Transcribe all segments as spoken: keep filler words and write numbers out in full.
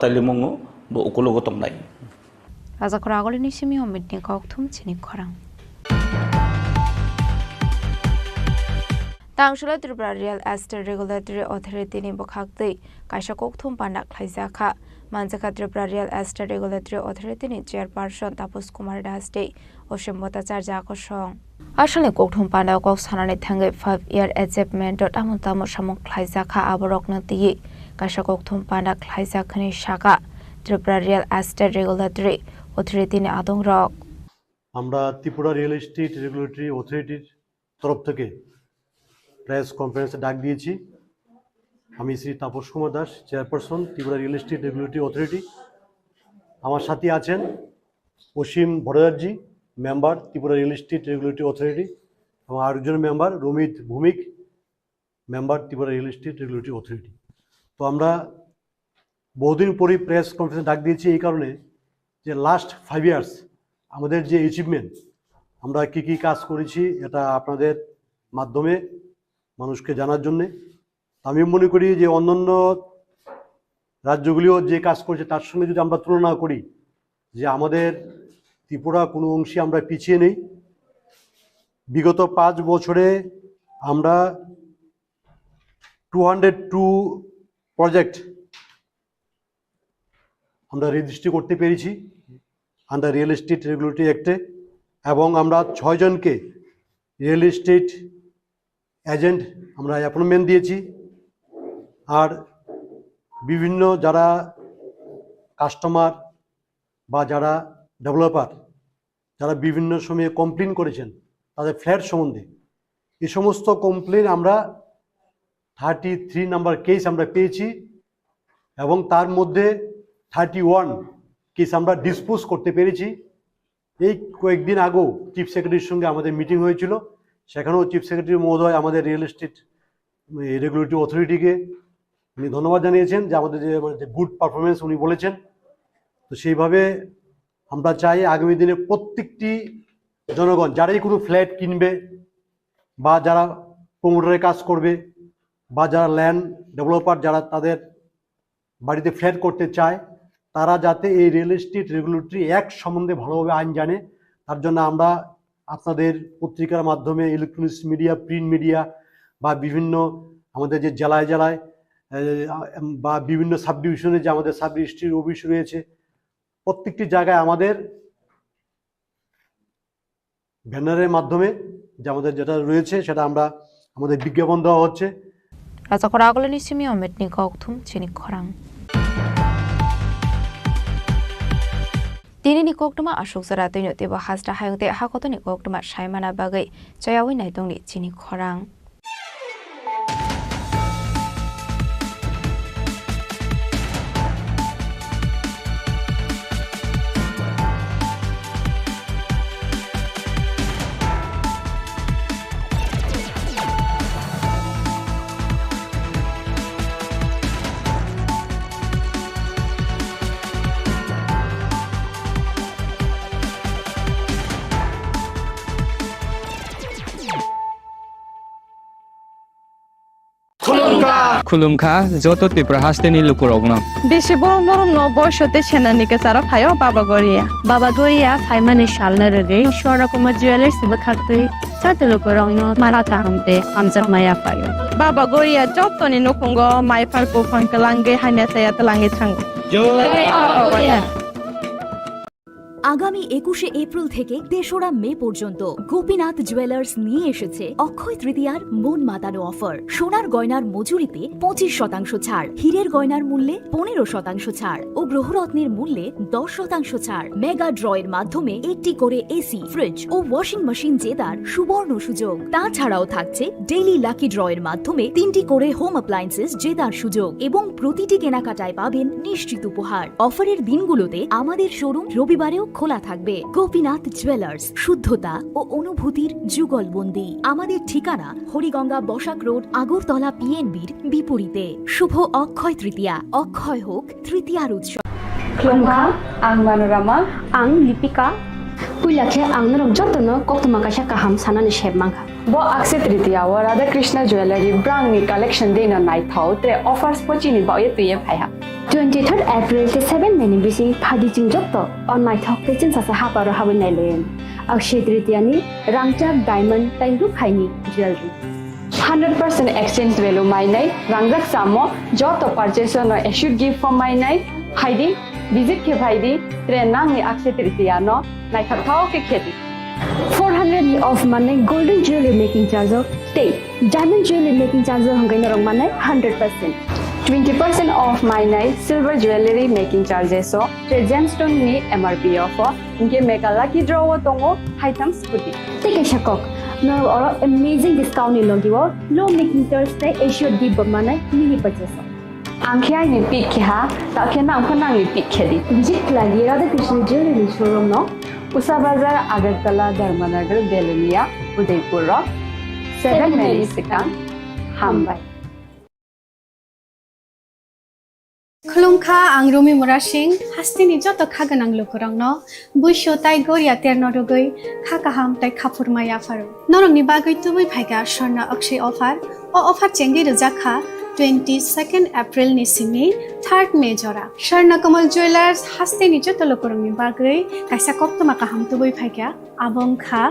Talimungo bo ukulogo tongnai. Rajakhor agolini simi Omitni kokthum chini khorang. Tangsholo Tripura Real Estate Regulatory Authority ni bwkhaktwi kaisa kokthum panda khlaijakha. Manjakha Tripura Real Estate Regulatory Authority ni Chairperson Taposh Kumar Das tei Osim Bhattacharya kosong. Asalni kokthum panda kok sanani thangwi five year achievement o tamo tamo samung khlaijakha aborokno twiwi kaisa kokthum panda khlaijak hwnwi sakha Tripura Real Estate Regulatory Authority ni adongrok. আমরা Tripura real estate regulatory অথরিটির তরফ থেকে প্রেস কনফারেন্সে ডাক দিয়েছি। আমি Shri Tapas Kumar Das, chairperson Tripura real estate regulatory authority. আমার সাথে আছেন Asim Bhattacharya, member Tripura real estate regulatory authority, এবং আরেকজন member Ramit Bhowmik, member Tripura real estate regulatory authority. তো আমরা বহুদিন পরেই প্রেস কনফারেন্স ডাক দিয়েছি এই কারণে যে লাস্ট ফাইভ ইয়ার্স আমাদের যে অ্যাচিভমেন্ট, আমরা কি কি কাজ করেছি, এটা আপনাদের মাধ্যমে মানুষকে জানার জন্যে। আমি মনে করি যে অন্যান্য রাজ্যগুলিও যে কাজ করছে, তার সঙ্গে যদি আমরা তুলনা করি, যে আমাদের ত্রিপুরা কোনো অংশে আমরা পিছিয়ে নেই। বিগত পাঁচ বছরে আমরা টু হান্ড্রেড টু প্রজেক্ট আমরা রেজিস্ট্রি করতে পেরেছি আন্ডার রিয়েল এস্টেট রেগুলেটরি অ্যাক্টে, এবং আমরা ছয়জনকে রিয়েল এস্টেট এজেন্ট আমরা অ্যাপয়েন্টমেন্ট দিয়েছি। আর বিভিন্ন যারা কাস্টমার বা যারা ডেভেলপার, যারা বিভিন্ন সময়ে কমপ্লেন করেছেন তাদের ফ্ল্যাট সম্বন্ধে, এই সমস্ত কমপ্লেন আমরা থার্টি থ্রি নাম্বার কেস আমরা পেয়েছি, এবং তার মধ্যে থার্টি ওয়ান কেস আমরা ডিসপোজ করতে পেরেছি। এই কয়েকদিন আগেও চিফ সেক্রেটারির সঙ্গে আমাদের মিটিং হয়েছিল, সেখানেও চিফ সেক্রেটারি মহোদয় আমাদের রিয়েল এস্টেট রেগুলেটরি অথরিটিকে উনি ধন্যবাদ জানিয়েছেন যে আমাদের যে, মানে, যে গুড পারফরমেন্স উনি বলেছেন। তো সেইভাবে আমরা চাই আগামী দিনে প্রত্যেকটি জনগণ যারাই কোনো ফ্ল্যাট কিনবে বা যারা প্রমোটারের কাজ করবে বা যারা ল্যান্ড ডেভেলপার, যারা তাদের বাড়িতে ফ্ল্যাট করতে চায়, তারা যাতে এই রিয়েল এস্টেট রেগুলেটরি অ্যাক্ট সম্বন্ধে ভালোভাবে আইন জানে, তার জন্য আমরা আপনাদের পত্রিকার মাধ্যমে, ইলেকট্রনিক্স মিডিয়া, প্রিন্ট মিডিয়া বা বিভিন্ন আমাদের যে জেলায় জেলায়, এ, বা বিভিন্ন সাব ডিভিশনে যে আমাদের সাব রেজিস্ট্রির অফিস রয়েছে, প্রত্যেকটি জায়গায় আমাদের ব্যানারের মাধ্যমে যে আমাদের যেটা রয়েছে সেটা আমরা, আমাদের বিজ্ঞাপন দেওয়া হচ্ছে। Rajakhor agolini simi Omitni kokthum chini khorang. Tinini koktwma aswk jora twino teibo hasta hayung tei hakotoni koktwma saimana bagwi chayawi naitongni chini khorang. Khulumkha. Khulumkha joto Tripura hasteni lukurokno. Bisi borok norokno boiso tei senani kwcharo phaio Baba Goria. Baba Goria phaimani salno rwgwi Swarna Kumar Jewellers bwkhaktwi joto lukurokno mala kaham tei hamjakma yaphaio. Baba Goria jotoni nukhungo maiphar buphang kwlangwi hamya chaya twlangwi thango. Jai Baba Goria. আগামী একুশে এপ্রিল থেকে তেসরা মে পর্যন্ত গোপীনাথ জুয়েলার্স নিয়ে এসেছে অক্ষয় তৃতীয়ার মন মাতানো অফার। সোনার গয়নার মজুরিতে পঁচিশ শতাংশ ছাড়, হীরের গয়নার মূল্যে পনেরো শতাংশ ছাড় ও গ্রহরত্নের মূল্যে দশ শতাংশ ছাড়। মেগা ড্রয়ের মাধ্যমে একটি করে এসি, ফ্রিজ ও ওয়াশিং মেশিন জেতার সুবর্ণ সুযোগ। তাছাড়াও থাকছে ডেইলি লাকি ড্রয়ের মাধ্যমে তিনটি করে হোম অ্যাপ্লায়েন্সেস জেতার সুযোগ এবং প্রতিটি কেনাকাটায় পাবেন নিশ্চিত উপহার। অফারের দিনগুলোতে আমাদের শোরুম রবিবারেও খোলা থাকবে। গোপীনাথ জুয়েলার্স, শুদ্ধতা ও অনুভূতির যুগলবন্দি। আমাদের ঠিকানা হরিগঙ্গা বসাক রোড, আগরতলা পিএনবির বিপরীতে। শুভ অক্ষয় তৃতীয়া, অক্ষয় হোক তৃতীয়ার উৎসব। Khulumkha, ang Manorama. Ang Lipika. Puila khe ang norok jotono koktwma kaisa kaham sanani sep mankha. Bo Akshaya Tritiya o Radha Krishna Jewellery brangni collection deno naithok, tre offers bo chini bagwi twiwi phaiha. Twenty third April tei seven May ni bising phaidi chwng jotto o naithok tei chwngsasa haparo habwi nailayan. Akshaya Tritiya ni rangchak diamond tei rukhaini jewelry. Hundred percent exchange value mainai rangjak samo joto purchase no assured gift form mainai. Phaidi, visit khe phaidi, tre nangni Akshaya Tritiya no naithok thao khe khedi. Four hundred ni off manai golden jewelry making charge o tei diamond jewelry making charge o hwnkhai norok manai hundred percent. Twenty percent off mainai silver jewelry making charges o, tre gemstone ni M R P off o, hinkhe mega lucky draw o tongo haitham scooty. Tei kaisa kok, norok oro amazing discount ni logi o low making charge tei assured gift bo manai mini purchase o. Ang khe aini pick khe ha, ta khe nang pho nangni pick khe di. Visit khlai di Radha Krishna Jewelry showroom no. Usa Bazar, Agartala, Dharmanagar, Belonia, Udaipur rok. Seven May ni swkang. Hambai. Khulumkha, ang Rumi Murasing, hasteni joto kha gwnang lukurokno buisu tai goria terno rwgwi kha kaham tai khaphurma yapharo. Norokni bagwi tubui phaikha Swarna Akshay offer. O offer chengwi rwjak kha twenty second April ni simi third May jora. Swarna Kamal Jewelers hasteni joto lukurokni bagwi kaisa koktwma kaham tubui phaikha. Abo wngkha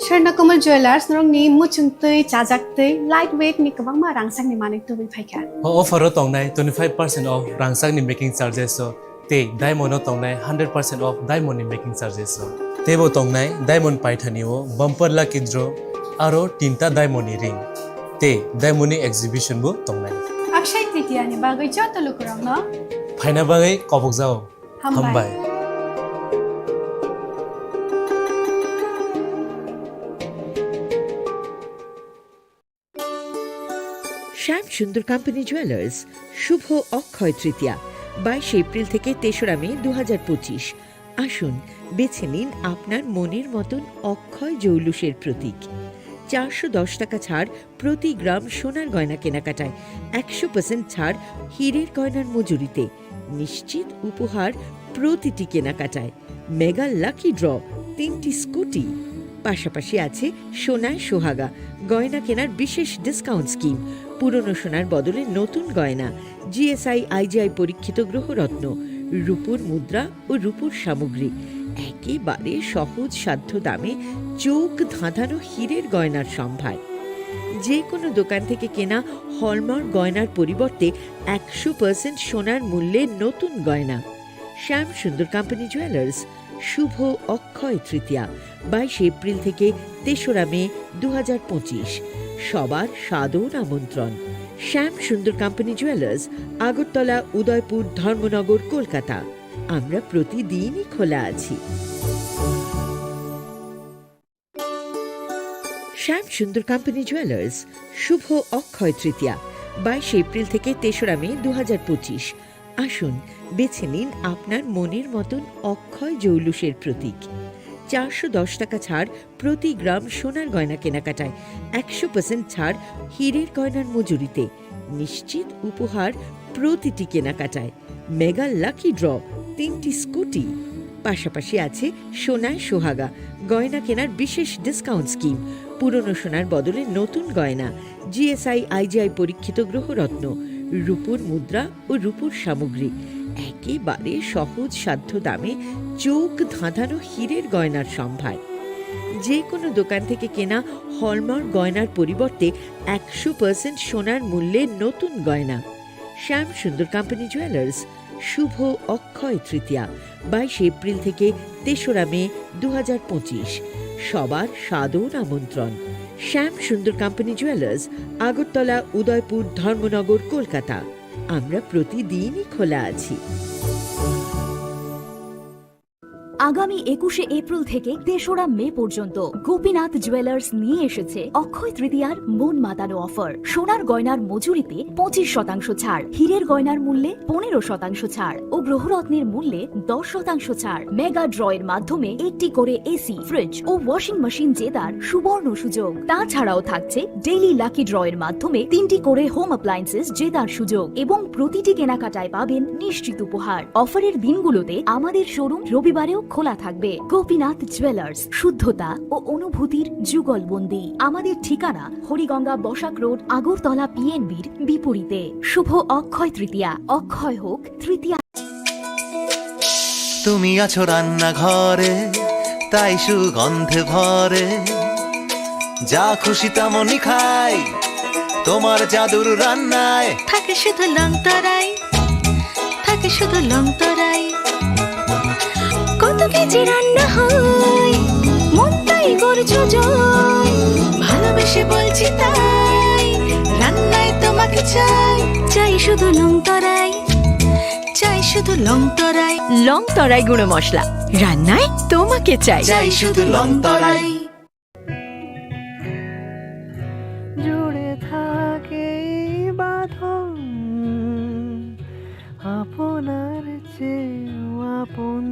Swarna Kamal Jewelers, norokni muchung twi, chajak twi, light weight ni kwbangma rangchakni manwi tubui phaikha. O offer o tongnai twenty five percent off rangchakni making charges o tei diamond o tongnai hundred percent off diamond ni making charges o. Teibo tongnai diamond paithani o bumper lucky draw aro tinta diamond ni ring tei diamond ni exhibition bo tongnai. Akshay Tritiya ni bagwi joto lukurokno phaina bagwi kobokjao. Hambai. Hambai. শ্যাম Sundar company jewellers, শুভ অক্ষয় তৃতীয়া, বাইশে এপ্রিল থেকে তেসরা মে দু হাজার পঁচিশ। আসুন, বেছে নিন আপনার মনের মতন অক্ষয় জৌলুসের প্রতীক। চারশো দশ টাকা ছাড় প্রতি গ্রাম সোনার গয়না কেনাকাটায়, একশো পার্সেন্ট ছাড় হীরের গয়নার মজুরিতে, নিশ্চিত উপহার প্রতিটি কেনাকাটায়, মেগা লাকি ড্র তিনটি স্কুটি, পাশাপাশি আছে সোনায় সোহাগা গয়না কেনার বিশেষ ডিসকাউন্ট স্কিম, পুরনো সোনার বদলে নতুন গয়না, জিএসআই আইজিআই পরীক্ষিত গ্রহরত্ন, রূপোর মুদ্রা ও রূপোর সামগ্রী, একেবারে সহজ সাধ্য দামে চোখ ধাঁধানো হীরের গয়নার সম্ভার। যে কোনো দোকান থেকে কেনা হলমার্ক গয়নার পরিবর্তে একশো পার্সেন্ট সোনার মূল্যে নতুন গয়না। শ্যাম সুন্দর কোম্পানি জুয়েলার্স, শুভ অক্ষয় তৃতীয়া, বাইশে এপ্রিল থেকে তেসরা মে দু হাজার পঁচিশ। সবার সাদর আমন্ত্রণ। শ্যাম সুন্দর কোম্পানি জুয়েলার্স, আগরতলা, উদয়পুর, ধর্মনগর, কলকাতা। আমরা প্রতিদিনই খোলা আছি। শ্যাম সুন্দর কোম্পানি জুয়েলার্স, শুভ অক্ষয় তৃতীয়া, বাইশে এপ্রিল থেকে তেসরা মে দু হাজার পঁচিশ। আসুন, বেছে নিন আপনার মনের মতন অক্ষয় জৌলুসের প্রতীক। চারশো দশ টাকা ছাড় প্রতি গ্রাম সোনার গয়না কেনাকাটায়, একশো পার্সেন্ট ছাড় হীরের গয়নার মজুরিতে, নিশ্চিত উপহার প্রতিটি কেনাকাটায়, মেগা লাকি ড্র তিনটি স্কুটি, পাশাপাশি আছে সোনায় সোহাগা গয়না কেনার বিশেষ ডিসকাউন্ট স্কিম, পুরনো সোনার বদলে নতুন গয়না, জিএসআই আইজিআই পরীক্ষিত গ্রহরত্ন, রূপোর মুদ্রা ও রূপোর সামগ্রী, একেবারে সহজ সাধ্য দামে চোখ ধাঁধানো হীরের গয়নার সম্ভার। যে কোনো দোকান থেকে কেনা হলমার্ক গয়নার পরিবর্তে একশো পার্সেন্ট সোনার মূল্যে নতুন গয়না। শ্যাম সুন্দর কোম্পানি জুয়েলার্স, শুভ অক্ষয় তৃতীয়া, বাইশে এপ্রিল থেকে তেসরা মে দু হাজার পঁচিশ। সবার সাদর আমন্ত্রণ। শ্যাম সুন্দর কোম্পানি জুয়েলার্স, আগরতলা, উদয়পুর, ধর্মনগর, কলকাতা। আমরা প্রতিদিনই খোলা আছি। আগামী একুশে এপ্রিল থেকে তেসরা মে পর্যন্ত গোপীনাথ জুয়েলার্স নিয়ে এসেছে অক্ষয় তৃতীয়ার মন মাতানো অফার। সোনার গয়নার মজুরিতে পঁচিশ শতাংশ ছাড়, হীরের গয়নার মূল্যে পনেরো শতাংশ ছাড় ও গ্রহরত্নের মূল্যে দশ শতাংশ ছাড়। মেগা ড্র এর মাধ্যমে একটি করে এসি, ফ্রিজ ও ওয়াশিং মেশিন জেতার সুবর্ণ সুযোগ। তাছাড়াও থাকছে ডেইলি লাকি ড্র এর মাধ্যমে তিনটি করে হোম অ্যাপ্লায়েন্সেস জেতার সুযোগ এবং প্রতিটি কেনাকাটায় পাবেন নিশ্চিত উপহার। অফারের দিনগুলোতে আমাদের শোরুম রবিবারেও খোলা থাকবে। গোপীনাথ জুয়েলার্স, শুদ্ধতা ও অনুভূতির যুগলবন্দি। আমাদের ঠিকানা হরিগঙ্গা বসাক রোড, আগরতলা পিএনবির বিপরীতে। শুভ অক্ষয় তৃতীয়া। অক্ষয় হোক তৃতীয়া। তুমি আছো রান্নাঘরে, তাই সুগন্ধে ভরে। যা খুশি তেমনই খাই, তোমার জাদুর রান্নায়। থাকে শুধু লংতরাই, থাকে শুধু লংতরাই। কত কেজি রান্না হয়, মনটাই করছো জয়। ভালোবেসে বলছি তাই, রান্নায় তোমাকে চাই। চাই শুধু লংতরাই, চাই শুধু লংতরাই। লংতরাই গুঁড়ো মশলা, রান্নায় তোমাকে চাই। চাই শুধু লংতরাই। জুড়ে থাকে এই বাঁধন আপনার চেয়েও আপন।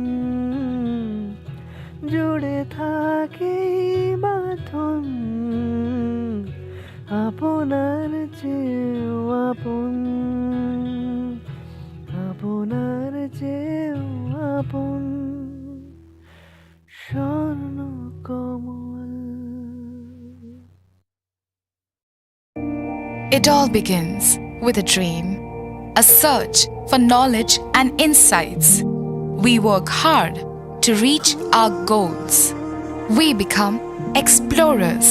জুড়ে থাকে এই বাঁধন আপনার চেয়েও আপন, আপনার চেয়েও আপন। স্বর্ণ কমল। It all begins with a dream, a search for knowledge and insights. We work hard to reach our goals. We become explorers,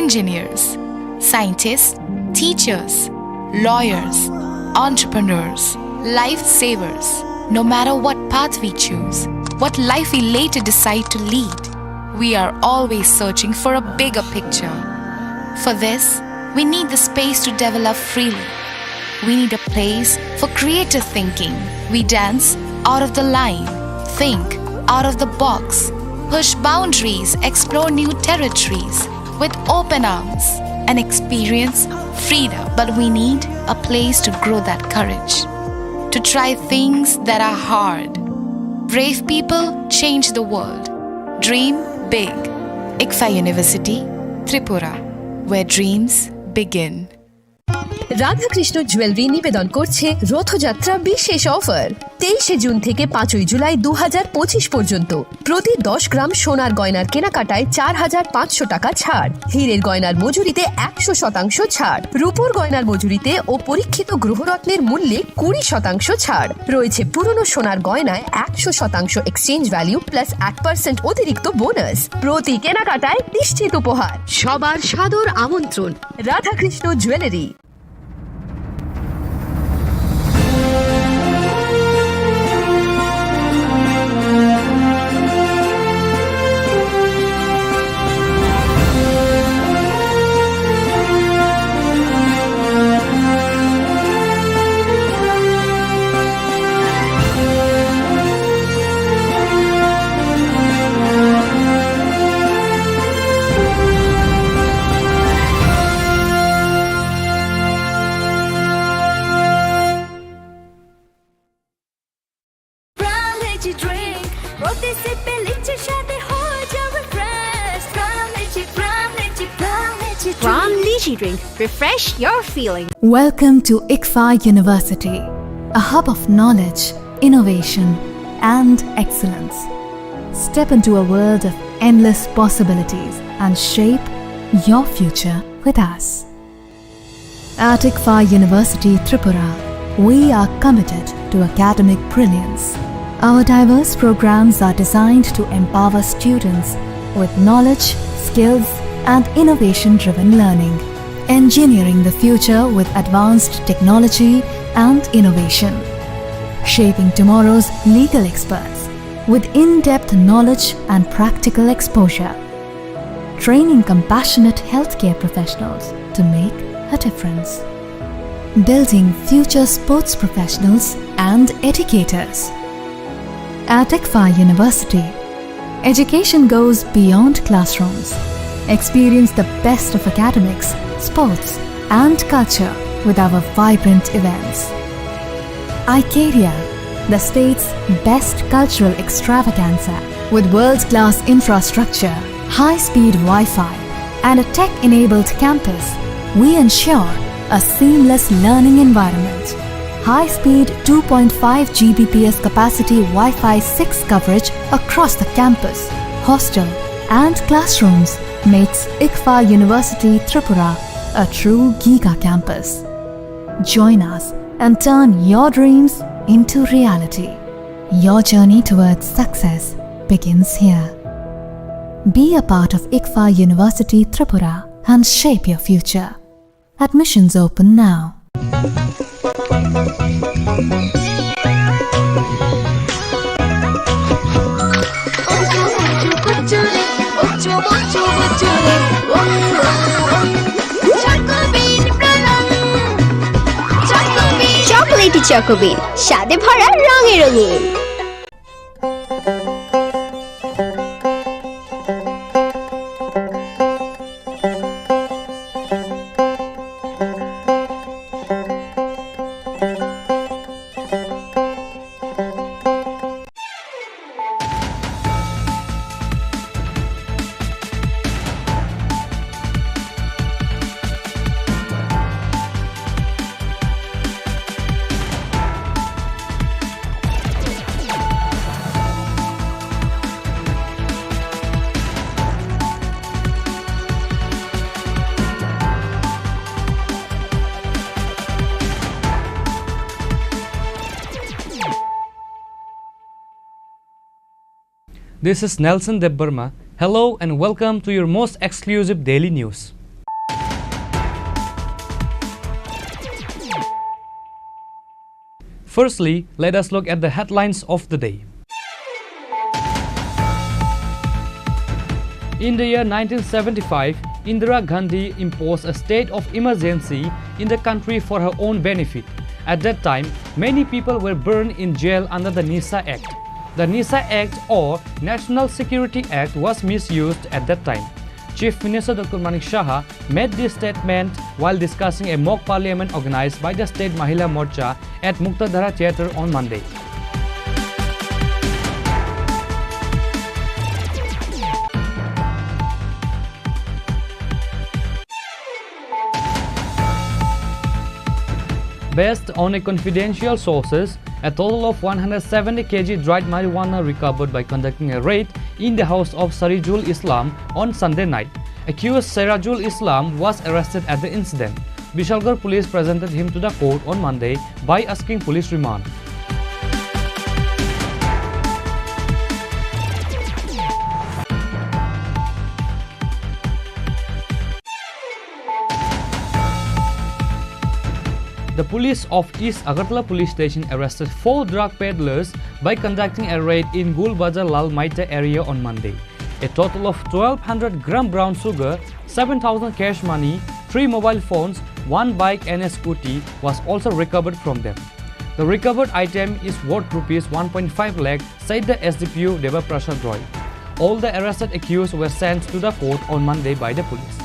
engineers, scientists, teachers, lawyers, entrepreneurs, lifesavers. No matter what path we choose, what life we later decide to lead, we are always searching for a bigger picture. For this, we need the space to develop freely. We need a place for creative thinking. We dance out of the line, think out of the box, push boundaries, explore new territories with open arms, and experience freedom. But we need a place to grow that courage, to try things that are hard. Brave people change the world. Dream big. ICFAI University, Tripura, where dreams begin. Radhakrishna jewellery নিবেদন করছে রথযাত্রা বিশেষ অফার। তেইশে জুন থেকে পাঁচই জুলাই দু হাজার পঁচিশ পর্যন্ত প্রতি দশ গ্রাম সোনার গয়নার কেনাকাটায় চার হাজার পাঁচশো টাকা ছাড়, হীরের গয়নার মজুরিতে একশো শতাংশ ছাড়, রূপোর গয়নার মজুরিতে ও পরীক্ষিত গ্রহরত্নের মূল্যে কুড়ি শতাংশ ছাড় রয়েছে। পুরনো সোনার গয়নায় একশো শতাংশ এক্সচেঞ্জ ভ্যালু প্লাস এক পার্সেন্ট অতিরিক্ত বোনাস। প্রতি কেনাকাটায় নিশ্চিত উপহার। সবার সাদর আমন্ত্রণ। Radhakrishna jewellery. Prime Lychee Drink, প্রতি সিপে লিচি স্বাদে হয়ে যাবে fresh. Prime Lychee, Prime Lychee, Prime Lychee Drink। Prime Lychee Drink, refresh your feeling. Welcome to ICFAI University, a hub of knowledge, innovation, and excellence. Step into a world of endless possibilities and shape your future with us. At ICFAI University Tripura, we are committed to academic brilliance. Our diverse programs are designed to empower students with knowledge, skills, and innovation driven learning. Engineering the future with advanced technology and innovation. Shaping tomorrow's legal experts with in depth knowledge and practical exposure. Training compassionate healthcare professionals to make a difference. Building future sports professionals and educators. At ICFAI University, education goes beyond classrooms. Experience the best of academics, sports, and culture with our vibrant events. Icaria, the state's best cultural extravaganza. With world class infrastructure, high speed Wi Fi, and a tech enabled campus, we ensure a seamless learning environment. High-speed two point five G B P S capacity Wi-Fi six coverage across the campus, hostel, and classrooms makes ICFAR University Tripura a true giga campus. Join us and turn your dreams into reality. Your journey towards success begins here. Be a part of ICFAR University Tripura and shape your future. Admissions open now. Chocolatey Choco Bean, স্বাদে ভরা রঙে রঙিন। This is Nelson Debbarma. Hello and welcome to your most exclusive daily news. Firstly, let us look at the headlines of the day. In the year nineteen seventy-five, Indira Gandhi imposed a state of emergency in the country for her own benefit. At that time, many people were burned in jail under the NISA Act. The NISA Act or National Security Act was misused at that time. Chief Minister Doctor Manik Saha made this statement while discussing a mock parliament organized by the State Mahila Morcha at Muktadhara Theatre on Monday. Based on a confidential sources, a total of one hundred seventy K G dried marijuana recovered by conducting a raid in the house of Sarijul Islam on Sunday night. Accused Sairajul Islam was arrested at the incident. Bishalgarh police presented him to the court on Monday by asking police remand. The police of East Agartala Police Station arrested four drug peddlers by conducting a raid in Gul Bazar Lal Maita area on Monday. A total of twelve hundred gram brown sugar, seven thousand cash money, three mobile phones, one bike and a scooty was also recovered from them. The recovered item is worth rupees one point five lakh, said the S D P O Deva Prasad Roy. All the arrested accused were sent to the court on Monday by the police.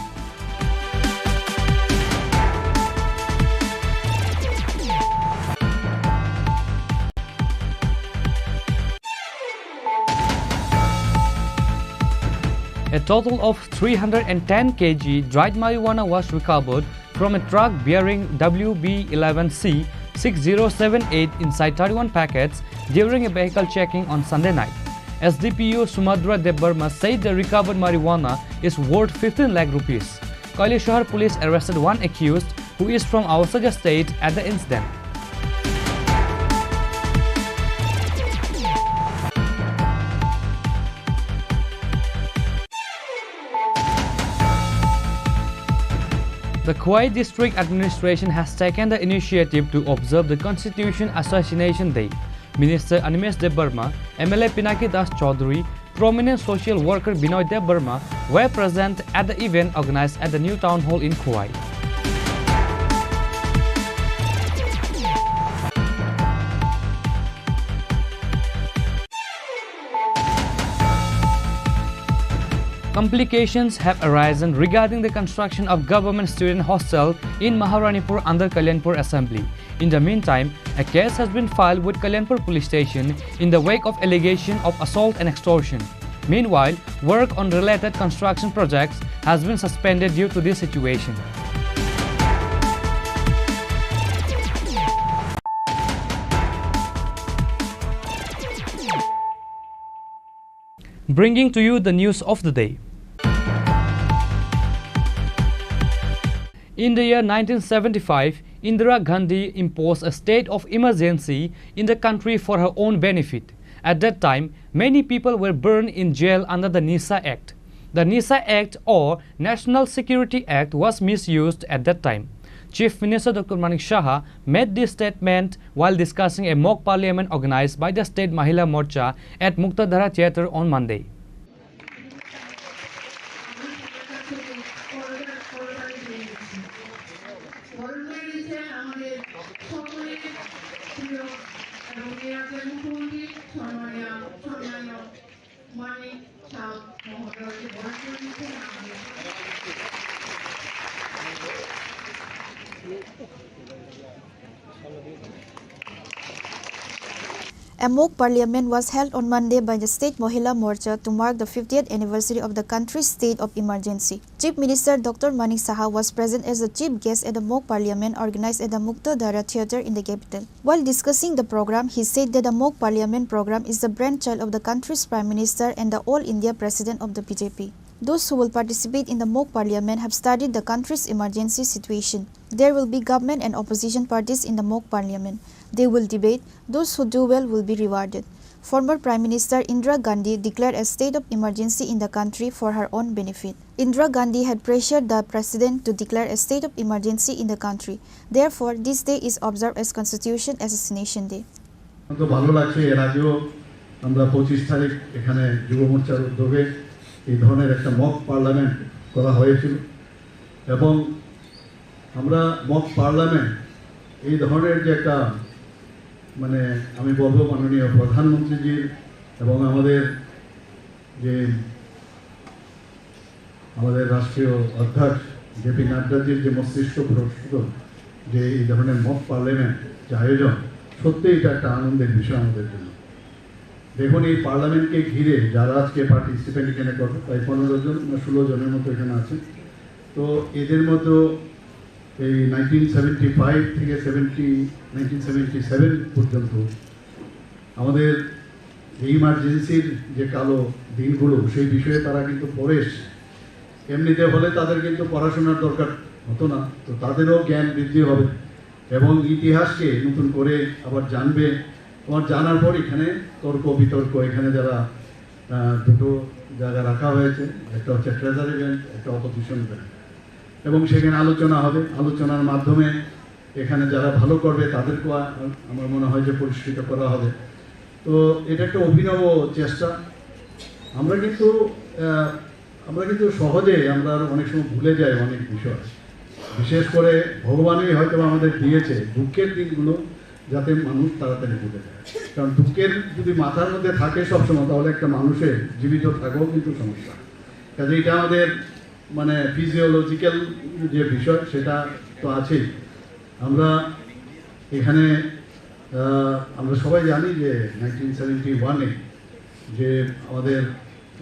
A total of three hundred and ten K G dried marijuana was recovered from a truck bearing W B eleven C six zero seven eight inside thirty-one packets during a vehicle checking on Sunday night. S D P O Sumadra Debbarma said the recovered marijuana is worth fifteen lakh rupees. Kailashahar police arrested one accused who is from outside the state at the incident. The Khowai District Administration has taken the initiative to observe the Constitution Assassination Day. Minister Animesh Debbarma, M L A Pinaki Das Chaudhary, prominent social worker Binoy Debbarma were present at the event organized at the new town hall in Khowai. Complications have arisen regarding the construction of government student hostel in Maharanipur under Kalyanpur Assembly. In the meantime, a case has been filed with Kalyanpur Police Station in the wake of allegation of assault and extortion. Meanwhile, work on related construction projects has been suspended due to this situation. Bringing to you the news of the day. In the year nineteen seventy-five, Indira Gandhi imposed a state of emergency in the country for her own benefit. At that time, many people were burned in jail under the NISA Act. The NISA Act, or National Security Act, was misused at that time. Chief Minister Doctor Manik Saha made this statement while discussing a mock parliament organized by the State Mahila Morcha at Muktadhara Theatre on Monday. A mock parliament was held on Monday by the State Mahila Morcha to mark the fiftieth anniversary of the country's state of emergency. Chief Minister Doctor Manik Saha was present as the chief guest at the mock parliament organized at the Muktadhara Theatre in the capital. While discussing the program, he said that the mock parliament program is the brainchild of the country's Prime Minister and the All India President of the B J P. Those who will participate in the mock parliament have studied the country's emergency situation. There will be government and opposition parties in the mock parliament. They will debate. Those who do well will be rewarded. Former Prime Minister Indira Gandhi declared a state of emergency in the country for her own benefit. Indira Gandhi had pressured the president to declare a state of emergency in the country. Therefore, this day is observed as Constitution Assassination Day. তো ভালো লাগছে, এর আগেও আমরা পঁচিশ তারিখ এখানে যুব মোর্চার উদ্যোগে এই ধরনের একটা মক পার্লামেন্ট করা হয়েছিল এবং আমরা মক পার্লামেন্ট এই ধরনের যে একটা, মানে, আমি বলবো মাননীয় প্রধানমন্ত্রীজির এবং আমাদের যে আমাদের রাষ্ট্রীয় অধ্যক্ষ জেপি নাড্ডাজির যে মস্তিষ্ক প্রসূত যে এই ধরনের মক পার্লামেন্ট যে আয়োজন, সত্যি এটা একটা আনন্দের বিষয় আমাদের জন্য। দেখুন, এই পার্লামেন্টকে ঘিরে যারা আজকে পার্টিসিপেন্ট এখানে করবে, প্রায় পনেরো জন না ষোলো জনের মতো এখানে আছে। তো এদের মধ্যে এই নাইনটিন সেভেন্টি ফাইভ থেকে সেভেন্টি, নাইনটিন সেভেন্টি সেভেন পর্যন্ত আমাদের এই ইমার্জেন্সির যে কালো দিনগুলো, সেই বিষয়ে তারা কিন্তু পড়ে এসছে। এমনিতে হলে তাদের কিন্তু পড়াশোনার দরকার হতো না, তো তাদেরও জ্ঞান বৃদ্ধি হবে এবং ইতিহাসকে নতুন করে আবার জানবে। তোমার জানার পর এখানে তর্ক বিতর্ক, এখানে যারা, আহ, দুটো জায়গা রাখা হয়েছে, একটা হচ্ছে ট্রেজারি বেঞ্চ, একটা অপোজিশন বেঞ্চ, এবং সেখানে আলোচনা হবে। আলোচনার মাধ্যমে এখানে যারা ভালো করবে তাদেরকেও আ-, আমার মনে হয় যে পুরস্কৃত করা হবে। তো এটা একটা অভিনব চেষ্টা। আমরা কিন্তু, আহ, আমরা কিন্তু সহজে আমরা অনেক সময় ভুলে যাই অনেক বিষয়। বিশেষ করে ভগবানই হয়তো আমাদের দিয়েছে দুঃখের দিনগুলো যাতে মানুষ তাড়াতাড়ি ভুলে যায়, কারণ দুঃখের যদি মাথার মধ্যে থাকে সবসময়, তাহলে একটা মানুষের জীবিত থাকাও কিন্তু সমস্যা। কাজে এটা আমাদের, মানে, ফিজিওলজিক্যাল যে বিষয়, সেটা তো আছেই। আমরা এখানে, আহ, আমরা সবাই জানি যে নাইনটিন সেভেন্টি ওয়ানে যে আমাদের,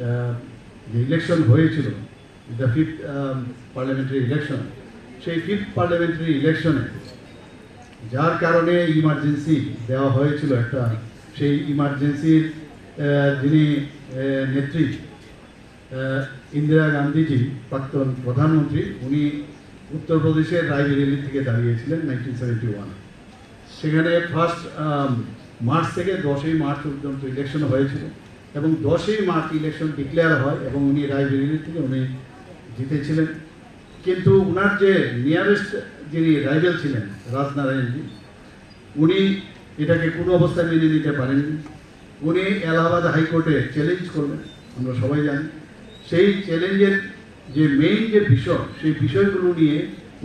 আহ, যে ইলেকশন হয়েছিল, দ্য ফিফথ পার্লামেন্টারি ইলেকশন, সেই ফিফথ পার্লামেন্টারি ইলেকশনে যার কারণে ইমার্জেন্সি দেওয়া হয়েছিল একটা, সেই ইমার্জেন্সির, আহ, যিনি, আহ, নেত্রী, আহ, ইন্দিরা গান্ধীজি, প্রাক্তন প্রধানমন্ত্রী, উনি উত্তরপ্রদেশের রায়বেরেলি থেকে দাঁড়িয়েছিলেন নাইনটিন সেভেন্টি ওয়ান। সেখানে ফার্স্ট, আম, মার্চ থেকে দশই মার্চ পর্যন্ত ইলেকশন হয়েছিল এবং দশই মার্চ ইলেকশন ডিক্লেয়ার হয় এবং উনি রায়বেরেলি থেকে উনি জিতেছিলেন। কিন্তু উনার যে নিয়ারেস্ট যিনি রাইভেল ছিলেন, রাজনারায়ণজি, উনি এটাকে কোনো অবস্থায় মেনে নিতে পারেননি। উনি এলাহাবাদ হাইকোর্টে চ্যালেঞ্জ করলেন, আমরা সবাই জানি। সেই চ্যালেঞ্জের যে মেইন যে বিষয়, সেই বিষয়গুলো নিয়ে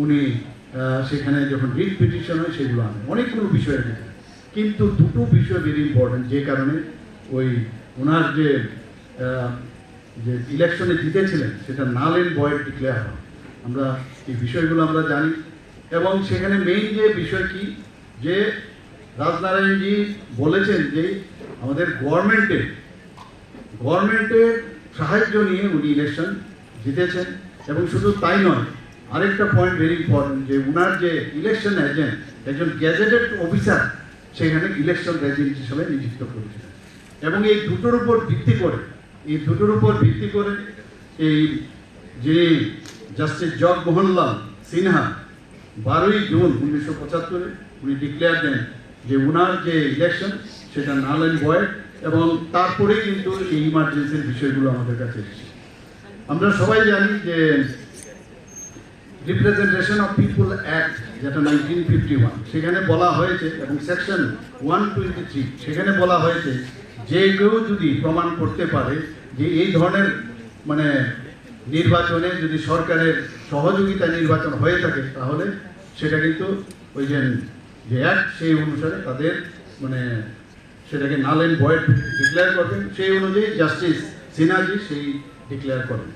উনি, আহ, সেখানে যখন রিট পিটিশন হয়, সেগুলো আনেন, অনেকগুলো বিষয়ের ভিতরে। কিন্তু দুটো বিষয় ভেরি ইম্পর্টেন্ট, যে কারণে ওই ওনার যে, আহ, যে ইলেকশনে জিতেছিলেন, সেটা নাল অ্যান্ড ভয়েড ডিক্লেয়ার হয়। আমরা এই বিষয়গুলো আমরা জানি। এবং সেখানে মেইন যে বিষয় কি, যে রাজনারায়ণজি বলেছেন যে আমাদের গভর্নমেন্টে, গভর্নমেন্টের সাহায্য নিয়ে উনি ইলেকশন জিতেছেন। এবং শুধু তাই নয়, আরেকটা পয়েন্ট ভেরি ইম্পর্টেন্ট, যে ওনার যে ইলেকশন এজেন্ট, একজন গেজেটেড অফিসার সেখানে ইলেকশন এজেন্ট হিসেবে নিযুক্ত করেছিলেন। এবং এই দুটোর উপর ভিত্তি করে এই দুটোর উপর ভিত্তি করে এই যিনি জাস্টিস জগমোহনলাল সিনহা বারোই জুন উনিশশো পঁচাত্তরে উনি ডিক্লেয়ার দেন যে ওনার যে ইলেকশন সেটা নাল অ্যান্ড ভয়েড, এবং তারপরেই কিন্তু এই ইমার্জেন্সির বিষয়গুলো আমাদের কাছে এসেছে। আমরা সবাই জানি যে রিপ্রেজেন্টেশন অফ পিপল অ্যাক্ট, যেটা নাইনটিন ফিফটি ওয়ান, সেখানে বলা হয়েছে, এবং সেকশন ওয়ান টোয়েন্টি থ্রি, সেখানে বলা হয়েছে যে কেউ যদি প্রমাণ করতে পারে যে এই ধরনের মানে নির্বাচনে যদি সরকারের সহযোগিতা নির্বাচন হয়ে থাকে, তাহলে সেটা কিন্তু ওই যে, যে অ্যাক্ট, সেই অনুসারে তাদের মানে সেটাকে নাল অ্যান্ড ভয়েড ডিক্লেয়ার করবেন। সেই অনুযায়ী জাস্টিস সিনহাজি সেই ডিক্লেয়ার করেন।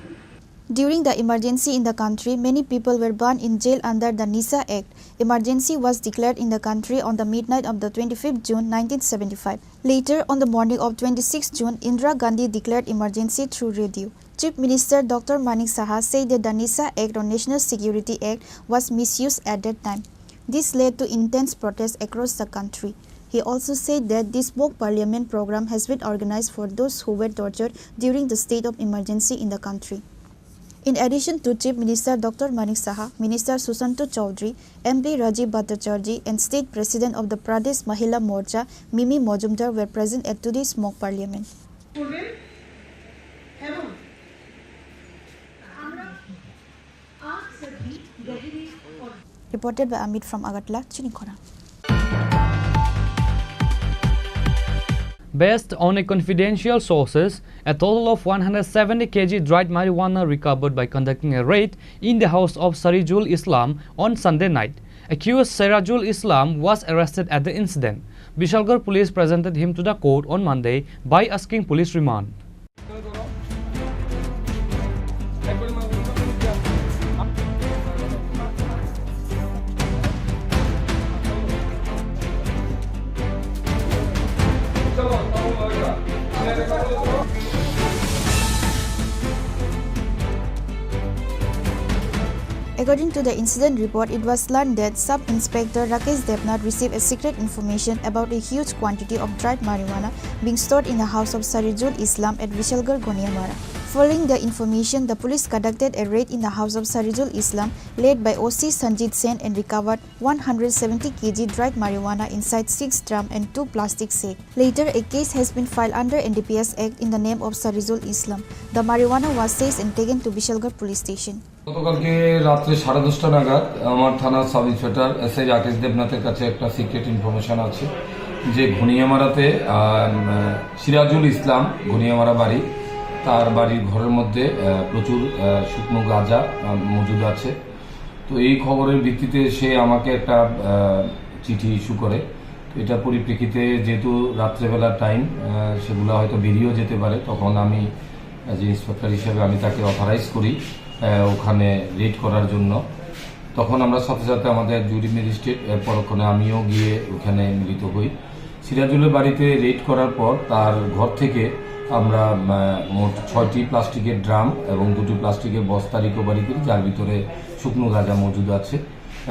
During the emergency in the country, many people were burned in jail under the NISA Act. Emergency was declared in the country on the midnight of the twenty-fifth June nineteen seventy-five. Later, on the morning of twenty-sixth June, Indira Gandhi declared emergency through radio. Chief Minister Doctor Manik Saha said that the NISA Act or National Security Act was misused at that time. This led to intense protests across the country. He also said that this mock parliament program has been organized for those who were tortured during the state of emergency in the country. In addition to Chief Minister Doctor Manik Saha, Minister Susanto Chowdhury, M P Rajiv Bhattacharjee and State President of the Pradesh Mahila Morcha Mimi Majumdar were present at today's mock parliament. Reported by Amit from Agartala, Chinikhona. Based on a confidential sources, a total of one hundred seventy K G dried marijuana recovered by conducting a raid in the house of Sarijul Islam on Sunday night. Accused Sirajul Islam was arrested at the incident. Bishalgarh police presented him to the court on Monday by asking police remand. According to the incident report, it was learned that Sub Inspector Rakesh Debnath received a secret information about a huge quantity of dried marijuana being stored in the house of Sarijul Islam at Vishalgarh Goniamara. Following the information, the police conducted a raid in the house of Sarijul Islam, led by O C Sanjit Sen, and recovered one hundred seventy K G dried marijuana inside six drum and two plastic sack. Later, a case has been filed under N D P S Act in the name of Sarijul Islam. The marijuana was seized and taken to Vishalgarh police station. গতকালকে রাত্রে সাড়ে দশটা নাগাদ আমার থানার sub inspector SI Rakesh দেবনাথের কাছে একটা সিক্রেট ইনফরমেশন আছে যে ঘনিয়ামারাতে আম, সিরাজুল ইসলাম, ঘনিয়ামারা বাড়ি, তার বাড়ির ঘরের মধ্যে আহ, প্রচুর আহ, শুকনো গাঁজা আহ, মজুদ আছে। তো এই খবরের ভিত্তিতে সে আমাকে একটা আহ, চিঠি ইস্যু করে। তো এটার পরিপ্রেক্ষিতে যেহেতু রাত্রেবেলার টাইম, সেগুলো হয়তো বেরিয়েও যেতে পারে, তখন আমি অ্যাজ এ ইন্সপেক্টর হিসেবে আমি তাকে অথরাইজ করি আহ, ওখানে রেড করার জন্য। তখন আমরা সাথে সাথে আমাদের জুরি ম্যাজিস্ট্রেট, এর পরক্ষণে আমিও গিয়ে ওখানে মিলিত হই। সিরাজুলের বাড়িতে রেড করার পর তার ঘর থেকে আমরা আহ, মোট ছয়টি প্লাস্টিকের ড্রাম এবং দুটি প্লাস্টিকের বস্তা রিকভারি করি, যার ভিতরে শুকনো গাঁজা মজুদ আছে।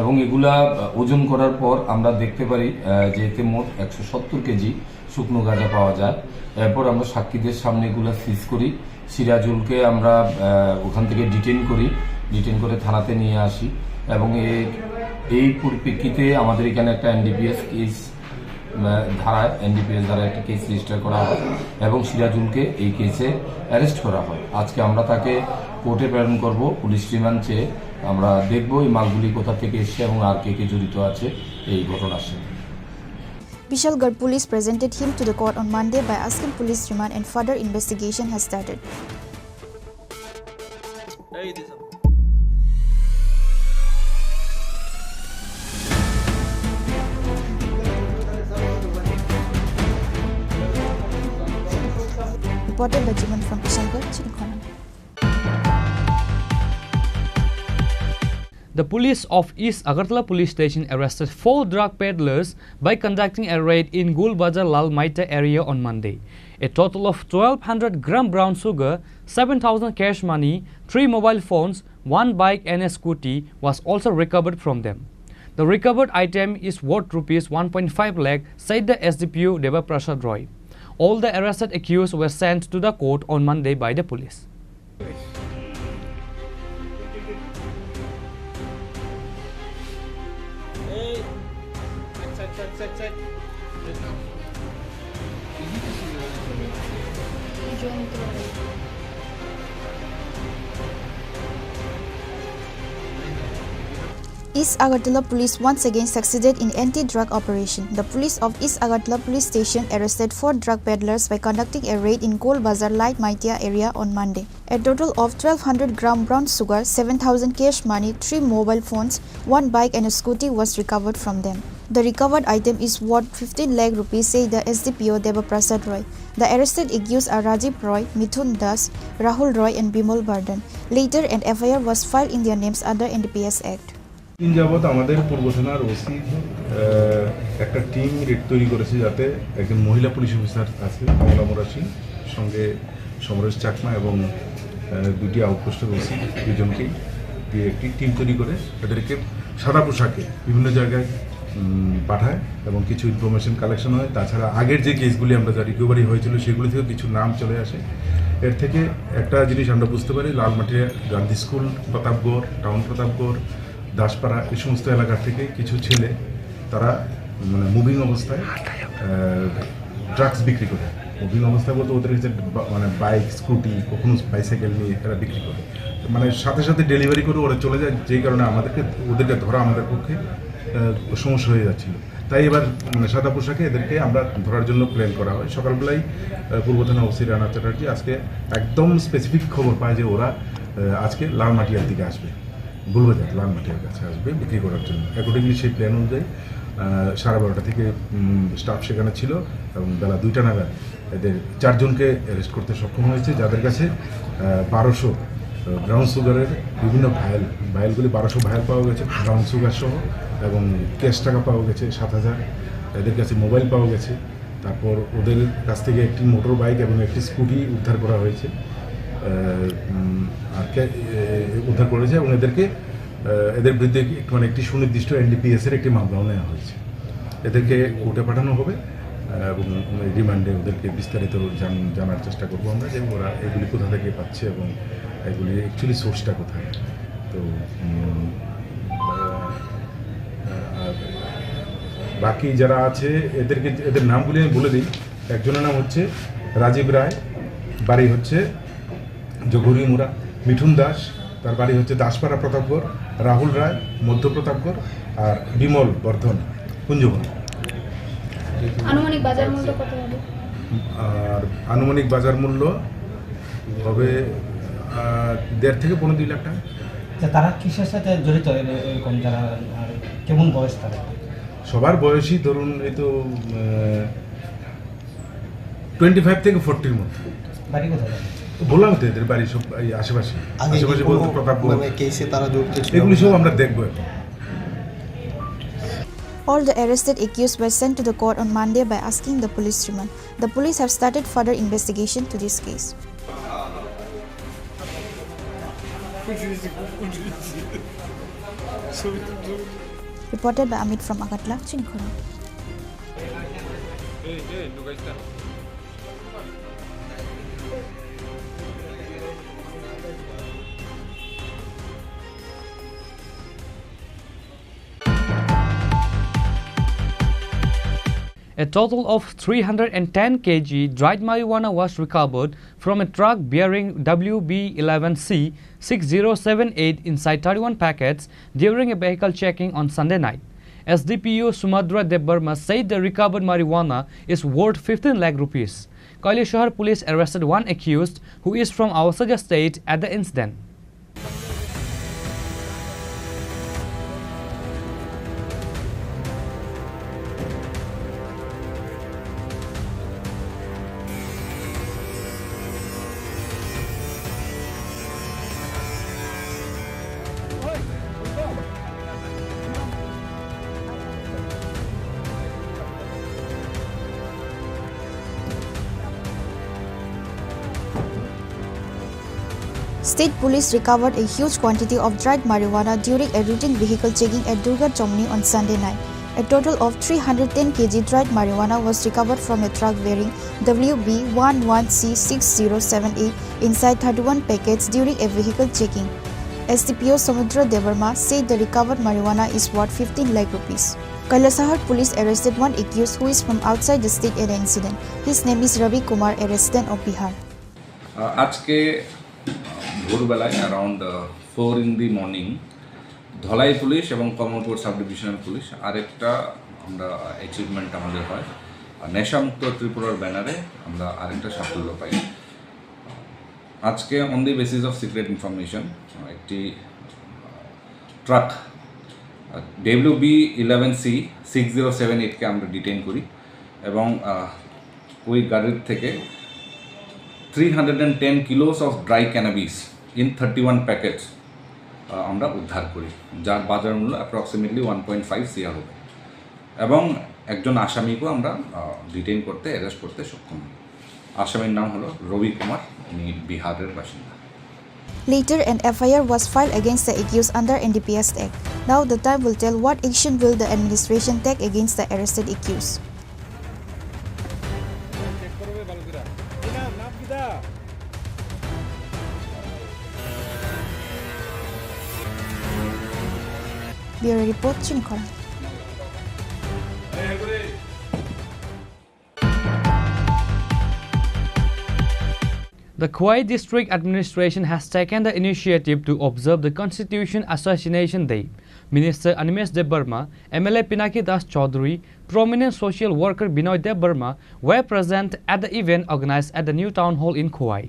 এবং এগুলা আহ, ওজন করার পর আমরা দেখতে পারি আহ, যে এতে মোট একশো সত্তর কেজি শুকনো গাঁজা পাওয়া যায়। এরপর আমরা সাক্ষীদের সামনে এগুলা সিজ করি। সিরাজুলকে আমরা আহ, ওখান থেকে ডিটেইন করি, ডিটেইন করে থানাতে নিয়ে আসি। এবং এ- এই পরিপ্রেক্ষিতে আমাদের এখানে একটা এনডিপিএস কেস আহ, ধারায়, এনডিপিএস ধারায় একটা কেস রেজিস্টার করা হয় এবং সিরাজুলকে এই কেসে অ্যারেস্ট করা হয়। আজকে আমরা তাকে কোর্টে প্রেরণ করব পুলিশ রিমান্ড চেয়ে। আমরা দেখব এই মালগুলি কোথা থেকে এসছে এবং আর কে কে জড়িত আছে এই ঘটনার সাথে। Vishalgarh police presented him to the court on Monday by asking police remand and further investigation has started. Reported by Jiman from Vishalgarh, Chinikhona. The police of East Agartala Police Station arrested four drug peddlers by conducting a raid in Gul Bazar Lal Maita area on Monday. A total of twelve hundred gram brown sugar, seven thousand cash money, three mobile phones, one bike and a scooty was also recovered from them. The recovered item is worth rupees one point five lakh, said the S D P O Deva Prasad Roy. All the arrested accused were sent to the court on Monday by the police. East Agartala police once again succeeded in anti-drug operation. The police of East Agartala police station arrested four drug peddlers by conducting a raid in Gol Bazar Light Maitia area on Monday. A total of twelve hundred gram brown sugar, seven thousand cash money, three mobile phones, one bike and a scooty was recovered from them. The recovered item is worth fifteen lakh rupees, said the S D P O Deva Prasad Roy. The arrested accused are Rajiv Roy, Mithun Das, Rahul Roy and Bimal Bardhan. Later, an F I R was filed in their names under N D P S Act. দিন যাবত আমাদের পূর্ব থানার ওসি একটা team red তৈরি করেছে, যাতে একজন মহিলা পুলিশ অফিসার আছে কমলা মোরাশি, সঙ্গে সমরেশ চাকমা এবং আহ, দুটি আউটপোস্টের ওসি দুজনকে দিয়ে একটি টিম তৈরি করে তাদেরকে সাদা পোশাকে বিভিন্ন জায়গায় উম, পাঠায় এবং কিছু ইনফরমেশন কালেকশন হয়। তাছাড়া আগের যে কেসগুলি আমরা যা রিকভারি হয়েছিল, সেগুলি থেকে কিছু নাম চলে আসে। এর থেকে একটা জিনিস আমরা বুঝতে পারি, লালমাটিয়া, গান্ধী স্কুল, প্রতাপগড়, টাউন প্রতাপগড়, দাসপাড়া, এই সমস্ত এলাকা থেকে কিছু ছেলে তারা মানে মুভিং অবস্থায় ড্রাগস বিক্রি করে। মুভিং অবস্থায় বলতে ওদের কাছে বা- মানে বাইক, স্কুটি, কখনো বাইসাইকেল নিয়ে তারা বিক্রি করে। মানে সাথে সাথে ডেলিভারি করে ওরা চলে যায়, যেই কারণে আমাদেরকে, ওদেরকে ধরা আমাদের পক্ষে আহ, সমস্যা হয়ে যাচ্ছিল। তাই এবার মানে সাদা পোশাকে এদেরকে আমরা ধরার জন্য প্ল্যান করা হয়। সকালবেলায় আহ, পূর্ব থানা ওসি রানা চ্যাটার্জি আজকে একদম স্পেসিফিক খবর পায় যে ওরা আহ, আজকে লালমাটিয়ার দিকে আসবে, গুলবাজার লালমাটিয়ার কাছে আসবে বিক্রি করার জন্য। অ্যাকর্ডিংলি সেই প্ল্যান অনুযায়ী আহ, সাড়ে বারোটা থেকে উম, স্টাফ সেখানে ছিল এবং বেলা দুইটা নাগাদ এদের চারজনকে অ্যারেস্ট করতে সক্ষম হয়েছে, যাদের কাছে আহ, বারোশো ব্রাউন সুগারের বিভিন্ন ভায়েল, ভায়েলগুলি বারোশো ভায়েল পাওয়া গেছে ব্রাউন সুগার সহ, এবং ক্যাশ টাকা পাওয়া গেছে সাত হাজার। এদের কাছে মোবাইল পাওয়া গেছে। তারপর ওদের কাছ থেকে একটি মোটর বাইক এবং একটি স্কুটি উদ্ধার করা হয়েছে। আহ, উম, আর কে-, এ, উদ্ধার করেছে এবং এদেরকে, আহ, এদের বিরুদ্ধে একটি, মানে, একটি সুনির্দিষ্ট এনডিপিএস এর একটি মামলাও নেওয়া হয়েছে। এদেরকে কোর্টে পাঠানো হবে, আহ, এবং রিমান্ডে ওদেরকে বিস্তারিত জান-, জানার চেষ্টা করবো আমরা যে ওরা এগুলি কোথা থেকে পাচ্ছে এবং এগুলি অ্যাকচুয়ালি সোর্সটা কোথায়। তো, উম, আহ, আর বাকি যারা আছে এদেরকে, এদের নামগুলি আমি বলে দিই। একজনের নাম হচ্ছে রাজীব রায়, বাড়ি হচ্ছে জগুরিমুড়া, মিঠুন দাস, তার বাড়ি হচ্ছে দাসপাড়া প্রতাপগড়, রাহুল রায়, মধ্য প্রতাপগড়, আর বিমল বর্ধন, কুঞ্জবন। আনুমানিক বাজার মূল্য কত হবে? আর আনুমানিক বাজার মূল্য হবে, আহ, দেড় থেকে পৌনে দুই লাখ টাকা। তা তারা কিসের সাথে জড়িত এর-, এরকম যারা, আর কেমন বয়স তারা? সবার বয়সই ধরুন এই তো, আহ, টোয়েন্টি ফাইভ থেকে ফর্টির মধ্যে। বাড়ি কোথায়? বললাম তো এদের বাড়ি সব এই আশেপাশে। আগে কি আশেপাশে কোনো বলতে প্রতাপগড়। মানে কেসে তারা জড়িত ছিল? এগুলি সব আমরা দেখবো এখন। All the arrested accused were sent to the court on Monday by asking the police remand. The police have started further investigation to this case. Reported by Amit from Agartala, Chini Khorang. A total of three hundred and ten K G dried marijuana was recovered from a truck bearing W B eleven C six zero seven eight inside thirty-one packets during a vehicle checking on Sunday night. S D P O Sumadra Debbarma said the recovered marijuana is worth fifteen lakh rupees. Kailashahar police arrested one accused who is from Awasajia state at the incident. State police recovered a huge quantity of dried marijuana during a routine vehicle checking at Durga Chomni on Sunday night. A total of three hundred ten K G dried marijuana was recovered from a truck bearing W B one one C six zero seven eight inside thirty-one packets during a vehicle checking. S D P O Samudra Debbarma said the recovered marijuana is worth fifteen lakh rupees. Kailasahar police arrested one accused who is from outside the state in the incident. His name is Ravi Kumar, a resident of Bihar. আহ, আজকে, আহ, ভোরবেলায় around, আহ, four in the morning Dhalai police এবং Kamalpur sub divisional police আরেকটা আমরা অ্যাচিভমেন্ট আমাদের হয়। আর নেশামুক্ত ত্রিপুরার ব্যানারে আমরা আরেকটা সাফল্য পাই। আজকে on the basis of secret information, আহ, একটি, আহ, ট্রাক, আহ, W B eleven C six zero seven eight কে আমরা ডিটেইন করি এবং, আহ, ওই গাড়ির থেকে three hundred and ten kilos of dry cannabis in thirty-one packets, আহ, আমরা উদ্ধার করি, যার বাজার মূল্য approximately one point five CR হবে এবং একজন আসামিকেও আমরা, আহ, ডিটেইন করতে, অ্যারেস্ট করতে সক্ষম হই। আসামির নাম হলো রবি কুমার, উনি বিহারের বাসিন্দা। Later, an F I R was filed against the accused under N D P S Act. Now, the time will tell what action will the administration take against the arrested accused. Bureau Report, Chini Khorang. The Khowai District Administration has taken the initiative to observe the Constitution Assassination Day. Minister Animesh Debbarma, M L A Pinaki Das Chaudhary, prominent social worker Binoy Debbarma were present at the event organized at the new town hall in Khowai.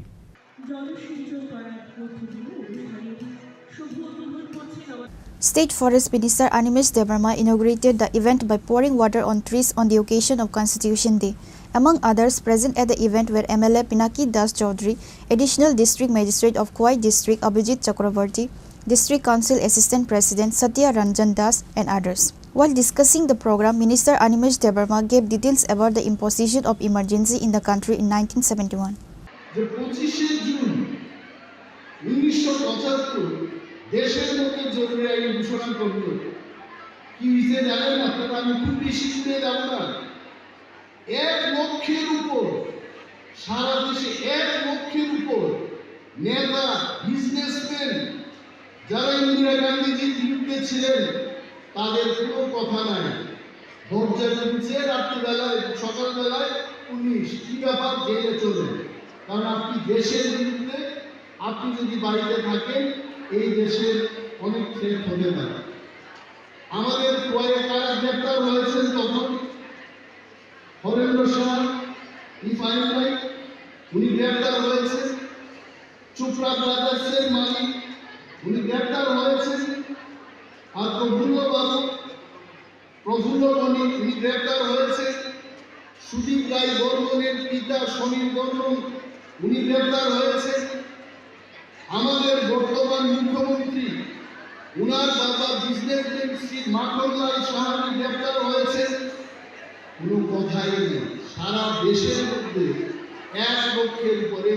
State Forest Minister Animesh Debbarma inaugurated the event by pouring water on trees on the occasion of Constitution Day. Among others present at the event were M L A Pinaki Das Chaudhary, Additional District Magistrate of Khowai District Abhijit Chakraborty, District Council Assistant President Satya Ranjan Das, and others. While discussing the program, Minister Animesh Debbarma gave details about the imposition of emergency in the country in nineteen seventy-one. যে পঁচিশে জুন উনিশশো পঁচাত্তর দেশের মধ্যে জরুরি আইন ঘোষণা করল। কি হয়েছে জানেন আপনারা? আমি খুব বেশি দূরে যাব না। এক লক্ষের উপর, সারা দেশে এক লক্ষের উপর নেতা, বিজনেসম্যান, যারা ইন্দিরা গান্ধীজির বিরুদ্ধে ছিলেন, তাদের কোনো কথা নাই। দরজা খুলছে রাত্রিবেলায়, সকালবেলায় পুলিশ, কি ব্যাপার, জেলে চলে। কারণ আপনি দেশের বিরুদ্ধে, আপনি যদি বাড়িতে থাকেন, এই দেশের অনেক থ্রেট হতে পারে। আমাদের খোয়াইয়ে কারা গ্রেপ্তার হয়েছেন তখন? হরেন্দ্র শাহ, ইফাইল ভাই, উনি গ্রেপ্তার হয়েছেন। চোপড়া ব্রাদার্সের মালিক, উনি গ্রেপ্তার হয়েছেন। আর প্রফুল্ল বাবু, প্রফুল্ল বণিক, উনি গ্রেপ্তার হয়েছেন। সুদীপ রায় বর্মনের পিতা সমীর বর্মন, উনি গ্রেপ্তার হয়েছেন। আমাদের বর্তমান মুখ্যমন্ত্রী, উনার বাবা বিজনেসম্যান শ্রী মাখনলাল সাহানি গ্রেপ্তার হয়েছেন। কোনো কথাই নেই। সারা দেশের মধ্যে এক লক্ষের উপরে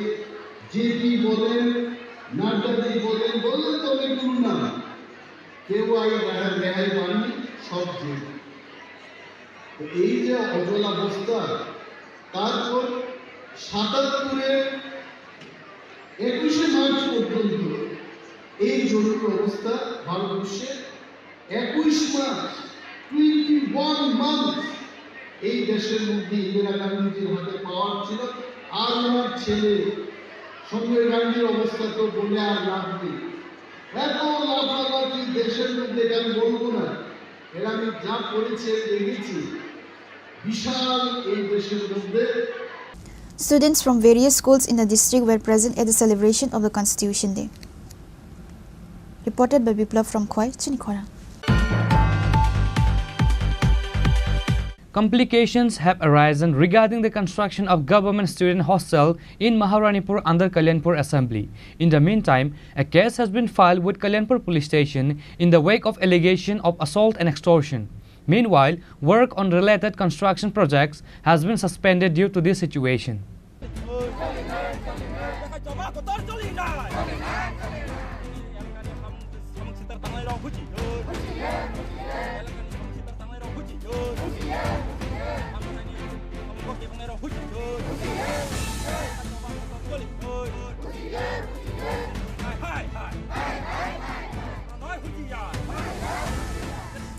জেপি বলেন, নাড্ডাজি বলেন, বললেন তো অনেকগুলো নাম, কেউ আই রেহাই, রেহাই পাননি, সব জেল। তো এই যে অচলাবস্থা, তারপর সাতাত্তরের একুশে মার্চ পর্যন্ত এই জরুরি অবস্থা ভারতবর্ষে একুশ মাস, টোয়েন্টি ওয়ান মান্থস এই দেশের মধ্যে ইন্দিরা গান্ধীজির হাতে পাওয়ার ছিল। আর ওনার ছেলে সঞ্জয় গান্ধীর অবস্থা তো বলে আর লাভ নেই। এত লাফালাফি দেশের মধ্যে, এটা আমি বলবো না, এরা আমি যা করেছে দেখেছি, বিশাল এই দেশের মধ্যে। Students from various schools in the district were present at the celebration of the Constitution Day. Reported by Biplab from Khowai, Chini Khorang. Complications have arisen regarding the construction of government student hostel in Maharanipur under Kalyanpur Assembly. In the meantime, a case has been filed with Kalyanpur Police Station in the wake of allegation of assault and extortion. Meanwhile, work on related construction projects has been suspended due to this situation.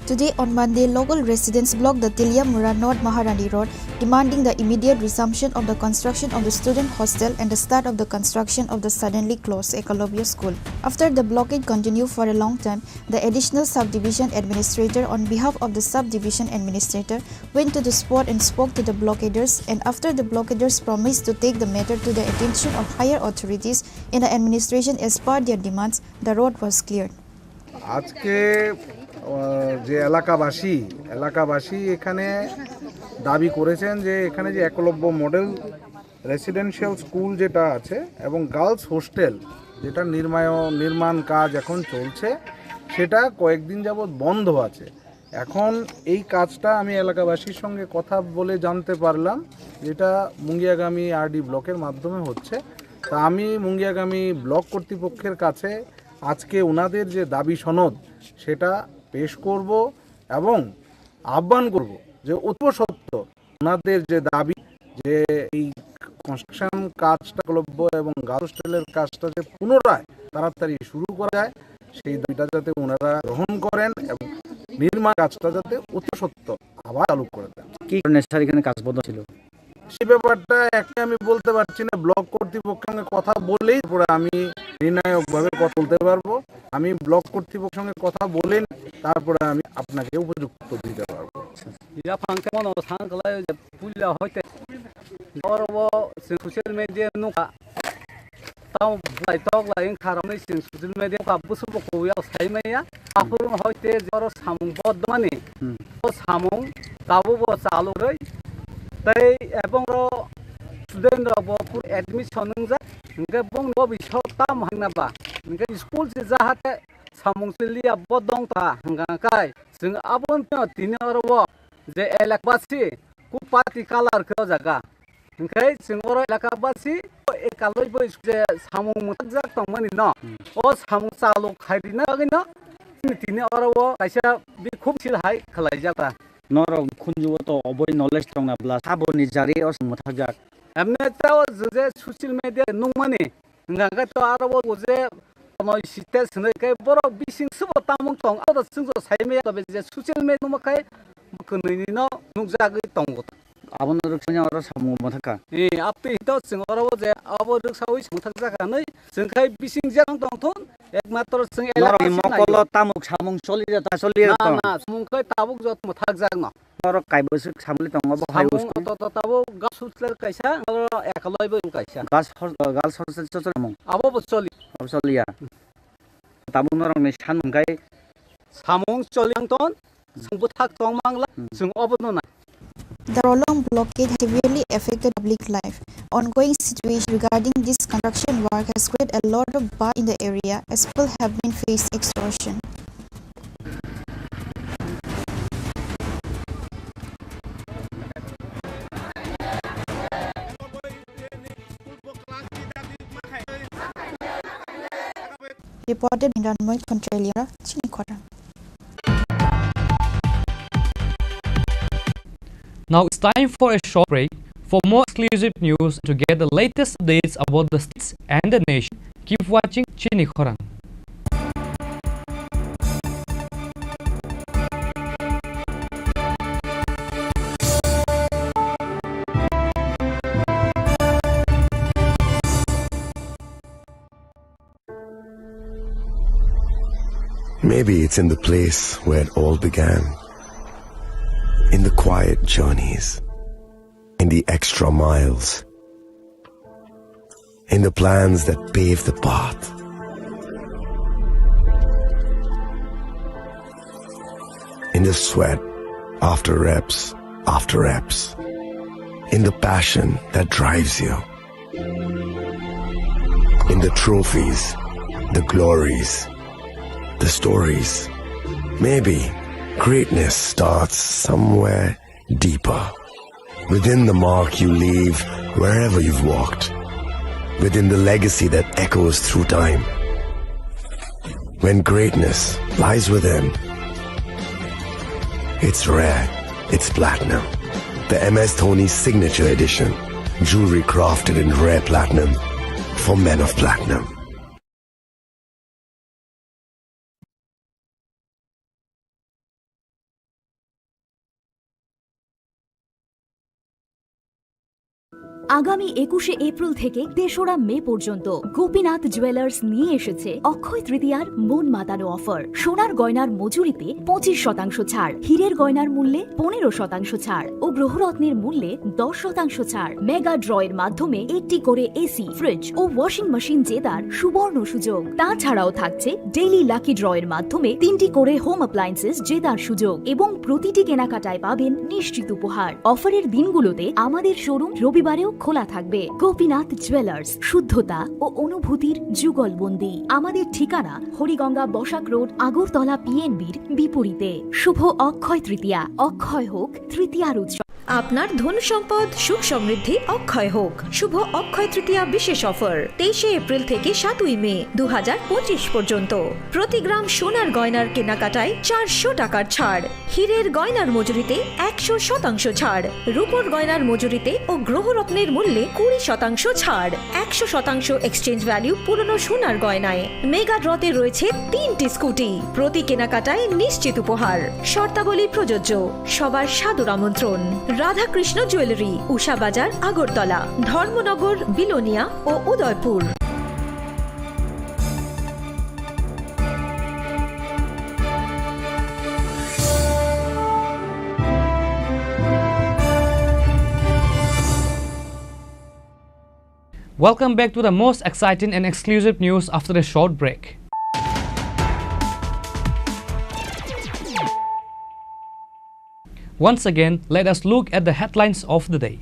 Today on Monday, local residents blocked the Teliamura North Maharani Road, demanding the immediate resumption of the construction of the student hostel and the start of the construction of the suddenly closed Eklavya School. After the blockade continued for a long time, the additional subdivision administrator, on behalf of the subdivision administrator, went to the spot and spoke to the blockaders, and after the blockaders promised to take the matter to the attention of higher authorities in the administration as per their demands, the road was cleared. আজকে আহ, যে এলাকাবাসী এলাকাবাসী এখানে দাবি করেছেন যে এখানে যে একলব্য মডেল রেসিডেন্সিয়াল স্কুল যেটা আছে এবং গার্লস হোস্টেল যেটা নির্মায় নির্মাণ কাজ এখন চলছে, সেটা কয়েকদিন যাবৎ বন্ধ আছে। এখন এই কাজটা আমি এলাকাবাসীর সঙ্গে কথা বলে জানতে পারলাম, যেটা মুঙ্গিয়াগামী আরডি ব্লকের মাধ্যমে হচ্ছে। তা আমি মুঙ্গিয়াগামী ব্লক কর্তৃপক্ষের কাছে আজকে ওনাদের যে দাবি সনদ, সেটা পেশ করব এবং আহ্বান করব যে অতীব সত্বর ওনাদের যে দাবি, যে এই কনস্ট্রাকশন কাজটা, ক্লব্য এবং গার্লস হোস্টেলের কাজটা যে পুনরায় তাড়াতাড়ি শুরু করা যায়, সেই দাবিটা যাতে ওনারা গ্রহণ করেন এবং নির্মাণ কাজটা যাতে অতি সত্বর আবার চালু করে দেন। কি কারণে স্যার এখানে কাজ বন্ধ ছিল? সেই ব্যাপারটা এখন আমি বলতে পারছি না। ব্লক কর্তৃপক্ষের সঙ্গে কথা বলেই তারপরে আমি নির্ণায়কভাবে কথা বলতে পারবো। আমি ব্লক কর্তৃপক্ষের সঙ্গে কথা বলে তারপরে আমি আপনাকে উপযুক্ত দিতে পারবো। Ya phang khe mano sang kalai je puila hoite. Oro bo se social media nukha. Tamo bulai tok lai wngkha rokni chwng social media ka busu bo kuya sai maya. Aphuru hoite je oro samung bodmani. Hmm. O samung tabuk bo chalugwi. Tei ebong ro student rok bo pur admission wngjak. Hingke bong bo bisok tam hangna ba. Hingke school se jahate samung se liya bo dong ta hingka kai. Chwng aboni tini oro bo je elakbasi ku party colour khe o jaga. Hingke chwng oro elakabasi ekaloi bo je samung mwthakjak tongmani no. Hmm. O samung chaluk khairina bagwi no tini oro o kaisa bikhuk sil hai khlaijak ta. Norok khunju o to oboi knowledge tongna bla saboni jari o samung mwthakjak. Emne tei o je social media nukmani hingka khe to aro o je kono site swnwi khe borok bising subo tamung tong abo chwngno sai maya tobe je social media nukma khe kwnwini no nukjagwi tongo. Abono rwksaino oro samung mwthakha. Eh, abtwi hito chwng oro o je abo rwksaui mwthakjak hinwi chwng khai bising je tongthun ekmatro chwng elaka norokni sinai mokolo yo. Tamuk samung choli ya ta choli ya na, tong? Na, samung khai tabuk jot mwthakjak no. Norok kaibo swk samli tongo bo hai samung uskul. Oto to tabuk gas hostel kaisa, oro ekaloi bo kaisa. Gas hos-, gas hostel choli samung. Abo bo choli. Abo choli ya. Tabuk norokni sanmung khai. Samung choli ang ton. Chwng bwthak tong mangla, hmm, chwng obono nai. The Rolong blockade has severely affected public life. Ongoing situation regarding this construction work has created a lot of buzz in the area as people have been faced extortion. Reported by Ranmoy Khontrailiara, Chini Khorang. Now it's time for a short break. For more exclusive news, to get the latest updates about the states and the nation, keep watching Chini Khorang. Maybe it's in the place where it all began. In the quiet journeys, in the extra miles, in the plans that pave the path, in the sweat after reps after reps, in the passion that drives you. In the trophies, the glories, the stories. Maybe greatness starts somewhere deeper. Within the mark you leave wherever you've walked. Within the legacy that echoes through time. When greatness lies within, it's rare It's platinum. The M S Dhoni Signature Edition. Jewelry crafted in rare platinum for men of platinum. আগামী একুশে এপ্রিল থেকে তেসরা মে পর্যন্ত গোপীনাথ জুয়েলার্স নিয়ে এসেছে অক্ষয় তৃতীয়ার মন মাতানো অফার। সোনার গয়নার মজুরিতে পঁচিশ শতাংশ ছাড়, হীরের গয়নার মূল্যে পনেরো শতাংশ ছাড় ও গ্রহরত্নের মূল্যে দশ শতাংশ ছাড়। মেগা ড্রয়ের মাধ্যমে একটি করে এসি, ফ্রিজ ও ওয়াশিং মেশিন জেতার সুবর্ণ সুযোগ। তাছাড়াও থাকছে ডেইলি লাকি ড্রয়ের মাধ্যমে তিনটি করে হোম অ্যাপ্লায়েন্সেস জেতার সুযোগ এবং প্রতিটি কেনাকাটায় পাবেন নিশ্চিত উপহার। অফারের দিনগুলোতে আমাদের শোরুম রবিবারেও খোলা থাকবে। গোপীনাথ জুয়েলার্স, শুদ্ধতা ও অনুভূতির যুগলবন্দি। আমাদের ঠিকানা হরিগঙ্গা বসাক রোড, আগরতলা পিএনবির বিপরীতে। শুভ অক্ষয় তৃতীয়া, অক্ষয় হোক তৃতীয়ার উৎসব। আপনার ধন সম্পদ সুখ সমৃদ্ধি অক্ষয় হোক। শুভ অক্ষয় তৃতীয়া বিশেষ অফার, তেইশে এপ্রিল থেকে সাতই মে দু হাজার পঁচিশ পর্যন্ত। প্রতি গ্রাম সোনার গয়নার কেনাকাটায় চারশো টাকার ছাড়, হীরের গয়নার মজুরিতে একশো শতাংশ ছাড়, রূপোর গয়নার মজুরিতে ও গ্রহরত্নের মূল্যে কুড়ি শতাংশ ছাড়, একশো শতাংশ এক্সচেঞ্জ ভ্যালু পুরনো সোনার গয়নায়। মেগা ড্রতে রয়েছে তিনটি স্কুটি, প্রতি কেনাকাটায় নিশ্চিত উপহার। শর্তাবলী প্রযোজ্য। সবার সাদর আমন্ত্রণ। রাধাকৃষ্ণ জুয়েলারি, উষা বাজার, আগরতলা, ধর্মনগর, বিলোনিয়া ও Udaipur. Welcome back to the most exciting and exclusive news after a short break. Once again, let us look at the headlines of the day.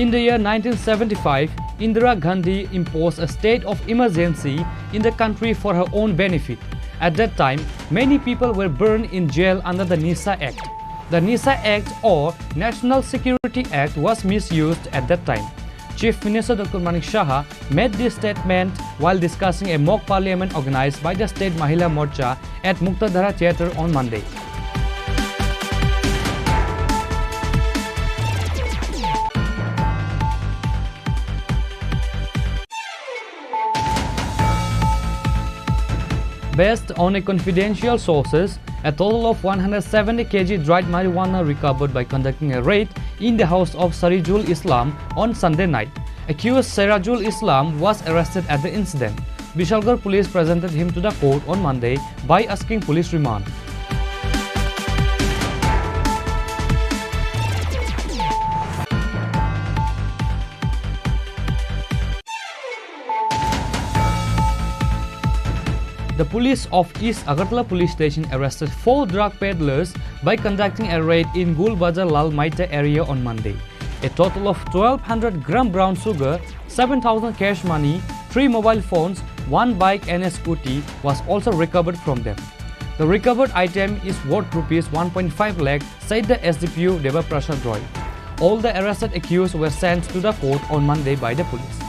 In the year nineteen seventy-five, Indira Gandhi imposed a state of emergency in the country for her own benefit. At that time, many people were burned in jail under the NISA Act. The NISA Act, or National Security Act, was misused at that time. Chief Minister Doctor Manik Saha made this statement while discussing a mock parliament organized by the State Mahila Morcha at Muktadhara Theatre on Monday. Based on a confidential sources, a total of one hundred seventy K G dried marijuana recovered by conducting a raid in the house of Sarijul Islam on Sunday night. Accused Serajul Islam was arrested at the incident. Bishalgarh police presented him to the court on Monday by asking police remand. The police of East Agartala Police Station arrested four drug peddlers by conducting a raid in Gul Bazar Lal Maita area on Monday. A total of twelve hundred gram brown sugar, seven thousand cash money, three mobile phones, one bike and a scooty was also recovered from them. The recovered item is worth rupees one point five lakh, said the S D P O Deba Prasad Roy. All the arrested accused were sent to the court on Monday by the police.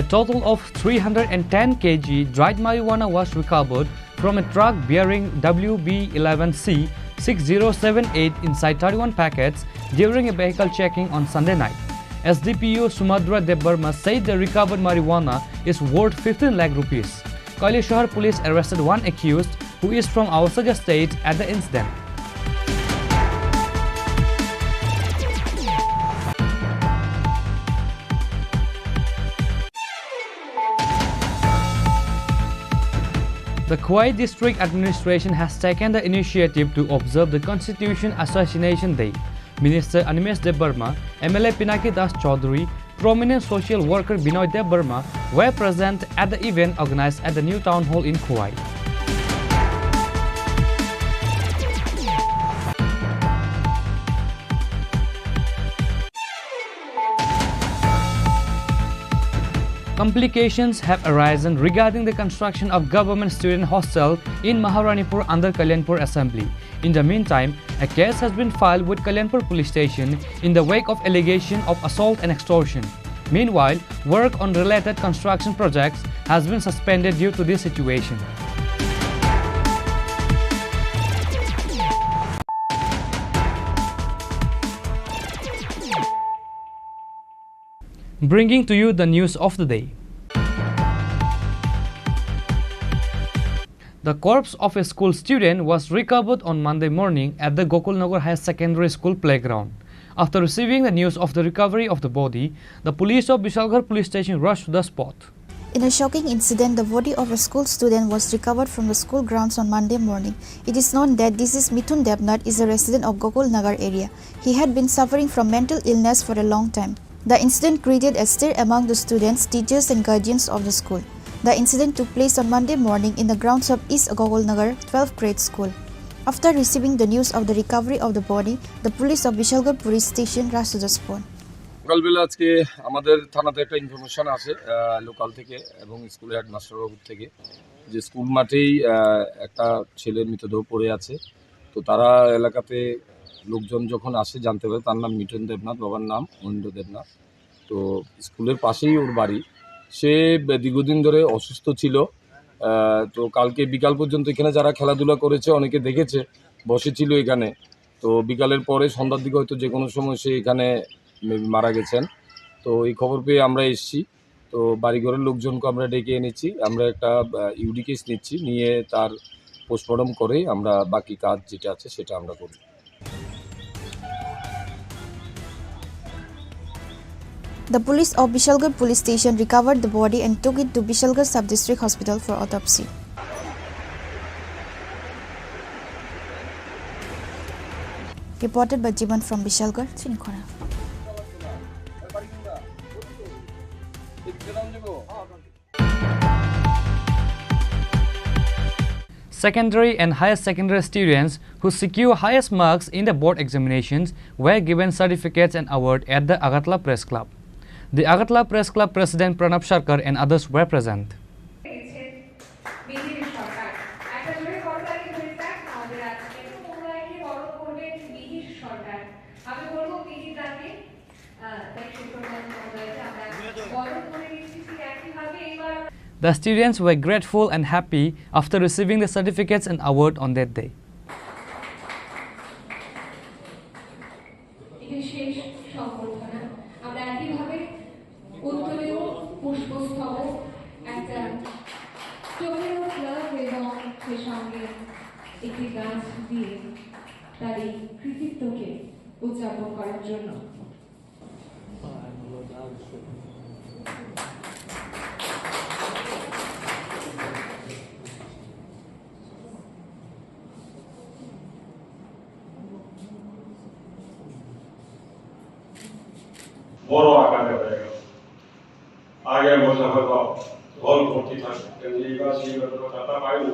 A total of three hundred and ten K G dried marijuana was recovered from a truck bearing W B eleven C six zero seven eight inside thirty-one packets during a vehicle checking on Sunday night. S D P O Sumadra Debbarma said the recovered marijuana is worth fifteen lakh rupees. Kailashahar police arrested one accused who is from Awasajia state at the incident. The Khowai District Administration has taken the initiative to observe the Constitution Assassination Day. Minister Animesh Debbarma, M L A Pinaki Das Chaudhary, prominent social worker Binoy Debbarma were present at the event organized at the new town hall in Khowai. Complications have arisen regarding the construction of government student hostel in Maharanipur under Kalyanpur Assembly. In the meantime, a case has been filed with Kalyanpur Police Station in the wake of allegation of assault and extortion. Meanwhile, work on related construction projects has been suspended due to this situation. Bringing to you the news of the day. The corpse of a school student was recovered on Monday morning at the Gokulnagar Higher Secondary School playground. After receiving the news of the recovery of the body, the police of Bishalgarh Police Station rushed to the spot. In a shocking incident, the body of a school student was recovered from the school grounds on Monday morning. It is known that this is Mithun Debnath, is a resident of Gokulnagar area. He had been suffering from mental illness for a long time. The incident created a stir among the students, teachers, and guardians of the school. The incident took place on Monday morning in the grounds of East Gokulnagar twelfth grade school. After receiving the news of the recovery of the body, the police of Bishalgarh Police Station rushed to the spot. সকালবেলা আজকে আমাদের থানাতে একটা ইনফরমেশন আসে লোকাল থেকে এবং স্কুলের হেডমাস্টার বাবুর থেকে, যে স্কুল মাঠেই আহ, একটা ছেলের মৃতদেহ পড়ে আছে। তো তারা এলাকাতে লোকজন যখন আসে জানতে পারে তার নাম মিঠুন দেবনাথ, বাবার নাম মহেন্দ্র দেবনাথ। তো স্কুলের পাশেই ওর বাড়ি। সে দীর্ঘদিন ধরে অসুস্থ ছিল। আহ, তো কালকে বিকাল পর্যন্ত এখানে যারা খেলাধুলা করেছে অনেকে দেখেছে, বসেছিল এখানে। তো বিকালের পরে সন্ধ্যার দিকে হয়তো যে কোনো সময় সে এখানে maybe মারা গেছেন। তো এই খবর পেয়ে আমরা এসছি। তো বাড়িঘরের লোকজনকে আমরা ডেকে এনেছি, আমরা একটা ইউডি কেস নিচ্ছি, নিয়ে তার পোস্টমর্টম করে আমরা বাকি কাজ যেটা আছে সেটা আমরা করব। The police of Bishalgarh Police Station recovered the body and took it to Bishalgarh Sub-District Hospital for autopsy. Reported by Jiban from Bishalgarh, Chinikhona. Secondary and higher secondary students who secure highest marks in the board examinations were given certificates and award at the Agartala Press Club. The Agartala Press Club President Pranab Sarkar and others were present. The students were grateful and happy after receiving the certificates and award on that day. বড় আকারে হয়ে গেল। আগের বছর হয়তো হল ভর্তি থাকে, কিন্তু এইবার সেই ব্যাপারে টাকা পাইনি।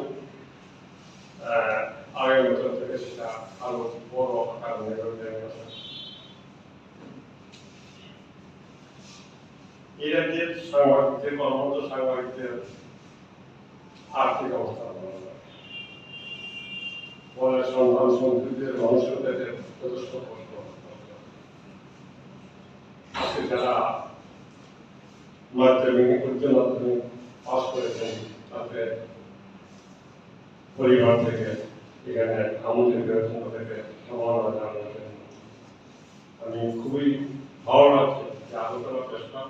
আহ, আগের বছর থেকে সেটা আরো বড় আকার হয়ে যাবে। এরা যে সাংবাদিকদের, কর্মরত সাংবাদিকদের আর্থিক অবস্থা ভালো নয়। ফলে সন্তান সন্ততিদের ভবিষ্যতে যথেষ্ট কষ্ট। আজকে যারা মাধ্যমিক, উচ্চ মাধ্যমিক পাস করেছেন, তাদের পরিবার থেকে এখানে আমন্ত্রিত হয়েছেন, তাদেরকে সম্মাননা জানানোর জন্য। আমি খুবই ভালো লাগছে যে আগরতলা প্রেস ক্লাব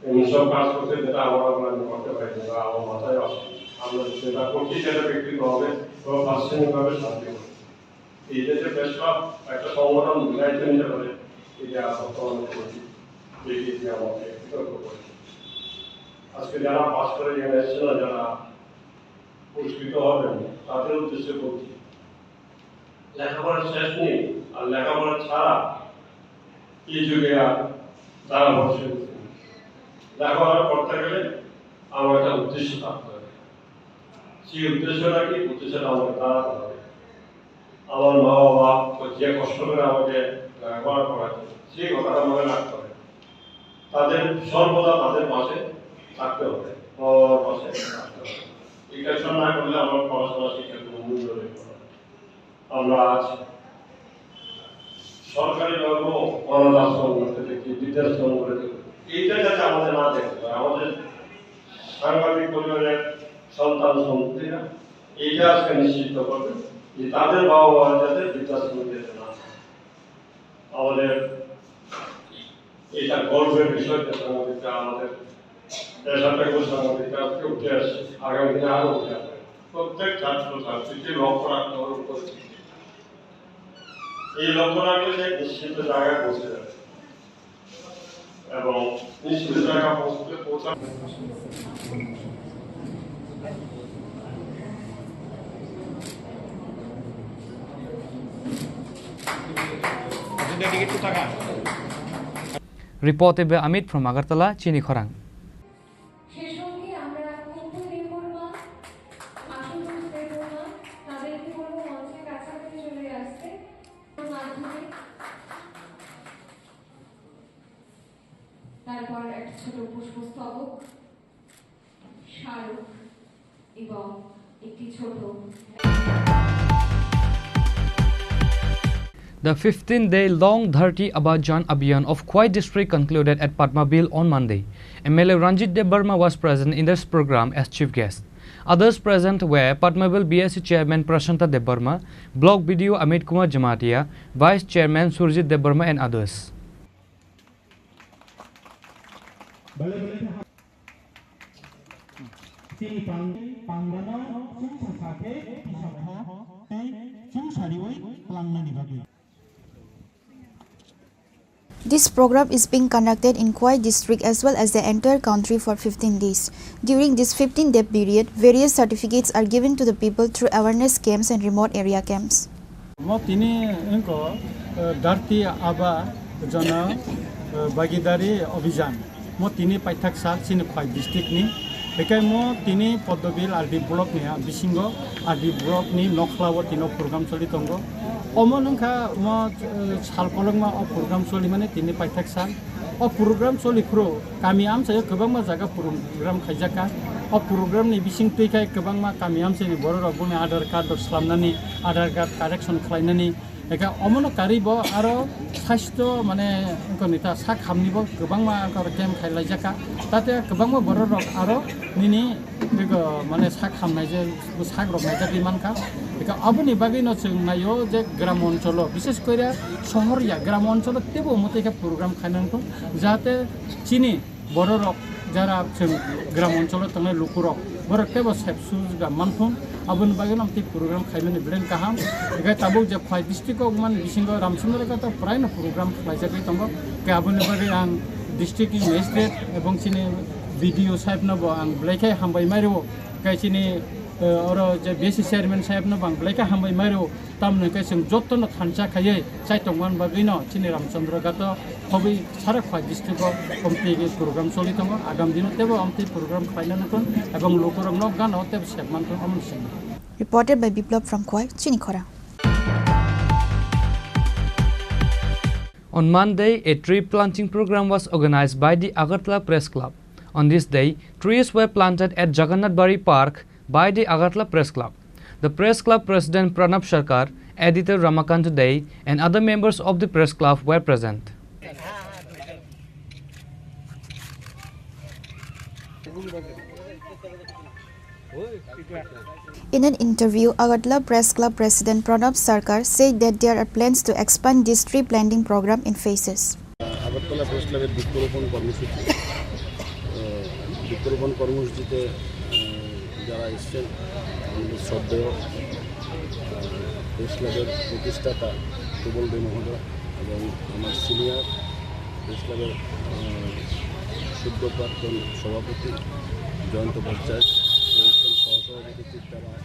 এমন সব কাজ করছে যেটা আমরা, আমরা করতে পারি না, বা আমার মাথায় আসে। আমরা যেটা করছি সেটা ব্যক্তিগতভাবে বা প্রাতিষ্ঠানিকভাবে শান্তি হবে। এই দেশে প্রেস ক্লাব একটা সংগঠন দায়িত্ব নিতে পারে, এটা বর্তমানে করেছি, দেখি যে আমাকে কৃতজ্ঞ করে। আজকে যারা পাস করে এখানে এসছে না, যারা পুরস্কৃত হবেন, তাদের উদ্দেশ্যে বলছি, লেখাপড়ার শেষ নেই, আর লেখাপড়া ছাড়া এই যুগে আর দাঁড়া বসে উঠতে নেই। লেখাপড়া করতে গেলে আমার একটা উদ্দেশ্য থাকতে হবে। সেই উদ্দেশ্যটা কি? উদ্দেশ্যটা আমাকে দাঁড়াতে হবে। আমার মা বাবা তো যে কষ্ট করে আমাকে লেখাপড়া করাচ্ছে, সেই কথাটা মনে রাখতে হবে। তাদের সর্বদা তাদের পাশে থাকতে হবে, মা বাবার পাশে থাকতে হবে। এই কাজটা না করলে আমার পড়াশোনা শিক্ষার কোনো মূল্য নেই। আমরা আজ সরকারিভাবেও অনাথ আশ্রম গড়ে তুলেছি, বৃদ্ধাশ্রম গড়ে তুলেছি। এইটা যাতে আমাদের না দেখতে হয়, আমাদের সাংবাদিক পরিবারের সন্তান সন্ততিরা এইটা আজকে নিশ্চিত করবে যে তাদের বাবা মা যাতে বৃদ্ধাশ্রমে যেতে না হয়। আমাদের এটা গর্বের বিষয় যে সাংবাদিকরা আমাদের পেশাটা এখন সাংবাদিকরা আজকে উঠে আসছে, আগামী দিনে আরো উঠে আসবে। প্রত্যেক ছাত্র ছাত্রীকে লক্ষ্য রাখতে হবে উপস্থিতি। এই লক্ষ্য রাখলে সে নিশ্চিত জায়গায় পৌঁছে যাবে এবং নিশ্চিত জায়গায় পৌঁছতে পৌঁছাবে। Reported by Amit from Agartala, Chini Khorang. সেই সঙ্গে আমরা কুম্ভ দেববর্মা, আশুতোষ দেববর্মা, তাদেরকে বলবো মঞ্চের কাছাকাছি চলে আসতে। মাধ্যমে তারপর একটা ছোট পুষ্পস্তবক, স্মারক এবং একটি ছোট The fifteen-day long Dharti Aaba Jaan Abhiyan of Khowai district concluded at Padmabil on Monday. M L A Ranjit Debbarma was present in this program as chief guest. Others present were Padmabil B S C chairman Prashanta Debbarma, block B D O Amit Kumar Jamatia, vice chairman Surjit Debbarma and others. Chini pang-, pangrano chwngsa sakhe tei chwngsariwi tlangnani bagwi. This program is being conducted in Khowai district as well as the entire country for fifteen days. During this fifteen-day period, various certificates are given to the people through awareness camps and remote area camps. Mo tini wngkha, eh, Dharti Aaba Jana, eh, Bhagidari Abhiyan. Mo tini paithak sal chini Khowai district ni. Hikai mo tini Padmabil R D block ni, ah, bisingo R D block ni nokhla o tino program choli tongo. Omo wngkha mo, eh, sal kolokma o program choli mani tini paithak sal. O program choli phuru kami amchaio kwbangma jaga program khaijak kha. O program ni bising twi khai kwbangma kami amchaini borok rok boni Aadhaar card rok slamnani, Aadhaar card correction khlainani, eka omono karwi bo aro sasthyo mane wngkha nita sak hamni bo kwbangma wngkha aro camp khai laijak kha. Tate kwbangma borok rok aro nini bego mane sak hamnai je sak rok naijagwi mankha. Eka aboni bagwino chwng naio je gram oncholo, bishes kore sohor ya, gram oncholo teibo omo tei khe program khaina wngkha, jahate chini borok rok jara chwng gram oncholo tongnai lukurok borok teibo sep sujga manthun, aboni bagwino amtwi program khaimani belai kaham. Eka tabuk je Khowai district o mani bisingo Ramchandra Ghat o praino program khlaijagwi tongo, ke aboni bagwi ang district ni magistrate ebong chini B D O saheb no bo ang belai khe hambai mai rwo. Khe chini, eh, oro je B S C chairman saheb no bo ang belai khe hambai mai rwo. Tamoni khe chwng joto no thansa khaiwi chai tongmani bagwi no chini Ramchandra Ghat o khobwi sara Khowai district o omtwi program choli tongo. Agam dino teibo omtwi program khlaina nukon ebong lukurok no gana o teibo sep manthun omo ni simi. Reported by Biplab from Khowai, Chini Khorang. On Monday, a tree planting program was organized by the Agartala Press Club. On this day, trees were planted at Jagannath Bari Park by the Agartala Press Club. The Press Club President Pranab Sarkar, Editor Ramakant Dey, and other members of the Press Club were present. In an interview, Agartala Press Club President Pranab Sarkar said that there are plans to expand this tree planting program in phases. Agartala press ক্লাবের বৃক্ষরোপণ কর্মসূচি। আহ, বৃক্ষরোপণ কর্মসূচিতে, আহ, যারা এসছেন, আমাদের শ্রদ্ধেয়, আহ, প্রেস ক্লাবের প্রতিষ্ঠাতা সুবল দে মহোদয় এবং আমার সিনিয়র প্রেস ক্লাবের, আহ, সদ্য প্রাক্তন সভাপতি জয়ন্ত ভট্টাচার্য রয়েছেন, সহসভাপতি চিত্রা রায়,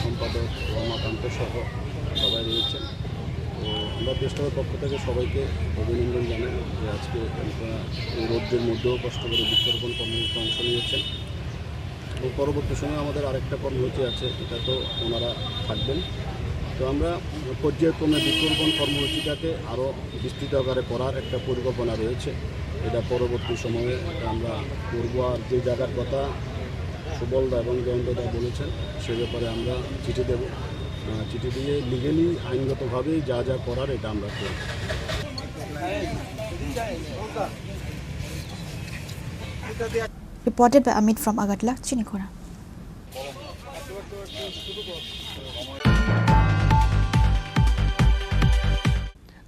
সম্পাদক রমাকান্ত সহ সবাই রয়েছেন। তো আমরা প্রেস ক্লাবের পক্ষ থেকে সবাইকে অভিনন্দন জানাই যে আজকে আপনারা এই রৌদ্রের মধ্যেও কষ্ট করে বৃক্ষরোপণ কর্মসূচিতে অংশ নিয়েছেন। এবং পরবর্তী সময়ে আমাদের আরেকটা কর্মসূচি আছে, এটা তো ওনারা থাকবেন। তো আমরা পর্যায়ক্রমে বৃক্ষরোপণ কর্মসূচিটাকে আরও বিস্তৃত আকারে করার একটা পরিকল্পনা রয়েছে, এটা পরবর্তী সময়ে আমরা করবো। আর যে জায়গার কথা সুবলদা এবং জয়ন্তদা বলেছেন, সে ব্যাপারে আমরা চিঠি দেব। আহ, চিঠি দিয়ে লিগেলি আইনগতভাবে যা যা করার এটা আমরা করব। Reported by Amit from Agartala, Chinikhora.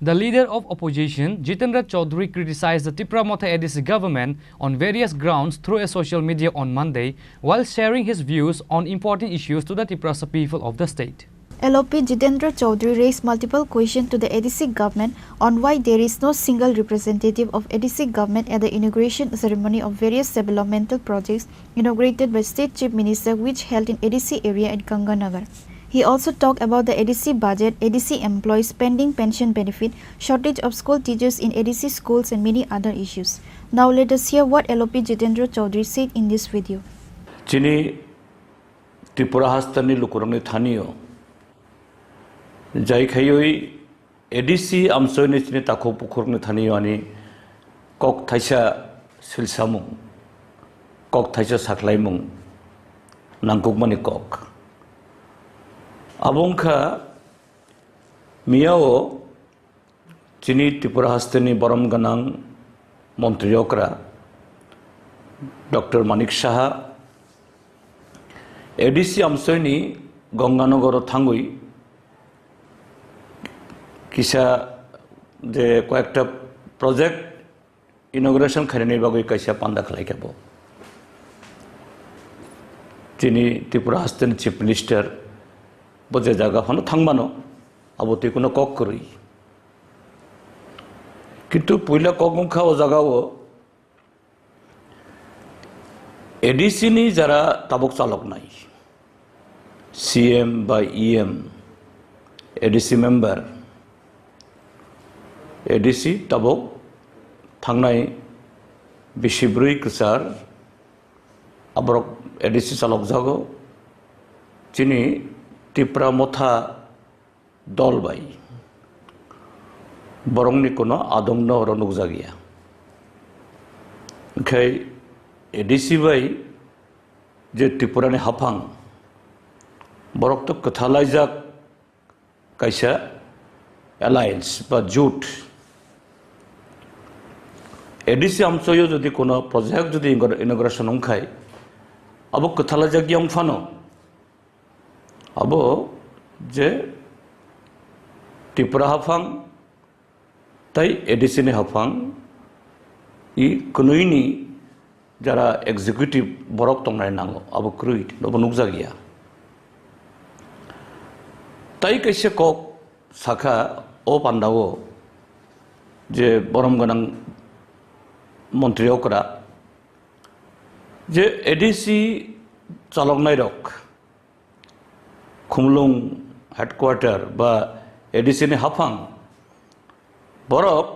The leader of opposition, Jitendra Chaudhary, criticized the Tipra Motha A D C government on various grounds through a social media on Monday, while sharing his views on important issues to the Tiprasa people of the state. L O P Jitendra Chaudhary raised multiple questions to the A D C government on why there is no single representative of A D C government at the inauguration ceremony of various developmental projects inaugurated by State Chief Minister, which held in A D C area at Ganganagar. He also talked about the A D C budget, A D C employees, pending pension benefit, shortage of school teachers in A D C schools, and many other issues. Now let us hear what L O P Jitendra Chaudhary said in this video. Chini Tripura hasteni lukurokni thanio jai khaiwi A D C amsoini chini takhuk bukhukni thanio ani kok thaisa silsamung, kok thaisa sakhlaimung nangkukmani kok. Abo wngkha miyao chini Tripura hasteni borom gwnang montri okra Doctor Manik Saha A D C amsoini Ganganagaro thangwi kisa je koyekta project inauguration khainani bagwi kaisa panda khlai kha bo. Chini Tripura hasteni Chief Minister bo je jaga phano thangmano, abo twi kuno kok kwrwi. Kintu puila kok wngkha o jagao A D C ni jara tabuk chaloknai, C M ba E M, A D C member, A D C tabuk thangnai bisi bwrwi kwchar aborok A D C chalokjago. Chini Tipra Motha dol bai borokni kuno adongno oro nukjakya. Hinkhe A D C bai je Tripurani haphang, borok to kwthalaijak kaisa alliance ba jut. A D C amchoyo jodi kuno project jodi inauguration wngkhai, abo kwthalaijak yang phano, abo je Tripura haphang tai A D C ni haphang i kwnwini jara executive borok tongnai nango, abo kwrwi nobo nukjakya. Tai kaisa kok sakha o pandao je borom gwnang montri okra je A D C chaloknairok Khumulwng headquarter ba A D C ni haphang borok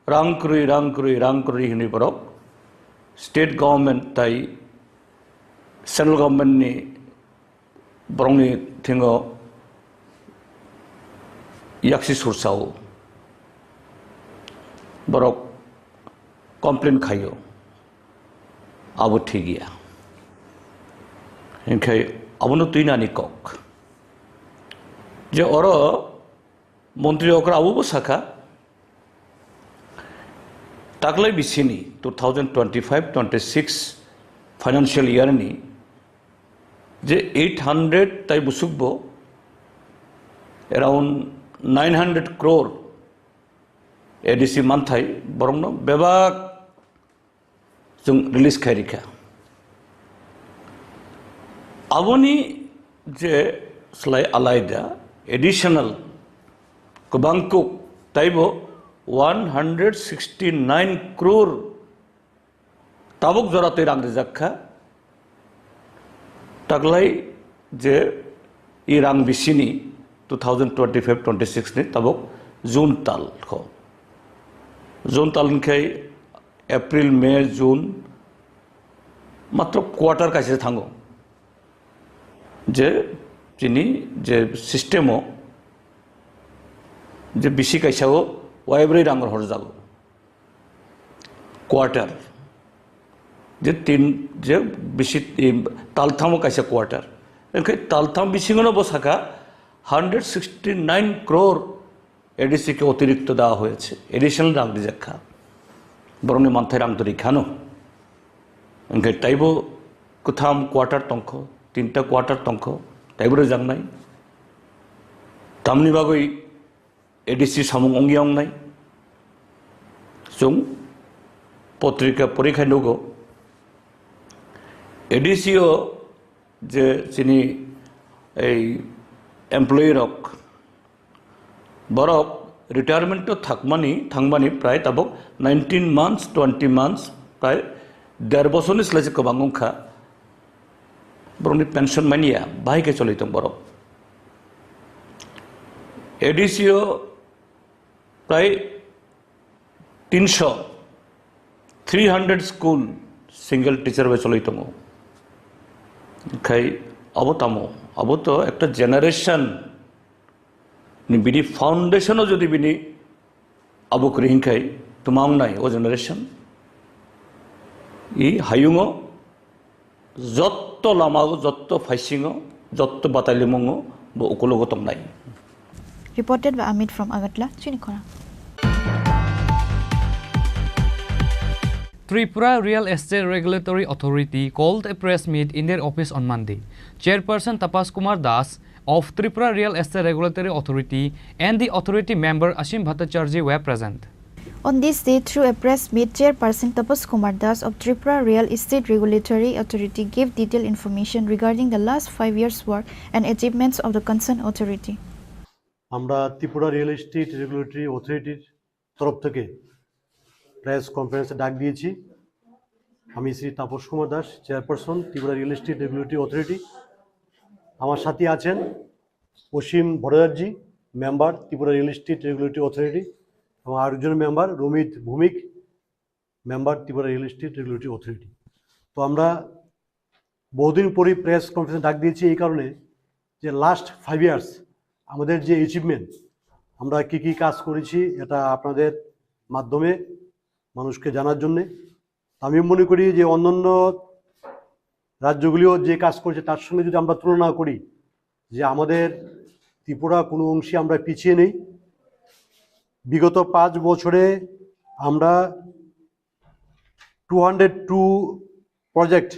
rang kwrwi, rang kwrwi, rang kwrwi hwnwi borok state government tai central government ni borokni thingo yaksi sursao borok complain khaio. Abo thik ya. Hinkhe abono twinani kok. Je oro montri okra abobo sakha, taklai bisini two thousand twenty-five twenty-six financial year ni je eight hundred tai busukbo around nine hundred crore A D C manthai borokno bebak chwng release khai rikha. Aboni je slai alaida additional kwbang kuk taibo one hundred sixty nine crore tabuk jora twi rang rijak kha. Taklai je i rang bisini two thousand twenty-five twenty-six ni tabuk June tal kho. June tal hinkhe April, May, June matro quarter kaisa thango. Je chini je system o je bisi kaisa o waibrwi rang horjago. Quarter. Je tin, je bisi, em, taltham o kaisa quarter. Hinkhe taltham bisingo no bo sakha, hundred sixty nine crore ADC কে অতিরিক্ত দেওয়া হয়েছে, additional রাং rijak kha, borokni manthai rang twi khano, hwnkhe taibo kwtham quarter tongkho, tinta quarter tongkho, taibo rwjaknai. Tamni bagwi ADC samung wngya wngnai. Chwng potrika porikhai nugo, ADC o je chini ei employee rok, borok retirement o thakmani, thangmani prai tabok nineteen months, twenty months, prai der bosorni slai se kwbang wngkha. Borokni pension manya, bahai khe choli tong borok. ADC o prai তিনশো, three hundred school single teacher bai choloi tongo. Khai abo tamo, abo to ekta generation ni bini foundation o jodi bini abo kwrwi hinkhai twma wngnai o generation. I hayungo jotto lama o, jotto phaisingo, jotto batalimungo bo ukulogo tongnai. Reported by Amit from Agartala, Chini Khorang. Tripura Real Estate Regulatory Authority called a press meet in their office on Monday. Chairperson Tapas Kumar Das of Tripura Real Estate Regulatory Authority and the authority member Ashim Bhattacharjee were present. On this day, through a press meet, Chairperson Tapas Kumar Das of Tripura Real Estate Regulatory Authority gave detailed information regarding the last five years' work and achievements of the concerned authority. আমরা Tripura real estate regulatory অথরিটির তরফ থেকে প্রেস কনফারেন্সে ডাক দিয়েছি। আমি Shri Tapas Kumar Das, chairperson Tripura real estate regulatory authority. আমার সাথে আছেন Asim Bhattacharya, member Tripura real estate regulatory authority, এবং আরেকজন member Ramit Bhowmik, member Tripura real estate regulatory authority. তো আমরা বহুদিন পরেই প্রেস কনফারেন্স ডাক দিয়েছি এই কারণে যে লাস্ট ফাইভ ইয়ার্স আমাদের যে অ্যাচিভমেন্ট, আমরা কি কি কাজ করেছি, এটা আপনাদের মাধ্যমে মানুষকে জানার জন্যে। আমি মনে করি যে অন্যান্য রাজ্যগুলিও যে কাজ করছে, তার সঙ্গে যদি আমরা তুলনা করি, যে আমাদের ত্রিপুরা কোনো অংশে আমরা পিছিয়ে নেই। বিগত পাঁচ বছরে আমরা টু হান্ড্রেড টু প্রজেক্ট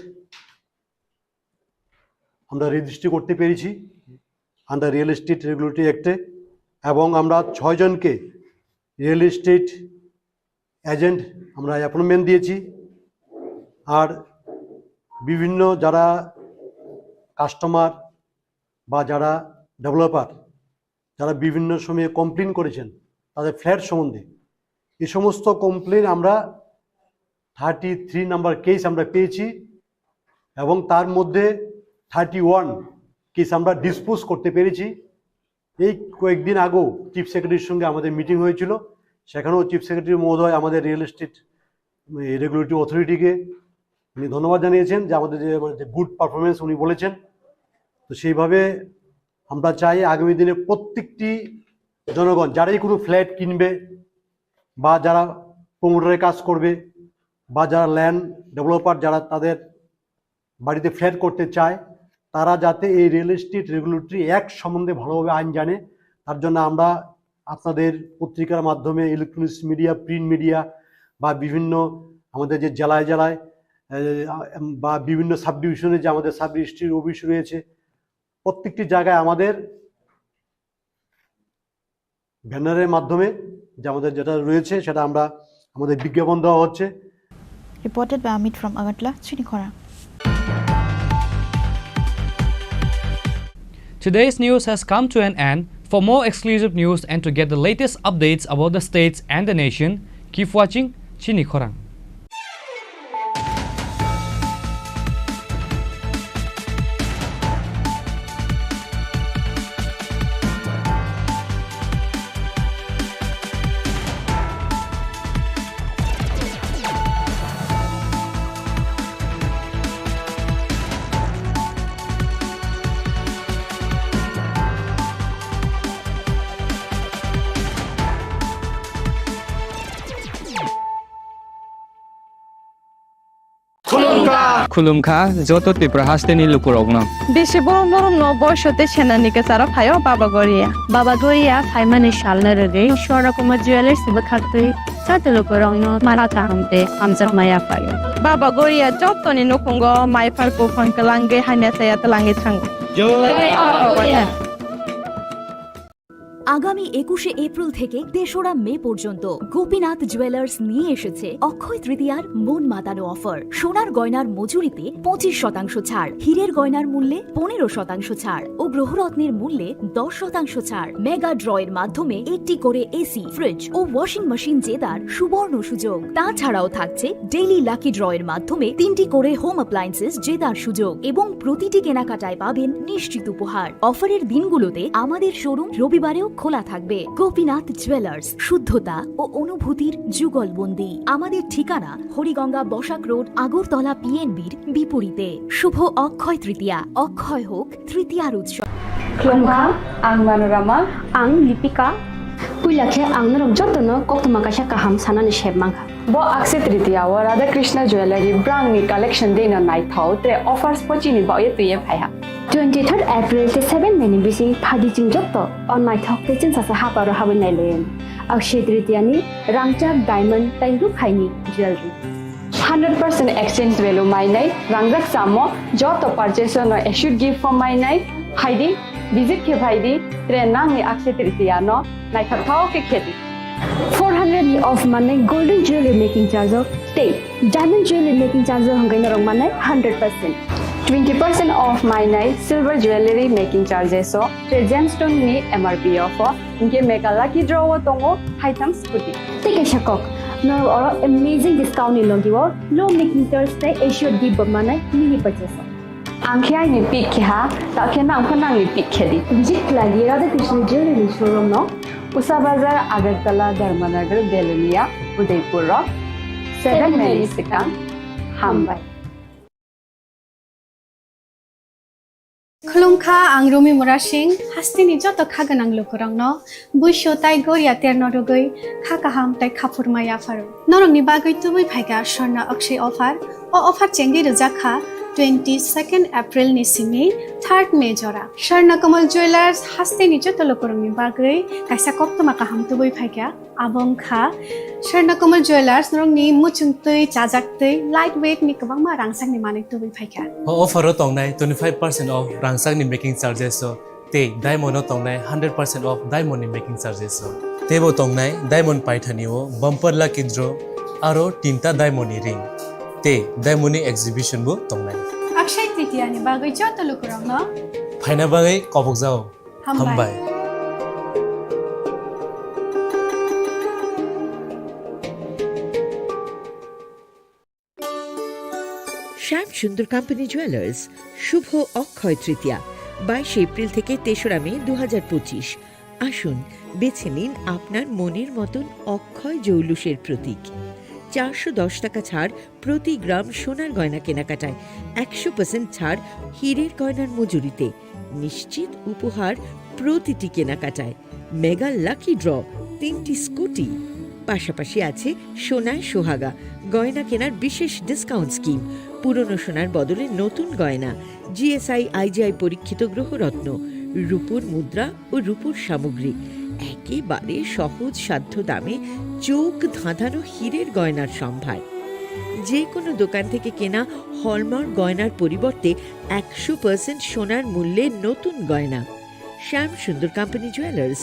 আমরা রেজিস্ট্রি করতে পেরেছি আন্ডার রিয়েল এস্টেট রেগুলেটরি অ্যাক্টে, এবং আমরা ছয়জনকে রিয়েল এস্টেট এজেন্ট আমরা অ্যাপয়েন্টমেন্ট দিয়েছি। আর বিভিন্ন যারা কাস্টমার বা যারা ডেভেলপার, যারা বিভিন্ন সময়ে কমপ্লেন করেছেন তাদের ফ্ল্যাট সম্বন্ধে, এই সমস্ত কমপ্লেন আমরা থার্টি থ্রি নাম্বার কেস আমরা পেয়েছি, এবং তার মধ্যে থার্টি ওয়ান কেস আমরা ডিসপোজ করতে পেরেছি। এই কয়েকদিন আগেও চিফ সেক্রেটারির সঙ্গে আমাদের মিটিং হয়েছিল, সেখানেও চিফ সেক্রেটারি মহোদয় আমাদের রিয়েল এস্টেট রেগুলেটরি অথরিটিকে উনি ধন্যবাদ জানিয়েছেন যে আমাদের যে, মানে, যে গুড পারফরমেন্স উনি বলেছেন। তো সেইভাবে আমরা চাই আগামী দিনে প্রত্যেকটি জনগণ যারাই কোনো ফ্ল্যাট কিনবে বা যারা প্রমোটারের কাজ করবে বা যারা ল্যান্ড ডেভেলপার, যারা তাদের বাড়িতে ফ্ল্যাট করতে চায়, তারা যাতে এই রিয়েল এস্টেট রেগুলেটরি অ্যাক্ট সম্বন্ধে ভালোভাবে আইন জানে, তার জন্য আমরা আপনাদের পত্রিকার মাধ্যমে, ইলেকট্রনিক্স মিডিয়া, প্রিন্ট মিডিয়া বা বিভিন্ন আমাদের যে জেলায় জেলায়, এ, বা বিভিন্ন সাব ডিভিশনে যে আমাদের সাব রেজিস্ট্রির অফিস রয়েছে, প্রত্যেকটি জায়গায় আমাদের ব্যানারের মাধ্যমে যে আমাদের যেটা রয়েছে সেটা আমরা, আমাদের বিজ্ঞাপন দেওয়া হচ্ছে। Reported by Amit from Agartala, Chini Khorang. Today's news has come to an end. For more exclusive news and to get the latest updates about the states and the nation, keep watching Chini Khorang. Khulumkha joto Tripura hasteni lukurokno. Bisi borom borom no boiso tei senani kwcharo phaio Baba Goria. Baba Goria phaimani salno rwgwi Swarna Kumar Jewellers bwkhaktwi joto lukurokno mala kaham tei hamjakma yaphaio. Baba Goria jotoni nukhungo maiphar buphang kwlangwi hamya chaya twlangwi thango. Jai Baba Goria. আগামী একুশে এপ্রিল থেকে তেসরা মে পর্যন্ত গোপীনাথ জুয়েলার্স নিয়ে এসেছে অক্ষয় তৃতীয়ার মন মাতানো অফার। সোনার গয়নার মজুরিতে পঁচিশ শতাংশ ছাড়, হীরের গয়নার মূল্যে পনেরো শতাংশ ছাড় ও গ্রহরত্নের মূল্যে দশ শতাংশ ছাড়। মেগা ড্রয়ের মাধ্যমে একটি করে এসি, ফ্রিজ ও ওয়াশিং মেশিন জেতার সুবর্ণ সুযোগ। তাছাড়াও থাকছে ডেইলি লাকি ড্রয়ের মাধ্যমে তিনটি করে হোম অ্যাপ্লায়েন্সেস জেতার সুযোগ এবং প্রতিটি কেনাকাটায় পাবেন নিশ্চিত উপহার। অফারের দিনগুলোতে আমাদের শোরুম রবিবারেও খোলা থাকবে। গোপীনাথ জুয়েলার্স, শুদ্ধতা ও অনুভূতির যুগলবন্দি। আমাদের ঠিকানা হরিগঙ্গা বসাক রোড, আগরতলা পিএনবির বিপরীতে। শুভ অক্ষয় তৃতীয়া, অক্ষয় হোক তৃতীয়ার উৎসব। Khulumkha, ang Manorama. Ang Lipika. Puila khe ang norok jotono koktwma kaisa kaham sanani sep mankha. Bo Akshaya Tritiya o Radha Krishna Jewellery brangni collection deno naithok tre offers pochini baoye twiye phaiha. Twenty third April te seven May ni bising phadi chwng jotto o naithok tei chwngsasa haparo habwi nailayan. Akshaya Tritiya ni rangchak diamond tei rukhaini jewellery. Hundred percent exchange value mainai, rangjak chamo, joto purchase no assured gift form mainai, phaidi, visit khe phaidi, tre nangni Akshaya Tritiya no naithok thok khe khedi. Four hundred ni off manai golden jewelry making charge o tei diamond jewelry making charge o hwnkhai norok manai hundred percent. Twenty percent off mainai silver jewelry making charges o, tre gemstone ni M R P off o, hinkhe mega lucky draw o tongo haitham scooty. Tei kaisa kok, norok oro amazing discount ni logi o low making charge tei assured gift bo manai mini purchase o. Ang khe aini pick khe ha, ta khe nang pho nangni pick khe di. Visit khlai di Radha Krishna Jewellery showroom no. Usa Bazar, Agartala, Dharmanagar, Belonia, Udaipur rok. Seven May ni swkang. Hambai. Khulumkha, ang Rumi Murasing, hasteni joto kha gwnang lukurokno buisu tai goria terno rwgwi kha kaham tai khaphurma yapharo. Norokni bagwi tubui phaikha Swarna Akshaya offer. O offer chengwi rwjak kha twenty second April ni simi third May jora. Swarna Kamal Jewellers hasteni joto lukurokni bagwi kaisa koktwma kaham tubui phaikha. Abo wngkha Swarna Kamal Jewellers norokni muchung twi, chajak twi, light weight ni kwbangma rangchakni manwi tubui phaikha. O offer o tongnai twenty five percent off rangchakni making charges o tei diamond o tongnai hundred percent off diamond ni making charges o. Teibo tongnai diamond paithani o bumper lucky draw aro tinta diamond ni ring tei diamond ni exhibition bo tongnai. Akshaya Tritiya ni bagwi joto lukurokno phaina bagwi kobokjao. Hambai. Hambai. শ্যাম Sundar company jewellers, শুভ অক্ষয় তৃতীয়া, বাইশে এপ্রিল থেকে তেসরা মে দু হাজার পঁচিশ। আসুন, বেছে নিন আপনার মনের মতন অক্ষয় জৌলুসের প্রতীক। চারশো দশ টাকা ছাড় প্রতি গ্রাম সোনার গয়না কেনাকাটায়, একশো পার্সেন্ট ছাড় হীরের গয়নার মজুরিতে, নিশ্চিত উপহার প্রতিটি কেনাকাটায়, মেগা লাকি ড্র, তিনটি স্কুটি। পাশাপাশি আছে সোনায় সোহাগা, গয়না কেনার বিশেষ ডিসকাউন্ট স্কিম, পুরনো সোনার বদলে নতুন গয়না, জিএসআই আইজিআই পরীক্ষিত গ্রহরত্ন, রূপোর মুদ্রা ও রূপোর সামগ্রী, একেবারে সহজ সাধ্য দামে চোখ ধাঁধানো হীরের গয়নার সম্ভার। যে কোনো দোকান থেকে কেনা হলমার্ক গয়নার পরিবর্তে একশো পার্সেন্ট সোনার মূল্যে নতুন গয়না। শ্যাম সুন্দর কোম্পানি জুয়েলার্স,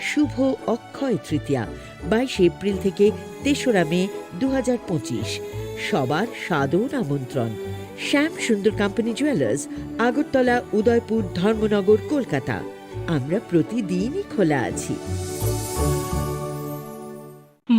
শুভ অক্ষয় তৃতীয়া, বাইশে এপ্রিল থেকে তেসরা মে দু হাজার পঁচিশ। সবার সাদর আমন্ত্রণ। শ্যাম সুন্দর কোম্পানি জুয়েলার্স, আগরতলা, উদয়পুর, ধর্মনগর, কলকাতা। আমরা প্রতিদিনই খোলা আছি।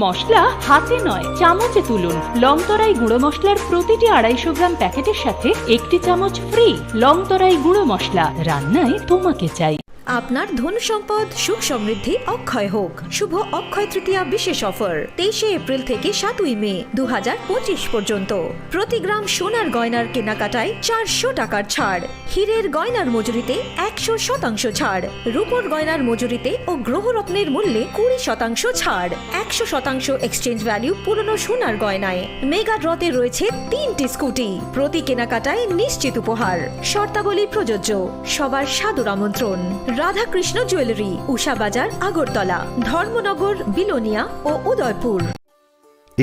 মশলা হাতে নয়, চামচে তুলুন। লংতরাই গুঁড়ো মশলার প্রতিটি আড়াইশো গ্রাম প্যাকেটের সাথে একটি চামচ ফ্রি। লংতরাই গুঁড়ো মশলা, রান্নায় তোমাকে চাই। আপনার ধন সম্পদ সুখ সমৃদ্ধি অক্ষয় হোক। শুভ অক্ষয় তৃতীয়া বিশেষ অফার তেইশে এপ্রিল থেকে সাতই মে দু হাজার পঁচিশ পর্যন্ত। প্রতি গ্রাম সোনার গয়নার কেনাকাটায় চারশো টাকার ছাড়, হীরের গয়নার মজুরিতে একশো শতাংশ ছাড়, রূপোর গয়নার মজুরিতে ও গ্রহরত্নের মূল্যে কুড়ি শতাংশ ছাড়, একশো শতাংশ এক্সচেঞ্জ ভ্যালু পুরনো সোনার গয়নায়। মেগা ড্রতে রয়েছে তিনটি স্কুটি, প্রতি কেনাকাটায় নিশ্চিত উপহার। শর্তাবলী প্রযোজ্য। সবার সাদর আমন্ত্রণ। রাধাকৃষ্ণ জুয়েলারি, উষা বাজার, আগরতলা, ধর্মনগর, বিলোনিয়া ও উদয়পুর।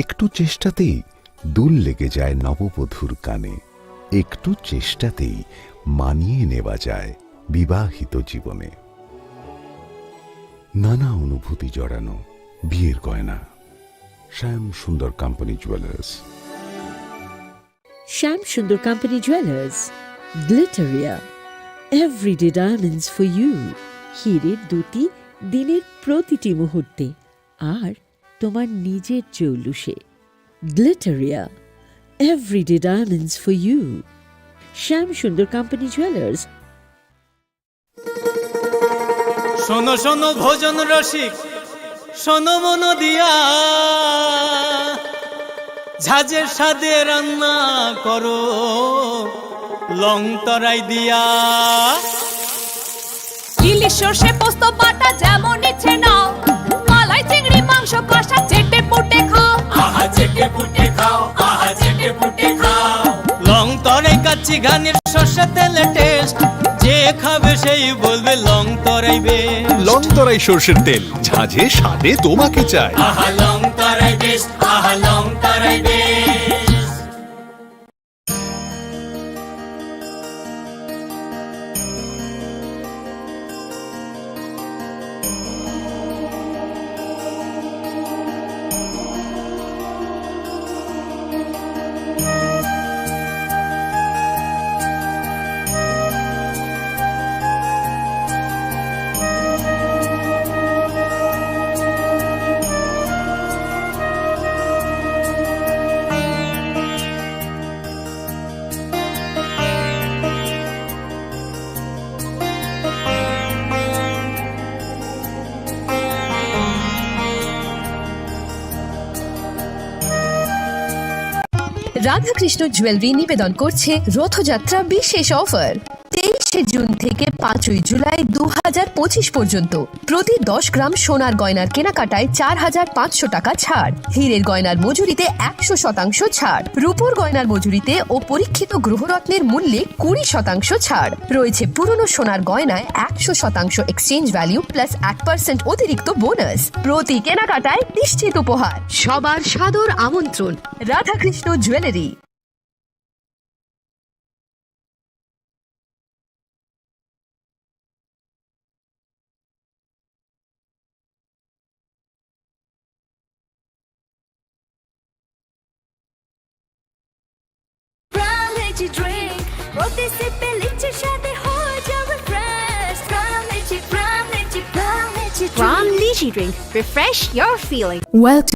একটু চেষ্টাতেই দুল লেগে যায় নববধূর কানে। একটু চেষ্টাতেই মানিয়ে নেওয়া যায় বিবাহিত জীবনে। নানা অনুভূতি জড়ানো বিয়ের গয়না। শ্যাম Sundar company jewellers. Shyam Sundar company jewellers, Glitteria, everyday diamonds for you. হীরের দুটি দিনের প্রতিটি মুহূর্তে আর তোমার নিজের চৌলুসে। Glitteria, everyday diamonds for you. Shyam Sundar company jewellers. শোনো শোনো ভোজন রসিক, শোনো মন দিয়া, ঝাঁঝের স্বাদে রান্না করো লং তরাই দিয়া। ইলিশ সর্ষে পোস্ত বাটা যেমন ইচ্ছে নাও, মালাই চিংড়ি মাংস কষা চেটে পুটে খাও। আহা চেটে পুটে খাও, আহা চেটে পুটে খাও। লং তরাই কাচ্চি ঘানির সর্ষে তেলে টেস্ট, যে খাবে সেই বলবে লং তরাই বেস্ট। লং তরাই সর্ষের তেল, ঝাঁঝে স্বাদে তোমাকে চাই। আহা লং তরাই বেস্ট, আহা লং তরাই বেস্ট। রাধাকৃষ্ণ জুয়েলারি নিবেদন করছে রথযাত্রা বিশেষ অফার। তেইশে জুন থেকে পাঁচই জুলাই দু হাজার পঁচিশ পর্যন্ত প্রতি দশ গ্রাম সোনার গয়নার কেনাকাটায় চার হাজার পাঁচশো টাকা ছাড়, হীরের গয়নার মজুরিতে একশো শতাংশ ছাড়, রূপোর গয়নার মজুরিতে ও পরীক্ষিত গ্রহরত্নের মূল্যে কুড়ি শতাংশ ছাড়। রয়েছে পুরনো সোনার গয়নায় একশো শতাংশ এক্সচেঞ্জ ভ্যালু প্লাস এক পার্সেন্ট অতিরিক্ত বোনাস। প্রতি কেনাকাটায় নিশ্চিত উপহার। সবার সাদর আমন্ত্রণ। Radhakrishna jewellery. Prime Lychee Drink, প্রতি সিপে লিচির স্বাদে হয়ে যাবে fresh. Prime Lychee, Prime Lychee, Prime Lychee Drink. Prime Lychee Drink, refresh your feeling. Welcome.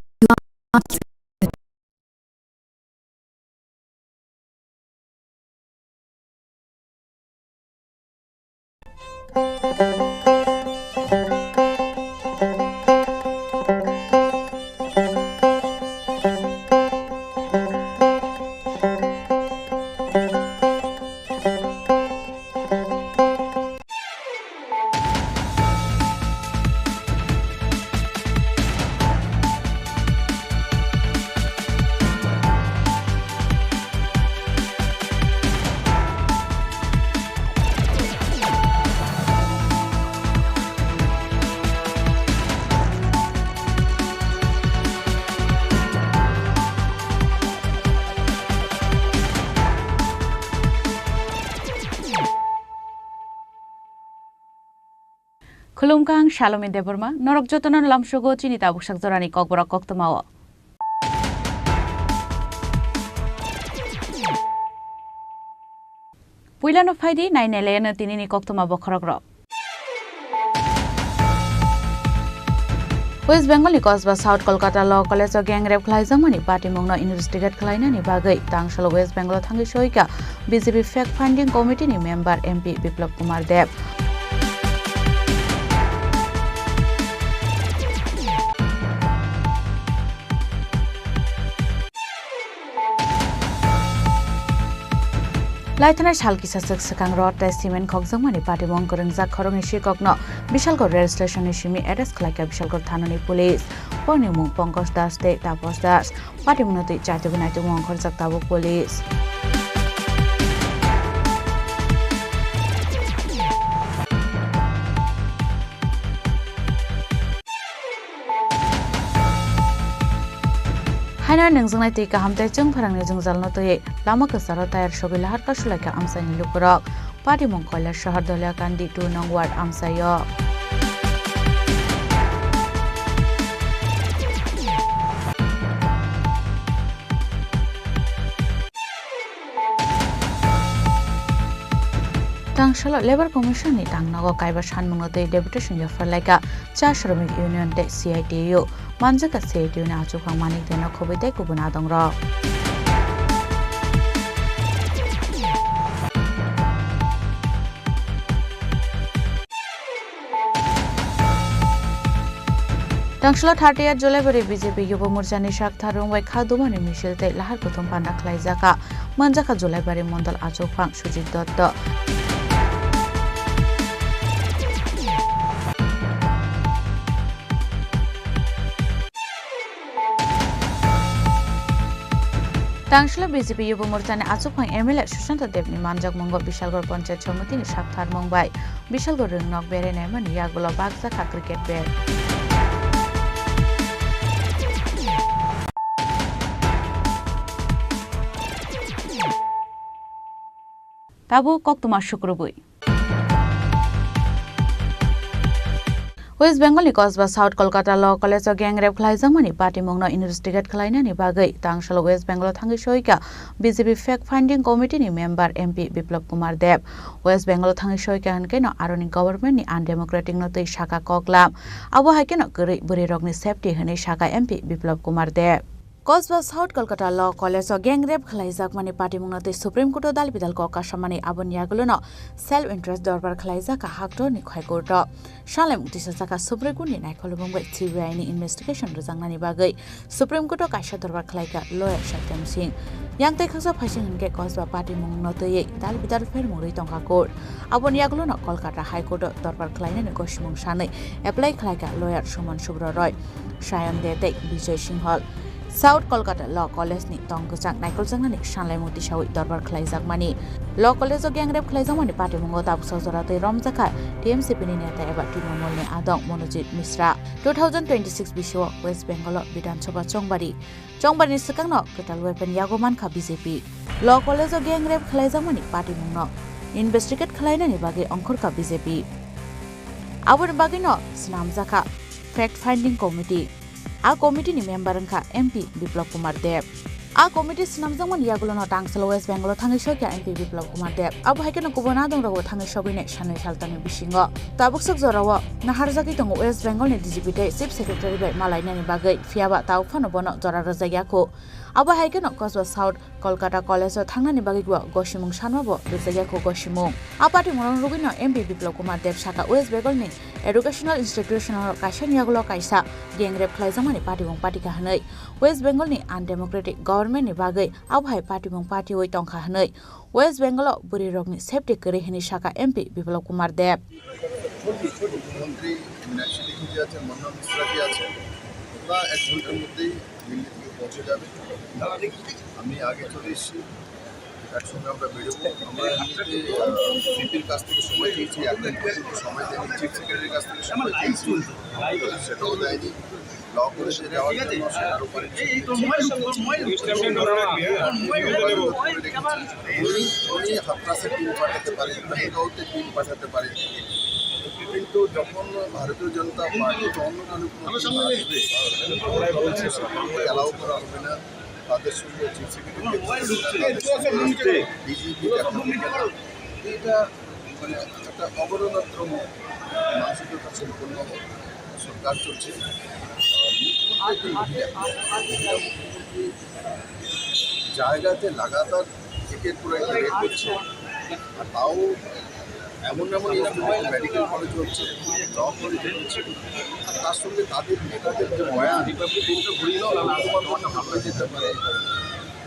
Khulumkha, ang Salomi Debbarma, norok jotono lamsogo chini tabuksak jorani kokborok koktwmao. Puilano phaidi, nainailaino tinini koktwma bokhorokrok. West Bengal ni Kosba South Kolkata Law College o gang rape khlaijakmani patimungno investigate khlainani bagwi tangsalo West Bengal o thangwi soika B J P Fact Finding Committee ni member M P Biplab Kumar Deb. Laithanai sal kisa swk swkang rod tei cement khokjakmani patimung kwrwngjak khoroknwi sikokno Bishalgarh rail station ni simi arrest khlaikha Bishalgarh thanani police. Borokni mung Pankaj Das tei Taposh Das. Patimungno twi chaitugwi naitukmung ongkhorjak tabuk police. Haino nungjaknai twi kaham tei chwng pharangni jwngjalno twiwi lama kwcharo tayar sogwi lahar kasulaikha amchaini lukurok. Patimung Koilasahar Doliakandi two nong ward amchaio. Tangsalo Labour Commission ni tangnogo kaiba sanmungno twi deputation yapharlaikha cha Shramik Union tei C I T U. Manjakha C I T U ni achukphang Manik Deno khobwi tei kubun adongrok. Tangsalo thirtieth July bari B J P Yubo Morcha ni sak tharung bai kha dumani misil tei lahar kuthum panda khlaijakha. Manjakha Julaibari Mondol achukphang Sujit Dotto. Tangsalo B J P Yubo Morcha ni achukphang M L A Sushanta Dev ni manjakmungo Bishalgarh Panchayat Samiti ni sak tharmung bai Bishalgarh rwngnok berai naimani yagulo bakjakha cricket bat. Tabuk koktwma sukrubwi. West Bengal ni Kosba South Kolkata Law College o gang rape khlaijakmani patimungno investigate khlainani bagwi tangsalo West Bengal o thangwi soikha B J P Fact Finding Committee ni member M P Biplab Kumar Deb. West Bengal o thangwi soikha hwnkhe no aroni government ni undemocratic no twi saka koklam. Abo hai kheno kwrwi bwrwi rokni safety hwnwi saka M P Biplab Kumar Deb. Kosba South Kolkata Law College o gang rape khlaijakmani patimungno twi Supreme Court o dal bidal kok kasamani aboni yagulono self interest dorbar khlaijak Haktorni High Court o. Salai mukti sajak Supreme Court ni naikolmung bai C B I ni investigation rwjaknani bagwi Supreme Court o kaisa dorbar khlaikha lawyer Satyam Singh. Yang tei khaksa phaising hwnkhe Kosba patimungno twiwi dal bidal phermungwi tongkha court. Aboni yagulono Kolkata High Court o dorbar khlainani gosimung sanwi apply khlaikha lawyer Suman Subra Roy, Sayan De tei Bijoy Singhal. South Kolkata Law College ni tong kwchang naikoljaknani sanlaimung tisawi dorbar khlaijakmani. Law College o gang rape khlaijakmani patimungo tabuksa jora twi romjakha T M C P ni neta eba Trinamool ni adong Monojit Mishra. Two thousand twenty-six bisio West Bengal o Bidhan Sabha Chongbari. Chongbari ni swkangno kwtal weapon yago mankha B J P. Law College o gang rape khlaijakmani patimungno investigate khlainani bagwi ongkhorkha B J P. Aboni bagwino swnamjakha Fact Finding Committee. A committee ni member wngkha M P Biplab Kumar Deb. A committee swnamjakmani yagulono tangsalo West Bengal o thangwi sokya M P Biplab Kumar Deb. Abo hai kheno kubun adongrogo thangwi sogwini sanwi saltani bisingo. Tabuk sok jorao naharjagwi tongo West Bengal ni D G P tei Chief Secretary bai malainani bagwi, phiyaba tao phano bono jora rwjakya kho. Abo hai kheno Kosba South Kolkata College o thangnani bagwi bo gosimung sanma bo rwjakya kho gosimung. A patimung rok rwgwino M P Biplab Kumar Deb saka West Bengal ni educational institution o kaisa ni yagulo kaisa gang rape khlaijakmani patimung patikha hwnwi West Bengal ni undemocratic government ni bagwi abo hai patimung patiwi tongkha hwnwi West Bengal o bwrwi rokni safety kwrwi hwnwi saka M P Biplab Kumar Deb. মন্ত্রী ন্যাশনাল লিখে যে আছে, মন্না মিশ্রা যে আছে, ওরা এক ঘন্টার মধ্যেই দিল্লি থেকে পৌঁছে যাবে। আমি আগে চলে এসেছি, একসঙ্গে আমরা বেরোবো। আমরা এমনিতে, আহ, সিপির কাছ থেকে সময় চেয়েছি, এখন পর্যন্ত সময় দেয়নি, চিফ সেক্রেটারির কাছ থেকে সময় চেয়েছি, সেটাও দেয়নি। ল কলেজে যাওয়ার জন্য সেটারও পারমিশন নিয়েছি। উনি, উনি হাতরাসে টিম পাঠাতে পারেন, মেহেরগাঁওতে টিম পাঠাতে পারেন, কিন্তু যখন ভারতীয় জনতা পার্টি বা অন্য দলের কোনো টিম আসবে, অ্যালাউ করা হবে না। তাদের সঙ্গে চিফ সেক্রেটারি, তাদের সঙ্গে ডিজিপি দেখা করবে না। এটা মানে একটা অবরোধ মানসিকতা সম্পন্ন সরকার চলছে। মুখ্যমন্ত্রী একজন মহিলা, মহিলা মুখ্যমন্ত্রী জায়গাতে লাগাতার একের পর এক রেড করছে, আর তাও এমন এমন ইনস্টিটিউট, মেডিকেল কলেজ হচ্ছে, ল কলেজ হচ্ছে, আর তার সঙ্গে তাদের নেতাদের যে বয়ান, এটা ঘুরিয়ে দাও, আমি তোমার মনটা ভালো হয়ে যেতে পারে।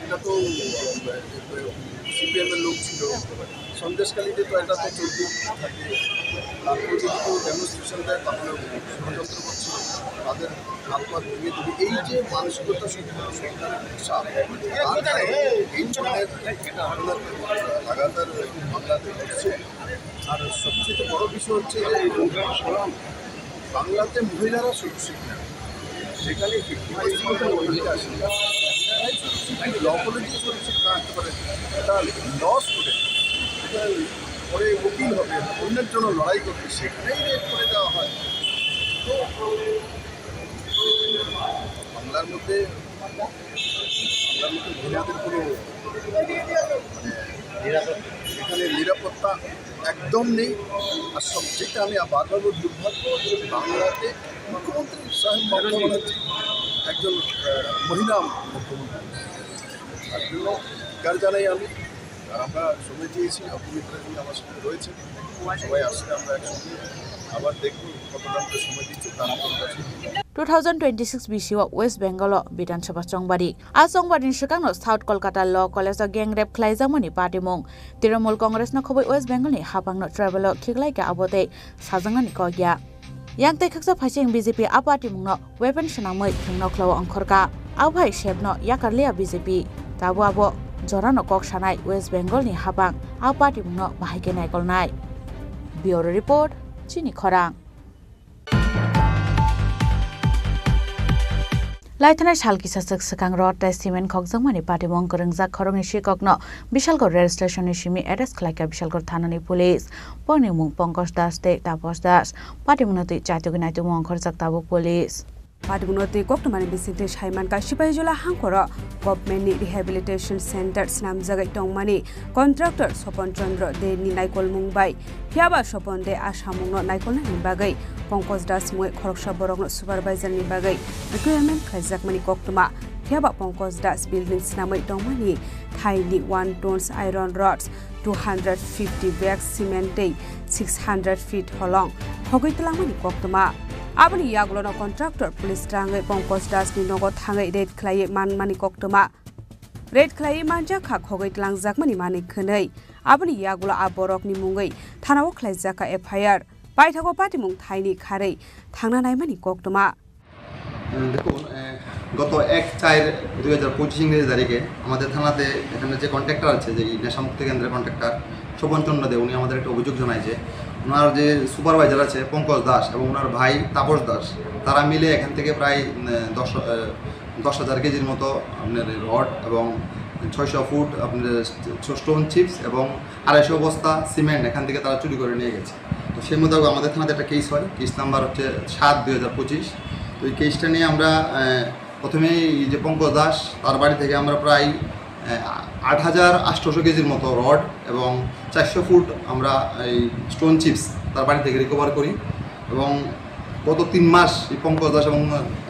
এটা তো, আহ, সিপিএম এর লোক ছিল, সন্দেশখালীতে তো এটা তো চলতেই থাকে। তারপর যদি কেউ ডেমনস্ট্রেশন দেয়, তাহলে ষড়যন্ত্র করছে, তাদের হাত পা ভেঙে দেবে। এই যে মানসিকতা সম্পন্ন সরকারের ভাষা, তার কারণে এই ধরনের ঘটনা লাগাতার বাংলাতে ঘটছে। আর সবচেয়ে বড় বিষয় হচ্ছে যে বাংলাতে মহিলারা সুরক্ষিত না, যেখানে ফিফটি পার্সেন্ট মহিলা আছে, তারাই সুরক্ষিত, লকলে যে সুরক্ষিত না হতে পারে, এটা ল স্টুডেন্ট, এটা পরে উকিল হবে, অন্যের জন্য লড়াই করবে, সেখানেই রেপ করে দেওয়া হয়। তো বাংলার মধ্যে, বাংলার মধ্যে মহিলাদের কোনো, মানে, নিরাপত্তা, এখানে নিরাপত্তা একদম নেই। আর সবচেয়ে আমি বারবার বলি, দুর্ভাগ্য যে বাংলাতে মুখ্যমন্ত্রী সাহেব মমতা ব্যানার্জি একজন, আহ, মহিলা মুখ্যমন্ত্রী। তার জন্য ধিক্কার জানাই আমি। আর আমরা সময় চেয়েছি, অপবিত্রা জি আমার সাথে রয়েছে, সবাই আসলে আমরা একসঙ্গে আবার দেখব কতটা আমাদের সময় দিচ্ছে তার আপনার কাছে। Two thousand twenty-six B C o West Bengal o Bidhan Sabha chongbari. A chongbari ni swkang no South Kolkata Law College o gang rape khlaijakmani patimung. Trinamool Congress no khobwi West Bengal ni haphang no tribal o khiklaikha, abo tei sajaknani kok ya. Yang tei khaksa phaising B J P a patimung no weapon swnamwi thwngno khlao ongkhorkha. Abo hai sep no yakarliya B J P. Tabuk abo jora no kok sanai West Bengal ni haphang a patimung no bahai khe naikolnai. Bureau Report, Chini Khorang. Laithanai sal kisa swk swkang rod tei cement khokjakmani patimung kwrwngjak khoroknwi sikokno Bishalgarh rail station ni simi arrest khlaikha Bishalgarh thanani police. Bongni mung Pankaj Das tei Taposh Das. Patimungno twi chaitugwi naitukmung ongkhorjak tabuk police. Patimungno twi koktwmani bisingtwi saimankha Sipahijola hangkhoro government ni rehabilitation center swnamjagwi tongmani contractor Sopon Chandra De ni naikolmung bai. Phiyaba Sopon De a samungno naikolnani bagwi Pankaj Das mungwi khoroksa borokno supervisor ni bagwi recruitment khlaijakmani koktwma. Phiyaba Pankaj Das building swnamwi tongmani thaini one tons iron rods, two hundred fifty bags cement tei six hundred feet holong khogwi twlangmani koktwma. Aboni yagulono contractor police rangwi Pankaj Das ni nogo thangwi raid khlaiwi manmani koktwma. Raid khlaiwi manjak kha khogwi twlangjakmani manwi khwnwi. Aboni yagulo a borokni mungwi thanao khlaijak kha F I R. Paithago patimung thaini kharwi thangna naimani koktwma. দেখুন, আহ, গত এক চার দুই হাজার পঁচিশ ইংরেজি তারিখে আমাদের থানাতে এখানে যে কন্ট্রাক্টর আছে, যে এই নেশামুক্তি কেন্দ্রের কন্ট্রাক্টর স্বপন চন্দ্র দে, উনি আমাদের একটা অভিযোগ জানায় যে ওনার যে সুপারভাইজার আছে পঙ্কজ দাস এবং ওনার ভাই তাপস দাস, তারা মিলে এখান থেকে প্রায়, আহ, দশ, আহ, দশ হাজার কেজির মতো আপনার রড এবং ছয়শো ফুট আপনার স্টোন চিপস এবং আড়াইশো বস্তা সিমেন্ট এখান থেকে তারা চুরি করে নিয়ে গেছে। তো সেই মোতাবেক আমাদের থানাতে একটা কেস হয়, কেস নাম্বার হচ্ছে সাত দুই হাজার পঁচিশ। তো এই কেসটা নিয়ে আমরা, আহ, প্রথমেই এই যে পঙ্কজ দাস, তার বাড়ি থেকে আমরা প্রায়, আহ, আট হাজার আটশোশো কেজির মতো রড এবং চারশো ফুট আমরা এই স্টোন চিপস তার বাড়ি থেকে রিকভার করি। এবং গত তিন মাস এই পঙ্কজ দাস এবং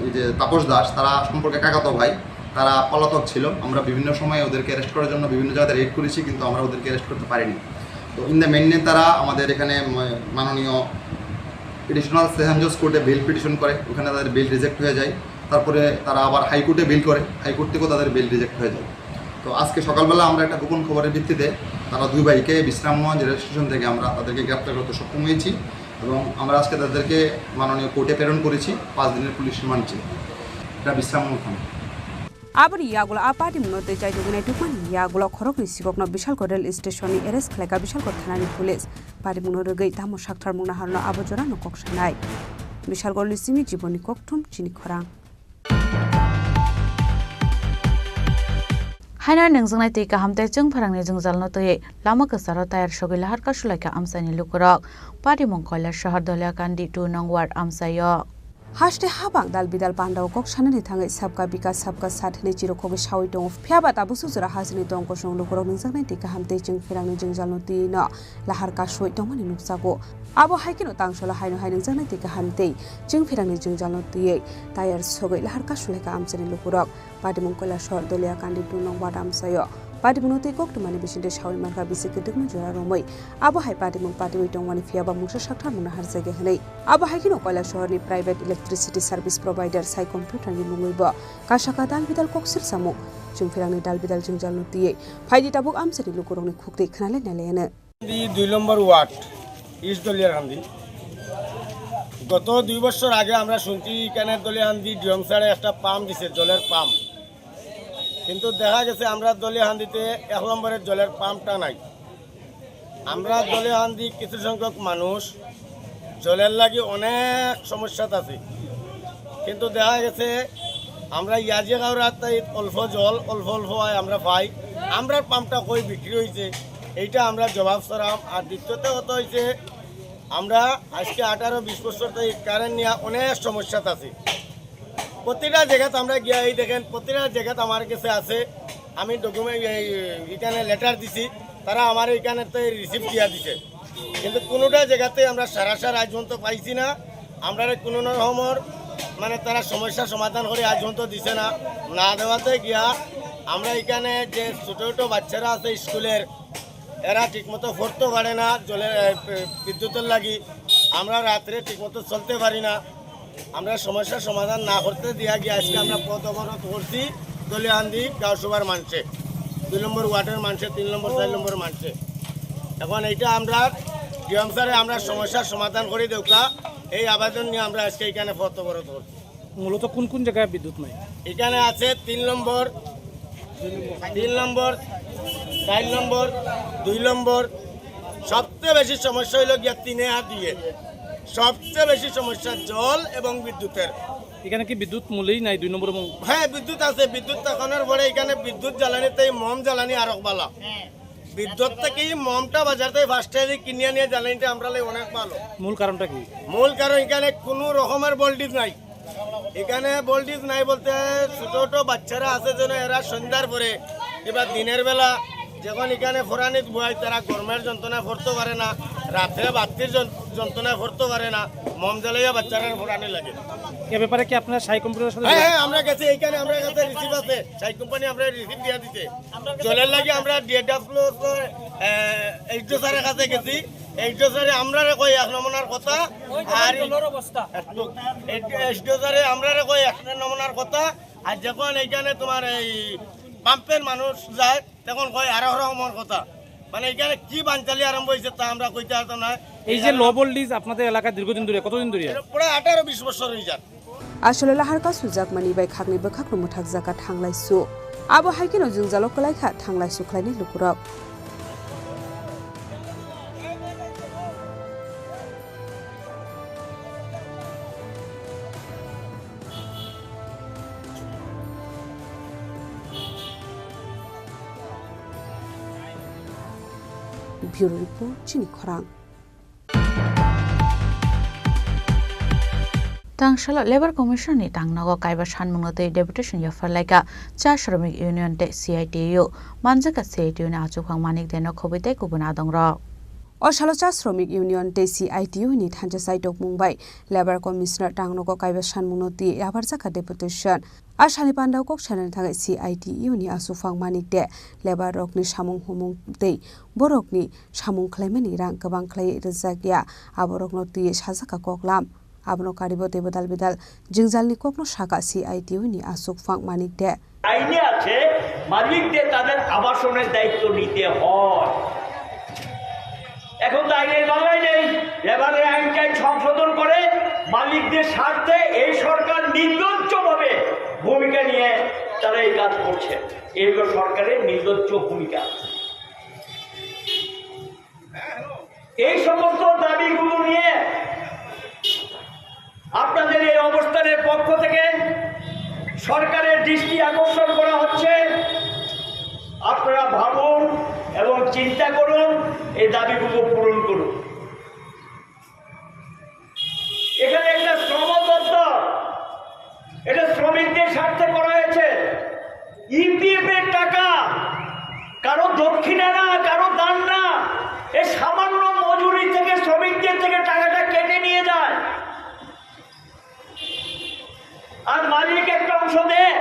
এই যে তাপস দাস, তারা সম্পর্কে কাকাতো ভাই, তারা পলাতক ছিল। আমরা বিভিন্ন সময় ওদেরকে অ্যারেস্ট করার জন্য বিভিন্ন জায়গাতে রেড করেছি, কিন্তু আমরা ওদেরকে অ্যারেস্ট করতে পারিনি। তো ইন দ্য মেইন তারা আমাদের এখানে ম-, মাননীয় এডিশনাল সেশন জজ কোর্টে বেল পিটিশন করে, ওখানে তাদের বেল রিজেক্ট হয়ে যায়। তারপরে তারা আবার হাইকোর্টে বেল করে, হাইকোর্ট থেকেও তাদের বেল রিজেক্ট হয়ে যায়। তো আজকে সকালবেলা আমরা একটা গোপন খবরের ভিত্তিতে তারা দুই ভাইকে বিশ্রামগঞ্জ রেল স্টেশন থেকে আমরা তাদেরকে গ্রেপ্তার করতে সক্ষম হয়েছি এবং আমরা আজকে তাদেরকে মাননীয় কোর্টে প্রেরণ করেছি পাঁচ দিনের পুলিশ রিমান্ড চেয়ে। এটা বিশ্রামগঞ্জ থানা। Aboni yagulo a patimungno tei chaitugwi naitukmani yagulo khoroknwi sikokno Bishalgarh rail station ni arrest khlaikha Bishalgarh thanani police. Patimungno rwgwi tamo saktharmung naharno abo jorano kok sanai. Bishalgarh ni simi Jiboni Kokthum, Chini Khorang. Haino nungjaknai twi kaham tei chwng pharangni jwngjalno twiwi lama kwcharo tayar sogwi lahar kasulaikha amchaini lukurok. Patimung Kailasahar Doliakandi two nong ward amchaio. Haste habang dal bidal pandao kok sanani thangwi sabka bikas sabka sat hinwi chirokkhogwi sawi tongo. Phiyaba tabuk sujura hasteni tong kosong lukurok nungjaknai twi kaham tei chwng pherangni jwngjalno twi no lahar kasui tongmani nukjago. Abo hai kheno tangsolo haino hai nungjaknai twi kaham tei chwng pherangni jwngjalno twiwi tayar sogwi lahar kasulaikha amchaini lukurok. Patimung Kailasahar Doliakandi two nong ward amchaio Patimungno twi koktwmani bisingtwi sawi mankha bisi kwdwkma jora romwi. Abo hai patimung patiwi tongmani phiyaba mungsa sakthar mungno harjakya hwnwi. Abo hai kheno Koilasohorni private electricity service provider Sai Computer ni mungwibo kasaka dal bidal kok sirsamung. Chwngphirangni dal bidal jwngjalno twiwi phaidi tabuk amchaini lukurokni khuktwi khwnalai nailaiyano. Di dui nombor ward, East Doliarhandi। গত দুই বছর আগে আমরা শুনছি এখানে দলিয়াহান্দি ডিএম স্যারে একটা পাম্প দিছে, জলের পাম্প। কিন্তু দেখা গেছে আমরা দলিয়াহান্দিতে এক নম্বরের জলের পাম্পটা নাই। আমরা দলিয়াহান্দি কিছু সংখ্যক মানুষ জলের লাগি অনেক সমস্যাত আছি। কিন্তু দেখা গেছে আমরা ইয়াজিগাঁওর রাস্তায় অল্প জল, অল্প অল্প হয় আমরা পাই। আমরার পাম্পটা কই বিক্রি হয়েছে, এইটা আমরা জবাব চাইরাম। আর দ্বিতীয়ত কথা হইছে, আমরা আজকে আঠারো বিশ বছর থেকে কারেন্ট নিয়ে অনেক সমস্যাত আছি। প্রতিটা জায়গাতে আমরা গিয়া এই দেখেন, প্রতিটা জায়গাতে আমার কাছে আছে, আমি ডকুমেন্ট, এই, এখানে লেটার দিছি, তারা আমার এখানে তো রিসিভ দিয়া দিছে। কিন্তু কোনোটা জায়গাতে আমরা সারা সারা আজ পর্যন্ত পাইছি না। আমরা কোনো রকমর মানে তারা সমস্যা সমাধান করে আজ পর্যন্ত দিছে না। না দেওয়াতে গিয়া আমরা এখানে যে ছোটো ছোটো বাচ্চারা আছে স্কুলের, এরা ঠিকমতো পড়তে পারে না, জলের, এ, বিদ্যুতের লাগি আমরা রাত্রে ঠিকমতো চলতে পারি না। আমরা সমস্যার সমাধান না করতে দিয়া গিয়ে আজকে আমরা পথ অবরোধ করছি দলিয়াহান্দি গাঁওসভার মানষে, দুই নম্বর ওয়ার্ডের মানষে, তিন নম্বর, চার নম্বর মানষে। এখন এইটা আমরা ডিএম স্যারে আমরা সমস্যার সমাধান করে দেউকা, এই আবেদন নিয়ে আমরা আজকে এখানে পথ অবরোধ করছি। মূলত কোন কোন জায়গায় বিদ্যুৎ নাই? এখানে আছে তিন নম্বর, তিন নম্বর, চার নম্বর, দুই নম্বর। সবচেয়ে বেশি সমস্যা হইলো গিয়া তিনে আর দুইয়ে। সবচেয়ে বেশি সমস্যা জল এবং বিদ্যুতের। এখানে কি বিদ্যুৎ মূলেই নাই দুই নম্বর এবং? হ্যাঁ, বিদ্যুৎ আছে। বিদ্যুৎ থাকানোর পরে এখানে বিদ্যুৎ জ্বালানিতে মোম জ্বালানি আরো ভালো। বিদ্যুৎ থেকে মোমটা বাজার থেকে ফার্স্ট কিনে নিয়ে জ্বালানিটা আমরা লাই অনেক ভালো। মূল কারণটা কি? মূল কারণ এখানে কোনো রকমের ভোল্টেজ নাই। এখানে ভোল্টেজ নাই বলতে ছোট ছোট বাচ্চারা আছে যেন এরা সন্ধ্যার পরে কিংবা দিনের বেলা যখন এখানে ফোরানিত বয় তারা গরমের যন্ত্রণায় পড়তে পারে না, রাত্রে বাত্তির যন-, যন্ত্রণায় পড়তে পারে না, মোম জ্বালাইয়া বাচ্চারা ফোরানি লাগে। এ ব্যাপারে কি আপনারা সাই কম্পিউটারের সাথে হ্যাঁ, হ্যাঁ, আমরা গেছি, এইখানে আমরা কাছে রিসিভ আছে, সাই কোম্পানি আমরা রিসিভ দিয়ে দিতে। জলের লাগি আমরা ডিএডাব্লিউ এইচডিও স্যারের কাছে গেছি। এইচডিও স্যারে আমরারে কই এক নমুনার কথা, আর জলের অবস্থা। এইচডিও স্যারে আমরারে কই এক নমুনার কথা। আর যখন এইখানে তোমার এই পাম্পের মানুষ যায়, তখন কয় আরো রকমের কথা। মানে এখানে কি বানচালি আরম্ভ হয়েছে তা আমরা কইতে পারতাম না। এই যে লো ভোল্টেজ আপনাদের এলাকায় দীর্ঘদিন ধরে, কতদিন ধরে? এটা প্রায় আঠারো বিশ বছর হয়ে যাক। Aswk lahar kasu jakmani bai khakni bwkhakno mwthakjak kha thanglaisu. Abo hai kheno jwngjalo kwlai kha thanglaisu khlainai lukurok. Bureau Report, Chini Khorang. Tangsalo Labour Commission ni tangnogo kaiba sanmungno twi deputation yapharlaikha cha Shramik Union tei C I T U. Manjakha C I T U ni achukphang Manik Deno khobwi tei kubun adongrok. O salo cha Shramik Union tei C I T U ni thansa chaitokmung bai Labour Commissioner tangnogo kaiba sanmungno twi yapharjakha deputation. A salni pandao kok sanani thangwi C I T U ni achukphang Manik de labour rokni samung humung tei borokni samung khlaimani rang kwbang khlaiwi rwjak ya, aborokno twiwi sajak kha koklam. Abono karibo teibo dal bidal jwngjalni kokno sakha C I T U ni achukphang Manik de. আইনে আছে, মালিকদের তাদের আবাসনের দায়িত্ব নিতে হয়। এখন তো আইনের বাংলায় নেই। লেবারের আইনটাই সংশোধন করে মালিকদের স্বার্থে এই সরকার নির্লজ্জভাবে ভূমিকা নিয়ে তারা এই কাজ করছে। এই হলো সরকারের নির্লজ্জ ভূমিকা। এই সমস্ত দাবিগুলো নিয়ে আপনাদের এই অবস্থানের পক্ষ থেকে সরকারের দৃষ্টি আকর্ষণ করা হচ্ছে। আপনারা ভাবুন এবং চিন্তা করুন, এই দাবিগুলো পূরণ করুন। এখানে একটা শ্রম দপ্তর, এটা শ্রমিকদের স্বার্থে করা হয়েছে। ইপিএফ এর টাকা, কারো দক্ষিণা না, কারো দান না, এই সামান্য মজুরি থেকে শ্রমিকদের থেকে টাকাটা কেটে নিয়ে যায়। আর মালিক একটা অংশ দেয়।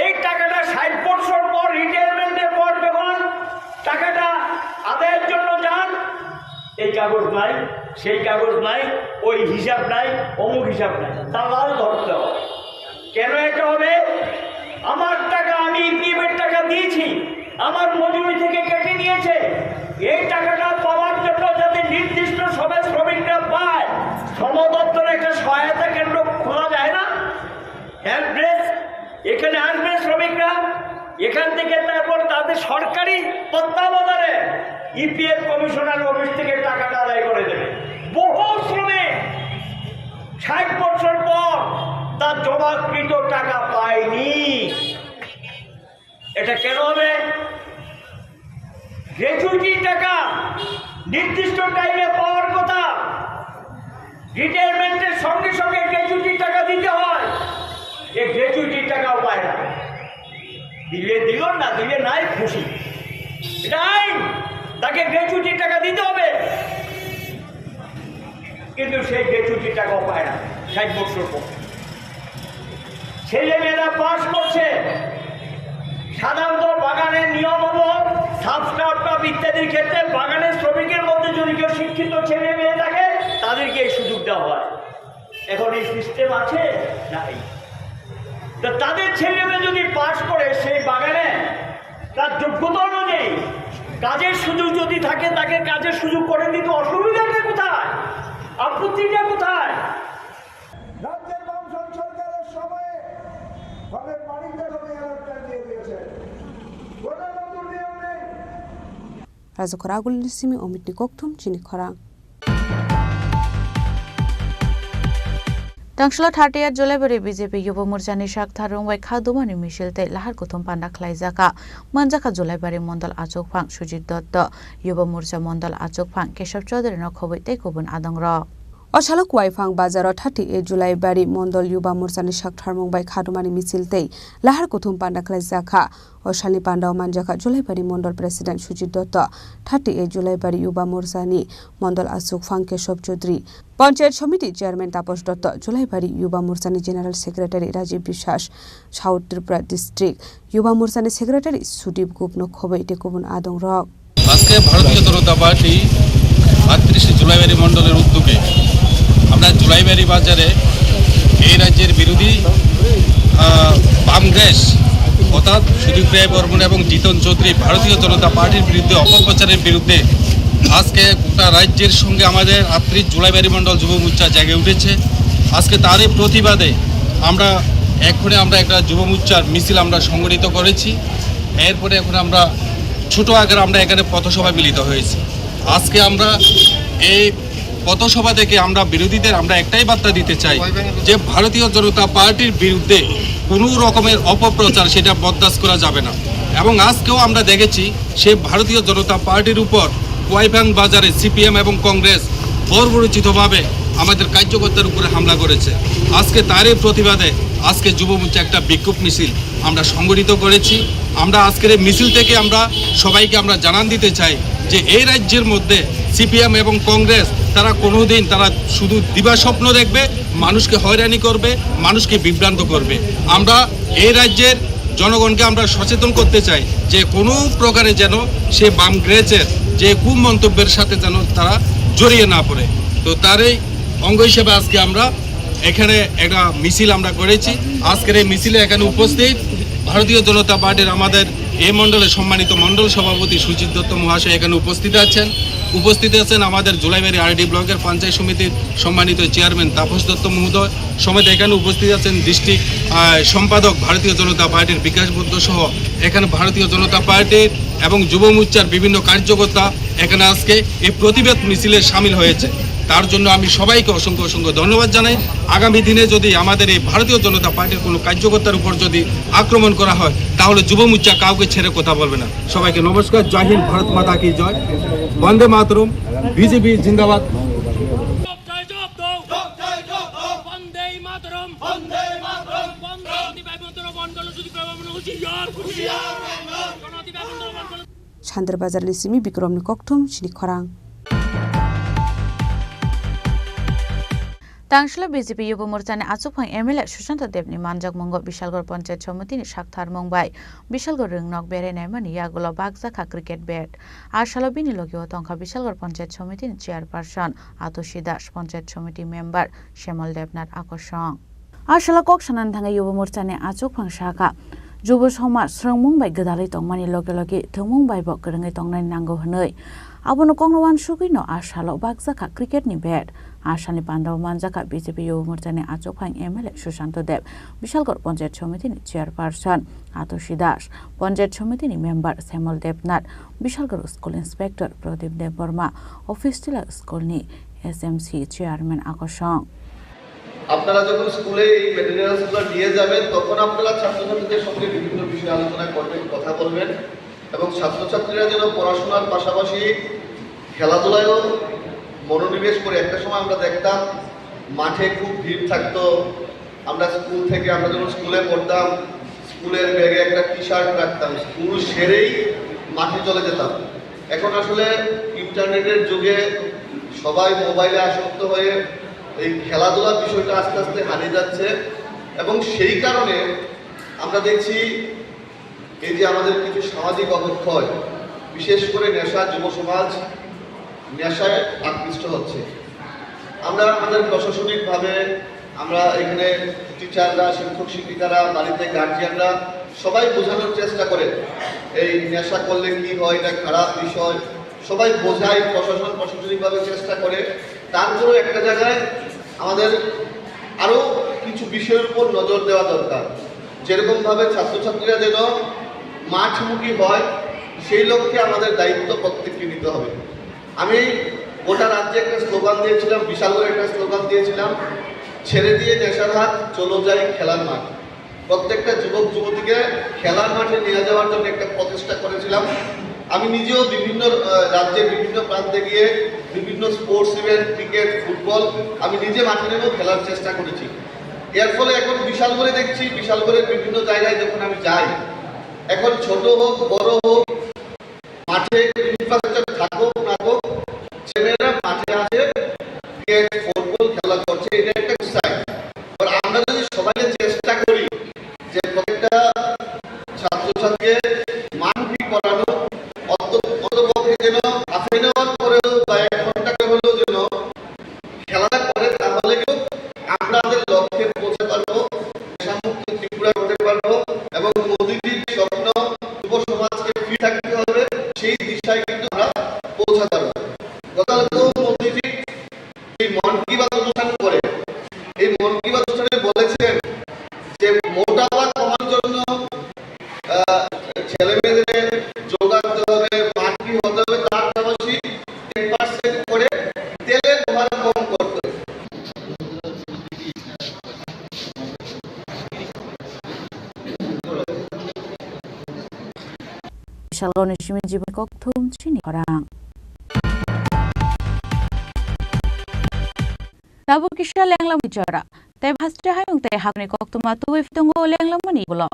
এই টাকাটা ষাট বছর পর রিটায়ারমেন্ট এই কাগজ নাই, সেই কাগজ নাই, ওই হিসাব নাই, অমুক হিসাব নাই, দালাল ধরতে হবে। কেন এটা হবে? আমার টাকা, আমি ইপিএফ এর টাকা দিয়েছি, আমার মজুরি থেকে কেটে নিয়েছে। এই টাকাটা পাওয়ার জন্য যাতে নির্দিষ্ট সময়ে শ্রমিকরা পায়, শ্রম দপ্তরে একটা সহায়তা কেন্দ্র খোলা যায় না? হেল্প ডেস্ক, এখানে আসবে শ্রমিকরা, এখান থেকে তারপর তাদের সরকারি তত্ত্বাবধানে ইপিএফ কমিশনার অফিস থেকে টাকাটা আদায় করে দেবে। বহু শ্রমিক ষাট বছর পর তার জমাকৃত টাকা পায়নি। এটা কেন হবে? গ্র্যাচুইটি টাকা নির্দিষ্ট টাইমে পাওয়ার কথা, রিটায়ারমেন্টের সঙ্গে সঙ্গে গ্র্যাচুইটি টাকা দিতে হয়, এই গ্র্যাচুইটি টাকাও পায় না। দিলে দিল, না দিলে নাই, খুশি, এটা আইন, তাকে গ্র্যাচুইটি টাকা দিতে হবে। কিন্তু সেই গ্র্যাচুইটি টাকাও পায় না ষাট বছর পর। ছেলে মেয়েরা পাস করছে, সাধারণত বাগানের নিয়ম হলো সাব স্টার্টআপ ইত্যাদির ক্ষেত্রে বাগানের শ্রমিকের মধ্যে যদি কেউ শিক্ষিত ছেলে মেয়ে থাকে, তাদেরকে এই সুযোগ দেওয়া হয়। এখন এই সিস্টেম আছে না? এই তো তাদের ছেলে মেয়ে যদি পাস করে সেই বাগানে তার যোগ্যতা অনুযায়ী কাজের সুযোগ যদি থাকে, তাকে কাজের সুযোগ করে দিতে অসুবিধাটা কোথায়? আপত্তিটা কোথায়? রাজ্যের বামফ্রন্ট সরকারের সময়ে ফলের বাণিজ্য কমিশনারটা দিয়ে দিয়েছে। কোনো নতুন নিয়ম নেই। Rajakhor Agulni simi Omitni kokthum chini khorang. Tangshilo thirty eight Julaibari B J P Yuba Morchani sak tharung bai kha dumani misil tei lahar kuthum panda khlaijakha. Manjakha Julaibari Mondol achukphang Sujit Dotto, Yuba Morcha Mondol achukphang Kesab Chaudhary no khobwi tei kubun adongrok. O salo Kuaifang bazaro thirty eight Julaibari Mondol Yuba Morchani sak tharmung bai kha dumani misil tei lahar kuthum panda khlaijakha. O salni pandao manjakha Julaibari Mondol President Sujit Dotto, thirty eight Julaibari Yuba Morchani Mondol achukphang Kesab Chaudhary, Panchayat Samiti Chairman Taposh Dotto, Julaibari Yuba Morchani General Secretary Rajiv Biswas, South Tripura District Yuba Morchani Secretary Sudip Gupno khobwi tei kubun adongrok. আজকে ভারতীয় জনতা পার্টি আটত্রিশে জুলাইবাড়ি মণ্ডলের উদ্যোগে আমরা জুলাইবাড়ি বাজারে এই রাজ্যের বিরোধী, আহ, বাম গ্রেস অর্থাৎ সুদীপ রায় বর্মন এবং জিতন চৌধুরী ভারতীয় জনতা পার্টির বিরুদ্ধে অপপ্রচারের বিরুদ্ধে আজকে গোটা রাজ্যের সঙ্গে আমাদের আটত্রিশ জুলাইবাড়ি মণ্ডল যুব মোর্চা জেগে উঠেছে। আজকে তারই প্রতিবাদে আমরা এক্ষুনি আমরা একটা যুব মোর্চার মিছিল আমরা সংগঠিত করেছি। এরপরে এখন আমরা ছোট আকারে আমরা এখানে পথসভায় মিলিত হয়েছি। আজকে আমরা এই পথসভা থেকে আমরা বিরোধীদের আমরা একটাই বার্তা দিতে চাই যে ভারতীয় জনতা পার্টির বিরুদ্ধে কোনো রকমের অপপ্রচার সেটা বরদাস্ত করা যাবে না। এবং আজকেও আমরা দেখেছি সে ভারতীয় জনতা পার্টির উপর কুয়াইফাং বাজারে সিপিএম এবং কংগ্রেস বর্বরোচিতভাবে আমাদের কার্যকর্তার উপরে হামলা করেছে। আজকে তারই প্রতিবাদে আজকে যুব মোর্চা একটা বিক্ষোভ মিছিল আমরা সংগঠিত করেছি। আমরা আজকের এই মিছিল থেকে আমরা সবাইকে আমরা জানান দিতে চাই যে এই রাজ্যের মধ্যে সিপিএম এবং কংগ্রেস তারা কোনোদিন তারা শুধু দিবা স্বপ্ন দেখবে, মানুষকে হয়রানি করবে, মানুষকে বিভ্রান্ত করবে। আমরা এই রাজ্যের জনগণকে আমরা সচেতন করতে চাই যে কোনো প্রকারে যেন সে বাম গ্রেসের যে কুমন্তব্যের সাথে যেন তারা জড়িয়ে না পড়ে। তো তারই অঙ্গ হিসেবে আজকে আমরা এখানে একটা মিছিল আমরা করেছি। আজকের এই মিছিলে এখানে উপস্থিত ভারতীয় জনতা পার্টির আমাদের এই মণ্ডলের সম্মানিত মণ্ডল সভাপতি সুজিত দত্ত মহাশয় এখানে উপস্থিত আছেন। উপস্থিত আছেন আমাদের জুলাইবাড়ি আরডি ব্লকের পঞ্চায়েত সমিতির সম্মানিত চেয়ারম্যান তাপস দত্ত মহোদয়, সমেত এখানে উপস্থিত আছেন ডিস্ট্রিক্ট, আহ, সম্পাদক ভারতীয় জনতা পার্টির বিকাশ বুদ্ধ সহ এখানে ভারতীয় জনতা পার্টির এবং যুব মোর্চার বিভিন্ন কার্যকর্তা এখানে আজকে এই প্রতিবাদ মিছিলে সামিল হয়েছে। তার জন্য আমি সবাইকে অসংখ্য অসংখ্য ধন্যবাদ জানাই। আগামী দিনে যদি আমাদের এই ভারতীয় জনতা পার্টির কোনো কার্যকর্তার উপর যদি আক্রমণ করা হয়, তাহলে যুব মোর্চা কাউকে ছেড়ে কথা বলবে না। সবাইকে নমস্কার, জয় হিন্দ, ভারত মাতা কি জয়, বন্দে মাতরম, বিজেপি জিন্দাবাদ। জয় জয় দাও। জয় জয় দাও। বন্দে মাতরম। বন্দে মাতরম। বন্দে মাতরম। হুঁশিয়ার, হুঁশিয়ার। Chandra Bazar ni simi Bikrom ni kokthum chini khorang. Tangsila B J P Yuba Morchani achukphang M L A Sushanta Debni manjakmungo Bishalgarh Panchayat Somitini saktharmung bai Bishalgarh rwngnok berai naimani yagulo bakjakha cricket bat. A salo bini logio tongkha Bishalgarh Panchayat Somitini chairperson Atushi Das, Panchayat Somiti member Shyamol Debnath Akosong. A salo kok sanani thangwi Yuba Morchani achukphang sakha, Jubo somaj swrwngmung bai gwdalwi tongmani loge loge thwngmung bai bo kwrwngwi tongnani nango hwnwi. Abono kokno uansugwino a salo bakjakha cricket ni bat. A salni pandao manjakha B J P Yuba Morchani achukphang M L A Sushanta Deb, Bishalgarh Panchayat Somitini chairperson Atushi Das, Panchayat Somitini member Shyamol Debnath, Bishalgarh School Inspector Pradip Debbarma, Office Tila School ni S M C chairman Akosong. আপনারা যখন স্কুলে এই ম্যাটেরিয়ালসগুলো নিয়ে যাবেন, তখন আপনারা ছাত্রছাত্রীদের সঙ্গে বিভিন্ন বিষয়ে আলোচনা করবেন, কথা বলবেন এবং ছাত্রছাত্রীরা যেন পড়াশোনার পাশাপাশি খেলাধুলায়ও মনোনিবেশ করে। একটা সময় আমরা দেখতাম মাঠে খুব ভিড় থাকতো, আমরা স্কুল থেকে, আমরা যখন স্কুলে পড়তাম, স্কুলের ব্যাগে একটা টি শার্ট রাখতাম, স্কুল সেরেই মাঠে চলে যেতাম। এখন আসলে ইন্টারনেটের যুগে সবাই মোবাইলে আসক্ত হয়ে এই খেলাধুলার বিষয়টা আস্তে আস্তে হারিয়ে যাচ্ছে এবং সেই কারণে আমরা দেখছি এই যে আমাদের কিছু সামাজিক অবক্ষয়, বিশেষ করে নেশা, যুব সমাজ নেশায় আকৃষ্ট হচ্ছে। আমরা আমাদের প্রশাসনিকভাবে, আমরা এখানে টিচাররা, শিক্ষক শিক্ষিকারা, বাড়িতে গার্জিয়ানরা সবাই বোঝানোর চেষ্টা করে এই নেশা করলে কি হয়, এটা খারাপ বিষয়, সবাই বোঝায়, প্রশাসন প্রশাসনিকভাবে চেষ্টা করে। তারপরেও একটা জায়গায় আমাদের আরও কিছু বিষয়ের উপর নজর দেওয়া দরকার। যেরকমভাবে ছাত্রছাত্রীরা যেন মাঠমুখী হয়, সেই লক্ষ্যে আমাদের দায়িত্ব প্রত্যেককে নিতে হবে। আমি গোটা রাজ্যে একটা স্লোগান দিয়েছিলাম, বিশাল করে একটা স্লোগান দিয়েছিলাম, "ছেড়ে দিয়ে নেশার হাত, চলো যাই খেলার মাঠ।" প্রত্যেকটা যুবক যুবতীকে খেলার মাঠে নিয়ে যাওয়ার জন্য একটা প্রচেষ্টা করেছিলাম। আমি নিজেও বিভিন্ন, আহ, রাজ্যের বিভিন্ন প্রান্তে গিয়ে বিভিন্ন স্পোর্টস ইভেন্ট, ক্রিকেট, ফুটবল আমি নিজে মাঠে নেমেও খেলার চেষ্টা করেছি। এর ফলে এখন বিশাল করে দেখছি, বিশাল করে বিভিন্ন জায়গায় যখন আমি যাই, এখন ছোট হোক, বড় হোক, মাঠে ইনফ্রাস্ট্রাকচার থাকুক না থাকুক, ছেলেমেয়েরা মাঠে আসে, ক্রিকেট, ফুটবল খেলা করছে, এটা একটা সাইন। আর আমরা যদি সবাই চেষ্টা করি যে প্রত্যেকটা ছাত্রছাত্রীকে মাঠমুখী করানো, অন্ত-, অন্ততপক্ষে যেন হাফ অ্যান আওয়ার করেও বা এক ঘন্টা করে হলেও যেন খেলাধুলা করে, তাহলে কিন্তু আমরা আমাদের লক্ষ্যে পৌঁছে পারবো, নেশামুক্ত ত্রিপুরা করতে পারবো এবং মোদিজির স্বপ্ন যুব সমাজকে ফিট থাকতে হবে, সেই দিশায় কিন্তু আমরা পৌঁছাতে পারবো। গতকাল তো মোদিজি এই মন কি বাত অনুষ্ঠান করে, এই মন কি বাত অনুষ্ঠানে বলেছেন যে মোটাপা কমানোর জন্য, আহ, ছেলে মেয়েদের যোগ রাখতে হবে, মাঠমুখী হতে হবে, তার পাশাপাশি টেন পার্সেন্ট করে তেলের ব্যবহার কম করতে হবে। Salgoni simi jibai kokthum chini khorang. Tabuk kisa lenglam jora. Tei haste hayung tei hakni koktuma tubui phitongo lenglamani ulo.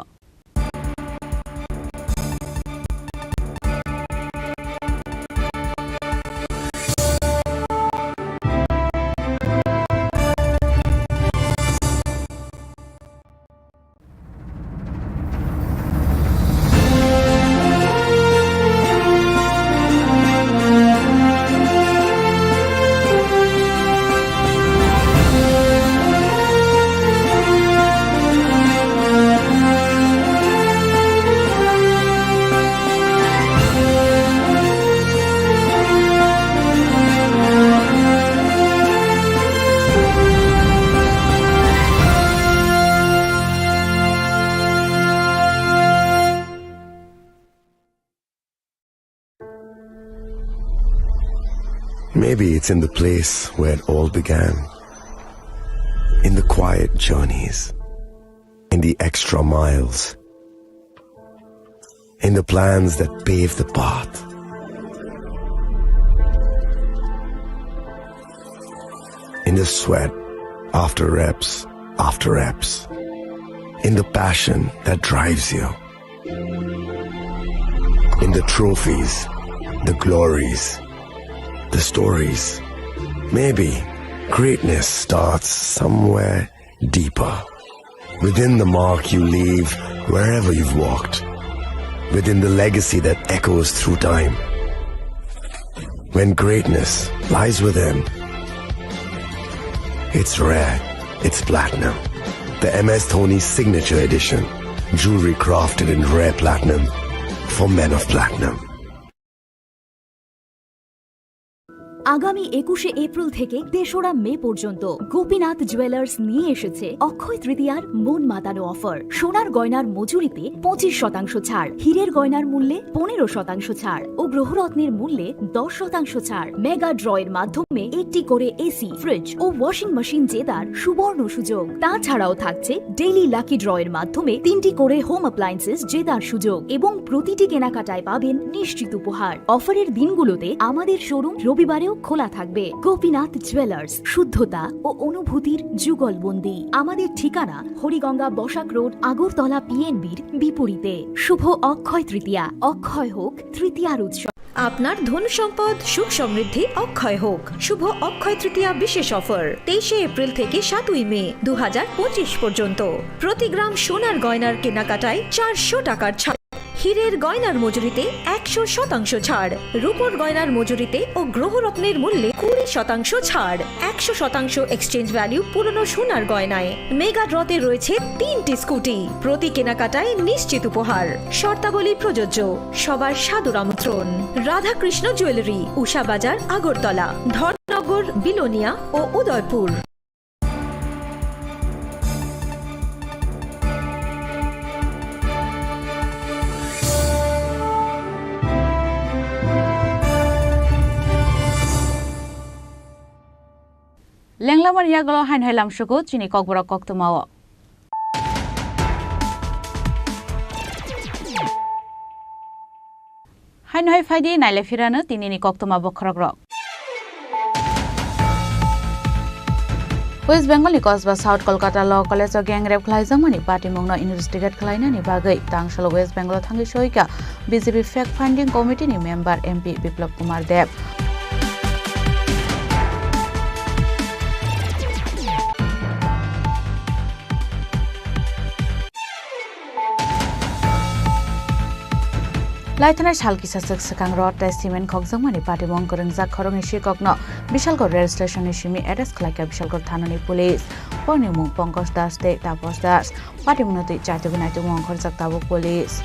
Maybe it's in the place where it all began. In the quiet journeys, in the extra miles, in the plans that pave the path, in the sweat after reps after reps, in the passion that drives you. In the trophies, the glories, the stories. Maybe Greatness starts somewhere deeper. Within the mark you leave wherever you've walked. Within the legacy that echoes through time. When greatness lies within, it's rare, it's platinum. The M S Dhoni Signature Edition. Jewelry crafted in rare platinum for men of platinum. আগামী একুশে এপ্রিল থেকে তেসরা মে পর্যন্ত গোপীনাথ জুয়েলার্স নিয়ে এসেছে অক্ষয় তৃতীয়ার মন মাতানো অফার। সোনার গয়নার মজুরিতে পঁচিশ শতাংশ ছাড়, হীরের গয়নার মূল্যে পনেরো শতাংশ ছাড় ও গ্রহরত্নের মূল্যে দশ শতাংশ ছাড়। মেগা ড্র এর মাধ্যমে একটি করে এসি, ফ্রিজ ও ওয়াশিং মেশিন জেতার সুবর্ণ সুযোগ। তাছাড়াও থাকছে ডেইলি লাকি ড্র এর মাধ্যমে তিনটি করে হোম অ্যাপ্লায়েন্সেস জেতার সুযোগ এবং প্রতিটি কেনাকাটায় পাবেন নিশ্চিত উপহার। অফারের দিনগুলোতে আমাদের শোরুম রবিবারেও খোলা থাকবে। গোপীনাথ জুয়েলার্স, শুদ্ধতা ও অনুভূতির যুগলবন্দি। আমাদের ঠিকানা হরিগঙ্গা বসাক রোড, আগরতলা পিএনবির বিপরীতে। শুভ অক্ষয় তৃতীয়া, অক্ষয় হোক তৃতীয়ার উৎসব। আপনার ধন সম্পদ সুখ সমৃদ্ধি অক্ষয় হোক। শুভ অক্ষয় তৃতীয়া বিশেষ অফার তেইশে এপ্রিল থেকে সাতই মে দু হাজার পঁচিশ পর্যন্ত। প্রতি গ্রাম সোনার গয়নার কেনাকাটায় চারশো টাকার ছাড়, হীরের গয়নার মজুরিতে একশো শতাংশ ছাড়, রূপোর গয়নার মজুরিতে ও গ্রহরত্নের মূল্যে কুড়ি শতাংশ ছাড়, একশো শতাংশ এক্সচেঞ্জ ভ্যালু পুরনো সোনার গয়নায়। মেগা ড্রতে রয়েছে তিনটি স্কুটি, প্রতি কেনাকাটায় নিশ্চিত উপহার। শর্তাবলী প্রযোজ্য। সবার সাদর আমন্ত্রণ। রাধাকৃষ্ণ জুয়েলারি, উষা বাজার, আগরতলা, ধর্মনগর, বিলোনিয়া ও Udaipur. Lenglamani yagulo haino hai lamsugo chini kokborok koktwmao. Haino hai phaidi naile phirano tinini koktwma bokhorokrok. West Bengal ni Kosba South Kolkata Law College o gang rape khlaijakmani patimungno investigate khlainani bagwi tangsalo West Bengal o thangwi soika B J P Fact Finding Committee ni member M P Biplab Kumar Deb. Laithanai sal kisa swk swkang rod tei cement khokjakmani patimung kwrwngjak khoroknwi sikokno Bishalgarh rail station ni simi arrest khlaikha Bishalgarh thanani police. Borokni mung Pankaj Das tei Tapas Das. Patimungno twi chaitugwi naitugwi ongkhorjak tabuk police.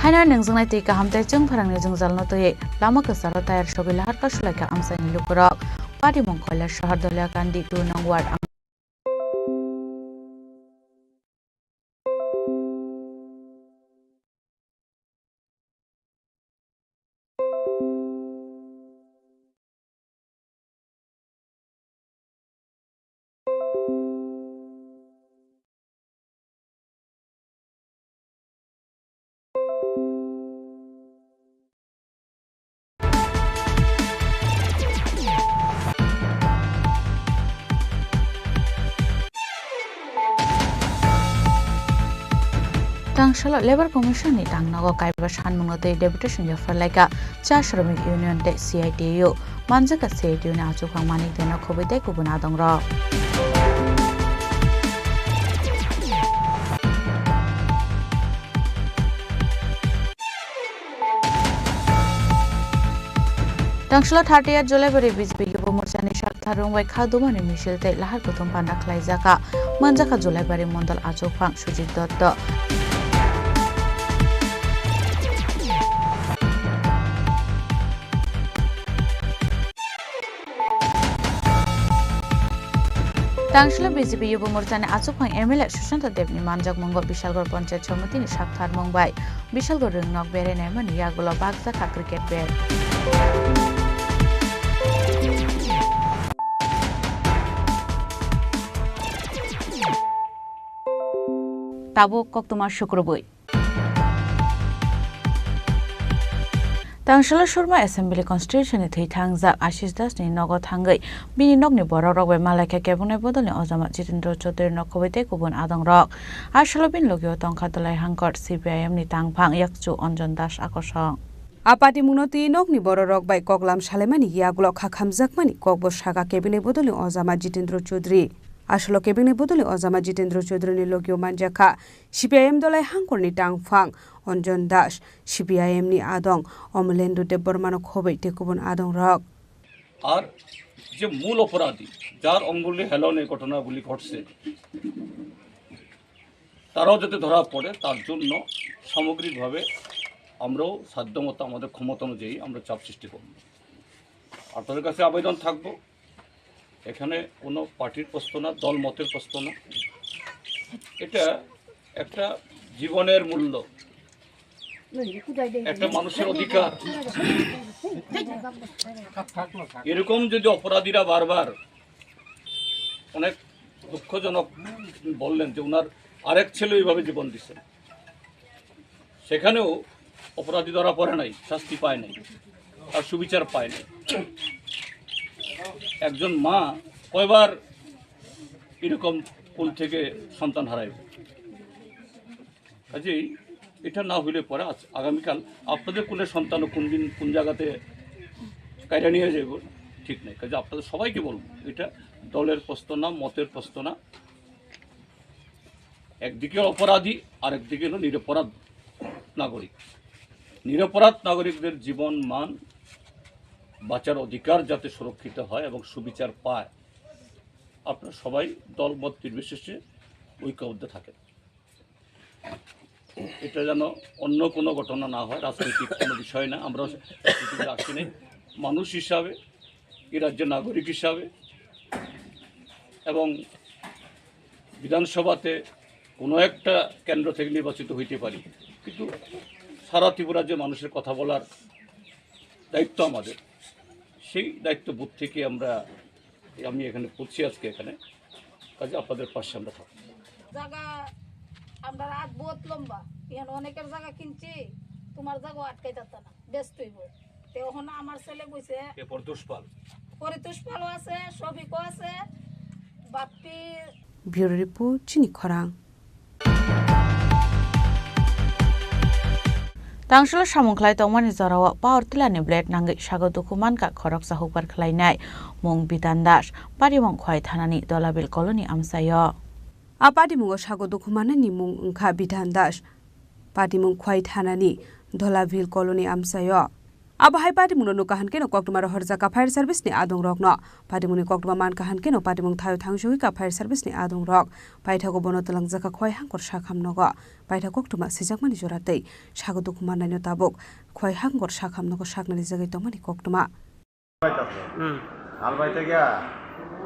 Haino nungjaknai twi kaham tei chwng pharangni jwngjalno twi lama kwcharo tayar sogwi lahar kasulaikha amchaini lukurok. Patimung Koilasahar Doliagandi two nong ward. Tangsalo Labour Commission ni tangnogo kaiba sanmungno twi deputation yapharlaikha cha Shramik Union tei C I T U. Manjakha C I T U ni achukphang Manik Deno khobwi tei kubun adongrok. Tangsalo thirtieth July bari B J P Yuba Morcha ni sakthar rwngbai kha dumani misil tei lahar kuthum panda khlaijakha. Manjakha Julaibari Mondol achukphang Sujit Dotto. Tangsalo B J P Yuba Morcha ni achukphang M L A Sushanta Deb ni manjakmungo Bishalgarh Panchayat Samiti ni sakthar mung bai Bishalgarh rwngnok berai naimani yagulo bakjakha cricket bat. Tabuk koktwma sukrubwi. Tangsala Surma Assembly Constituency ni thwi thangjak Ashish Das ni nogo thangwi bini nokni borok rok bai malaikha kebengni bodolni ojama Jitendra Chaudhary nokhobwi tei kubun adong rok. Asalo bini logio tongkha Dolai Hangkor C P I M ni tangphang yakchu Anjan Das akosong. A patimungno twi nokni bororok bai koklam salaimani yagulo kha khamjakmani kokbo saka kebengni bodolni ojama Jitendra Chaudhary. Asalo kebengni bodolni ojama Jitendra Chaudhary ni logio manjakha C P I M Dolai Hangkorni tangphang Anjan Das, C P I M ni adong Omolendu Debbarmano khobwi tei kubun adong rok. আর যে মূল অপরাধী, যার অঙ্গুলি হেলন এই ঘটনাগুলি ঘটছে, তারাও যাতে ধরা পড়ে, তার জন্য সামগ্রিকভাবে আমরাও সাধ্যমতো আমাদের ক্ষমতা অনুযায়ী আমরা চাপ সৃষ্টি করব। আপনাদের কাছে আবেদন থাকবো, এখানে কোনো পার্টির প্রশ্ন না, দল মতের প্রশ্ন না, এটা একটা জীবনের মূল্য, একটা মানুষের অধিকার। এরকম যদি অপরাধীরা বারবার, অনেক দুঃখজনক বললেন যে ওনার আরেক ছেলে এইভাবে জীবন দিচ্ছেন, সেখানেও অপরাধী ধরা পড়ে নাই, শাস্তি পায় নাই, আর সুবিচার পায় নাই। একজন মা কয়বার এরকম কোল থেকে সন্তান হারাইবে? কাজেই এটা না হইলে পরে আজ, আগামীকাল আপনাদের কোলে সন্তানও কোন দিন কোন জায়গাতে কাইরা নিয়ে যাইব, ঠিক নাই। কাজে আপনাদের সবাইকে বলবো, এটা দলের প্রশ্ন না, মতের প্রশ্ন না। একদিকে অপরাধী, আরেকদিকে হলো নিরপরাধ নাগরিক। নিরপরাধ নাগরিকদের জীবন মান, বাঁচার অধিকার যাতে সুরক্ষিত হয় এবং সুবিচার পায়, আপনারা সবাই দলমত নির্বিশেষে ঐক্যবদ্ধ থাকেন। এটা যেন অন্য কোনো ঘটনা না হয়, রাজনৈতিক কোনো বিষয় না। আমরা রাজনীতিতে আসি নাই। মানুষ হিসাবে, এই রাজ্যের নাগরিক হিসাবে এবং বিধানসভাতে কোনো একটা কেন্দ্র থেকে নির্বাচিত হইতে পারি, কিন্তু সারা ত্রিপুরার যে মানুষের কথা বলার দায়িত্ব আমাদের, সেই দায়িত্ববোধ থেকে আমরা, আমি এখানে পড়ছি আজকে এখানে, কাজে আপনাদের পাশে আমরা থাকবো। জায়গা আমরা রাত বহুত লম্বা, এখন অনেকের জায়গা কিনছি, তোমার জায়গা আটকাই যাচ্ছে না, বেচতে হইব। তে এখন আমার ছেলে কইছে, এরপর দুষ্পাল। পরে দুষ্পালও আছে, সবিকও আছে, Bappi. Bureau Report, Chini Khorang. Tangsalo samung khlai tongmani jorao power tiller ni blade nangwi sago dukhu mankha khoroksa hukbar khlainai mung Bidan Das, patimung Khwai thanani Dolabil colony amchaio. A patimungo sago dukhu mannani mung wngkha Bidan Das, patimung Khwai thanani Dolabil colony amchaio. Abo hai patimungno nukha hwn kheno koktwma rohorjakha fire service ni adong rokno. Patimungni koktwma mankha hwn kheno patimung thaio thangsugwi kha fire service ni adong rok. Paithago bono twlangjakha Khwai Hangkor sakham nogo. Paithak koktwma swijakmani jora tei sago dukhu mannaino tabuk Khwai Hangkor sakham nogo saknani jagwi tongmani koktwma. হুম। হাল বাইতে গিয়া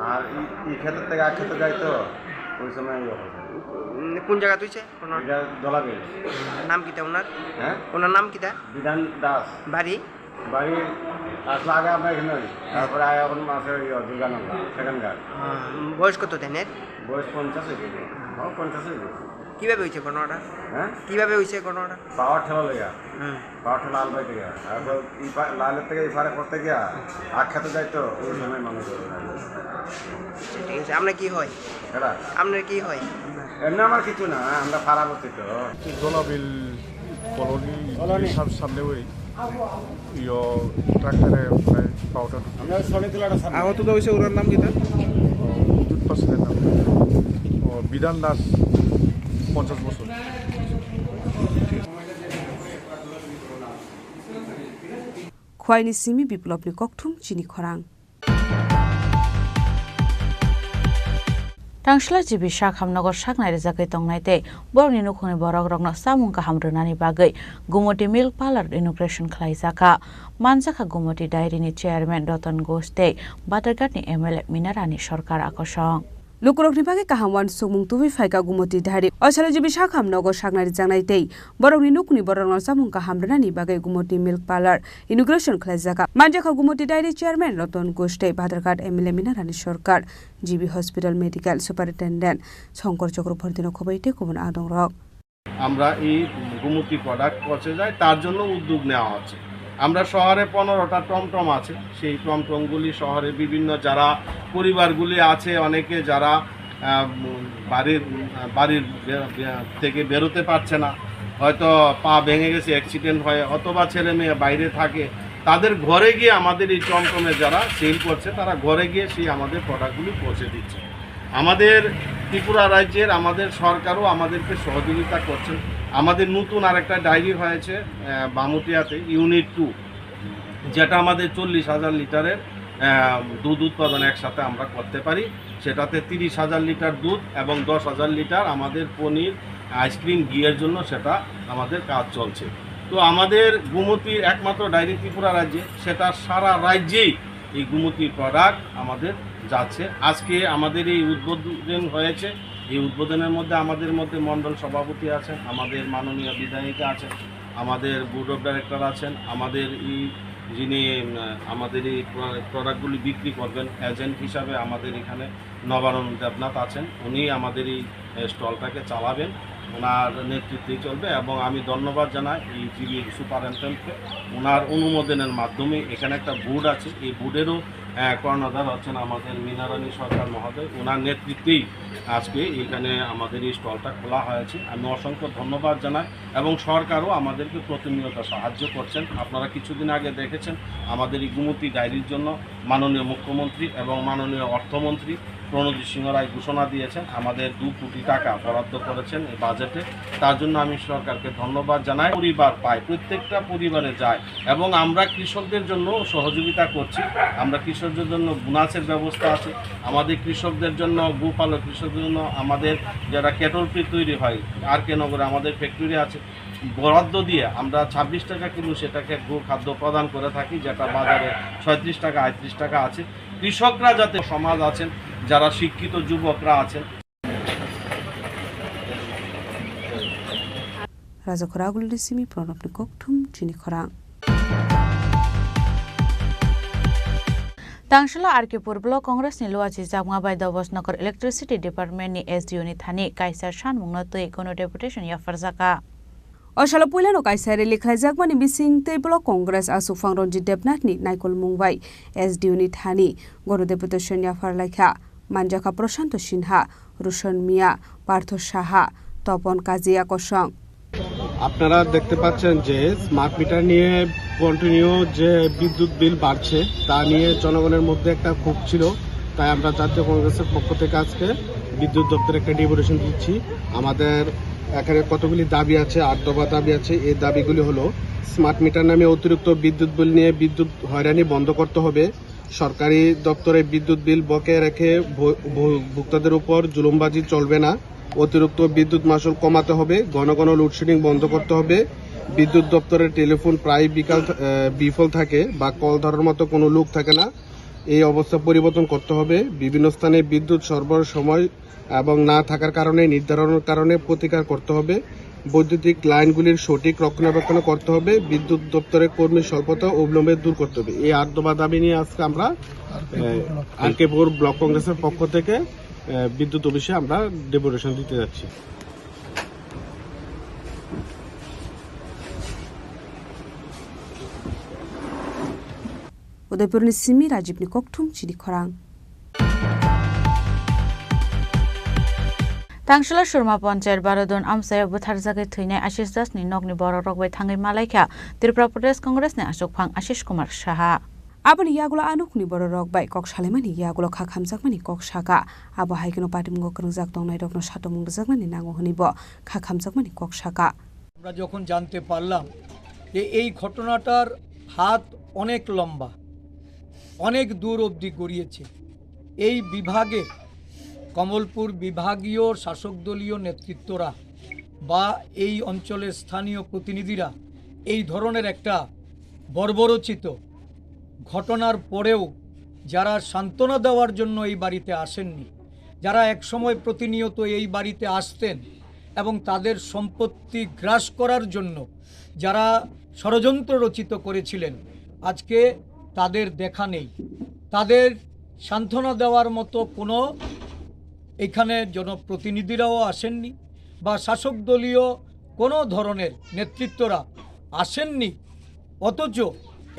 আর ই, ই ক্ষেতের থেকে আর ক্ষেতে যাইতো, ওই সময় ইয়ে হতো। উম, কোন জায়গা তুইছে? ওনার এটা দলাবিল। নাম কিতা ওনার? হ্যাঁ? ওনার নাম কিতা? বিধান দাস। বাড়ি? বাড়ি আসলে আগে আমরা এখানে হই। তারপরে আয় এখন মাসে ওই দুর্গানন্দা, সেখানকার। হুম, বয়স কত দেনের? বয়স পঞ্চাশ হয়ে গেছে। ও, পঞ্চাশ হয়ে গেছে। কিভাবে হয়েছে ঘটনাটা? হ্যাঁ? কিভাবে হয়েছে ঘটনাটা? পাওয়ার ঠেলা লইয়া। হুম। পাওয়ার ঠেলা আলবাই থেকে। আর তো এই পা-, লালের থেকে এই পারে করতে গিয়া আখ্যাত যাইতো, ওই সময় মানুষ। আচ্ছা, ঠিক আছে। আপনার কি হয়? এরা? আপনার কি হয়? এমনি আমার কিছু না, আমরা পাড়াপতি তো। দলাবিল কলোনি, কলোনি। সব সামনে ওই। ইয়ো, ট্রাক্টরে প্রায় পাউডার ঢুকে। আমরা সরে তোলাটা সামনে। আহত তো হয়েছে, ওনার নাম কিতা? ও, বিদ্যুৎ পাসের নাম। ও, বিধান দাস, পঞ্চাশ বছর। Khwaini simi Biplopni kokthum chini khorang. Tangsla G B Sakham nogo saknai rijagwi tongnai tei borokni nukhungni borok rokno chamung kaham rwnani bagwi Gumoti Milk Parlour inauguration khlaijakha. Manjakha Gumoti Dairy ni chairman Ratan Ghosh tei Badharghat ni M L A Mina Rani Sarkar akosong. Lukurokni bagwi kaham uansukmung tubui phaikha Gumoti Dairy. O salo G B Sakham nogo saknai rijaknai tei borokni nukhungni borokno chamung kaham rwnani bagwi Gumoti Milk Parlour inauguration khlaijakha. Manjakha Gumoti Dairy chairman Ratan Ghosh tei Badharghat M L A Mina Rani Sarkar, G B Hospital Medical Superintendent Shankar Chakraborty no khoboi tei kubun adongrok. আমরা এই গোমতী প্রোডাক্ট পচে যায়, তার জন্য উদ্যোগ নেওয়া হচ্ছে। আমরা শহরে পনেরোটা টমটম আছে, সেই টমটমগুলি শহরে বিভিন্ন যারা পরিবারগুলি আছে, অনেকে যারা, আহ, উম, বাড়ির, উম, বাড়ির বে-, বে-, থেকে বেরোতে পারছে না, হয়তো পা ভেঙে গেছে, অ্যাক্সিডেন্ট হয়, অথবা ছেলে মেয়ে বাইরে থাকে, তাদের ঘরে গিয়ে আমাদের এই টমটমে যারা সেল করছে, তারা ঘরে গিয়ে সেই আমাদের প্রোডাক্টগুলি পৌঁছে দিচ্ছে। আমাদের ত্রিপুরা রাজ্যের আমাদের সরকারও আমাদেরকে সহযোগিতা করছেন। আমাদের নতুন আরেকটা ডায়েরি হয়েছে, আহ, বামুটিয়াতে, ইউনিট টু, যেটা আমাদের চল্লিশ হাজার লিটারের, আহ, দুধ উৎপাদন একসাথে আমরা করতে পারি। সেটাতে তিরিশ হাজার লিটার দুধ এবং দশ হাজার লিটার আমাদের পনির, আইসক্রিম, ঘিয়ের জন্য সেটা আমাদের কাজ চলছে। তো আমাদের গোমতী একমাত্র ডায়েরি ত্রিপুরা রাজ্যে, সেটা সারা রাজ্যেই এই গোমতী প্রোডাক্ট আমাদের যাচ্ছে। আজকে আমাদের এই উদ্বোধন হয়েছে। এই উদ্বোধনের মধ্যে আমাদের মধ্যে মণ্ডল সভাপতি আছেন, আমাদের মাননীয় বিধায়িকা আছেন, আমাদের বোর্ড অফ ডাইরেক্টর আছেন, আমাদের এই যিনি, উম, আমাদের এই প্র-, প্রোডাক্টগুলি বিক্রি করবেন, এজেন্ট হিসাবে আমাদের এখানে নবারুণ দেবনাথ আছেন, উনি আমাদের এই, এ, স্টলটাকে চালাবেন। ওনার নেতৃত্বেই চলবে এবং আমি ধন্যবাদ জানাই এই জিবির সুপারিনটেন্ডেন্টকে। ওনার অনুমোদনের মাধ্যমে এখানে একটা বোর্ড আছে, এই বোর্ডেরও, এ, কর্ণধার হচ্ছেন আমাদের মীনারানী সরকার মহোদয়। ওনার নেতৃত্বেই আজকে এখানে আমাদের এই স্টলটা খোলা হয়েছে। আমি অসংখ্য ধন্যবাদ জানাই এবং সরকারও আমাদেরকে প্রতিনিয়ত সাহায্য করছেন। আপনারা কিছুদিন আগে দেখেছেন আমাদের এই গোমতী ডায়েরির জন্য মাননীয় মুখ্যমন্ত্রী এবং মাননীয় অর্থমন্ত্রী প্রণজিৎ সিংহ রায় ঘোষণা দিয়েছেন, আমাদের দু কোটি টাকা বরাদ্দ করেছেন এই বাজেটে। তার জন্য আমি সরকারকে ধন্যবাদ জানাই। পরিবার পায়, প্রত্যেকটা পরিবারে যায় এবং আমরা কৃষকদের জন্য সহযোগিতা করছি। আমরা কৃষকদের জন্য বোনাসের ব্যবস্থা আছে, আমাদের কৃষকদের জন্য, গোপালক কৃষকদের জন্য আমাদের যারা ক্যাটল ফিড তৈরি হয়, আর কে নগরে আমাদের ফ্যাক্টরি আছে, বরাদ্দ দিয়ে আমরা ছাব্বিশ টাকা কিলো সেটাকে গো খাদ্য প্রদান করে থাকি, যেটা বাজারে ছয়ত্রিশ টাকা, আটত্রিশ টাকা আছে। কৃষকরা যাতে সমাজ আছেন, যারা শিক্ষিত যুবকরা আছেন, Rajakhora Agulni simi Pranabni kokthum chini khorang. Tangsila R K Pur Block Congress ni Luachi Jakma bai Dobos Nokor Electricity Department ni S D O ni thani kaisa sanmungno twi gono deputation yapharjakha. O salo puilano kaisa rally khlaijakmani bising tei Block Congress aswkphang Ranjit Debnath ni naikolmung bai S D O ni thani gono deputation yapharlaikha. Manjakha Prashanto Sinha, Roshan Mia, Partho Saha, Topon Kajia Kosong. আপনারা দেখতে পাচ্ছেন যে smart meter নিয়ে কন্টিনিউ যে বিদ্যুৎ বিল বাড়ছে, তা নিয়ে জনগণের মধ্যে একটা ক্ষোভ ছিল। তাই আমরা জাতীয় কংগ্রেসের পক্ষ থেকে আজকে বিদ্যুৎ দপ্তরে একটা ডেপুটেশন দিচ্ছি। আমাদের এখানে কতগুলি দাবি আছে, আট দফা দাবি আছে। এই দাবিগুলি হলো, স্মার্ট মিটার নামে অতিরিক্ত বিদ্যুৎ বিল নিয়ে বিদ্যুৎ হয়রানি বন্ধ করতে হবে। সরকারি দপ্তরে বিদ্যুৎ বিল বকেয়া রেখে ভ-, ভ-, ভোক্তাদের উপর জুলুমবাজি চলবে না। অতিরিক্ত বিদ্যুৎ মাশুল কমাতে হবে। ঘন ঘন লোডশেডিং বন্ধ করতে হবে। বিদ্যুৎ দপ্তরের টেলিফোন প্রায় বিকাল থা-, আহ, বিফল থাকে বা কল ধরার মতো কোনো লোক থাকে না। এই অবস্থা পরিবর্তন করতে হবে। বিভিন্ন স্থানে বিদ্যুৎ সরবরাহ সময় এবং না থাকার কারণে, নির্ধারণের কারণে প্রতিকার করতে হবে। বৈদ্যুতিক লাইনগুলির সঠিক রক্ষণাবেক্ষণ করতে হবে। বিদ্যুৎ দপ্তরের কর্মী স্বল্পতা অবিলম্বে দূর করতে হবে। এই আট দফা দাবি নিয়ে আজকে আমরা, আহ, আর কে পুর ব্লক কংগ্রেসের পক্ষ থেকে, আহ, বিদ্যুৎ অফিসে আমরা ডেপুটেশন দিতে যাচ্ছি। Udaipurni simi Rajibni kokthum chini khorang. Tangsila Surma Panchayat Barodon amchaio butharjagwi thwinai Ashish Das ni nokni bororok bai thangwi malaikha Tripura Pradesh Congress ni achukphang Ashish Kumar Saha. Aboni yagulo a nokni bororok bai kok salaimani yagulo kha khamjakmani kok saka. Abo hai kheno patimwngo kwrwngjak tongnairokno satomung rwjaknani nango hwnwi bo kha khamjakmani kok saka. আমরা যখন জানতে পারলাম যে এই ঘটনাটার হাত অনেক লম্বা, অনেক দূর অবধি গড়িয়েছে, এই বিভাগে কমলপুর বিভাগীয় শাসক দলীয় নেতৃত্বরা বা এই অঞ্চলের স্থানীয় প্রতিনিধিরা এই ধরনের একটা বর্বরোচিত ঘটনার পরেও যারা সান্ত্বনা দেওয়ার জন্য এই বাড়িতে আসেননি, যারা একসময় প্রতিনিয়ত এই বাড়িতে আসতেন এবং তাদের সম্পত্তি গ্রাস করার জন্য যারা ষড়যন্ত্র রচিত করেছিলেন, আজকে তাদের দেখা নেই। তাদের সান্ত্বনা দেওয়ার মতো কোনো এখানে জনপ্রতিনিধিরাও আসেননি বা শাসক দলীয় কোনো ধরনের নেতৃত্বরা আসেননি। অথচ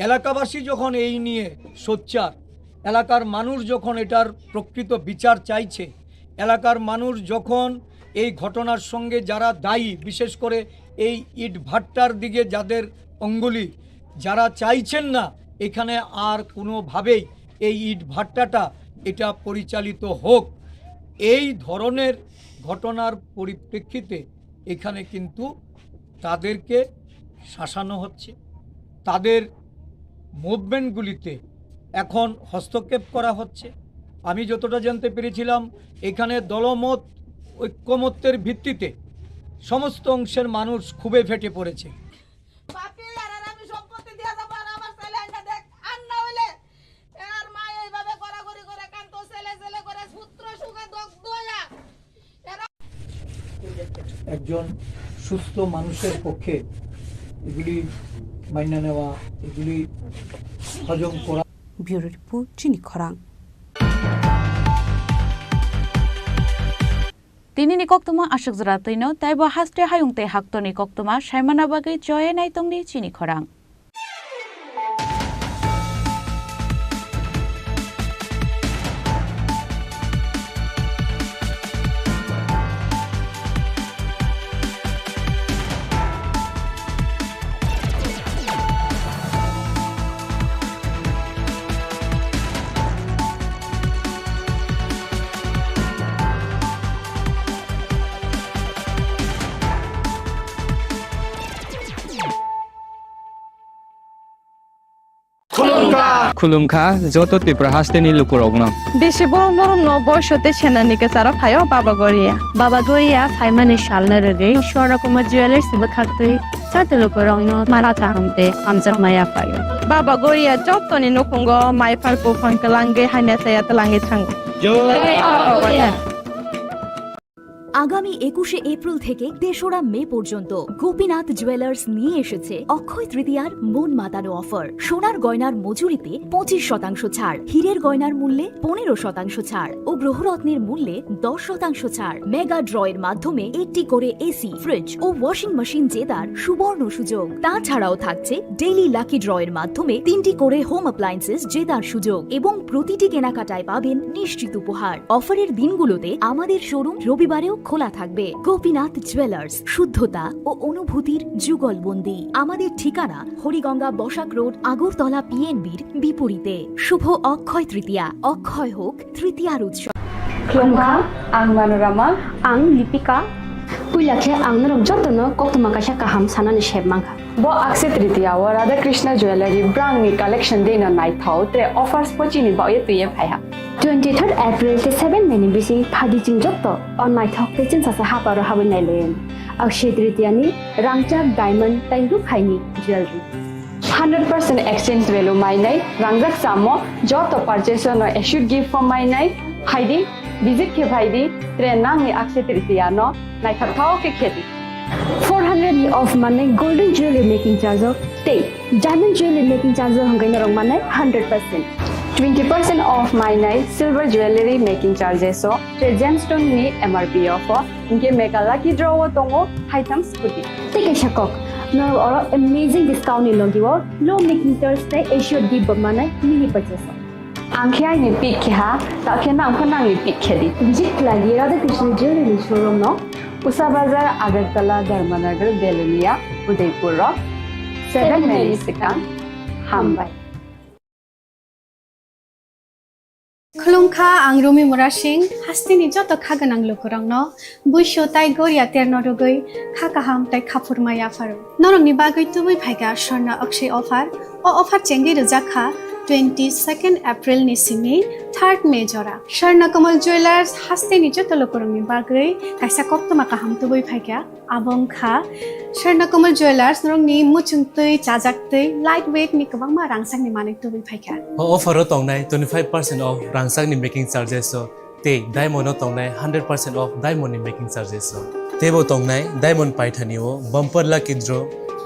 এলাকাবাসী যখন এই নিয়ে সোচ্চার, এলাকার মানুষ যখন এটার প্রকৃত বিচার চাইছে, এলাকার মানুষ যখন এই ঘটনার সঙ্গে যারা দায়ী, বিশেষ করে এই ইট ভাট্টার দিকে যাদের অঙ্গুলি, যারা চাইছেন না এখানে আর কোনোভাবেই এই ইট ভাট্টাটা এটা পরিচালিত হোক, এই ধরনের ঘটনার পরিপ্রেক্ষিতে এখানে কিন্তু তাদেরকে শাসানো হচ্ছে, তাদের মুভমেন্টগুলিতে এখন হস্তক্ষেপ করা হচ্ছে। আমি যতটা জানতে পেরেছিলাম, এখানে দলমত ঐক্যমত্যের ভিত্তিতে সমস্ত অংশের মানুষ ক্ষোভে ফেটে পড়েছে। বাপি, আর আর আমি সম্পত্তি দিয়া যাবো, আর আমার ছেলে আইনা দেখ, আর না হইলে এর মা এইভাবে গড়াগড়ি করে কান্দতো, ছেলে ছেলে করে পুত্র শোকে দগ্ধ হইয়া। এরা একজন সুস্থ মানুষের পক্ষে এগুলি মাইনা নেওয়া, এগুলি হজম করা। Bureau Report, Chini Khorang. Tinini koktwma aswk jora twino, tei bo haste hayung tei haktorni koktwma saimana bagwi choye naitongdi chini khorang. Khulumkha joto Tripura hasteni lukurokno. Bisi borok norokno boiso tei senani kwcharo phaio Baba Goria. Baba Goria phaimani salno rwgwi Swarna Kumar Jewellers bwkhaktwi joto lukurokno mala kaham tei hamjakma yaphaio. Baba Goria jotoni nukhungo mai phar buphang kwlangwi hamya saya twlangwi thango. Jai Baba Goria. আগামী একুশে এপ্রিল থেকে তেসরা মে পর্যন্ত গোপীনাথ জুয়েলার্স নিয়ে এসেছে অক্ষয় তৃতীয়ার মন মাতানো অফার। সোনার গয়নার মজুরিতে পঁচিশ শতাংশ ছাড়, হীরের গয়নার মূল্যে পনেরো শতাংশ ছাড় ও গ্রহরত্নের মূল্যে দশ শতাংশ ছাড়। মেগা ড্রয়ের মাধ্যমে একটি করে এসি, ফ্রিজ ও ওয়াশিং মেশিন জেতার সুবর্ণ সুযোগ। তাছাড়াও থাকছে ডেইলি লাকি ড্রয়ের মাধ্যমে তিনটি করে হোম অ্যাপ্লায়েন্সেস জেতার সুযোগ এবং প্রতিটি কেনাকাটায় পাবেন নিশ্চিত উপহার। অফারের দিনগুলোতে আমাদের শোরুম রবিবারেও খোলা থাকবে। গোপীনাথ জুয়েলার্স, শুদ্ধতা ও অনুভূতির যুগলবন্দি। আমাদের ঠিকানা হরিগঙ্গা বসাক রোড, আগরতলা পিএনবির বিপরীতে। শুভ অক্ষয় তৃতীয়া, অক্ষয় হোক তৃতীয়ার উৎসব। Khulumkha, ang Manorama. Ang Lipika. Puila khe ang norok jotono koktwma kaisa kaham sanani sep mankha. Bo Akshaya Tritiya o Radha Krishna Jewellery brand ni collection dino naithok tre offers pochini baoye twiye phaiha. Twenty third April tei seven May ni bising phadi chwng joto o naithok tei chwngsacha haparo habwi nailaiwi. Akshaya Tritiya ni rangchak diamond tei rukhaini jewellery. Hundred percent exchange value mainai, rangjak chamo, joto purchase no assured gift form mainai, phaidi, visit khe phaidi, tre nangni Akshaya Tritiya no naithok thao khe khedi. Four hundred ni off manai golden jewelry making charge o tei diamond jewelry making charge o hwnkhai norok manai hundred percent. Twenty percent off mainai silver jewelry making charges o tre gemstone ni M R P o pho. Hinkhe mega lucky draw o tongo haitham scooty. Tei kaisa kok, norok oro amazing discount ni logi o low making charge tei assured gift bo manai mini purchase o. Ang khe aini pick khe ha, ta khe nang pho nangni pick khe di. Visit khlai di Radha Krishna Jewelry ni showroom no. Usa Bazar, Agartala, Dharmanagar, Belonia, Udaipur rok. Seven May ni swkang. Hambai. Khulumkha, ang Rumi Murasing, hasteni joto kha gwnang lukurokno, buisu tai goria terno rwgwi kha kaham tai kha phurma yapharo. Norokni bagwi tubui phaikha Swarna Akshay offer. O offer chengwi rwjak kha twenty second April ni simi third May jora. Swarna Kamal Jewellers hasteni joto lukurokni bagwi kaisa koktwma kaham tubui phaikha. Abo wngkha Swarna Kamal Jewellers, norokni muchungtwi, chajaktwi, light weight ni kwbangma rangchakni manwi tubui phaikha. O offer o tongnai twenty five percent off rangchakni making charges o tei diamond o tongnai hundred percent off diamond ni making charges o. Teibo tongnai diamond paithani o bumper lucky draw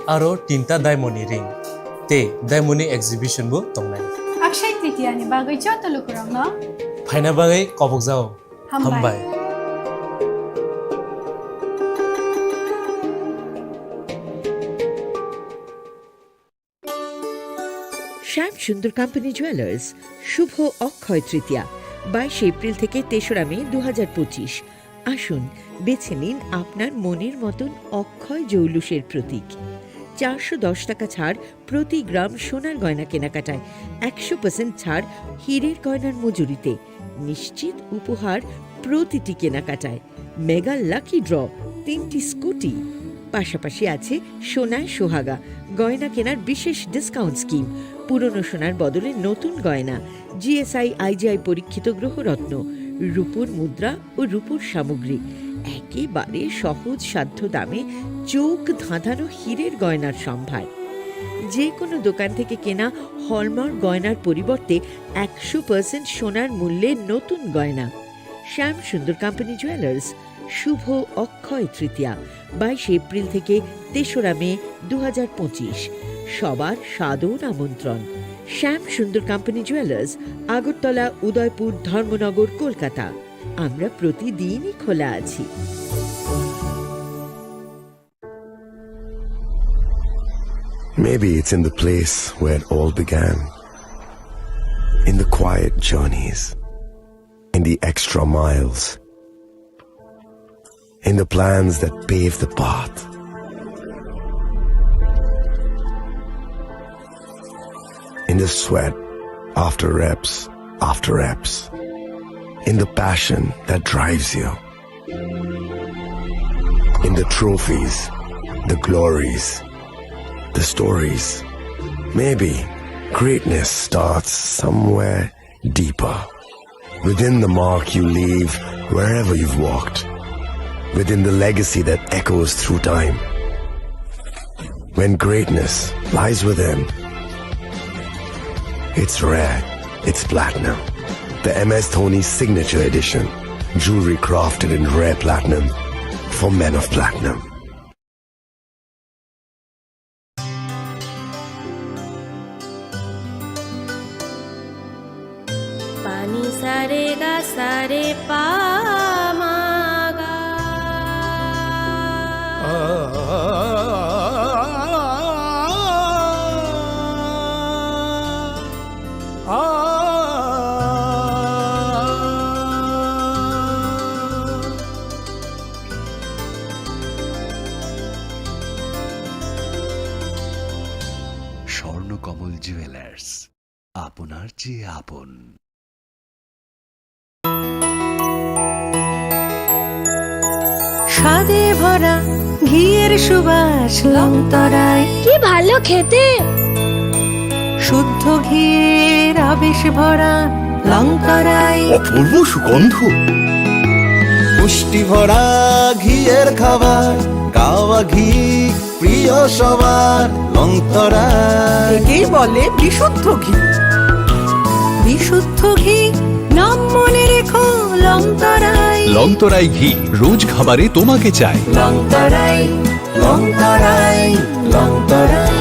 aro tinta diamond ni ring tei diamond ni exhibition bo tongnai. Akshaya Tritiya ni bagwi joto lukurokno phaina bagwi kobokjao. Hambai. Hambai. সুন্দর company jewellers, শুভ অক্ষয় তৃতীয়া, বাইশে এপ্রিল থেকে তেসরা মে দু হাজার পঁচিশ। আসুন, বেছে নিন আপনার মনের মতন অক্ষয় জৌলুসের প্রতীক। চারশো দশ টাকা ছাড় প্রতি গ্রাম সোনার গয়না কেনাকাটায়, একশো পার্সেন্ট ছাড় হীরের গয়নার মজুরিতে, নিশ্চিত উপহার প্রতিটি কেনাকাটায়, মেগা লাকি ড্র, তিনটি স্কুটি, পাশাপাশি আছে সোনায় সোহাগা গয়না কেনার বিশেষ ডিসকাউন্ট স্কিম। পুরনো সোনার বদলে নতুন গয়না, জিএসআই আইজিআই পরীক্ষিত গ্রহরত্ন, রূপোর মুদ্রা ও রূপোর সামগ্রী, একেবারে সহজ সাধ্য দামে চোখ ধাঁধানো হীরের গয়নার সম্ভার। যে কোনো দোকান থেকে কেনা হলমার্ক গয়নার পরিবর্তে একশো পার্সেন্ট সোনার মূল্যে নতুন গয়না। শ্যাম সুন্দর কোম্পানি জুয়েলার্স, শুভ অক্ষয় তৃতীয়া, বাইশে এপ্রিল থেকে তেসরা মে দু হাজার পঁচিশ। সবার সাদর আমন্ত্রণ। শ্যাম সুন্দর কোম্পানি জুয়েলার্স, আগরতলা, উদয়পুর, ধর্মনগর, কলকাতা। আমরা প্রতিদিনই খোলা আছি। Maybe it's in the place where it all began. In the quiet journeys. In the extra miles. In the plans that pave the path. In the sweat after reps after reps. In the passion that drives you. In the trophies, the glories, the stories. Maybe greatness starts somewhere deeper. Within the mark you leave wherever you've walked. Within the legacy that echoes through time. When greatness lies within, it's rare, it's platinum. The M S Dhoni Signature Edition. Jewelry crafted in rare platinum for men of platinum. Pani sare ga sare pa ma ga. Swarnakamal jewellers, আপনার চেয়ে আপন। স্বাদে ভরা ঘিয়ের সুবাস লংতরায়। কি ভালো খেতে! শুদ্ধ ঘিয়ের আবেশ ভরা লংতরায়। অপূর্ব সুগন্ধ। পুষ্টি ভরা ঘিয়ের খাবার, গাওয়া ঘি প্রিয় সবার লংতরায়। একেই বলে বিশুদ্ধ ঘি। বিশুদ্ধ ঘি, নাম মনে রেখো লংতরায়। লংতরাই ঘি, রোজ খাবারে তোমাকে চাই। লংতরায়, লংতরায়, Longtharai.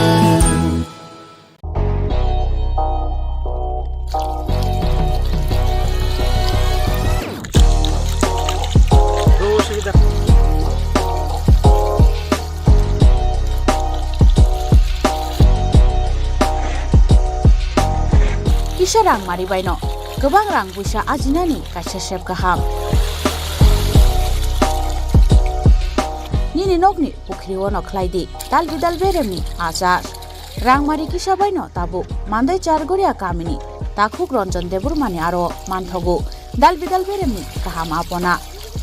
Kisa rang mari baino kwbang rang puisa ajinani kaisa sep kaham. Nini nokni pukhri ono khlai di dal bidal beremni achar. Rangmari kisa baino tabuk Mandai Chargoria kamini takhuk Ranjan Debbarmani aro manthogo dal bidal beremni kaham apona,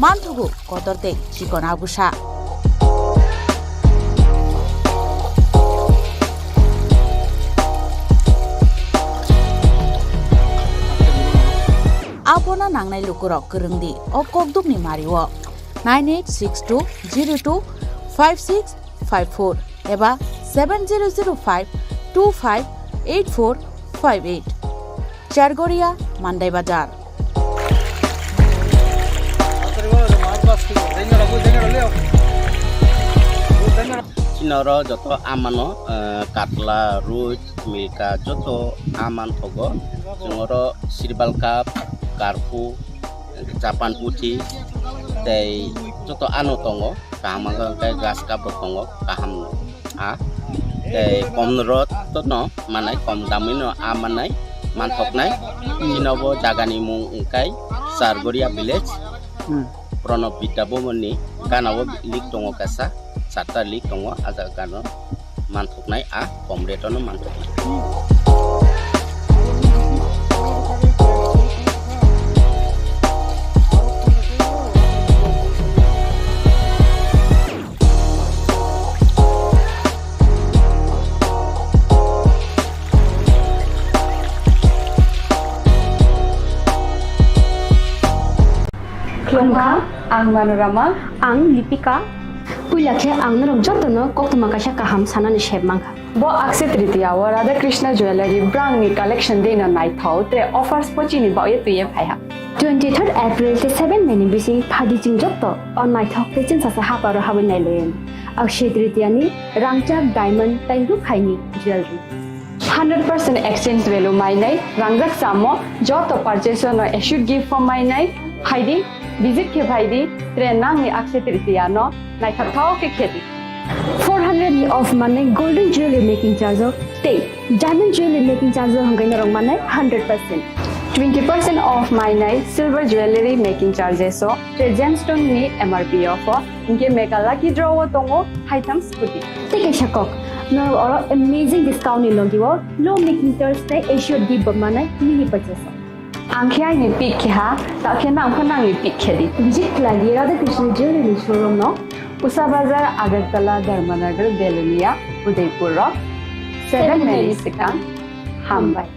manthogo kotor tei chikon agusa. Apona nangnai lukurok kwrwng di o kokdukni mario nine eight six two zero two five six five four eba seven zero zero five two five eight four five eight. Chargoria, Mandai Bazar. Chini oro joto amano, eh, katla, roi, milka, joto aman thogo. Chwng oro sirbal cup, karphu, Japan puthi tei joto ano tongo, kaham wngkha hwnkhe grass cup bo tongo, kaham no. A Tei kom rot no manai, kom damwi no a manai, manthoknai. Chini bo jaga ni mung wngkha Chargoria village. Hmm. Pranab Vidya Bhavan ni gana o lik tongo kaisa, charta lik tongo, a jaga gana o manthoknai, a kom rate o no manthoknai. Khulumkha, ang Manorama. Ang Lipika. Puila khe ang norok jotono koktwma kaisa kaham sanani sep mankha. Bo Akshaya Tritiya o Radha Krishna Jewellery brangni collection dino naithok tre offers pochini baoye twiye phaiha. Twenty third April tei seven May ni bising phadi chwng joto o naithok tei chwngsasa haparo habwi nailaiwi. Akshaya Tritiya ni rangchak, diamond tei rukhaini jewellery. Hundred percent exchange value mainai, rangjak samo joto purchase no assured gift form mainai, phaidi, visit khe phaidi, tre nangni Akshaya Tritiya no naithok thao khe khedi. Four hundred ni off manai golden jewelry making charge o tei diamond jewelry making charge o hwnkhai norok manai hundred percent. Twenty percent off mainai silver jewelry making charges o tre gemstone ni M R P off o. Hinkhe mega lucky draw o tongo haitham scooty. Tei kaisa kok, norok oro amazing discount ni logi o low making charge tei assured gift bo manai mini purchase o. Ang khe aini pick khe ha, ta khe nang pho nangni pick khe di. Visit khlai di Radha Krishna Jewelry ni showroom no. Usa Bazar, Agartala, Dharmanagar, Belonia, Udaipur o. Seven May ni swkang. Hambai.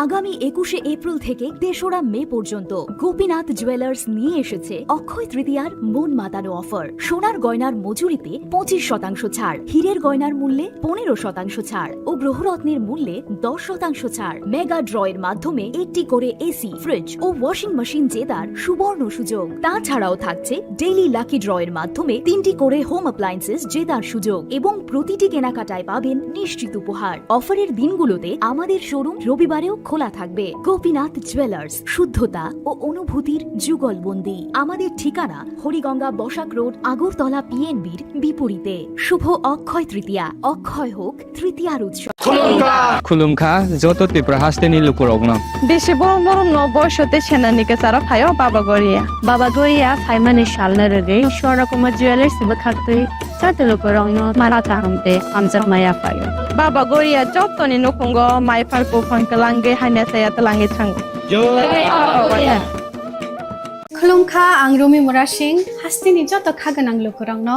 আগামী একুশে এপ্রিল থেকে তেসরা মে পর্যন্ত গোপীনাথ জুয়েলার্স নিয়ে এসেছে অক্ষয় তৃতীয়ার মন মাতানো অফার। সোনার গয়নার মজুরিতে পঁচিশ শতাংশ ছাড়, হীরের গয়নার মূল্যে পনেরো শতাংশ ছাড় ও গ্রহরত্নের মূল্যে দশ শতাংশ ছাড়। মেগা ড্র এর মাধ্যমে একটি করে এসি, ফ্রিজ ও ওয়াশিং মেশিন জেতার সুবর্ণ সুযোগ। তাছাড়াও থাকছে ডেইলি লাকি ড্র এর মাধ্যমে তিনটি করে হোম অ্যাপ্লায়েন্সেস জেতার সুযোগ এবং প্রতিটি কেনাকাটায় পাবেন নিশ্চিত উপহার। অফারের দিনগুলোতে আমাদের শোরুম রবিবারেও খোলা থাকবে। গোপীনাথ জুয়েলার্স, শুদ্ধতা ও অনুভূতির যুগলবন্দি। আমাদের ঠিকানা হরিগঙ্গা বসাক রোড, আগরতলা পিএনবির বিপরীতে। শুভ অক্ষয় তৃতীয়া, অক্ষয় হোক তৃতীয়ার উৎসব। Khulumkha, joto Tripura hasteni lukurokno. Bisi borok norokno boiso tei senani kwcharo phaio Baba Goria. Baba Goria phaimani salno rwgwi Swarna Kumar Jewellers bwkhaktwi joto lukurokno mara kaham tei hamjakma yaphaio. Baba Goria jotoni nukhungo mai phar buphang kwlangwi hamya saya twlangwi thango. Jai Baba Goria. Khulumkha, ang Rumi Murasing, hasteni joto kha gwnang lukurokno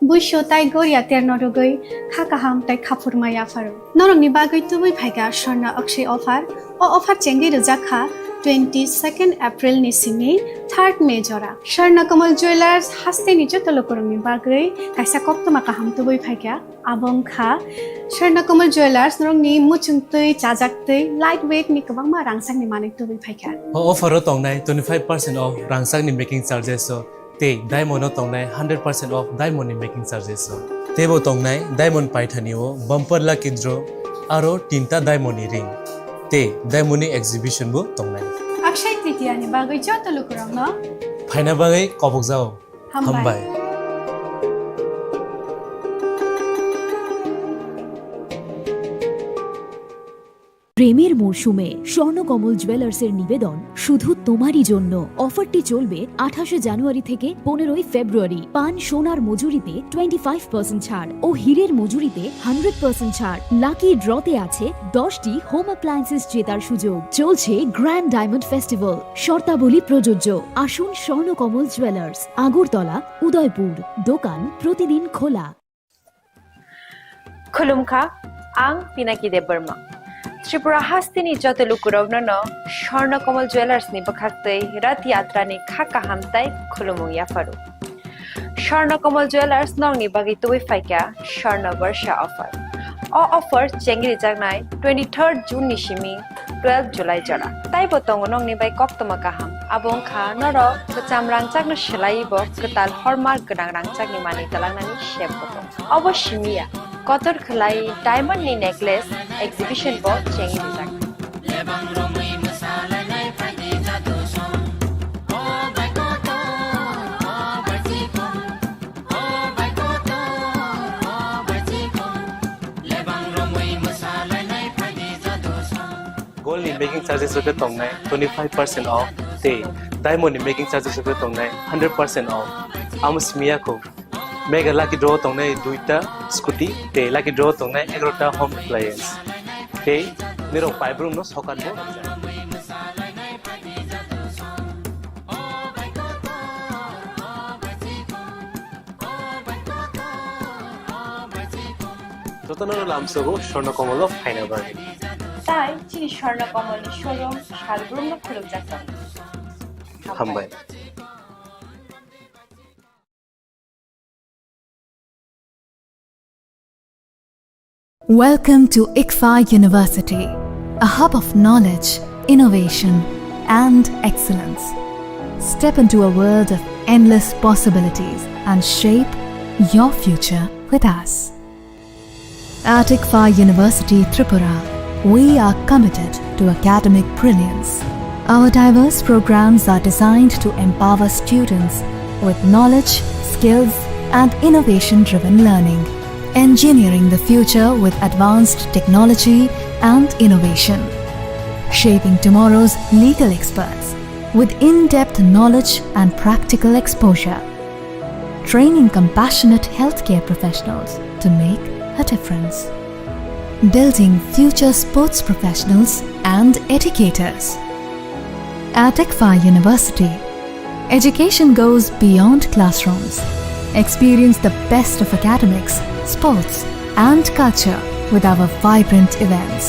buiso tai goria terno rwgwi kha kaham tai khaphurma yapharo. Norokni bagwi tubui phaikha Swarna Akshay offer. O offer chengwi rwjak kha twenty second April ni simi third May jora. Swarna Kamal Jewellers hasteni joto lukurokni bagwi kaisa koktwma kaham tubui phaikha. Abo wngkha Swarna Kamal Jewellers, norokni muchungtwi, chajaktwi, light weight ni kwbangma rangchakni manwi tubui phaikha. O offer o tongnai twenty five percent off rangchakni making charges o tei diamond o tongnai hundred percent off diamond ni making charges o. Teibo tongnai diamond paithani o bumper lucky draw aro tinta diamond ni ring tei diamond ni exhibition bo tongnai. Akshay Tritiya ni bagwi joto lukurokno phaina bagwi kobokjao. Hambai. Hambai. প্রেমের মরশুমে স্বর্ণকমল জুয়েলার্সের নিবেদন শুধু তোমারই জন্য। অফারটি চলবে আঠাশে জানুয়ারি থেকে পনেরোই ফেব্রুয়ারি। পান সোনার মজুরিতে টোয়েন্টি ফাইভ পার্সেন্ট ছাড় ও হীরের মজুরিতে হান্ড্রেড পার্সেন্ট ছাড়। লাকি ড্রতে আছে দশটি হোম অ্যাপ্লায়েন্সেস জেতার সুযোগ। চলছে গ্র্যান্ড ডায়মন্ড ফেস্টিভ্যাল। শর্তাবলী প্রযোজ্য। আসুন স্বর্ণকমল জুয়েলার্স, আগরতলা, উদয়পুর। দোকান প্রতিদিন খোলা। Khulumkha, ang Pinaki Debbarma. Tripura hasteni joto lukurokno no Swarna Kamal Jewellers ni bwkhaktwi Rath Yatra ni kha kaham tai khulumung yapharo. Swarna Kamal Jewellers nokni bagwi tubui phaikha Swarna Barsha offer. O offer chengrijaknai twenty third June ni simi twelve July jora. Taibo tongo nokni bai koktwma kaham. Abo wngkha norok kwcham rangchakno swlaiwi bo kwtal hallmark gwnang rangchakni manwi twlangnani sep bo tongo. Obo simi ya, kotor khwlai diamond ni necklace exhibition bo chengrijak. charges rok khe tongnai twenty five percent off tei diamond ni making charges rok khe tongnai hundred percent off. Amo simi ya kho. Mega lucky draw tongnai duita scooty tei lucky draw tongnai egarota home appliance. Tei nirok paibrumno sokat bo. Jotono lamsogo Swarna Komolo phaina bagwi. Tai chini Swarna Komolni showroom salbrumno khulumjak tongo. Hambai. Welcome to ICFAI University, a hub of knowledge, innovation, and excellence. Step into a world of endless possibilities and shape your future with us. At ICFAI University Tripura, we are committed to academic brilliance. Our diverse programs are designed to empower students with knowledge, skills, and innovation-driven learning, engineering the future with advanced technology and innovation, shaping tomorrow's legal experts with in-depth knowledge and practical exposure, training compassionate healthcare professionals to make a difference, building future sports professionals and educators. At ICFAI University, education goes beyond classrooms. Experience the best of academics, sports, and culture with our vibrant events.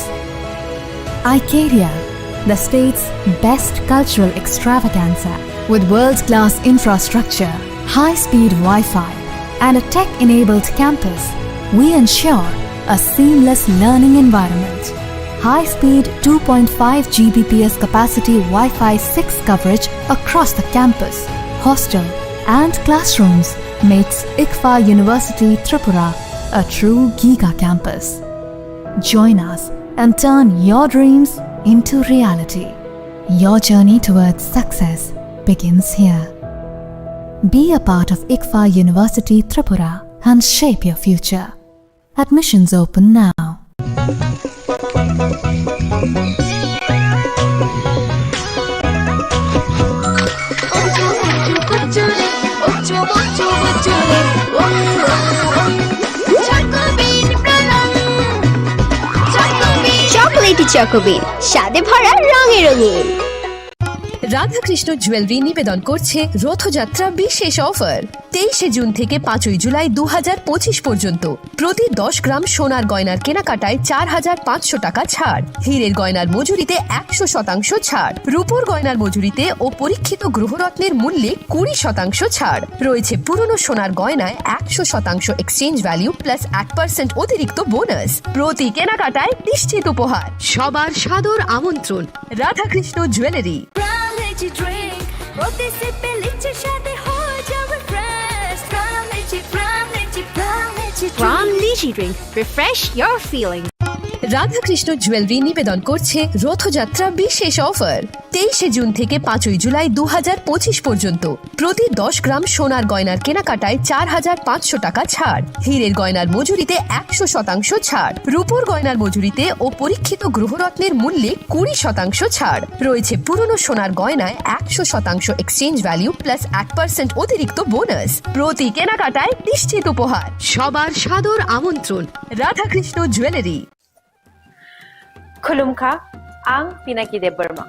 Icaria, the state's best cultural extravaganza, with world-class infrastructure, high-speed Wi-Fi, and a tech-enabled campus, we ensure a seamless learning environment. High-speed two point five G B P S capacity Wi-Fi six coverage across the campus, hostel, and classrooms makes ICFAI University Tripura a true giga campus. Join us and turn your dreams into reality. Your journey towards success begins here. Be a part of ICFAI University Tripura and shape your future. Admissions open now. Chocolatey চকোবিন, স্বাদে ভরা, রঙে রঙিন। Radhakrishna jewellery নিবেদন করছে রথযাত্রা বিশেষ অফার। তেইশে জুন থেকে পাঁচই জুলাই দু হাজার পঁচিশ পর্যন্ত প্রতি দশ গ্রাম সোনার গয়নার কেনাকাটায় চার হাজার পাঁচশো টাকা ছাড়, হীরের গয়নার মজুরিতে একশো শতাংশ ছাড়, রূপোর গয়নার মজুরিতে ও পরীক্ষিত গ্রহরত্নের মূল্যে কুড়ি শতাংশ ছাড়। রয়েছে পুরনো সোনার গয়নায় একশো শতাংশ এক্সচেঞ্জ ভ্যালু প্লাস এক পার্সেন্ট অতিরিক্ত বোনাস। প্রতি কেনাকাটায় নিশ্চিত উপহার। সবার সাদর আমন্ত্রণ রাধাকৃষ্ণ জুয়েলারি। প্রাণ লিচি ড্রিঙ্ক, প্রতি সিপে লিচি স্বাদে হয়ে যাবে ফ্রেশ। প্রাণ লিচি, প্রাণ লিচি, প্রাণ lychee drink. Pran lychee drink, refresh your feeling. Radhakrishna jewellery নিবেদন করছে রথযাত্রা বিশেষ অফার। তেইশে জুন থেকে পাঁচই জুলাই দু হাজার পঁচিশ পর্যন্ত প্রতি দশ গ্রাম সোনার গয়নার কেনাকাটায় চার হাজার পাঁচশো টাকা ছাড়, হীরের গয়নার মজুরিতে একশো শতাংশ ছাড়, রূপোর গয়নার মজুরিতে ও পরীক্ষিত গ্রহরত্নের মূল্যে কুড়ি শতাংশ ছাড়। রয়েছে পুরনো সোনার গয়নায় একশো শতাংশ এক্সচেঞ্জ ভ্যালু প্লাস এক পার্সেন্ট অতিরিক্ত বোনাস। প্রতি কেনাকাটায় নিশ্চিত উপহার। সবার সাদর আমন্ত্রণ Radhakrishna jewellery. Khulumkha, ang Pinaki Debbarma.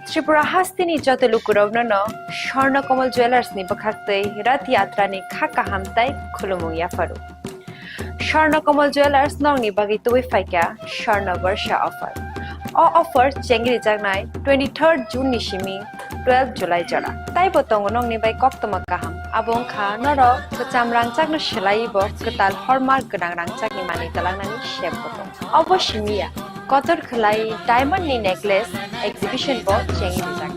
Tripura hasteni joto lukurokno no Swarna Kamal Jewellers ni bwkhaktwi Rath Yatra ni kha kaham tai khulumung yapharu. Swarna Kamal Jewellers nokni bagwi tubui phaikha Swarna Barsha offer. O offer chengrijaknai twenty-third June ni simi twelve July jora. Taibo tongo nokni bai koktwma kaham. Abo wngkha norok kwcham rangchakno swlaiwi bo kwtal hallmark gwnang rangchakni manwi twlangnani sep bo tongo. Obo simi ya, kotor khwlai diamond ni necklace exhibition bo chengwi rijak.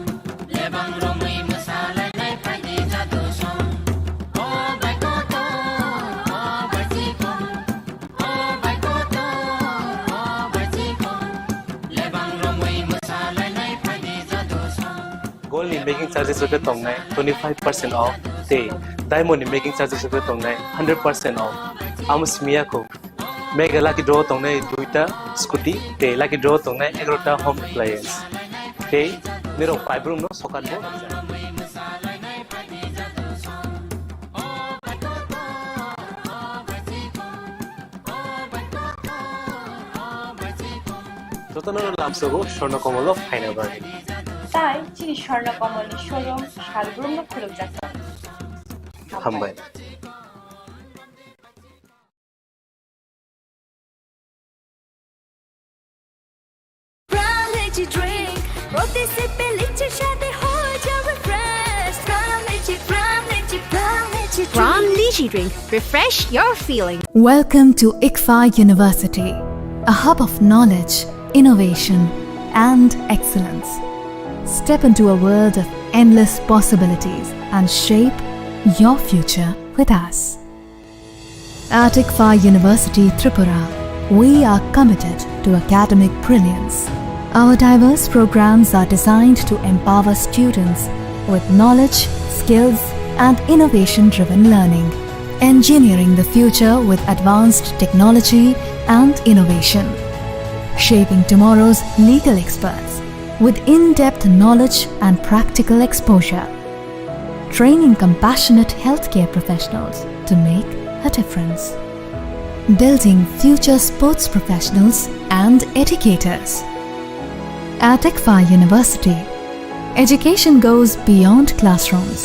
Gold ni making charges rok khe tongnai twenty five percent off tei diamond ni making charges rok khe tongnai hundred percent off. Amo simi ya kho. Mega lucky draw tongnai duita scooty tei lucky draw tongnai egarota home appliance. Tei nirok paibrumno sokanbo. Jotono lamsogo Swarna Komolo phaina bagwi. Tai chini Swarna Komolni showroom salbrumno khulukjak. Hambai. Prime Lychee drink, প্রতি সিপে লিচির স্বাদে হয়ে যাবে fresh। Prime Lychee, Prime Lychee, Prime Lychee drink। Prime Lychee drink, refresh your feeling। Welcome to ICFAI University, a hub of knowledge, innovation, and excellence. Step into a world of endless possibilities and shape your future with us. At ICFAI University Tripura, we are committed to academic brilliance. Our diverse programs are designed to empower students with knowledge, skills, and innovation-driven learning, engineering the future with advanced technology and innovation, shaping tomorrow's legal experts with in-depth knowledge and practical exposure, training compassionate healthcare professionals to make a difference, building future sports professionals and educators. At ICFAI University, education goes beyond classrooms.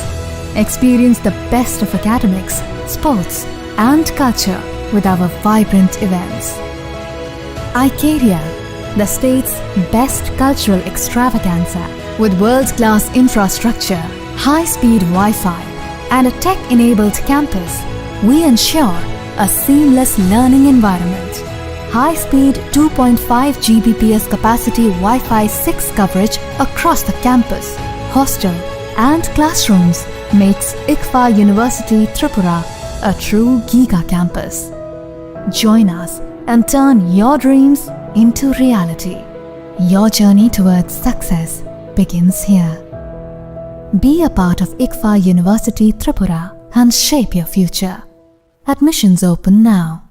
Experience the best of academics, sports, and culture with our vibrant events. Icaria, the state's best cultural extravaganza, with world-class infrastructure, high-speed Wi-Fi, and a tech-enabled campus, we ensure a seamless learning environment. High-speed two point five G B P S capacity Wi-Fi six coverage across the campus, hostel, and classrooms makes ICFAI University Tripura a true giga campus. Join us and turn your dreams into reality. Your journey towards success begins here. Be a part of ICFAI University Tripura and shape your future. Admissions open now.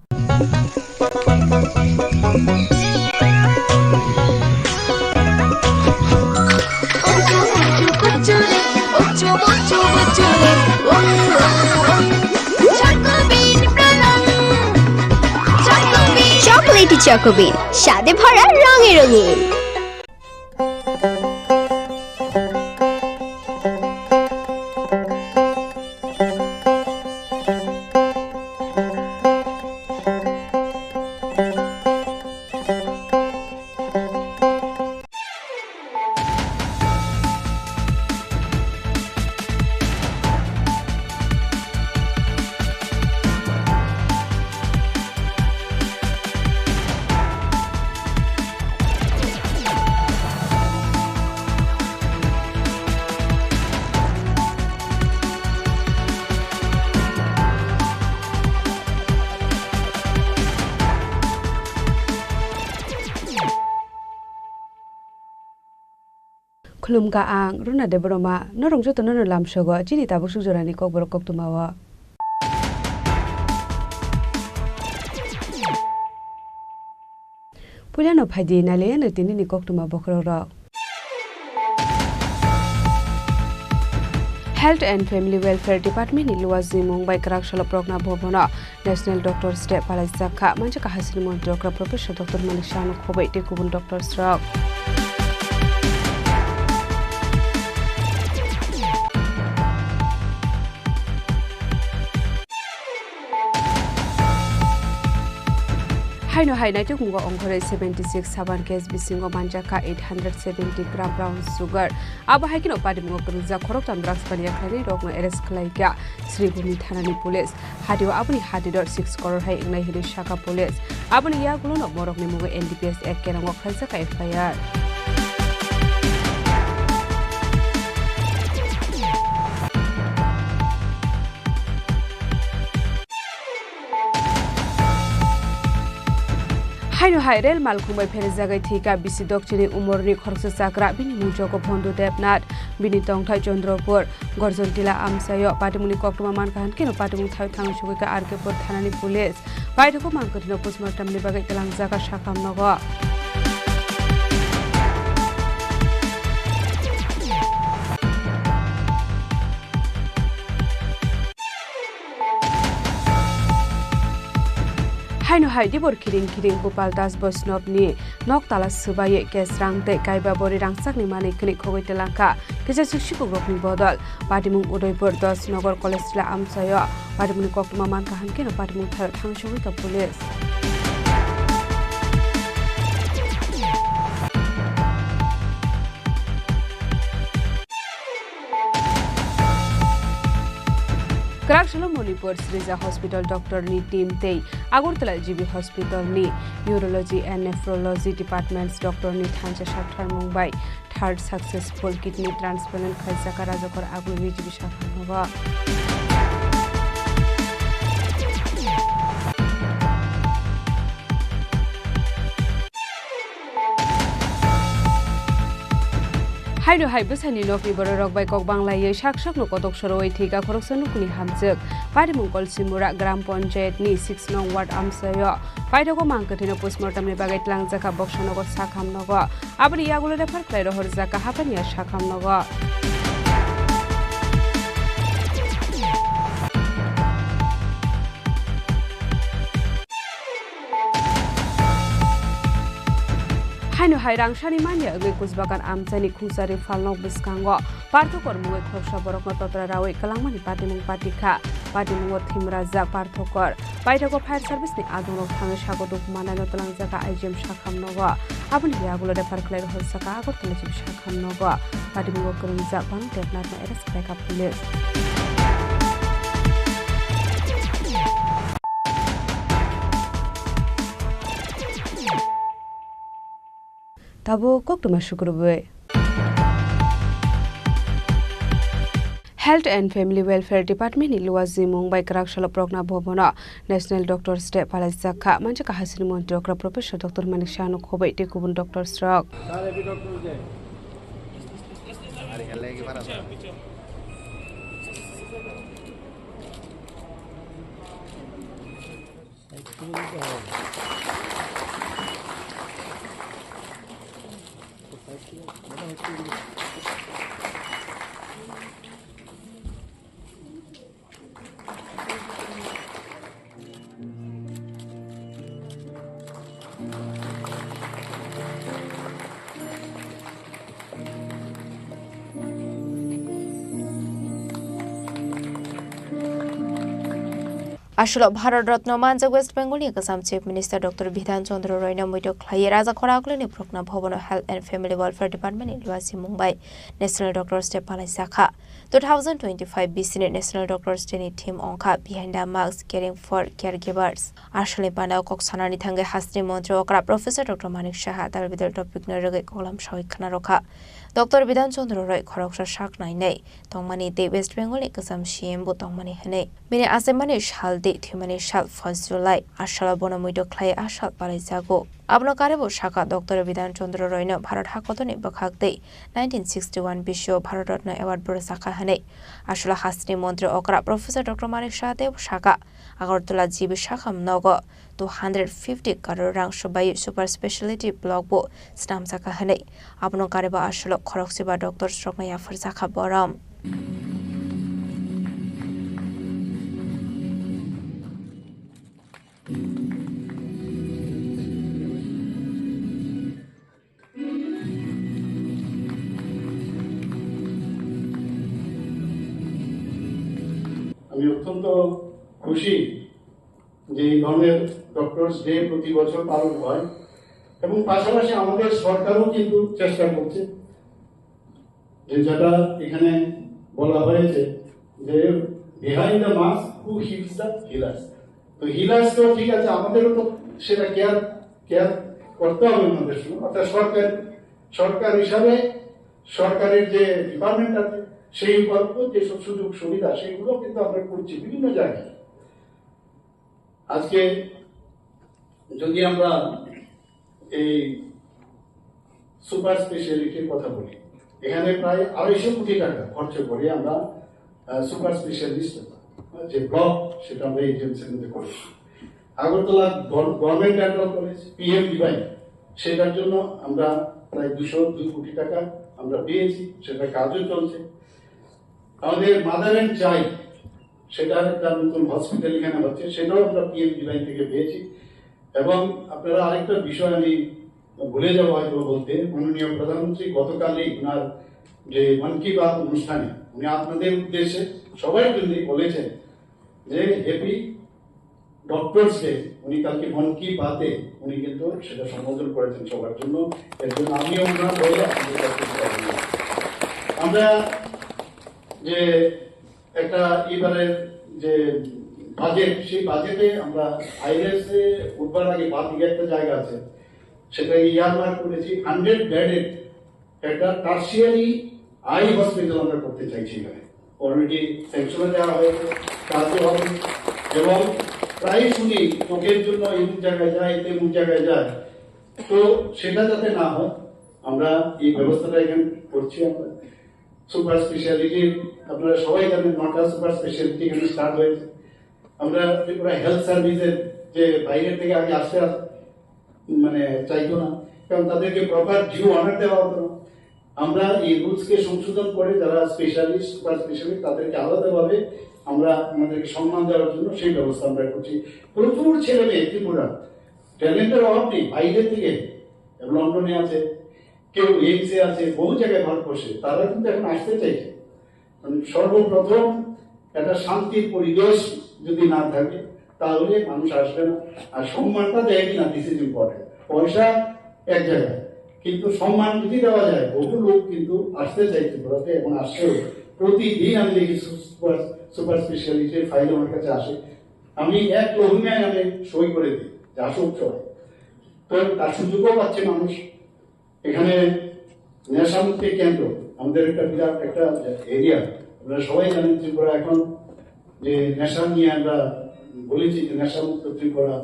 Chocolatey Choco Bean, স্বাদে ভরা রঙে রঙিন। Khulumkha ang Runa Debbarma, norok jotono no lamsogo chini tabuk suk jorani kokborok koktwmao. Puilano phaidi nailaiano tinini koktwma bokhorokrok. Health and Family Welfare Department ni luwa jimung bai kwrak salo Pragna Bhavan o National Doctors Day palaijak kha, manjakha haisini montri okra Professor Doctor Manik Saha no khoboi tei kubun doctors rok. Haino hai naitukmungo ongkhorwi seventy six saban case bisingo manjakha eight hundred seventy gram brown sugar. Abo hai kheno patimungo kwrwngjak khoroktham drugs paniya khlainai rokno arrest khlaikha Sribhumi thanani police. Hatio aboni hatidor six crore hai wngnai hinwi sakha police. Aboni yagulono borokni mungo N D P S Act kerango khlaijak F I R. Haino hai rel malkhung bai pherjagwi thwikha bisi dokchini umorni khoroksa chakra, bini mung Jogobondhu Debnath, bini tongthai Chandrapur, Gorjontila amchaio. Patimungni koktwma mankha hwnkhe no patimung thaio thangwi sugwikha R K Pur thanani police. Paithago mankhe no postmortemni bagwi twlangjak sakha nogo. Haino hai dibor khiring khiring Gopal Das Vaishnavni nok tala swbaiwi cash rang tei kaiba bori rangchakni manwi kwnwi khogwi twlangkha kisa suk sipukrokni bodol. Patimung Udaipur Das Nagar College tila amchaio patimungni koktwma mankha, hankhe no patimung thaio thangwi sogwikha police. Kwrak salo Manipur Srija Hospital doctor ni team tei Agartala G B Hospital ni Urology and Nephrology Departments doctor ni thansa saktharmung bai third successful kidney transplant khaijak Rajakor Agulni G B sakharnogo. Haino hai bwsani nokni bororok bai kok banglaiwi sak sakno kotok sorowi thwikha khoroksa nukni hamjwk. Patimung Kolsimura Gram Panchayat ni six nong ward amchaio paithago mang kwthwino postmortem ni bagwi twlangjakha boksa nogo sakham nogo. Aboni yagulo refer khlai rohorjakha haphani ya sakham nogo. Haino hai rangsani manya wngwi Kusbagan amchaini khungsari phalnok bwskango Parthokor mungwi khoroksa borokno totra rawi kwlangmani patimung patikha. Patimungo thimrajak Parthokor. Paithago fire service ni adongrok thangwi sago duk manaino twlangjakha I G M sakham nogo. Aboni yagulo refer khlai rohorjakha Agartala G B sakham nogo. Patimungo kwrwngjak Banu Debnathno arrest khlaikha police. Tabuk koktwma sukrubwi. Health and Family Welfare Department ni luwa jimung bai kwrak salo Progna Bhavan o National Doctors Day palaijak kha. Manjakha hasini montri okra Professor Doctor Manik Saha no khobwi tei kubun doctors rok. Aswk Bharat Ratna manjak West Bengal ni kwcham Chief Minister Doctor Bidhan Chandra Roy no muitu khlaiwi Raja Khoragulini Progna Bhavan o Health and Family Welfare Department ni luwa jimung bai National Doctors Day palaijak kha. Two thousand twenty-five B C ni National Doctors Day ni theme wngkha Behind the Mask, Caring for Caregivers. Aswkni panao kok sanani thangwi hasteni montri okra Professor Doctor Manik Saha dal bidal topic no rwgwi koklam sawi khna rwkha. Doctor Bidhan Chandra Roy khoroksa sak nainai tongmani tei West Bengal ni kwcham C M bo tongmani hwnwi. Bini achaimani sal tei thwimani sal first July. A salo bono muitu khlai a sal palaijago. Abono karwi bo sakha Doctor Bidhan Chandra Roy no Bharat hakotorni bwkhak tei nineteen sixty-one bisio Bharat Ratna Award bo rwjakha hwnwi. A salo hasteni montri okra Professor Doctor Manik Saha tei sakha Agartala G B sakham nogo two hundred fifty crore rang swbaiwi super speciality block bo swnamjakha hwnwi. Abono karwi bo a salo khoroksa ba doctors rokno yapharjakha borom. আমি অত্যন্ত খুশি যে এই ধরনের doctors day প্রতি বছর পালন হয়, এবং পাশাপাশি আমাদের সরকারও কিন্তু চেষ্টা করছে, যে যেটা এখানে বলা হয়েছে যে behind the mask who heals the healers। তো হিলার্স তো ঠিক আছে, আমাদেরও তো সেটা কেয়ার কেয়ার করতে হবে ওনাদের সঙ্গে। অর্থাৎ সরকার সরকার হিসাবে সরকারের যে ডিপার্টমেন্ট আছে, সেই উপলক্ষে যেসব সুযোগ সুবিধা, সেগুলো কিন্তু আমরা করছি বিভিন্ন জায়গায়। আজকে যদি আমরা এই সুপার স্পেশালিটির কথা বলি, এখানে প্রায় আড়াইশো কোটি টাকা খরচ করে আমরা সুপার স্পেশালিস্ট যে ব্লক, সেটা আমরা এই এজেন্সির মধ্যে করেছি। Agartala government dental college, PM divine, সেটার জন্য আমরা প্রায় দুশো দুই কোটি টাকা আমরা পেয়েছি, সেটা কাজও চলছে। আমাদের মাদার অ্যান্ড চাইল্ড, সেটা একটা নতুন হসপিটাল এখানে হচ্ছে, সেটাও আমরা পিএম ডিভাইন থেকে পেয়েছি। এবং আপনারা আরেকটা বিষয় আমি ভুলে যাবো হয়তো বলতে, মাননীয় প্রধানমন্ত্রী গতকালই ওনার যে মন কি বাত অনুষ্ঠানে উনি আপনাদের উদ্দেশ্যে, সবার জন্য বলেছেন যে হ্যাপি ডক্টরস ডে। উনি কালকে মন কি বাতে উনি কিন্তু সেটা সম্বোধন করেছেন সবার জন্য। এর জন্য আমিও ওনার হয়ে আপনাদের কাছে কৃতজ্ঞ। আমরা যে একটা এবারে যে বাজেট, সেই বাজেটে আমরা আইএলএস এ উঠবার আগে বাদ দিকে একটা জায়গা আছে, সেটা ইয়ারমার্ক করেছি, হান্ড্রেড বেডেড একটা টার্সিয়ারি আই হসপিটাল আমরা করতে চাইছি এখানে। অলরেডি স্যাংশনে দেওয়া হয়েছে, কাজও হবে। এবং প্রায় শুনি চোখের জন্য এমন জায়গায় যায়, তেমন জায়গায় যায়, তো সেটা যাতে না হয়, আমরা এই ব্যবস্থাটা এখানে করছি। আমরা সুপার স্পেশালিটি, আপনারা সবাই জানেন, নটা সুপার স্পেশালিটি এখানে স্টার্ট হয়েছে। আমরা ত্রিপুরা হেলথ সার্ভিসের যে বাইরে থেকে আগে আসতে আস-, মানে চাইতো না, কারণ তাদেরকে প্রপার ডিউ অনার দেওয়া হতো না। আমরা এই রুলসকে সংশোধন করে যারা স্পেশালিস্ট, সুপার স্পেশালিস্ট, তাদেরকে আলাদাভাবে আমরা আমাদেরকে সম্মান দেওয়ার জন্য সেই ব্যবস্থা আমরা করছি। প্রচুর ছেলে মেয়ে ত্রিপুরা ট্যালেন্টের অভাব নেই, বাইরে থেকে লন্ডনে আছে, কেউ এইমসে আছে, বহু জায়গায় ভারতবর্ষে, তারা কিন্তু এখন আসতে চাইছে। মানে সর্বপ্রথম একটা শান্তির পরিবেশ যদি না থাকে, তাহলে মানুষ আসবে না। আর সম্মানটা দেয় কিনা, দিস ইজ ইম্পর্টেন্ট। পয়সা এক জায়গায়, কিন্তু সম্মান যদি দেওয়া যায়, বহু লোক কিন্তু আসতে চায় ত্রিপুরাতে এবং আসছেও। প্রতিদিন আমি দেখি সুপার, সুপার স্পেশালিটির ফাইল আমার কাছে আসে, আমি এক লহুমায় আমি সই করে দিই যে আসুক সবাই। তো তার সুযোগও পাচ্ছে মানুষ। এখানে নেশামুক্তি কেন্দ্র আমাদের একটা বিরাট একটা এরিয়া। আপনারা সবাই জানেন, ত্রিপুরা এখন যে নেশা নিয়ে আমরা বলেছি যে নেশামুক্ত ত্রিপুরা,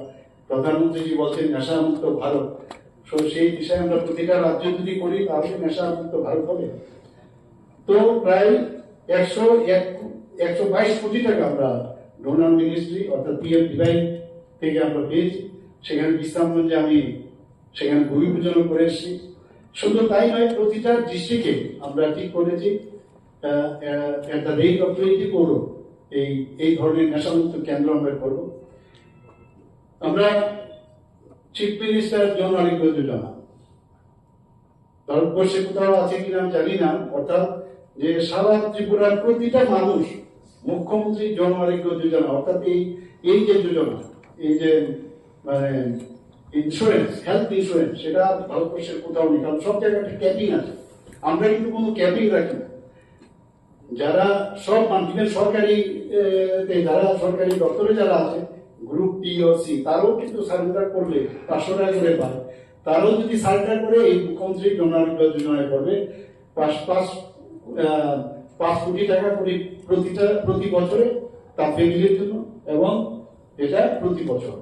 প্রধানমন্ত্রীজি বলছেন নেশামুক্ত ভারত। So সেই দিশায় আমরা প্রতিটা রাজ্য যদি করি, তাহলে নেশামুক্ত ভারত হবে। তো প্রায় একশো এক, একশো বাইশ কোটি টাকা আমরা ডোনার মিনিস্ট্রি অর্থাৎ পিএম ডিভাই থেকে আমরা পেয়েছি। সেখানে বিশ্রামগঞ্জে আমি সেখানে ভূমি পূজনও করে এসেছি। শুধু তাই নয়, প্রতিটা ডিস্ট্রিক্টে আমরা ঠিক করেছি, আহ, আহ, at the rate of twenty crore এই, এই ধরনের নেশামুক্ত কেন্দ্র আমরা করব। আমরা চিফ মিনিস্টার জন আরোগ্য যোজনা, ভারতবর্ষে কোথাও আছে কিনা আমি জানি না, অর্থাৎ যে সারা ত্রিপুরার প্রতিটা মানুষ মুখ্যমন্ত্রী জন আরোগ্য যোজনা, অর্থাৎ এই, এই যে যোজনা, এই যে মানে ইন্স্যুরেন্স, হেলথ ইন্স্যুরেন্স, সেটা ভারতবর্ষের কোথাও নেই, কারণ সব জায়গায় একটা ক্যাপিং আছে। আমরা কিন্তু কোনো ক্যাপিং রাখি না। যারা সব মান-, even সরকারি, এ, তে যারা সরকারি দপ্তরে যারা আছে, গ্রুপ বি ও সি, তারাও কিন্তু সারেন্ডার করলে পাঁচশো টাকা করে পায়। তারাও যদি সারেন্ডার করে, এই মুখ্যমন্ত্রী জন আরোগ্য যোজনায় করবে, পাঁচ, পাঁচ, আহ, পাঁচ কোটি টাকা করে প্রতিটা, প্রতি বছরে তার ফ্যামিলির জন্য, এবং এটা প্রতি বছর।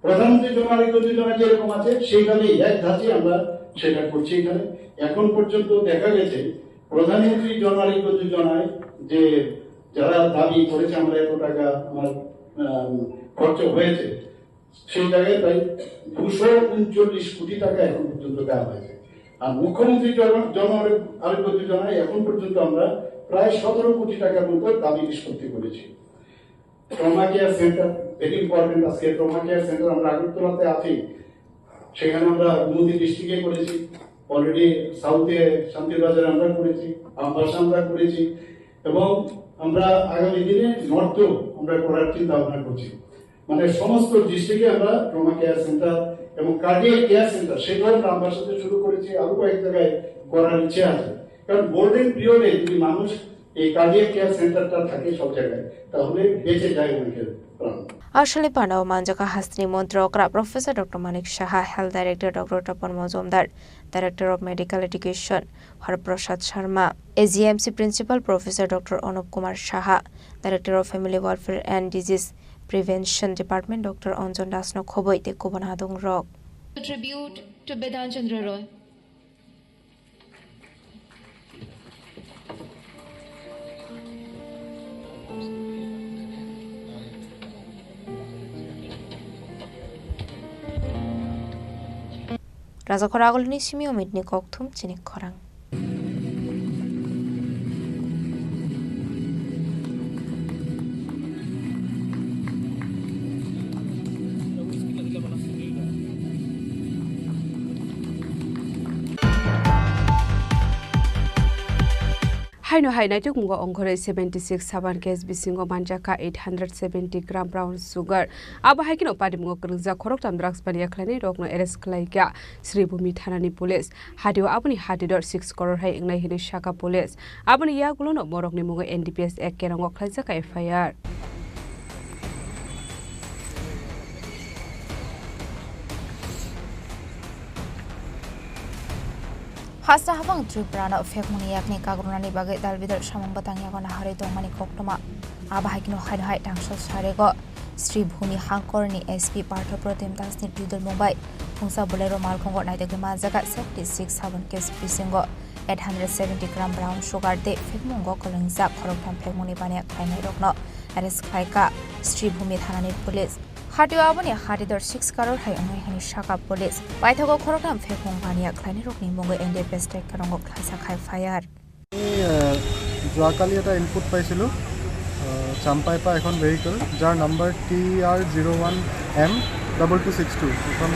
প্রধানমন্ত্রী জন আরোগ্য যোজনা যেরকম আছে, সেইভাবেই এক ধাঁচে আমরা সেটা করছি এখানে। এখন পর্যন্ত দেখা গেছে, প্রধানমন্ত্রী জন আরোগ্য যোজনায় যে যারা দাবি করেছে, আমরা এত টাকা আমার, আম, খরচ হয়েছে, সেই জায়গায় প্রায় দুশো উনচল্লিশ কোটি টাকা এখন পর্যন্ত দেওয়া হয়েছে। আর মুখ্যমন্ত্রী জন, জন আরোগ্য যোজনায় এখন পর্যন্ত আমরা প্রায় সতেরো কোটি টাকার মতো দাবি নিষ্পত্তি করেছি। Trauma care centre, very important. আজকে ট্রমা কেয়ার সেন্টার আমরা আগরতলাতে আছি, সেখানে আমরা গোমতী ডিস্ট্রিক্টে করেছি, অলরেডি সাউথে শান্তির বাজারে আমরা করেছি, আমবাসা আমরা করেছি, এবং আমরা আগামী দিনে নর্থেও আমরা করার চিন্তা ভাবনা করছি। মানে সমস্ত ডিস্ট্রিক্টে আমরা ট্রমা কেয়ার সেন্টার এবং কার্ডিয়াক কেয়ার সেন্টার, সেটাও আমরা আমবাসাতে শুরু করেছি, আরো কয়েক জায়গায় করার ইচ্ছে আছে। কারণ গোল্ডেন পিরিয়ডে যদি মানুষ এই কার্ডিয়াক কেয়ার সেন্টারটা থাকে সব জায়গায়, তাহলে বেঁচে যায় অনেকের প্রাণ। Aswlni pandao manjak kha hasteni montri okra Professor Doctor Manik Saha, Health Director Doctor Tapan Mojumdar, Director of Medical Education Harprasad Sharma, A G M C Principal Professor Doctor Anup Kumar Saha, Director of Family Welfare and Disease Prevention Department Doctor Anjan Das no khobwi tei kubun hadung rok. Tribute to Bidhan Chandra Roy. Rajakhor agulini simi omitni kokthum chini khorang. Haino hai naitukmungo ongkhorwi seventy six saban case bisingo manjakha eight hundred seventy gram brown sugar. Abo hai kheno patimungo kwrwngjak khoroktham drugs paniya khlainai rokno arrest khlaikha Sribhumi thanani police. Hatio aboni hatidor six crore hai wngnai hinwi sakha police. Aboni yagulono borokni mungo N D P S Act kerongo khlaijak F I R. Hasta habang Tripura no phekmungni yakni kagrunani bagwi dalbidal samung bwtang yago naharwi tongmani koktwma. Abo hai kheno haino hai tangso sarego Sribhumi hangkorni S P Partho Protim Das ni twidulmung bai phungsa Bolero malkhungo naitugwi manjaga seventy six saban case bisingo eight hundred seventy gram brown sugar tei phekmungo kwlwngjak khoroktham phekmungni baniya khlainairokno arrest khlaikha Sribhumi thanani police. Hatio aboni hatidor six crore hai wngnai hwnwi sakha police. Paithago khoroktham phekmung baniya khlainairokni mungwi N D P S Act kerongo khlaijak F I R. আমি, আহ, যোৱাকালি এটা ইনপুট পাইছিলোঁ, আহ, চাম্পাইৰ পৰা এখন vehicle, যাৰ number T R zero' one M double two six two, এখন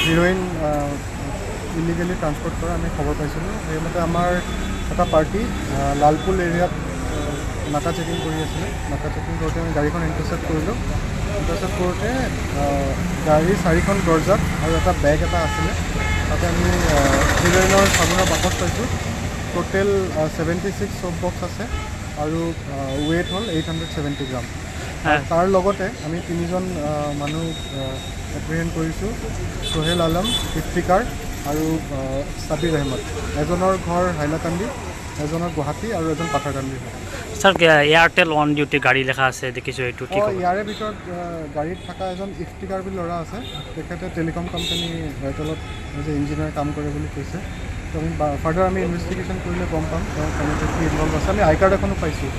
heroin, আহ, ইলিগেলি ট্ৰান্সপৰ্ট কৰা আমি খবৰ পাইছিলোঁ। সেইমতে আমাৰ এটা পাৰ্টি, আহ, লালপুল এৰিয়াত, আহ, নাকা চেকিং কৰি আছিলে। নাকা চেকিং কৰোঁতে আমি গাড়ীখন ইণ্টাৰচেপ্ট কৰিলোঁ। ইণ্টাৰচেপ্ট কৰোঁতে, আহ, গাড়ী চাৰিখন দৰ্জাত আৰু এটা বেগ এটা আছিলে। তাতে আমি, আহ, হিৰইনৰ চাবোনৰ বাকচ পাইছোঁ। টোটেল, আহ, ছেভেণ্টি ছিক্স চব বক্স আছে আৰু, আহ, ৱেইট হ'ল এইট হাণ্ড্ৰেড ছেভেণ্টি গ্ৰাম। হয়। তাৰ লগতে আমি তিনিজন, আহ, মানুহ, আহ, এপ্ৰিহেণ্ড কৰিছোঁ, সোহেল আলম, ইফতিকাৰ আৰু, আহ, ছাবিৰ আহমদ। এজনৰ ঘৰ হাইলাকান্দি, এজনৰ গুৱাহাটী আৰু এজন পাথাৰকান্দি হয়। ছাৰ, এয়াৰটেল অন ডিউটি গাড়ী লেখা আছে, দেখিছোঁ, এইটো কি অ, খবৰ? ইয়াৰে ভিতৰত, আহ, গাড়ীত থকা এজন ইফতিকাৰ বুলি ল'ৰা আছে, তেখেতে টেলিকম কোম্পানী এয়াৰটেলত এজ এ ইঞ্জিনিয়াৰ কাম কৰে বুলি কৈছে। তো আমি বা-, ফাৰ্ডাৰ আমি ইনভেষ্টিগেশ্যন কৰিলে গম পাম তেওঁ কেনেকৈ কি ইনভল্ভ আছে। আমি আই কাৰ্ড এখনো পাইছোঁ।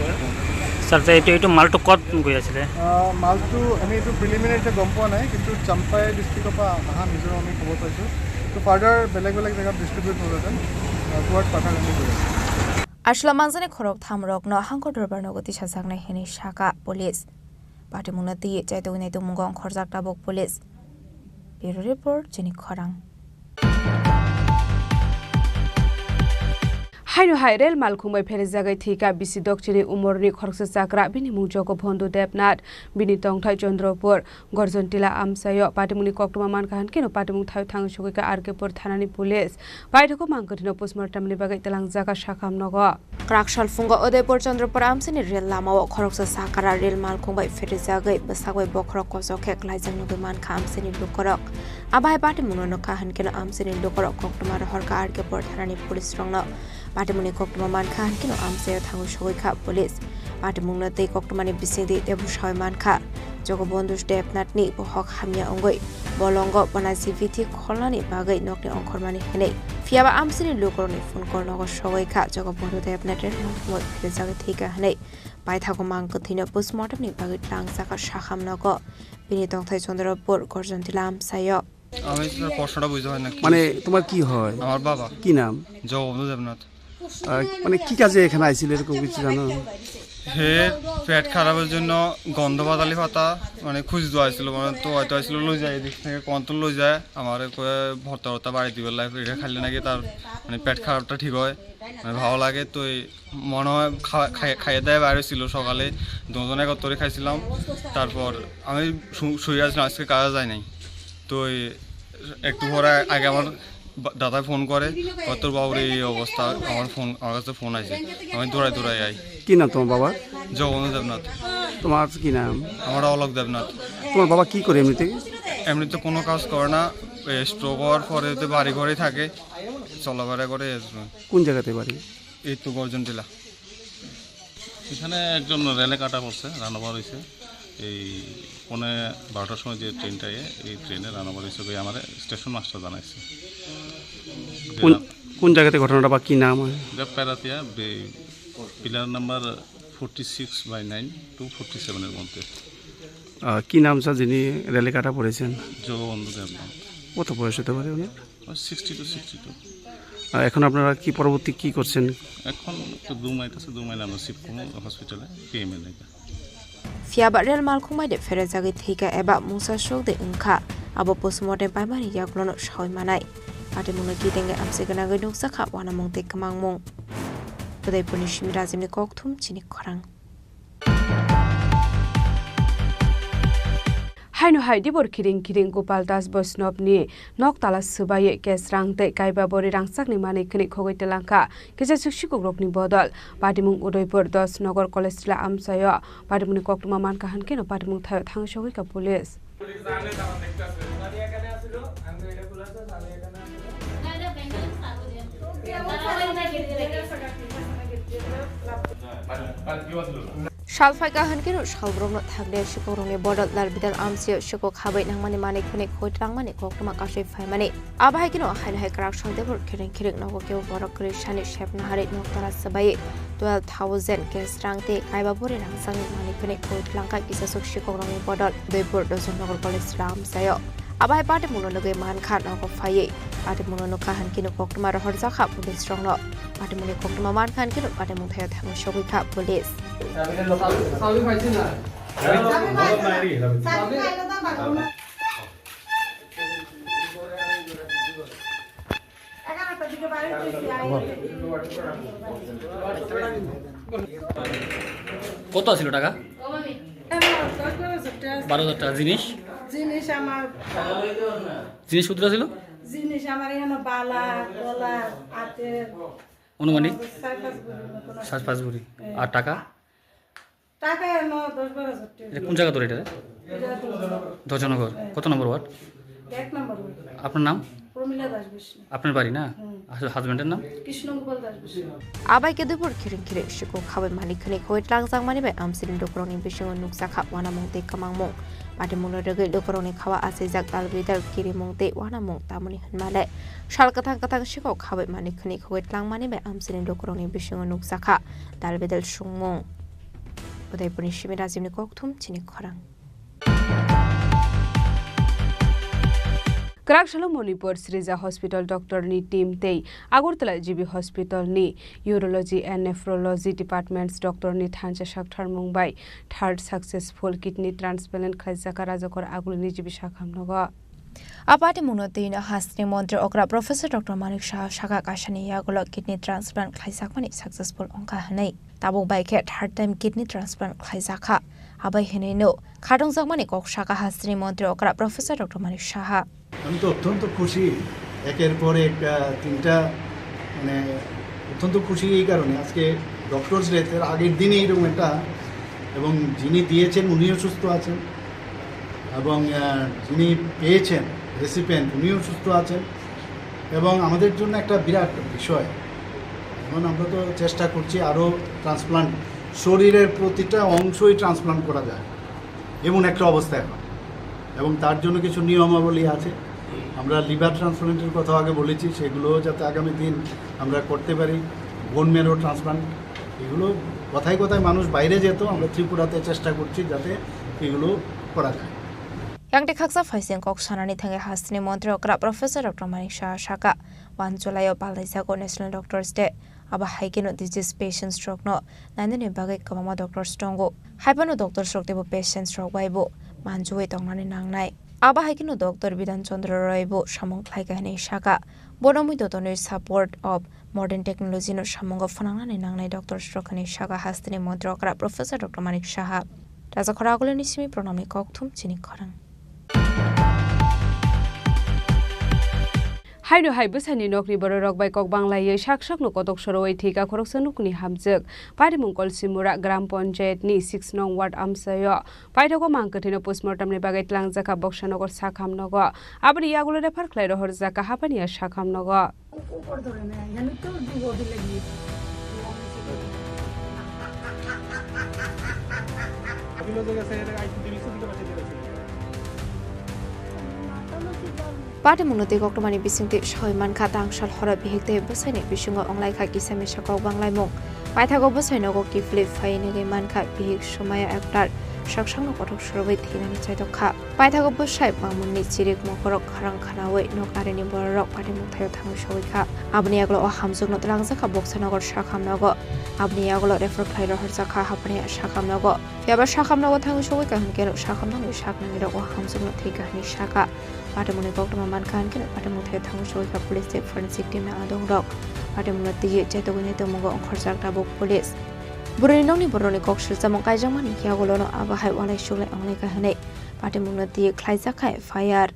ছাৰ, যে এইটো, এইটো মালটো ক'ত গৈ আছিলে? আহ, মালটো আমি এইটো প্ৰিলিমিনাৰী এতিয়া গম পোৱা নাই, কিন্তু চাম্পাই ডিষ্ট্ৰিক্টৰ পৰা অহা মিজোৰাম আমি খবৰ পাইছোঁ। তো ফাৰ্ডাৰ বেলেগ বেলেগ জেগাত ডিষ্ট্ৰিবিউট হ'লহেঁতেন, আহ, টুৱাৰ্ডছ পাথাৰকান্দি গৈ আছে। Aswla manjaknai khorok thamrokno hangkor dorbar nogo tisajaknai hwnwi sakha police. Patimungno twiwi chaitugwi naitukmungo ongkhorjak tabuk police. Bureau report, Chini Khorang. Haino hai rel malkhung bai pherejagwi thwikha bisi dokchini umorni khoroksa chakra, bini mung Jogobondhu Debnath, bini tongthai Chandrapur. Gorjontila amchaio patimungni koktwma mankha, hinkhe no patimung thaio thangwi sogwikha R K Pur thanani police. Paithago mankhe thwino postmortemni bagwi twlangjakha sakham nogo. Kwrak salphungo Udaipur Chandrapur amchaini rel lamao khoroksa sakara rel malkhung bai pherejagwi bwsak bai bokhorok kochok khe klaijak nugwi mankha amchaini lukurok. Abo hai patimungno nukha hinkhe no amchaini lukurok koktwma rohorkha R K Pur thanani police rokno. Patimungni koktwma mankha hinkhe no amchaio thangwi sogwikha police. Patimungno tei koktwmani bisingtwi teibo sawi mankha, Jogobondhu Debnathni bohok hamya wngwi bolongo bana jibiti kholnani bagwi nokni ongkhormani hwnwi. Phiyaba amchaini lukurokni phone call nogo sogwikha, Jogobondhu Debnath rel malkhungwi pherejagwi thwikha hwnwi. Paithago mang kwthwino postmortemni bagwi twlangjakha sakham nogo. Bini tongthai Chandrapur Gorjontila amchaio. আমি স্যার প্রশ্নটা বুঝতে পারি না কি মানে হয়েছে। তোমার কি হয়? আমার বাবা। কি নাম? জগবন্ধু দেবনাথ। আহ, মানে কি কাজে এখানে আইছিল এরকম কিছু জানো? হে পেট খারাপের জন্য গন্ধ বাতালি পাতা মানে খুঁজ দেওয়া হয়েছিল, মানে তো হয়তো আসলে লই যায়, এদিক থেকে কন্ট্রোল লই যায়, আমার কয়ে ভর্তা ভর্তা বাড়ি দিবার লাগে, এটা খাইলে নাকি তার মানে পেট খারাপটা ঠিক হয়, মানে ভালো লাগে। তো এই মনে হয় খাওয়া-, খাই-, খাইয়ে দাওয়া বাইরে ছিল সকালে, দুজন একত্রে খাইছিলাম। তারপর আমি শু-, শুয়ে আছিলাম, আজকে কাজে যাই নাই। তো এই একটু পরে আগে আমার বা-, দাদায় ফোন করে, কয়, "তোর বাবুর এই অবস্থা।" আমার ফোন, আমার কাছে ফোন আছে, আমি দৌড়াই দৌড়াই আই। কি নাম তোমার বাবার? জগবন্ধু দেবনাথ। তোমার কি নাম? আমার অলোক দেবনাথ। তোমার বাবা কি করে এমনিতে? এমনিতে কোনো কাজ করে না, এই স্ট্রোক হওয়ার পরে তো বাড়ি ঘরেই থাকে, চলাফেরা করে। কোন জায়গাতে বাড়ি? এই তো গর্জন টিলা। এখানে একজন রেলে কাটা পড়ছে, রান ওভার হয়েছে। এই পৌনে বারোটার সময় যে ট্রেনটা, এ, এই ট্রেনে রান ওভার হয়েছে বলে আমার স্টেশন মাস্টার জানাইছে। যে কোন, রাত- কোন জায়গাতে ঘটনাটা বা কি নাম? এটা প্যারাতিয়া, বে-, pillar number forty six by nine two forty সেভেনের মধ্যে। আহ, কি নাম স্যার যিনি রেলে কাটা পড়েছেন? জগবন্ধু দেবনাথ। কত বয়স হতে পারে ওনার? Sixty two, sixty two. আহ, এখন আপনারা কি পরবর্তী কি করছেন? এখন তো দু মাইল আছে, দু মাইল আমরা শিফট করবো হসপিটালে, পিএমএল এটা। Phiyaba rel malkhung bai de pherejagwi thwikha eba mungsa suk de wngkha, abo postmortem paimani yagulono sawi manai. Patimungno kitenge amchai gwnangwi nukjakha uanamung tei kwmangmung. Udaipurni simi Rajibni kokthum chini khorang. Haino hai dibor khiring khiring Gopal Das Boisnobni nok tala swbaiwi cash rang tei kaiba bori rangchakni manwi khwnwi khogwi twlangkha kisa swk sikukrokni bodol. Patimung Udaipur dos Nagar College tila amchaio patimungni koktwma mankha hwnkhe no patimung thaio thang sogwikha police. Sal phaikha hwnkhe no salbrumno thangde sikokrokni bodol dal bidal amchaio sikok habai nangmani manwi khwnwi khogwi twlangmani koktwma kasui phaimani. Abo hai kheno haino hai kwrak sal debor khiring khiring nogo kebo borok kwrwi sani sep naharwi nok tala swbaiwi twelve thousand cash rang tei kaiba bori rangchakni manwi khwnwi khogwi twlangkha kisa swk sikokrokni bodol Udaipur dos Nagar College tila amchaio. Abo hai patimungno nugwi mankha nogo phaiwi. Patimungno nukha hwnkhe no koktwma rohorjakha police rokno. Patimungni koktwma mankha hwnkhe no patimung thaio thangwi sogwikha police. কত আছিল টাকা? বারো হাজার টাকা। জিনিস? জিনিস আমার জিনিস কতটা ছিল? জিনিস আমার এখানে বালা, গলা, হাতের, অনুমানিক? চার পাঁচ ভরি মতন আছে। চার পাঁচ ভরি। হ্যাঁ। আর টাকা? টাকা এনে দশ বারো হাজার টাকা। এটা কোন জায়গা তোর এটা? এটা তো ধর্ষণনগর। হ্যাঁ। কত নম্বর ওয়ার্ড? এক নম্বর ওয়ার্ড। আপনার নাম? প্রমীলা দাস বিষ্ণু। আপনার বাড়ি না? হুম। আসলে হাজবেন্ডের নাম? কৃষ্ণগোপাল দাস Vishnu. Abai khe dubor khiring khiring sikok habai manwi khwnwi khogwi twlangjakmani bai amchaini lukurokni bisingo nukjakha uanamung tei kwmangmung. Patimungno rwgwi lukurokni khao achaijak dal bidal kirimung tei uanamung tamoni hwnmale sal kwthang kwthang sikok habai manwi khwnwi khogwi twlangmani bai amchaini lukurokni bisingo nukjakha dal bidal sungmung. Udaipurni simi Rajibni kokthum chini khorang. Kwrak salo Manipur Srija Hospital doctor ni team tei Agartala G B Hospital ni Urology and Nephrology Departments doctor ni thansa saktharmung bai third successful kidney transplant khlaijak Rajakor Aguli ni G B sakhamnogo. A patimungno twino hasteni montri okra Professor Doctor Manik Saha saka kaisani yagulo kidney transplant khlaijakmani successful wngkha hwnwi. Tabuk bai khe third time kidney transplant khlaijakha. Abai hwnwino khatungjakmani kok saka hasteni montri okra Professor Doctor Manik Saha. আমি তো অত্যন্ত খুশি, একের পর এক, আহ, তিনটা, মানে, অত্যন্ত খুশি এই কারণে, আজকে ডক্টরস ডেতে আগের দিনে এইরকম একটা, এবং যিনি দিয়েছেন উনিও সুস্থ আছেন, এবং, আহ, যিনি পেয়েছেন রেসিপিয়েন্ট উনিও সুস্থ আছেন, এবং আমাদের জন্য একটা বিরাট বিষয়। এখন আমরা তো চেষ্টা করছি আরও ট্রান্সপ্লান্ট, শরীরের প্রতিটা অংশই ট্রান্সপ্লান্ট করা যায়, এমন একটা অবস্থা এখন। এবং তার জন্য কিছু নিয়মাবলী আছে। আমরা লিভার ট্রান্সপ্লান্টের কথা আগে বলেছি, সেগুলোও যাতে আগামী দিন আমরা করতে পারি, বোন ম্যারো ট্রান্সপ্লান্ট, এগুলো কথায় কথায় মানুষ বাইরে যেত, আমরা ত্রিপুরাতে চেষ্টা করছি যাতে এগুলো করা যায়। Yang tei khaksa phaising kok sanani thangwi hasteni montri okra Professor Doctor Manik Saha saka, one July o palaijago National Doctors Day. Abo hai kheno disease patients rokno nainani bagwi kwbangma doctors tongo. Haiphano doctors rok teibo patients rok bai bo manjui tongnani nangnai. Abo hai kheno Doctor Bidhan Chandra Roy bo samung khlai kha hwnwi saka. Bono mui dotonwi support of modern technology no samungo phwnangnani nangnai doctors rok hwnwi saka hasteni montri okra Professor Doctor Manik Saha. Rajakhor Agulini simi Pranamni kokthum chini khorang. Haino hai bwsani nokni bororok bai kok banglaiwi sak sakno kotok sorowi thwikha khoroksa nukni hamjwk. Parimung Kolsimura Gram Panchayat ni six nong ward amchaio paithago mang kwthwino postmortem ni bagwi twlangjakha Boksanagar sakham nogo. Aboni yagulo refer khlai rohorjakha Hapania sakham nogo. Patimungno twi koktwmani bisingtwi sawi mankha, tangsal horo bihik tei bwsaini bisingo wnglaikha kisa misa kok banglaimung. Paithago bwsai nogo kiphilwi phaiwi nugwi mankha, bihik Sumaya Akhtar saksakno kothok sorowi thwinani chaitokha. Paithago bwsai mamungni chirik mokorok kharang khanaui nok arini bororok patimung thaio thangwi sogwi kha. Aboni yagulo o hamjwkno twlangjakha Boksanagar sakham nogo. Aboni yagulo refer khlai rohorjakha Hapania sakham nogo. Phiyaba sakham nogo thangwi sogwi kha hwnkhe sakham nokni sak nangnirok o hamjwkno thwikha hwnwi sakha. Patimungni koktwma mankha hwnkhe patimung thaio thangwi sogwi kha police tei forensic team ni adongrok. Patimungno twiwi chaitugwi nai tongmungo ongkhorjak tabuk police. Bwrwini nokni borokni kok swrwngsamung kaijakmani yagulono abo hai walai suglai wngnai kha hwnwi patimungno twiwi khlaijak kha F I R.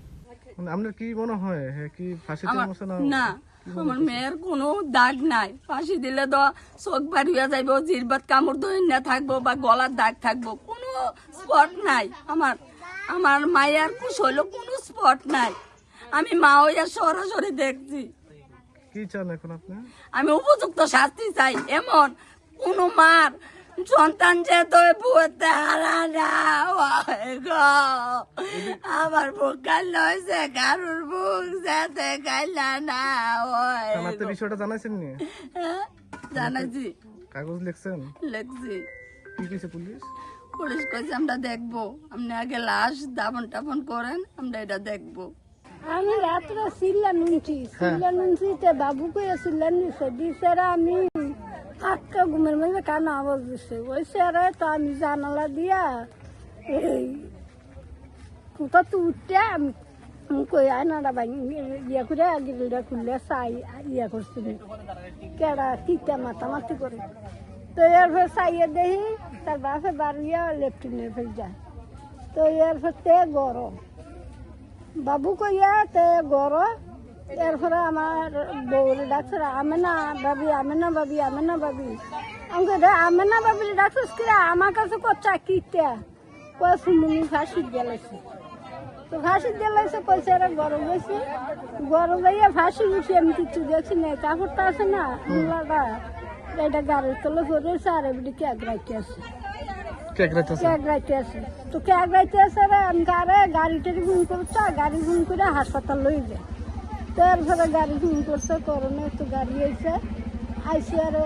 মানে, আপনার কি মনে হয়, হ্যাঁ, কি ফাঁসিতে আমার, বসে না? না, কি মনে আমার করছেন? মেয়ের কোনো দাগ নাই। ফাঁসি দিলে তো চোখ বার হইয়া যাইবো, জিরবাত কামড় ধরে না থাকবো বা গলার দাগ থাকবো, কোনো স্পট নাই। আমার, আমার মায়ের কুশলো কোনো স্পট নাই। আমি মা হইয়া সরাসরি দেখছি। কি চান এখন আপনি? আমি উপযুক্ত শাস্তি চাই, এমন কোনো মার সন্তান যে তো বুঝতে হারা না হয় গো। আমার বুক কাল হয়েছে, কারোর বুক যেতে কাইলা না হয় থানাতে গো। বিষয়টা জানাইছেন নি? হ্যাঁ, জানাইছি। কাগজ লিখছেন? লিখছি। কি কইছে পুলিশ? পুলিশ কইছে, "আমরা দেখবো, আপনি আগে লাশ দাফন টাফন করেন, আমরা এটা দেখবো।" আমি রাত্রে চিল্লা নুনছি, হ্যাঁ। চিল্লা নুনছি, তে বাবু কইয়া চিল্লা নিছে, দিছে রে আমি আটটা ঘুমের মধ্যে কানে আওয়াজ দিছে, ওই স্যারে তো আমি জানালা দিয়া এই কোথা তো উঠতে আমি, আমি কই আয়নাটা ভাঙি ইয়া করে গ্রিলটা খুললে চাই ইয়া করছি, কেডা কিতা মাতামাতি করে, তো এরপর চাইয়ে দেখি তার বাপে বারুইয়া লেট্রিনের ফেল যায়, তো এরপর তে গরম। বাবু কইয়া তে গরো, এরপরে আমার বউরে ডাকছে, "আমেনা ভাবি, আমেনা ভাবি, আমেনা ভাবি।" আমি কই, "রে, আমেনা ভাবিরে ডাকছিস কি রে? আমার কাছে কচ্চা কিতা?" কয়, "সুমনি ফাঁসি গেলাইছে।" তো ফাঁসি গেলাইছে কইছে, "এরা গরম হয়েছে।" গরম হইয়া ফাঁসি উঠে আমি কিচ্ছু দেখছি না, কাপড়টা আছে না, হুম। মূলাটা, এটা গাড়ির তলে পড়ে রয়েছে, আর এমনি ক্যাগ রাখতে আছে। ক্যাগ রাখতে আছে? ক্যাগ রাখতে আছে। তো ক্যাগ রাখতে আছে রে, আমি কারে গাড়ি টাড়ি ফোন করছে, গাড়ি ফোন করে হাসপাতাল লই যায়। তো এরপরে গাড়ি ফোন করছে, করোনা তো গাড়ি আইছে, আইসি আর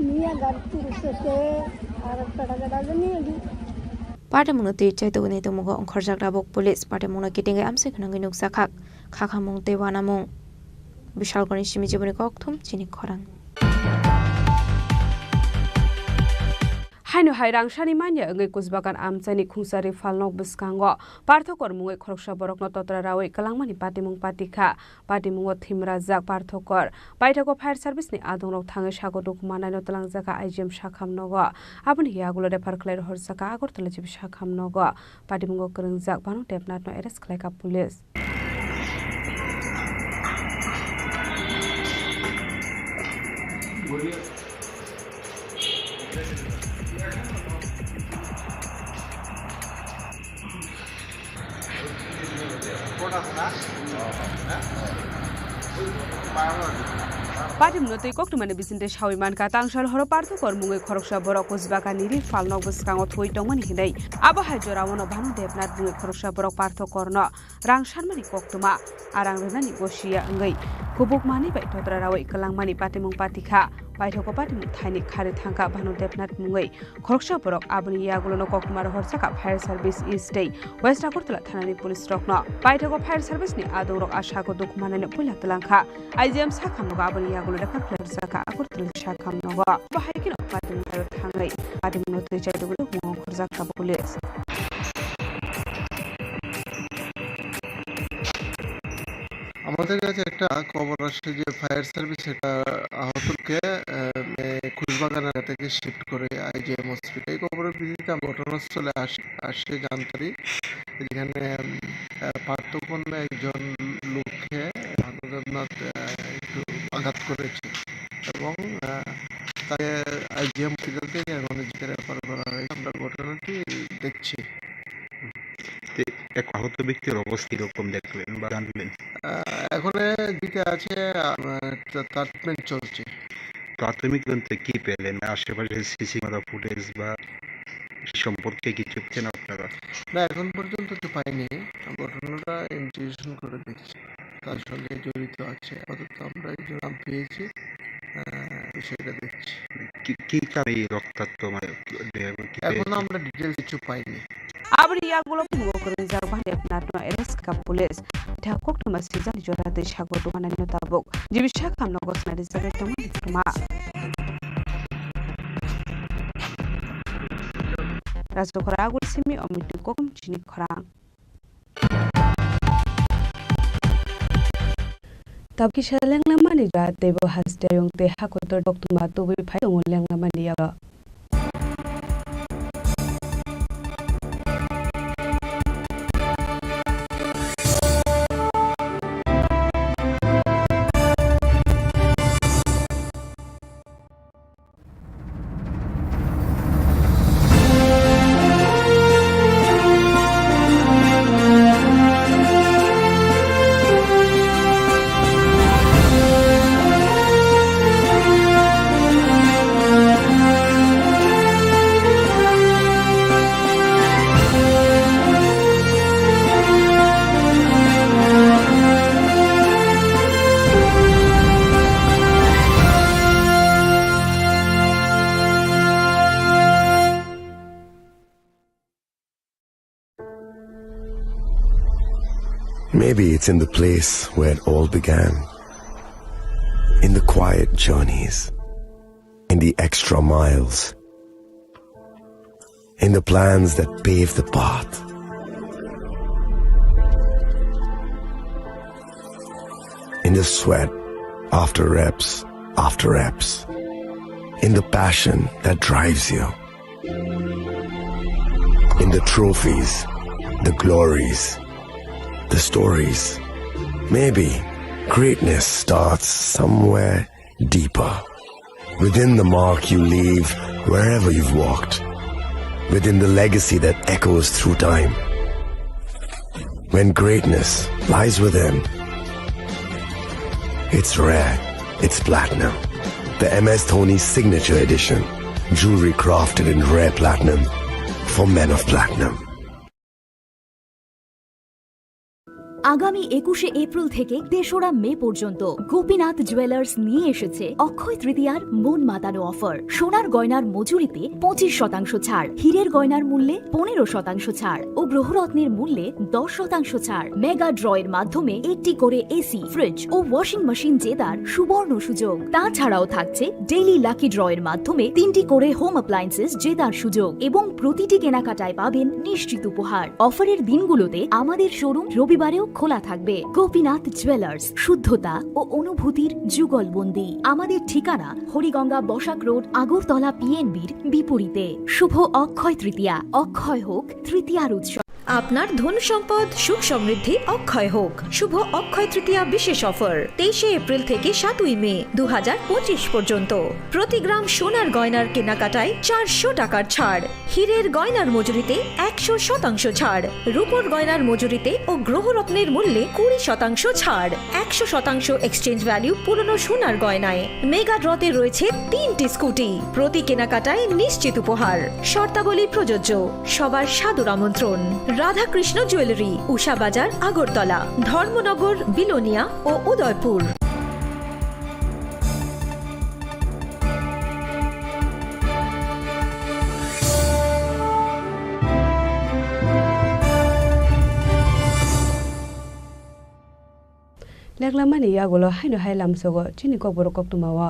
নিয়ে গাড়ি তুলছে সে, আর পেটা গেটা নিয়ে দি। Patimungno twi chaitugwi nai tongmungo ongkhorjak tabuk police. Patimungno kitingwi amsai khwnangwi nukjakha khakhamung tei uanamung. Bishalgorni simi jiboni kokthum chini khorang. Haino hai rangsani manya wngwi Kusbagan amchaini khungsari phalnok bwskango parthokor mungwi khoroksa borokno totra rawi kwlangmani patimung patikha. Patimungo thimrajak parthokor paithago fire service ni adongrok thangwi sago dukhu manaino twlangjakha I G M sakham nogo. Aboni yagulo refer khlai rohorjakha Agartala G B sakham nogo. Patimungo kwrwngjak Banu Debnath no arrest khlaikha police. Patimungno twi koktwmani bisingtwi sawi mankha, tangsal horo parthokor mungwi khoroksa borok Kusbaga niri phalnok bwskango thwi tongmani hinwi. Abo hai jorao no Banu Debnath mungwi khoroksa borok parthokor no rang sanmani koktwma, arang rwnani gosiya wngwi kubuk manwi bai totra rawi kwlangmani patimung patikha. Paithago patimung thaini khari thangkha Bhanu Debnath mungwi khoroksa borok, aboni yagulono koktwma rohorjakha Fire Service East tei West Agartala thanani police rokno. Paithago Fire Service ni adongrok a sago dukhu manaino puila twlangkha. I G M sakham nogo aboni yagulo refer khlai rwjakha Agartala sakham nogo. Bo hai kheno patimung thangwi patimungno twi chaitugwi mung khorjakha police. আমাদের কাছে একটা খবর আসছে যে fire service একটা আহতকে, আহ, এ, খুশবাগান এলাকা থেকে শিফট করে আইজিএম হসপিটাল। এই খবরের ভিত্তিতে আমরা ঘটনাস্থলে আসি, আসে জানতারি যেখানে, উম, আহ, পার্থপণ্য একজন লোককে ভানুদেবনাথ, আহ, একটু আঘাত করেছে এবং, আহ, তাকে আইজিএম হসপিটাল থেকে এখন এদিকে রেফার করা হয়েছে। আমরা ঘটনাটি দেখছি। তো এক আহত ব্যক্তির অবস্থা কিরকম দেখলেন বা জানলেন? আহ, এখন এদিকে আছে, আহ, তা-, ট্রিটমেন্ট চলছে। প্রাথমিক তদন্তে কি পেলেন? আশেপাশে সিসি ক্যামেরা ফুটেজ বা সে সম্পর্কে কিছু পেয়েছেন আপনারা? না, এখন পর্যন্ত তো পাইনি। ঘটনাটা ইনভেস্টিগেশন করে দেখছি। তার সঙ্গে জড়িত আছে। আপাতত আমরা একজন নাম পেয়েছি। আহ, বিষয়টা দেখছি। কি, কি কারণে এই রক্তাক্ত, মানে, কি, দেহ, কি এখনো পেয়েছে? আমরা ডিটেইলস কিছু পাইনি। Aboni yagulo phungo kwrwngjak Bhanu Debnath no arrest kha police. Ithak koktwma swijani jora tei sago dukhu manaino tabuk. G B sakham nogo swnai rijagwi tongmani koktwma. Rajkhora Agulsimi Omitu Kokom chini khorang. Tabuk kisa lenglamani Rira teibo haste ayung tei hakotor koktwma tubui phai tongo lenglamani yago. Maybe it's in the place where it all began. In the quiet journeys, in the extra miles, in the plans that pave the path, in the sweat after reps after reps, in the passion that drives you. In the trophies, the glories, the stories. Maybe greatness starts somewhere deeper. Within the mark you leave wherever you've walked. Within the legacy that echoes through time. When greatness lies within, it's rare, it's platinum. The M S Dhoni Signature Edition. Jewelry crafted in rare platinum for men of platinum. আগামী একুশে এপ্রিল থেকে তেসরা মে পর্যন্ত গোপীনাথ জুয়েলার্স নিয়ে এসেছে অক্ষয় তৃতীয়ার মন মাতানো অফার। সোনার গয়নার মজুরিতে পঁচিশ শতাংশ ছাড়, হীরের গয়নার মূল্যে পনেরো শতাংশ ছাড় ও গ্রহরত্নের মূল্যে দশ শতাংশ ছাড়। মেগা ড্রয়ের মাধ্যমে একটি করে এসি, ফ্রিজ ও ওয়াশিং মেশিন জেতার সুবর্ণ সুযোগ। তাছাড়াও থাকছে ডেইলি লাকি ড্রয়ের মাধ্যমে তিনটি করে হোম অ্যাপ্লায়েন্সেস জেতার সুযোগ এবং প্রতিটি কেনাকাটায় পাবেন নিশ্চিত উপহার। অফারের দিনগুলোতে আমাদের শোরুম রবিবারেও খোলা থাকবে। গোপীনাথ জুয়েলার্স, শুদ্ধতা ও অনুভূতির যুগলবন্দি। আমাদের ঠিকানা হরিগঙ্গা বসাক রোড, আগরতলা পিএনবির বিপরীতে। শুভ অক্ষয় তৃতীয়া, অক্ষয় হোক তৃতীয়ার উৎসব। আপনার ধন সম্পদ সুখ সমৃদ্ধি অক্ষয় হোক। শুভ অক্ষয় তৃতীয়া বিশেষ অফার তেইশে এপ্রিল থেকে সাতই মে দু হাজার পঁচিশ পর্যন্ত। প্রতি গ্রাম সোনার গয়নার কেনাকাটায় চারশো টাকার ছাড়, হীরের গয়নার মজুরিতে একশো শতাংশ ছাড়, রূপোর গয়নার মজুরিতে ও গ্রহরত্নের মূল্যে কুড়ি শতাংশ ছাড়, একশো শতাংশ এক্সচেঞ্জ ভ্যালু পুরনো সোনার গয়নায়। মেগা ড্রতে রয়েছে তিনটি স্কুটি, প্রতি কেনাকাটায় নিশ্চিত উপহার। শর্তাবলী প্রযোজ্য। সবার সাদর আমন্ত্রণ। রাধাকৃষ্ণ জুয়েলারি, উষা বাজার, আগরতলা, ধর্মনগর, বিলোনিয়া ও Udaipur. Leklamani yagulo haino hai lamsogo chini kokborok koktwmao.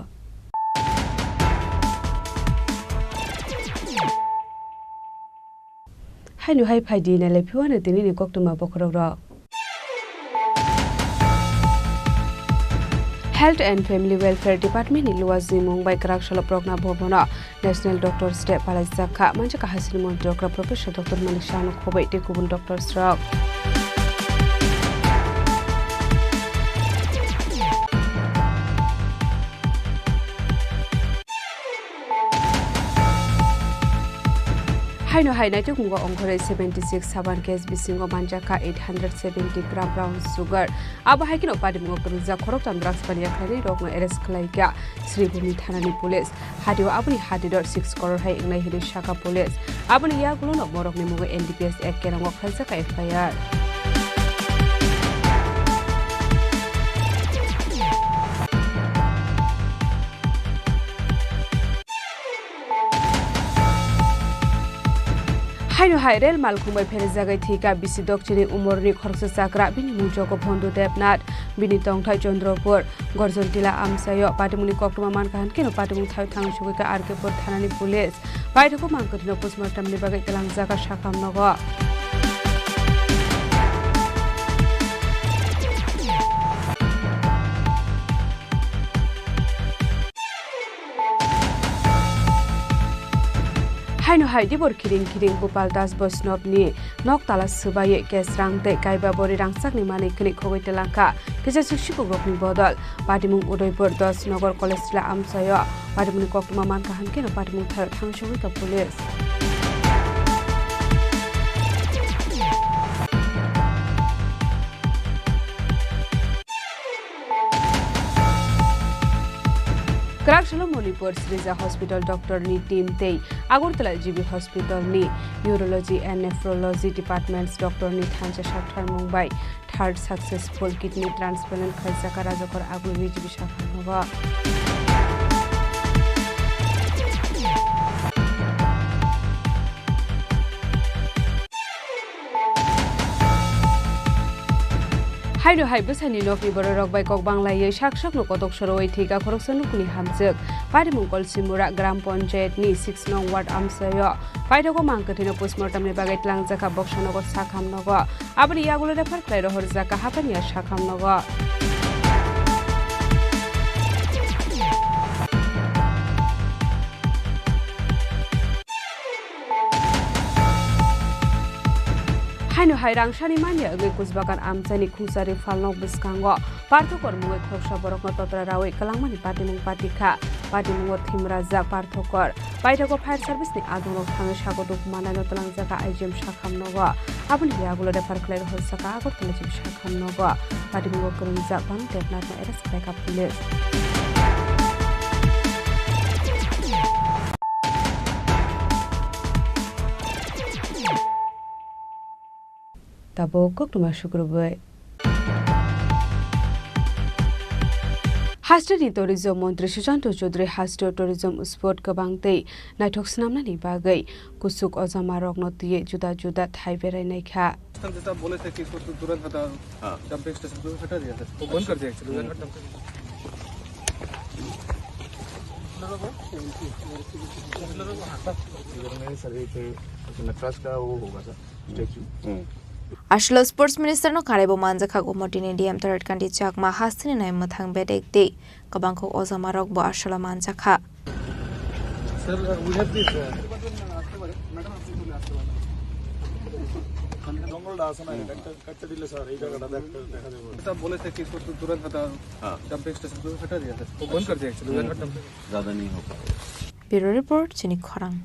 Haino hai phaidi nailai phiwano tinini koktwma bokhorokrok. Health and Family Welfare Department ni luwa jimung bai kwrak salo Progna Bhavan o National Doctors Day palaijak kha. Manjakha hasini montri okra Professor Doctor Manik Saha no khoboi tei kubun doctors rok. Haino hai naitukmungo ongkhorwi seventy six saban case bisingo manjakha eight hundred seventy gram brown sugar. Abo hai kheno patimungo kwrwngjak khoroktham drugs paniya khlainai rokno arrest khlaikha Sribhumi thanani police. Hatio aboni hati dor six crore hai wngnai hinwi sakha police. Aboni yagulono borokni mungo N D P S Act kerango khaijakha F I R. Haino hai rel malkhung bai pherejagwi thwikha bisi dokchini umorni khoroksa chakra, bini mung jogo Bhondu Debnath, bini tongthai Chandrapur, Gorjontila amchaio. Patimungni koktwma mankha, hankhe no patimung thaio thang sugwi kha R K pur thanani police. Paithakgo mang kwthwino postmortemni bagwi twlangjak kha sakham nogo. Haino hai dibor khiring khiring Gopal Das Boishnobni nok tala swbaiwi cash rang tei kaiba bori rangchakni manwi khwnwi khogwi twlangkha kisa suk sikukrokni bodol. Patimung Udaipur dos Nogor College Tila amchaio patimungni koktwma mankha, hankhe no patimung thaio thang sogwi kha police. Kwrak salo Manipur Srija Hospital doctor ni team tei Agartala G B Hospital ni Urology and Nephrology Departments doctor ni thansa saktharmung bai third successful kidney transplant khaijak Rajakor Agulni G B sakharnogo. Haino hai bwsani nokni bororok bai kok banglaiwi sak sakno kotok sorowi thwikha khoroksa nukni hamjwk. Patimung Kolsimura Gram Panchayat ni six nong ward amchaio paithago mang kwthwino postmortem ni bagwi twlangjakha Boksanogo Sakhamnogo. Aboni yagulo refer khlai rohorjakha Hapania Sakhamnogo. Haino hai rangsani manya wngwi Kusbagan amchaini khungsari phalnok bwskango parthokor mungwi khoroksa borokno totra rawi kwlangmani patimung patikha. Patimungo thimrajak parthokor paithago fire service ni adongrok thangwi sago duk manaino twlangjakha I G M Sakhamnogo. Aboni yagulo refer khlai rohorjakha Agartala G B Sakhamnogo. Patimungo kwrwngjak Banu Debnathno arrest khlaikha police. Tabuk koktwma sukrubwi. Hasteni tourism montri Susanto Chaudhary haste tourism spot kwbang tei naithok swnamnani bagwi kuchuk ojamarokno twiwi juda juda thai berai naikha. जैसा बोले थे कि इसको तो तुरंत हटा, हाँ। Dumping station पे हटा दिया था। वो बंद कर दिया एक्चुअली। हम्म। इधर में सर एक नटराज का वो होगा sir, statue. Hmm. Aswk sports minister no kharaibo manjakha Gomotini D M Tarat Kanti Chakma hasteni nai mwthang bedek tei kwbangkuk ojamarok bo aswk manjakha. Sir, we have this, uh, जंगल डांस है ना, कच्चा, कच्चा दिल है सर, ये जगह डांस करते हैं। ऐसा बोले थे कि इसको तो तुरंत हटा, हाँ। डंपिंग स्टेशन पे हटा दिया था, वो बंद कर दिया एक्चुअली। हम्म। ज्यादा नहीं हो पाएगा। Bureau report, Chini Khorang.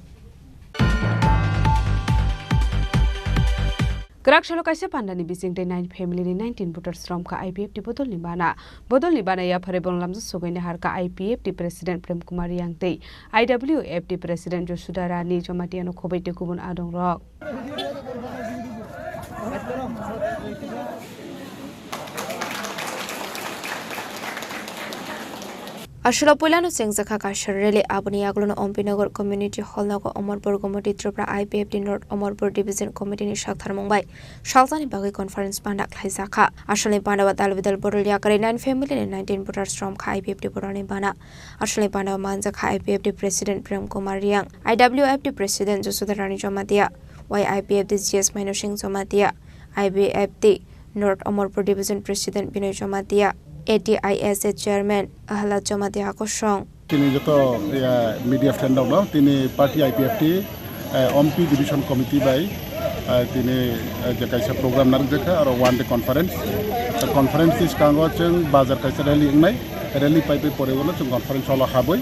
Kwrak salo kaisa pandani bising tei nine family ni nineteen voters romkha I P F T bodolni bana. Bodolni bana yaphare bono lamjak sogwi naharkha I P F T President Prem Kumar Reang tei I W F T President Josuda Rani Jamatia no khobwi tei kubun adongrok. Aswk puilano chengjakha kaisa rally, aboni yagulono Ompi Nagar Community Hall nogo Amarpur Gomoti Tripura I P F T North Amarpur Division Committee ni saktharmung bai salsani bagwi conference panda khlaijakha. Aswkni panda o dal bidal borok yakarwi nine family ni nineteen voters romkha I P F T borokni bana. Aswkni panda o manjakha I P F T President Prem Kumar Reang, I W F T President Josuda Rani Jamatia, Y I P F T G S Maino Singh Jamatia, I B F T North Amarpur Division President Binoy Jamatia, A T I S A Chairman Ahlad Jamatia Kosong. Tini joto, ya, media friend rokno tini party I P F T, eh, Ompi Division Committee bai, eh, tini, eh, je kaisa program narwkjakha, aro one day conference. Conference ni swkango chwng bazar kaisa rally wngnai, rally pai pai pore ulo chwng conference hall o habwi,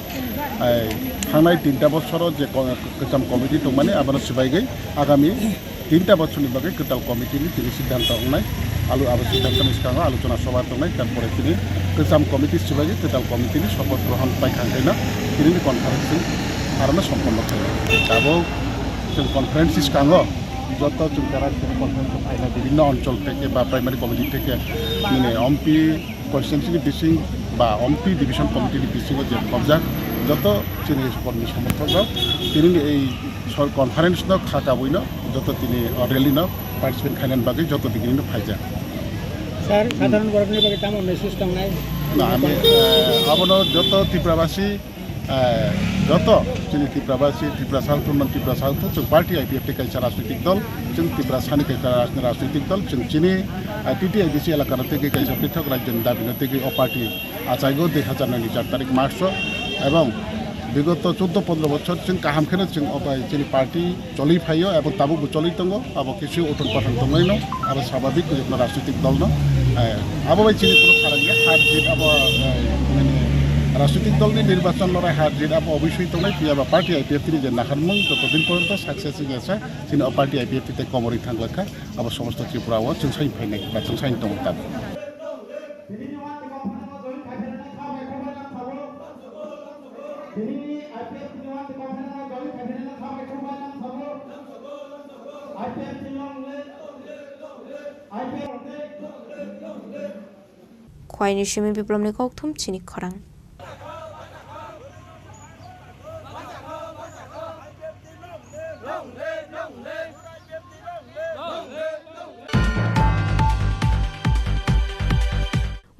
eh, thangnai tinta bosoro je ko-, kwcham committee tongmani abono swbaigwi agami tinta bochorni bagwi kwtal committee ni tini siddhanto wngnai. Alu abo siddhanto ni swkango alochona sobha tongnai, tarpore tini kwcham committee swbaigwi kwtal committee ni sopoth grohon paikha hwnkhe no tini ni conference chwng arono somponno khlainai. Tabuk chwng conference ni swkango joto chwng jara tini conference o phainai bibhinno onchol theke ba primary committee theke nini Ompi constituency ni bising ba Ompi division committee ni bisingo je khobjak joto chini kormi somorthok rok tini ni ei sor-, conference no kha kabui no joto tini o rally no participate khainani bagwi joto digini no phaijak. Sir, hmm, sadharon borokni bagwi tamo message tongnai? Na, ami, eh, abono joto Tiprabasi, eh, joto chini Tiprabasi, Tiprasa Altun, non Tiprasa Altun, chwng party I P F T kaisa rajnitik dol, chwng Tiprasani kaisa raj-, rajnitik dol, chwng chini, eh, T T I D C elakano tegwi kaisa pithok rajyoni dabino tegwi o party achaigo dui hazar nai ni char tarik March o, ebong Bigoto chuddo pondro bochor chwng kaham kheno chwng o bai chini party choli phaio, abo tabukbo choli tongo, abo kisu uthon pathon tongnaino, abo sababik jekno rajnitik dolno. Eh, abo bai chini kunu pharang ya, har jit abo, eh, mane rajnitik dolni nirbachon lorai har jit abo obisoi tongnai, phiya ba party I P F T ni je naharmung joto din porjonto success wngya sa, chini o party I P F T tei komorwi thanglakha, abo somosto Tripura o chwng sai phainai ba chwng sai tongo tabuk. Khwaini simi biplopni kokthum chini khorang.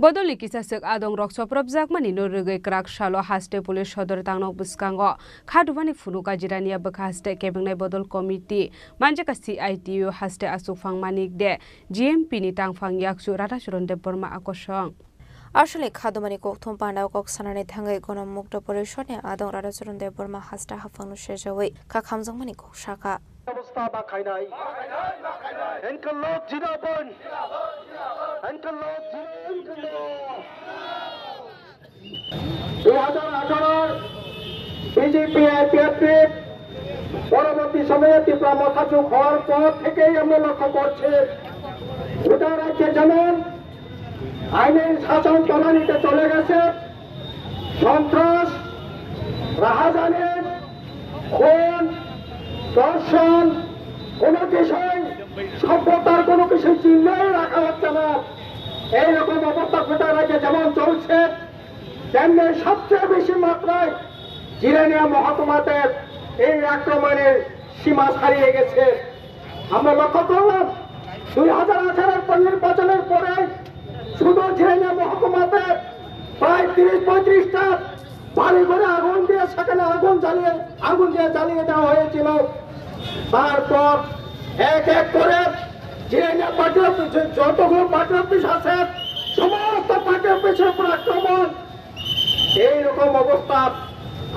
Bodolni kisa swk adongrok chopropjakmani no rwgwi kwrak salo haste police sodor tangnok bwskango khadubani phunuk kajirania bwkha haste kebengnai bodol committee manjaka C I T U haste achukphang Manik de G M P ni tangphang yakchu Ratacharan Debbarma akosong. Aswkni khadumani kokthum pandao kok sanani thangwi Gonomukta Porishod ni adong Ratacharan Debbarma haste haphangno sejawi kha khamjakmani kok sakha. Obostha ba khainai. Enkelok jina bon. Enkelok jina, enkelok. Dui hajar atharo B J P I P F T পরবর্তী সময়ে ত্রিপুরা মথা চুক হওয়ার পর থেকেই আমরা লক্ষ্য করছি, গোটা রাজ্যে যেমন আইনের শাসন তলানিতে চলে গেছে, সন্ত্রাস, রাহাজানি, খুন, ধর্ষণ, কোনো বিষয়, সভ্যতার কোনো কিছু চিহ্নই রাখা হচ্ছে না। এইরকম অবস্থা গোটা রাজ্যে যেমন চলছে, তেমনি সবচেয়ে বেশি মাত্রায় জিরানিয়া মহকুমাতে এই আক্রমণের সীমা ছাড়িয়ে গেছে। আমরা লক্ষ্য করলাম, দুই হাজার আঠারোর নির্বাচনের পরে শুধু জিরানিয়া মহকুমাতে প্রায় তিরিশ পঁয়ত্রিশটা বাড়ি ঘরে আগুন দিয়ে, সেখানে আগুন জ্বালিয়ে, আগুন দিয়ে জ্বালিয়ে দেওয়া হয়েছিল। তারপর এক এক করে জিরানিয়া পার্টি অফিস, যতগুলো পার্টি অফিস আছে, সমস্ত পার্টি অফিসের উপর আক্রমণ। এইরকম অবস্থা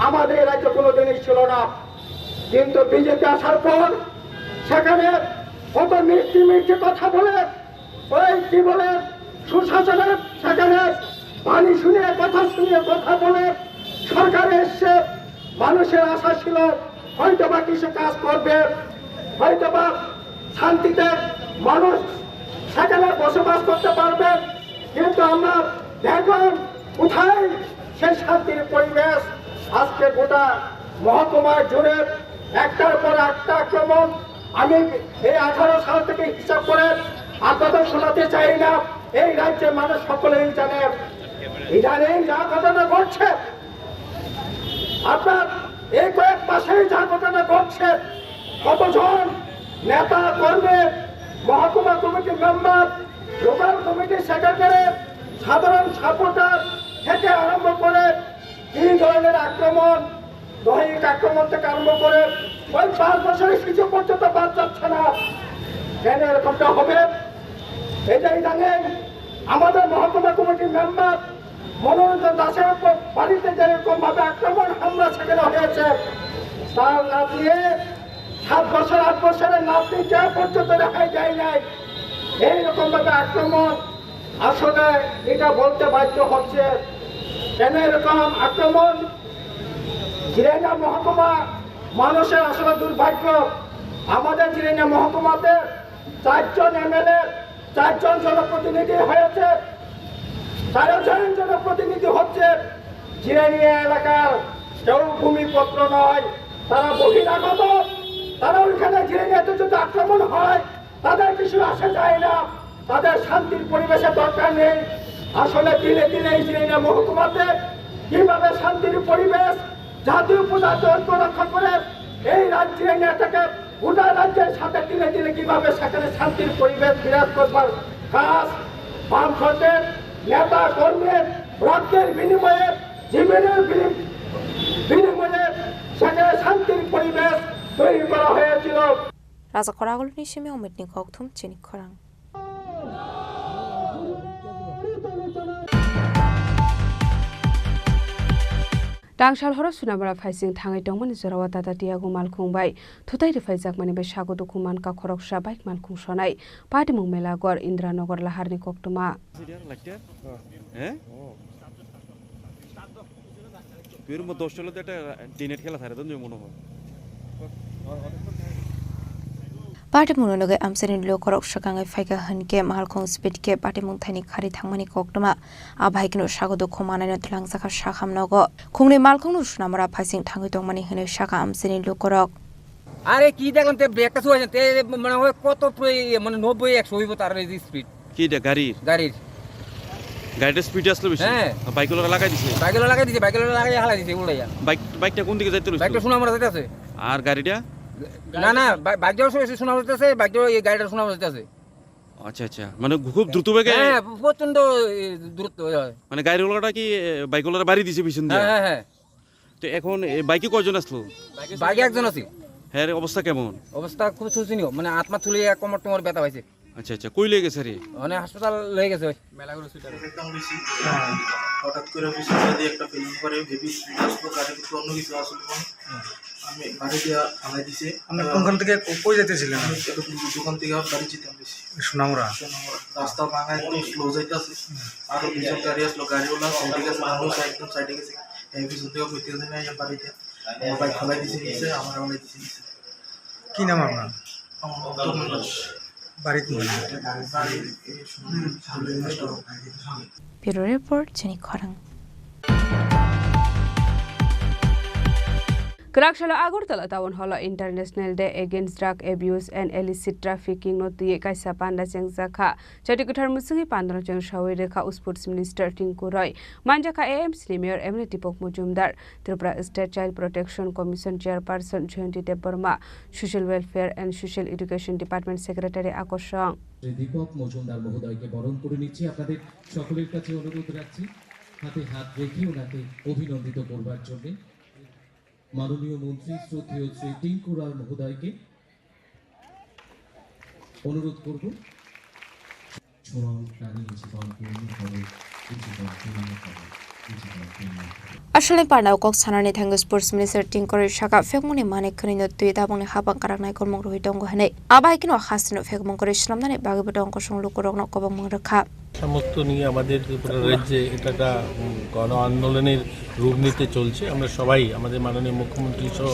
আমাদের রাজ্যে কোনোদিনই ছিল না, কিন্তু বিজেপি আসার পর সেখানে কত মিষ্টি মিষ্টি কথা বলে, ওই কি বলে, সুশাসনের সেখানে বাণী শুনে, কথা শুনে, কথা বলে সরকারে এসছে। মানুষের আশা ছিল হয়তো বা কিছু কাজ করবে, হয়তো বা শান্তিতে মানুষ সেখানে বসবাস করতে পারবে, কিন্তু আমরা দেখলাম কোথায় সেই শান্তির পরিবেশ। আজকে গোটা মহকুমা জুড়ে একটার পর একটা আক্রমণ। আমি এই আঠারো সাল থেকে হিসাব করে আপনাদের শোনাতে চাই না, এই রাজ্যের মানুষ সকলেই জানে। ইদানিং যা ঘটনা ঘটছে, আপনার এই কয়েক মাসেই যা ঘটনা ঘটছে, কতজন নেতা কর্মী, মহকুমা কমিটির মেম্বার, লোকাল কমিটির সেক্রেটারি, সাধারণ সাপোর্টার থেকে আরম্ভ করে কি ধরনের আক্রমণ, দৈহিক আক্রমণ থেকে আরম্ভ করে ওই পাঁচ বছরের শিশু পর্যন্ত বাদ যাচ্ছে না। কেন এরকমটা হবে? এটা ইদানিং আমাদের মহকুমা কমিটির মেম্বার মনোরঞ্জন দাসের উপর বাড়িতে যেরকম ভাবে আক্রমণ হামলা সেখানে হয়েছে, তার নাতনি, সাত বছর আট বছরের নাতনি যা পর্যন্ত রেহাই দেয় নাই। এইরকম ভাবে আক্রমণ, আসলে এটা বলতে বাধ্য হচ্ছে। কেন এরকম আক্রমণ? জিরানিয়া মহকুমা মানুষের আসলে দুর্ভাগ্য। আমাদের জিরানিয়া মহকুমাতে চারজন এমএলএ, চারজন জনপ্রতিনিধি হয়েছে, তেরো জন জনপ্রতিনিধি হচ্ছে জিরানিয়া এলাকার, কেউ ভূমিপুত্র নয়, তারা বহিরাগত। তারা ওইখানে জিরানিয়াতে যদি আক্রমণ হয়, তাদের কিছু আসে যায় না, তাদের শান্তির পরিবেশের দরকার নেই। আসলে তিলে তিলে এই জিরানিয়া মহকুমাতে কিভাবে শান্তির পরিবেশ, জাতীয় উপজাতীয় ঐক্য রক্ষা করে এই রাজ্যে নেতাকে গোটা রাজ্যের সাথে তিলে তিলে কিভাবে সেখানে শান্তির পরিবেশ বিরাজ করবার কাজ বামফ্রন্টের নেতা কর্মীর রক্তের বিনিময়ে, জীবনের বিনিম-, বিনিময়ে সেখানে শান্তির পরিবেশ তৈরি করা হয়েছিল। Raja Khoragulni simi Omitni kokthum chini khorang. Tangsal horo Sunamura phaising thangwi tongmani jorao Tata Tiago malkhung bai thutai rwphaijakmani bai sago dukhu mankha khoroksa bike malkhung sonai. Patimung Melaghor, Indranagar laharni koktwma. হ্যাঁ? এর মধ্যে অস্ট্রেলিয়াতে একটা ডেনেট খেলা ছাড়ে, ধরুন, মনে হয়। Patimung no nugwi amchaini lukurok swkangwi phaikha hwnkhe malkhung speed khe patimung thaini khari thangmani koktwma. Abahaikeno sago dukhu manai no twlangjakha sakham nogo. Khungni malkhung no Sunamura phaising thangwi tongmani hwnwi sakha amchaini lukurok. আরে কি দেখলাম, তে ব্রেকটা ছুঁয়েছেন, তে মনে হয় কত প্র-, ইয়ে, মানে নব্বই একশো হইব তার এই স্পিড। কি এটা গাড়ির? গাড়ির। গাড়িটা স্পিডে আসলো বেশি? হ্যাঁ। আর বাইকগুলো লাগাই দিছে? বাইকগুলো লাগাই দিছে, বাইকগুলো লাগাই হালাই দিছে উল্টাইয়া। বাইক, বাইকটা কোন দিকে যাইতে লইছিল? বাইকটা সোনামুড়া যাইতে আছে। আর গাড়িটা? না, না, বাই-, বাইকটাও সো-, সোনামুড়া যাইতে আছে, বাইকটাও এই গাড়িটা সোনামুড়া যাইতে আছে। আচ্ছা, আচ্ছা। মানে খুব দ্রুত বেগে? হ্যাঁ, প্রচণ্ড, এ, দ্রুত, হয়। মানে গাড়িওয়ালাটা কি, এ, বাইকওয়ালার বাড়ি দিছে পিছন দিয়ে? হ্যাঁ, হ্যাঁ, হ্যাঁ। তো এখন এই বাইকে কয়জন আসলো? বাইকে একজন আছিল। হ্যাঁ, অবস্থা কেমন? অবস্থা খুব শোচনীয়, মানে আত্মা তুলে এক কোমর টোমর ব্যথা পাইছে। আচ্ছা, আচ্ছা, কই লয়ে গেছে রে? মানে হাসপাতাল লয়ে গেছে ওই। মেলাঘর হসপিটাল। একদম বেশি। হঠাৎ করে পিছন দিয়ে একটা ফিল্ম করে হেভি স্পিড আসলো, গাড়ির ভিতরে অন্য কিছু আসলো মনে হয়। আমি গাড়ি দিয়ে ফালাই দিছে। আপনি কোনখান থেকে কো-, কই যাইতেছিলেন? আমি একটা দোকান থেকে বাড়ি যেতাম বেশি। সোনামুড়া। সোনামুড়া। রাস্তা ভাঙা, একদম স্লো যাইতেছে। আরো দুজন গাড়ি আসলো, গাড়িওয়ালা সাইডে গেছে, মানুষ একদম সাইডে গেছে। এই পিছন থেকে কইতে গেছে, "না, এই বাড়িতে আমার বাইক ফালাই দিছে নিচে, আমার ফালাই দিছে নিচে।" কি নাম আপনার? আমার নাম তপন দাস। বাড়িতে? বাড়ি এই সোনামুড়া, সামনে store. Bureau Report, Chini Khorang. Kwraksalo Agartala Town Hall o International Day Against Drug Abuse and Illicit Trafficking no twiwi kaisa panda chengjakha. Chati kwthar mwswgwi pandano chwngsawi rwkha Sports Minister Tinku Roy. Manjakha A M C ni Mayor M N A Deepak Majumdar, Tripura State Child Protection Commission Chairperson Jayanti Debbarma, Social Welfare and Social Education Department Secretary Akosong. Shri Dipak Majumdar মহোদয়কে বরণ করে নিচ্ছি। আপনাদের সকলের কাছে অনুরোধ রাখছি, হাতে হাত রেখে ওনাকে অভিনন্দিত করবার জন্যে। মাননীয় মন্ত্রী শ্রদ্ধেয় শ্রী টিঙ্কু রায় মহোদয়কে অনুরোধ করব। Chwng tani ni chikon pungni kabo, ni chikon pungni kabo, ni chikon pungni kabo. Asalni parnao kok sanani thangwi Sports Minister Tinku Roy sakha, phekmungni manwi khwnwi no twi tabukni hapang kwrak naikolmung rwui tongo hwnwi. Abo hai kheno hasteno phekmung kwrwi swnamnani bagwibo tongkosong lukurokno kobongmung rwkha. নেশামুক্ত নিয়ে আমাদের ত্রিপুরা রাজ্যে এটা একটা, উম, গণ আন্দোলনের রূপ নিতে চলছে। আমরা সবাই, আমাদের মাননীয় মুখ্যমন্ত্রী সহ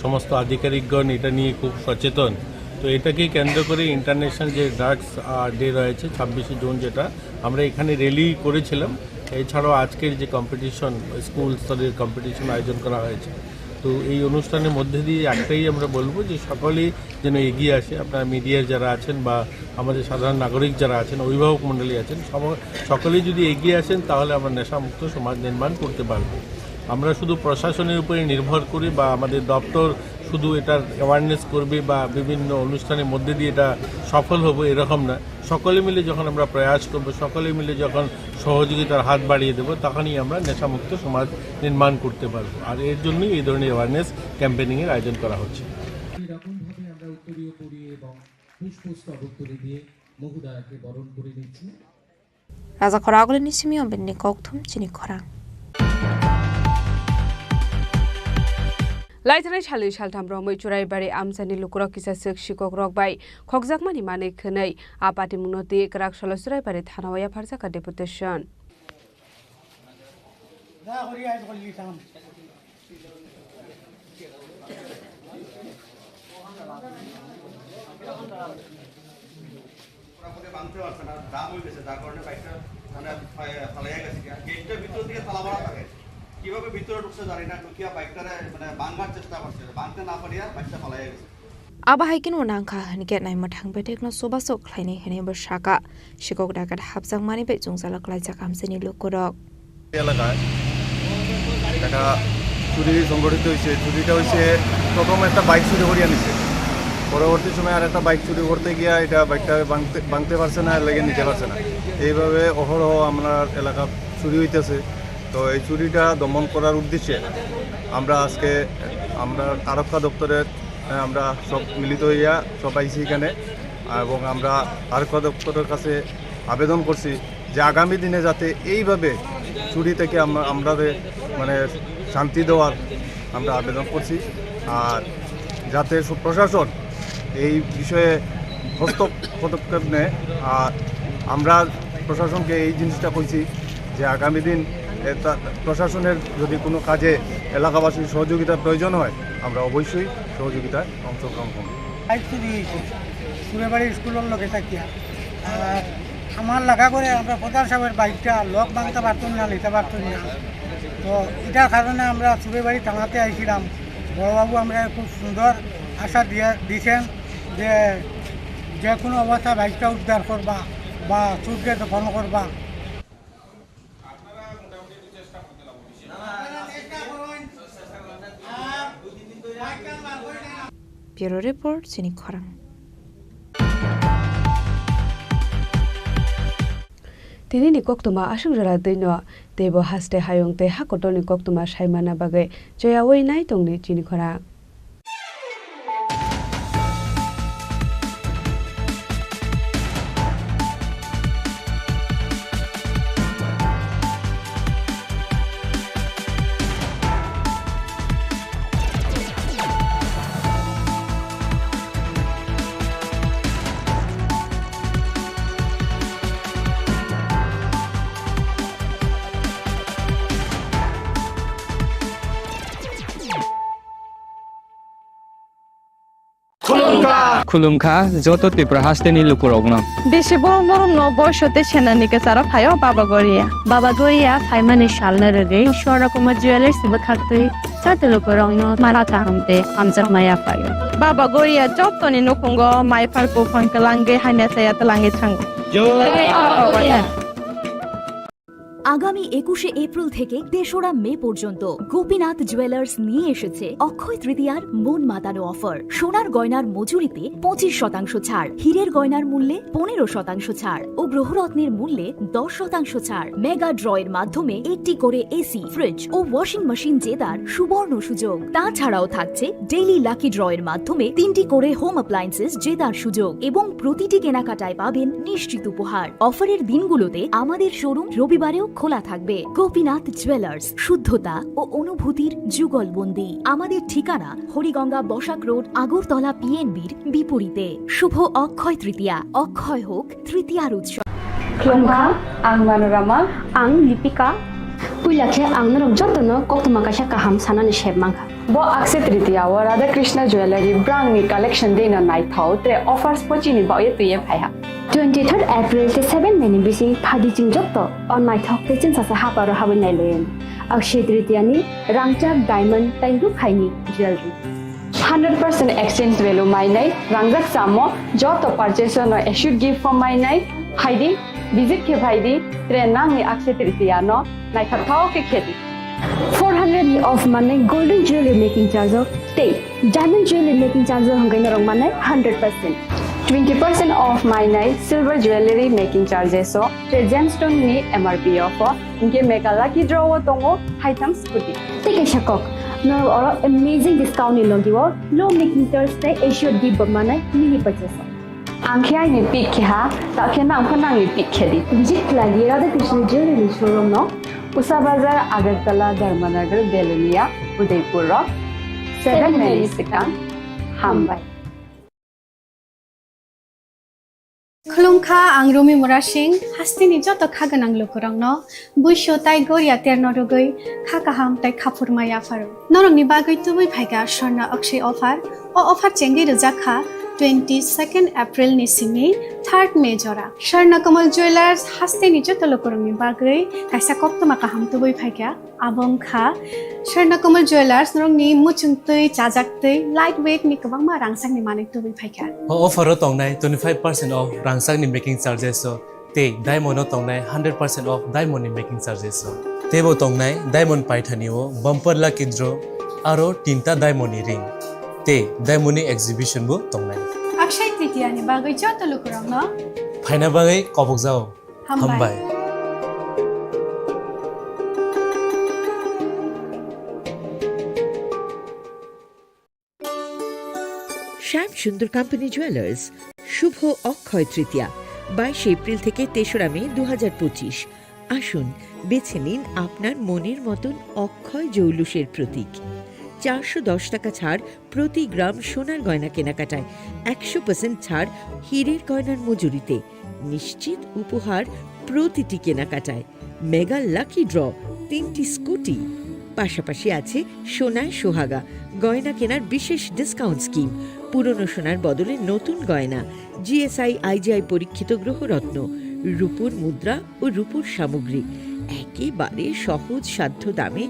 সমস্ত আধিকারিকগণ এটা নিয়ে খুব সচেতন। তো এটাকে কেন্দ্র করে ইন্টারন্যাশনাল যে ড্রাগস, আহ, ডে রয়েছে ছাব্বিশে জুন, যেটা আমরা এখানে র্যালি করেছিলাম, এছাড়াও আজকের যে কম্পিটিশন, স্কুল স্তরের কম্পিটিশন আয়োজন করা হয়েছে। তো এই অনুষ্ঠানের মধ্যে দিয়ে একটাই আমরা বলবো যে সকলেই যেন এগিয়ে আসে। আপনারা মিডিয়ার যারা আছেন বা আমাদের সাধারণ নাগরিক যারা আছেন, অভিভাবক মণ্ডলী আছেন, সব-, সকলেই যদি এগিয়ে আসেন, তাহলে আমরা নেশামুক্ত সমাজ নির্মাণ করতে পারবো। আমরা শুধু প্রশাসনের উপরে নির্ভর করি বা আমাদের দপ্তর শুধু এটার অ্যাওয়ারনেস করবে বা বিভিন্ন অনুষ্ঠানের মধ্যে দিয়ে এটা সফল হবো, এরকম না। সকলে মিলে যখন আমরা প্রয়াস করব, সকলে মিলে যখন সহযোগিতার হাত বাড়িয়ে দেব, তখনই আমরা নেশামুক্ত সমাজ নির্মাণ করতে পারব। আর এর জন্যই এই ধরনের অ্যাওয়ারনেস ক্যাম্পেইনিংয়ের আয়োজন করা হচ্ছে। এরকমভাবে আমরা উত্তরীয় পরিয়ে এবং পুষ্পস্তবক তুলে দিয়ে মহোদয়াকে বরণ করে নিচ্ছি। Raja khorang agulini simi o bini kokthum chini khorang. Laithani salni saltham romwi Churaibari amchaini lukurok kisa swk sikokrok bai khokjakmani manwi khwnwi a patimungno twi kwraksalo Churaibari thanao yapharjakha deputation. পুরাপুরি ভাঙতে পারছে না, জাম হয়ে গেছে, যার কারণে বাইকটা মানে ফা-, ফালাইয়া গেছে। আর গেটটার ভিতর দিকে তালা মারা থাকে, কিভাবে ভিতরে ঢুকছে জানি না, ঢুকিয়া বাইকটারে মানে ভাঙার চেষ্টা করছে, ভাঙতে না পারিয়া বাইকটা ফালাইয়া গেছে। Abo hai kheno nangkha hwnkhe naimwthang bedekno chubachu khlainai hwnwi bo sakha. Sikok dakat hapjakmani bai chwngchalo klaijak amchaini lukurok. এলাকায় একটা চুরি সংঘটিত হয়েছে। চুরিটা হয়েছে, প্রথম একটা বাইক চুরি করিয়া নিছে, পরবর্তী সময় আর একটা বাইক চুরি করতে গিয়া এটা বাইকটা ভাঙতে, ভাঙতে পারছে না, লেগে নিতে পারছে না। এইভাবে অহরহ আমরা এলাকা চুরি হইতেছে। তো এই চুরিটা দমন করার উদ্দেশ্যে আমরা আজকে আমরা আরক্ষা দপ্তরের, আহ, আমরা সব মিলিত হইয়া সব আইছি এখানে এবং আমরা আরক্ষা দপ্তরের কাছে আবেদন করছি যে আগামী দিনে যাতে এইভাবে চুরি থেকে আমরা, আমরা যে মানে শান্তি দেওয়ার আমরা আবেদন করছি। আর যাতে সু-, প্রশাসন এই বিষয়ে হস্তক পদক্ষেপ নেয়। আর আমরা প্রশাসনকে এই জিনিসটা কইছি যে আগামী দিন এ, তা-, প্রশাসনের যদি কোনো কাজে এলাকাবাসীর সহযোগিতার প্রয়োজন হয়, আমরা অবশ্যই সহযোগিতায় অংশগ্রহণ করব। বাইক চুরি হয়েছে সুরেবাড়ি স্কুলের লগে থাকিয়া। আর আমার লাগা করে আমরা প্রধান সাহেবের বাইকটা লক ভাঙতে পারতাম না, নিতে পারতাম না। তো এটার কারণে আমরা সুরেবাড়ি থানাতে আইছিলাম। বড়বাবু আমরা খুব সুন্দর আশা দিয়ে দিয়েছেন যে যে কোনো অবস্থায় বাইকটা উদ্ধার করবা বা চুরকে দখল করবা। Bureau report, chini khorang. Tini ni koktwma aswk jora twi no, teibo haste hayung tei hakotor ni koktwma saimana bagwi choyawi nai tongni chini khorang. Khulumkha joto Tripura hasteni lukurokno. Bisi borom borom no boiso tei senani kwcharo phaio Baba Goria. Baba Goria phaimani salno rwgwi Swarna Kumar Jewellers bwkhaktwi joto lukurokno mara kaham tei hamjakma yaphaio. Baba Goria jotoni nukhungo maiphar buphang kwlangwi hamya chaya twlangwi thango. Jai Baba Goria. আগামী একুশে এপ্রিল থেকে তেসরা মে পর্যন্ত গোপীনাথ জুয়েলার্স নিয়ে এসেছে অক্ষয় তৃতীয়ার মন মাতানো অফার। সোনার গয়নার মজুরিতে পঁচিশ শতাংশ ছাড়, হীরের গয়নার মূল্যে পনেরো শতাংশ ছাড় ও গ্রহরত্নের মূল্যে দশ শতাংশ ছাড়। মেগা ড্রয়ের মাধ্যমে একটি করে এসি, ফ্রিজ ও ওয়াশিং মেশিন জেতার সুবর্ণ সুযোগ। তাছাড়াও থাকছে ডেইলি লাকি ড্রয়ের মাধ্যমে তিনটি করে হোম অ্যাপ্লায়েন্সেস জেতার সুযোগ এবং প্রতিটি কেনাকাটায় পাবেন নিশ্চিত উপহার। অফারের দিনগুলোতে আমাদের শোরুম রবিবারেও খোলা থাকবে। গোপীনাথ জুয়েলার্স, শুদ্ধতা ও অনুভূতির যুগলবন্দি। আমাদের ঠিকানা হরিগঙ্গা বসাক রোড, আগরতলা পিএনবির বিপরীতে। শুভ অক্ষয় তৃতীয়া, অক্ষয় হোক তৃতীয়ার উৎসব। Khulumkha, ang Manorama. Ang Lipika. Puila khe ang norok jotono koktwma kaisa kaham sanani sep mankha. Bo Akshaya Tritiya o Radha Krishna Jewellery brangni collection deino naithok tre offers bo chini baoye twiye phaiha. Twenty third April tei seven May ni bising phadi chwng joto o naithok tei chwngsacha haparo habwi nailayan. Akshaya Tritiya ni rangchak diamond tei rukhaini jewellery. Hundred percent exchange value mainai, rangjak chamo joto purchase no assured gift bo mainai, phaidi, visit khe phaidi, tre nangni Akshaya Tritiya no naithok thok khe khedi. Four hundred ni off mannai golden jewelry making charge o tei diamond jewelry making charge o hwnkhe norok mannai hundred percent. Twenty percent off mainai silver jewelry making charges o tei gemstone ni M R P o pho hwnkhe mega lucky draw o tongo haitham scooty. Tei kaisa kok, norok oro amazing discount ni logi o low making charge tei assured gift bo mannai mini purchase o. Ang khe aini pick khe ha, ta khe nang pho nangni pick khe di. Visit khlai di Radha Krishna Jewelry ni showroom no. Usa Bazar, Agartala, Dharmanagar, Belonia, Udaipur rok. Seven May ni swkang. Hambai. Khulumkha, ang Rumi Murasing, hasteni joto kha gwnang lukurokno buisu tai goria terno rwgwi kha kaham tai khaphurma yapharo. Norokni bagwi tubui phaikha Swarna Akshay offer. O offer chengwi rwjak kha twenty second April ni simi third May jora. Swarna Kamal Jewellers hasteni joto lukurokni bagwi kaisa koktwma kaham tubui phaikha. Abo wngkha Swarna Kamal Jewellers norokni muchungtwi, chajaktwi, light weight ni kwbangma rangchakni manwi tubui phaikha. O offer o tongnai twenty five percent off rangchakni making charges o tei diamond o tongnai hundred percent off diamond ni making charges o. Teibo tongnai diamond paithani o bumper lucky draw aro tinta diamond ni ring tei diamond ni exhibition bo tongnai. Akshaya Tritiya ni bagwi joto lukurokno phaina bagwi kobokjao. Hambai. Hambai. Shyam Sundur Company Jewelers, শুভ অক্ষয় তৃতীয়া, বাইশে এপ্রিল থেকে তেসরা মে দু হাজার পঁচিশ। আসুন, বেছে নিন আপনার মনের মতন অক্ষয় জৌলুসের প্রতীক। চারশো দশ টাকা ছাড় প্রতি গ্রাম সোনার গয়না কেনাকাটায়, একশো পার্সেন্ট ছাড় হীরের গয়নার মজুরিতে, নিশ্চিত উপহার প্রতিটি কেনাকাটায়, মেগা লাকি ড্র, তিনটি স্কুটি, পাশাপাশি আছে সোনায় সোহাগা, গয়না কেনার বিশেষ ডিসকাউন্ট স্কিম, পুরনো সোনার বদলে নতুন গয়না, জিএসআই আইজিআই পরীক্ষিত গ্রহরত্ন, রূপোর মুদ্রা ও রূপোর সামগ্রী, একেবারে সহজ সাধ্য দামে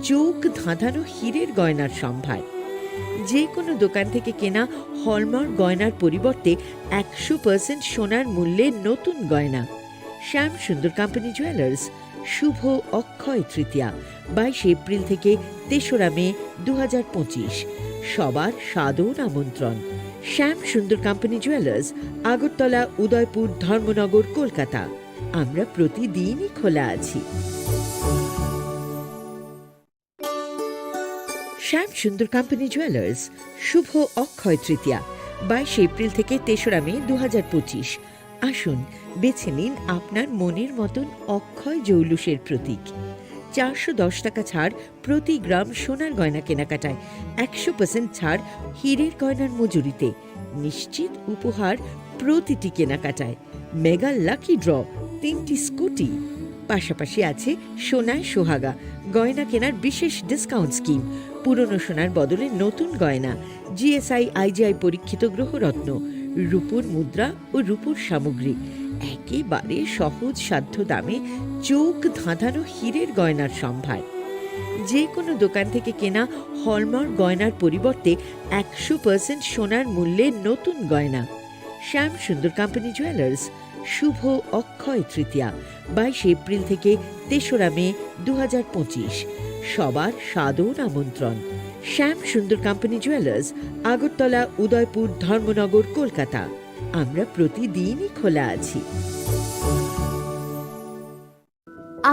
চোখ ধাঁধানো হীরের গয়নার সম্ভার। যে কোনো দোকান থেকে কেনা হলমার্ক গয়নার পরিবর্তে একশো পার্সেন্ট সোনার মূল্যে নতুন গয়না। শ্যাম সুন্দর কোম্পানি জুয়েলার্স, শুভ অক্ষয় তৃতীয়া, বাইশে এপ্রিল থেকে তেসরা মে দু হাজার পঁচিশ। সবার সাদর আমন্ত্রণ। শ্যাম সুন্দর কোম্পানি জুয়েলার্স, আগরতলা, উদয়পুর, ধর্মনগর, কলকাতা। আমরা প্রতিদিনই খোলা আছি। শ্যাম সুন্দর কোম্পানি জুয়েলার্স, শুভ অক্ষয় তৃতীয়া, বাইশে এপ্রিল থেকে তেসরা মে দু হাজার পঁচিশ। আসুন, বেছে নিন আপনার মনের মতন অক্ষয় জৌলুসের প্রতীক। চারশো দশ টাকা ছাড় প্রতি গ্রাম সোনার গয়না কেনাকাটায়, একশো পার্সেন্ট ছাড় হীরের গয়নার মজুরিতে, নিশ্চিত উপহার প্রতিটি কেনাকাটায়, মেগা লাকি ড্র, তিনটি স্কুটি, পাশাপাশি আছে সোনায় সোহাগা, গয়না কেনার বিশেষ ডিসকাউন্ট স্কিম, পুরনো সোনার বদলে নতুন গয়না, জিএসআই আইজিআই পরীক্ষিত গ্রহরত্ন, রূপোর মুদ্রা ও রূপোর সামগ্রী, একেবারে সহজ সাধ্য দামে চোখ ধাঁধানো হীরের গয়নার সম্ভার। যে কোনো দোকান থেকে কেনা হলমার্ক গয়নার পরিবর্তে একশো পার্সেন্ট সোনার মূল্যে নতুন গয়না। শ্যাম সুন্দর কোম্পানি জুয়েলার্স, শুভ অক্ষয় তৃতীয়া, বাইশে এপ্রিল থেকে তেসরা মে দু হাজার পঁচিশ। সবার সাদর আমন্ত্রণ। শ্যাম সুন্দর কোম্পানি জুয়েলার্স, আগরতলা, উদয়পুর, ধর্মনগর, কলকাতা। আমরা প্রতিদিনই খোলা আছি।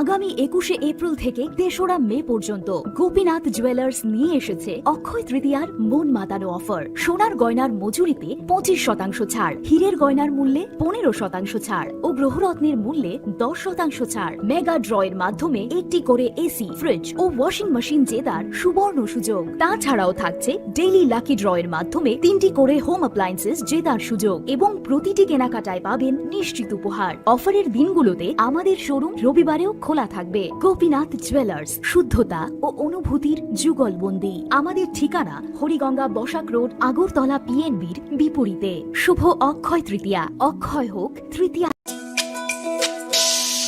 আগামী একুশে এপ্রিল থেকে তেসরা মে পর্যন্ত গোপীনাথ জুয়েলার্স নিয়ে এসেছে অক্ষয় তৃতীয়ার মন মাতানো অফার। সোনার গয়নার মজুরিতে পঁচিশ শতাংশ ছাড়, হীরের গয়নার মূল্যে পনেরো শতাংশ ছাড় ও গ্রহরত্নের মূল্যে দশ শতাংশ ছাড়। মেগা ড্র এর মাধ্যমে একটি করে এসি, ফ্রিজ ও ওয়াশিং মেশিন জেতার সুবর্ণ সুযোগ। তাছাড়াও থাকছে ডেইলি লাকি ড্র এর মাধ্যমে তিনটি করে হোম অ্যাপ্লায়েন্সেস জেতার সুযোগ এবং প্রতিটি কেনাকাটায় পাবেন নিশ্চিত উপহার। অফারের দিনগুলোতে আমাদের শোরুম রবিবারেও খোলা থাকবে। গোপীনাথ জুয়েলার্স, শুদ্ধতা ও অনুভূতির যুগলবন্দি। আমাদের ঠিকানা হরিগঙ্গা বসাক রোড, আগরতলা পিএনবির বিপরীতে। শুভ অক্ষয় তৃতীয়া, অক্ষয় হোক তৃতীয়া।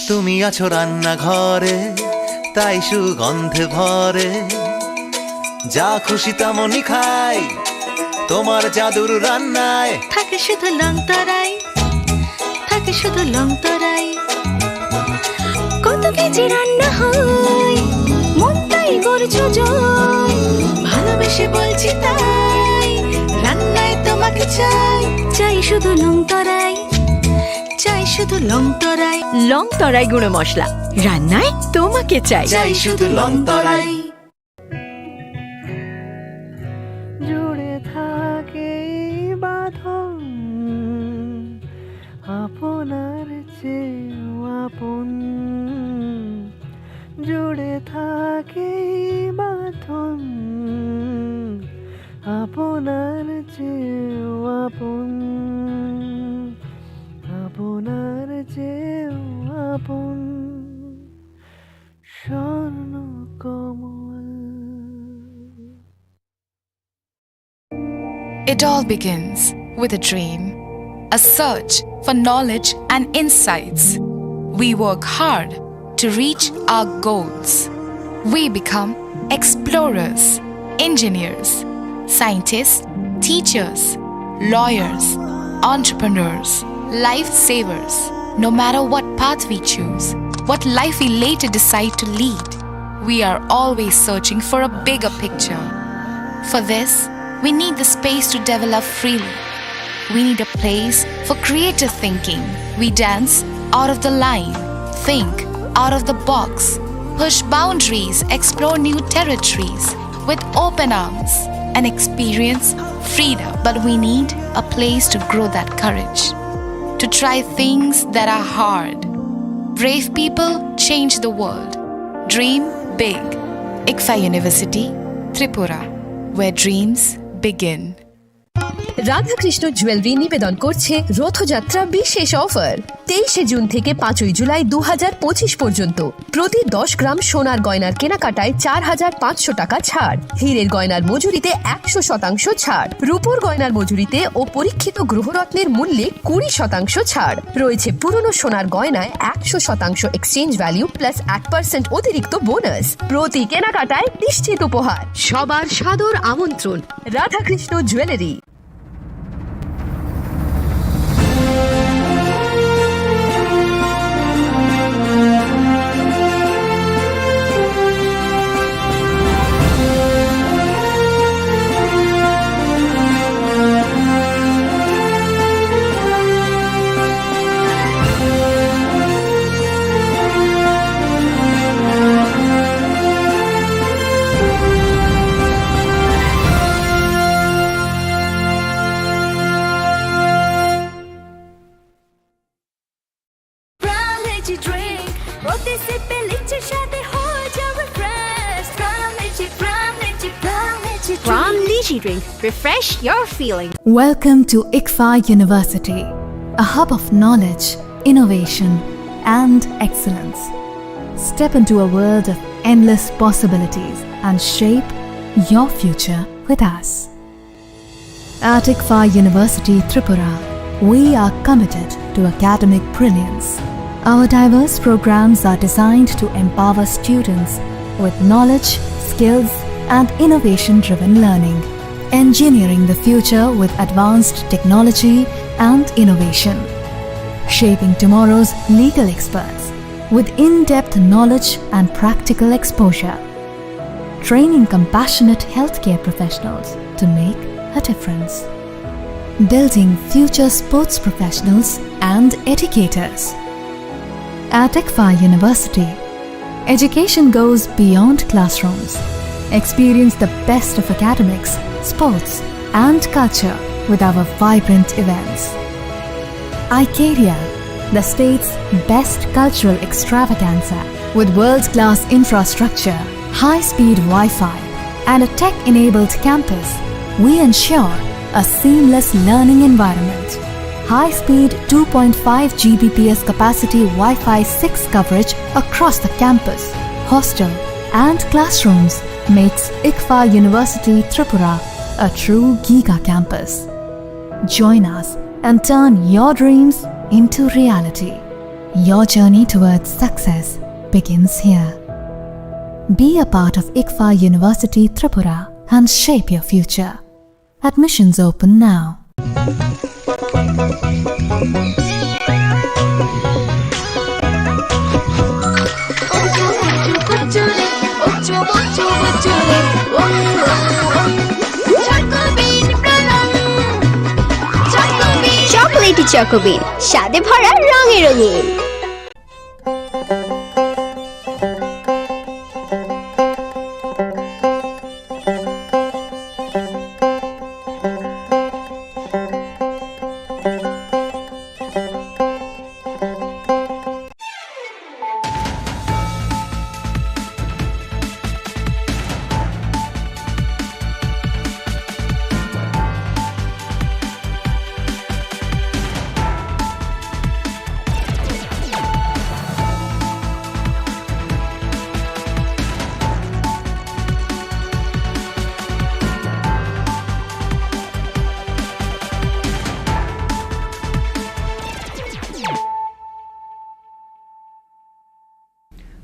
তুমি আছো রান্নাঘরে, তাই সুগন্ধে ভরে। যা খুশি তেমনই খাই তোমার জাদুর রান্নায়। থাকে শুধু লং তরাই, থাকে শুধু লং তরাই। কত কেজি রান্না হয়, মনটাই করছো জয়। ভালোবেসে বলছি তাই, রান্নায় তোমাকে চাই। চাই শুধু লং তরাই, চাই শুধু লং তরাই। লং তরাই গুঁড়ো মশলা, রান্নায় তোমাকে চাই। চাই শুধু লং তরাই। জুড়ে থাকে এই বাঁধন আপনার চেয়েও আপন। জুড়ে থাকে এই বাঁধন আপনার চেয়েও আপন, আপনার চেয়েও আপন। স্বর্ণ কমল। It all begins with a dream, a search for knowledge and insights. We work hard to reach our goals. We become explorers, engineers, scientists, teachers, lawyers, entrepreneurs, lifesavers. No matter what path we choose, what life we later decide to lead, we are always searching for a bigger picture. For this, we need the space to develop freely. We need a place for creative thinking. We dance out of the line, think out of the box, push boundaries, explore new territories with open arms, and experience freedom. But we need a place to grow that courage, to try things that are hard, Brave people change the world. Dream big. ICFAI University, Tripura, where dreams begin. Radhakrishna jewellery নিবেদন করছে রথযাত্রা বিশেষ অফার। তেইশে জুন থেকে পাঁচই জুলাই দু হাজার পঁচিশ পর্যন্ত প্রতি দশ গ্রাম সোনার গয়নার কেনাকাটায় চার হাজার পাঁচশো টাকা ছাড়, হীরের গয়নার মজুরিতে একশো শতাংশ ছাড়, রূপোর গয়নার মজুরিতে ও পরীক্ষিত গ্রহরত্নের মূল্যে কুড়ি শতাংশ ছাড় রয়েছে। পুরনো সোনার গয়নায় একশো শতাংশ এক্সচেঞ্জ ভ্যালু প্লাস এক পার্সেন্ট অতিরিক্ত বোনাস। প্রতি কেনাকাটায় নিশ্চিত উপহার। সবার সাদর আমন্ত্রণ Radhakrishna jewellery. Prime Lychee Drink, প্রতি সিপে লিচির স্বাদে হয়ে যাও refresh. Prime Lychee, Prime Lychee, Prime Lychee Drink. Prime Lychee Drink, refresh your feeling. Welcome to ICFAI University, a hub of knowledge, innovation, and excellence. Step into a world of endless possibilities and shape your future with us. At ICFAI University Tripura, we are committed to academic brilliance. Our diverse programs are designed to empower students with knowledge, skills, and innovation-driven learning, engineering the future with advanced technology and innovation, shaping tomorrow's legal experts with in-depth knowledge and practical exposure, training compassionate healthcare professionals to make a difference, building future sports professionals and educators. At ICFAI University, education goes beyond classrooms. Experience the best of academics, sports, and culture with our vibrant events. Icaria, the state's best cultural extravaganza, with world-class infrastructure, high-speed Wi-Fi, and a tech-enabled campus, we ensure a seamless learning environment. High-speed two point five G B P S capacity Wi-Fi six coverage across the campus, hostel, and classrooms makes ICFAI University Tripura a true giga campus. Join us and turn your dreams into reality. Your journey towards success begins here. Be a part of ICFAI University Tripura and shape your future. Admissions open now. Chocolatey Choco Bean, স্বাদে ভরা, রঙে রঙিন।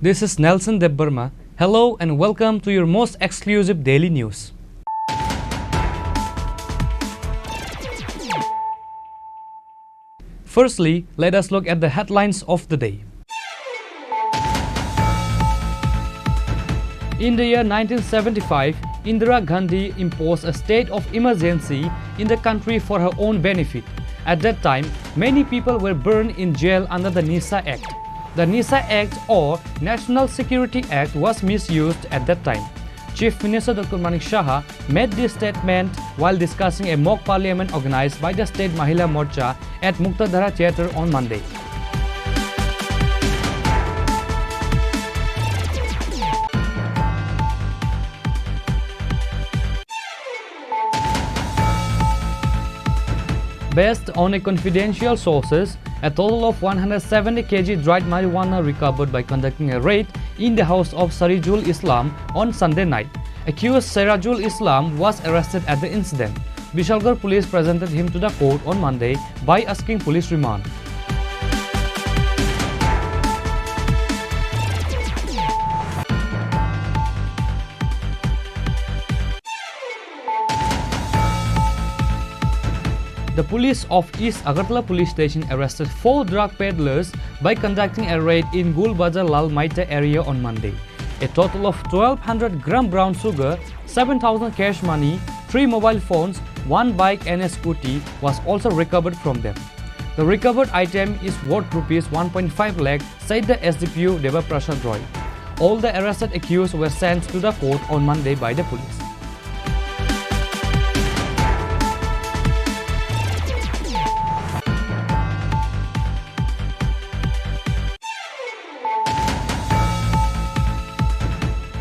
This is Nelson Debbarma. Hello and welcome to your most exclusive daily news. Firstly, let us look at the headlines of the day. In the year nineteen seventy-five, Indira Gandhi imposed a state of emergency in the country for her own benefit. At that time, many people were burned in jail under the NISA Act. The NISA Act or National Security Act was misused at that time. Chief Minister Doctor Manik Saha made this statement while discussing a mock parliament organized by the State Mahila Morcha at Muktadhara Theatre on Monday. Based on a confidential sources, a total of one hundred seventy kilograms dried marijuana recovered by conducting a raid in the house of Sarijul Islam on Sunday night. Accused Sarijul Islam was arrested at the incident. Bishalgarh police presented him to the court on Monday by asking police remand. The police of East Agartala Police Station arrested four drug peddlers by conducting a raid in Gul Bazar Lal Maita area on Monday. A total of twelve hundred gram brown sugar, seven thousand cash money, three mobile phones, one bike and a scooty was also recovered from them. The recovered item is worth rupees one point five lakh, said the S D P O Deva Prasad Roy. All the arrested accused were sent to the court on Monday by the police.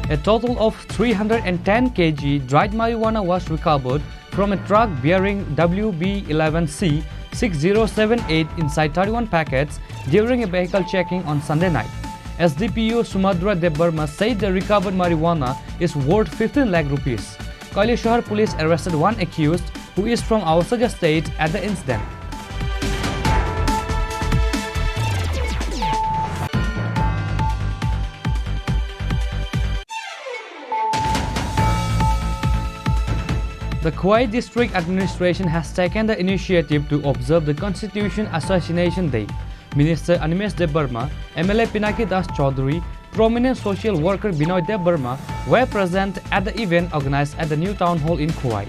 A total of three hundred and ten kilograms dried marijuana was recovered from a truck bearing W B eleven C six zero seven eight inside thirty-one packets during a vehicle checking on Sunday night. S D P O Sumadra Debbarma said the recovered marijuana is worth fifteen lakh rupees. Kailashahar police arrested one accused who is from outside the state at the incident. The Khowai District Administration has taken the initiative to observe the Constitution Assassination Day. Minister Animesh Debbarma, M L A Pinaki Das Chaudhary, prominent social worker Binoy Debbarma were present at the event organized at the new town hall in Khowai.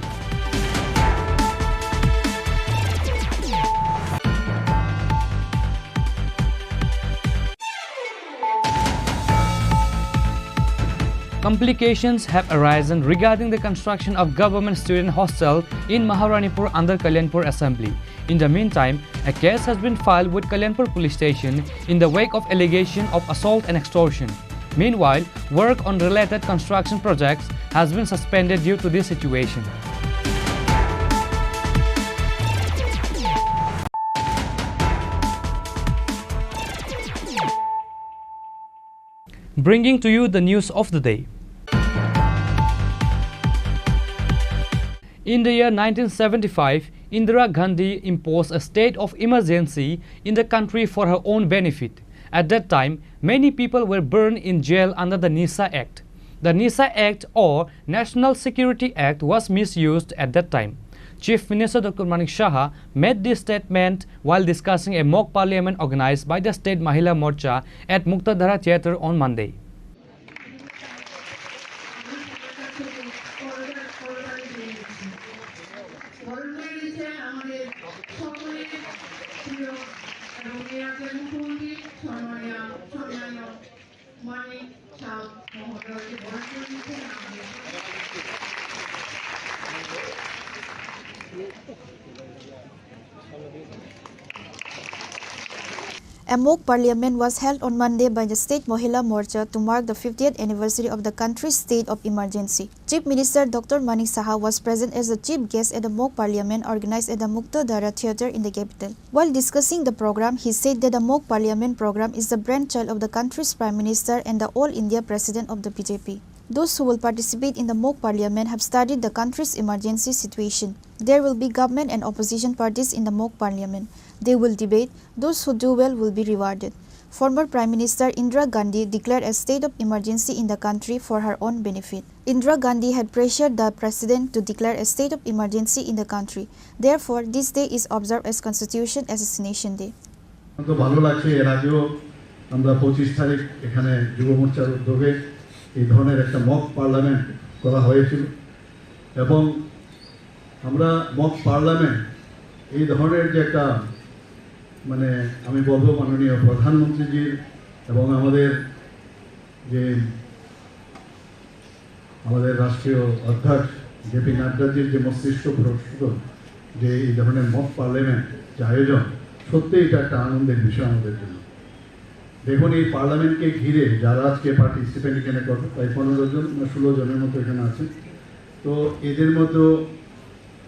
Complications have arisen regarding the construction of government student hostel in Maharanipur under Kalyanpur Assembly. In the meantime, a case has been filed with Kalyanpur Police Station in the wake of allegation of assault and extortion. Meanwhile, work on related construction projects has been suspended due to this situation. Bringing to you the news of the day. In the year nineteen seventy-five, Indira Gandhi imposed a state of emergency in the country for her own benefit. At that time, many people were burned in jail under the NISA Act. The NISA Act or National Security Act was misused at that time. Chief Minister Doctor Manik Saha made this statement while discussing a mock parliament organized by the State Mahila Morcha at Muktadhara Theatre on Monday. A mock parliament was held on Monday by the State Mahila Morcha to mark the fiftieth anniversary of the country's state of emergency. Chief Minister Doctor Manik Saha was present as the chief guest at the mock parliament organized at the Muktadhara Theatre in the capital. While discussing the program, he said that the mock parliament program is the brainchild of the country's Prime Minister and the All India President of the B J P. Those who will participate in the mock parliament have studied the country's emergency situation. There will be government and opposition parties in the mock parliament. They will debate. Those who do well will be rewarded. Former Prime Minister Indira Gandhi declared a state of emergency in the country for her own benefit. Indira Gandhi had pressured the president to declare a state of emergency in the country. Therefore, this day is observed as Constitution Assassination Day. তো ভালো লাগছে, এর আগেও আমরা পঁচিশ তারিখ এখানে যুব মোর্চার উদ্যোগে এই ধরনের একটা মক পার্লামেন্ট করা হয়েছিল এবং আমরা মক পার্লামেন্ট এই ধরনের যে একটা, মানে, আমি বলবো মাননীয় প্রধানমন্ত্রীজির এবং আমাদের যে আমাদের রাষ্ট্রীয় অধ্যক্ষ জেপি নাড্ডাজির যে মস্তিষ্ক প্রসূত যে এই ধরনের মক পার্লামেন্ট যে আয়োজন, সত্যিই এটা একটা আনন্দের বিষয় আমাদের জন্য। দেখুন, এই পার্লামেন্টকে ঘিরে যারা আজকে পার্টিসিপেন্ট এখানে কত, প্রায় পনেরো জন না ষোলো জনের মতো এখানে আছে। তো এদের মতো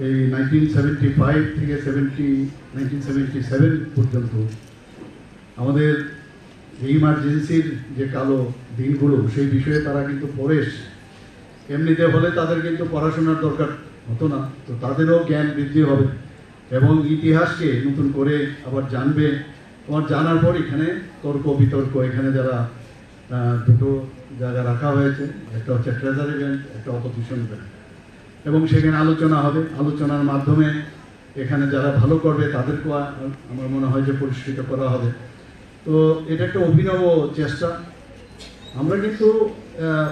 এই নাইনটিন সেভেন্টি ফাইভ থেকে সেভেন্টি নাইনটিন সেভেন্টি সেভেন পর্যন্ত আমাদের যে ইমার্জেন্সির যে কালো দিনগুলো, সেই বিষয়ে তারা কিন্তু পড়ে এসছে। এমনিতে হলে তাদের কিন্তু পড়াশোনার দরকার হতো না, তো তাদেরও জ্ঞান বৃদ্ধি হবে এবং ইতিহাসকে নতুন করে আবার জানবে। তোমার জানার পর এখানে তর্ক বিতর্ক, এখানে যারা আহ, দুটো জায়গা রাখা হয়েছে, একটা হচ্ছে ট্রেজারি বেঞ্চ, একটা অপোজিশন বেঞ্চ, এবং সেখানে আলোচনা হবে। আলোচনার মাধ্যমে এখানে যারা ভালো করবে তাদেরকেও আ-, আমার মনে হয় যে পুরস্কৃত করা হবে। তো এটা একটা অভিনব চেষ্টা। আমরা কিন্তু আহ,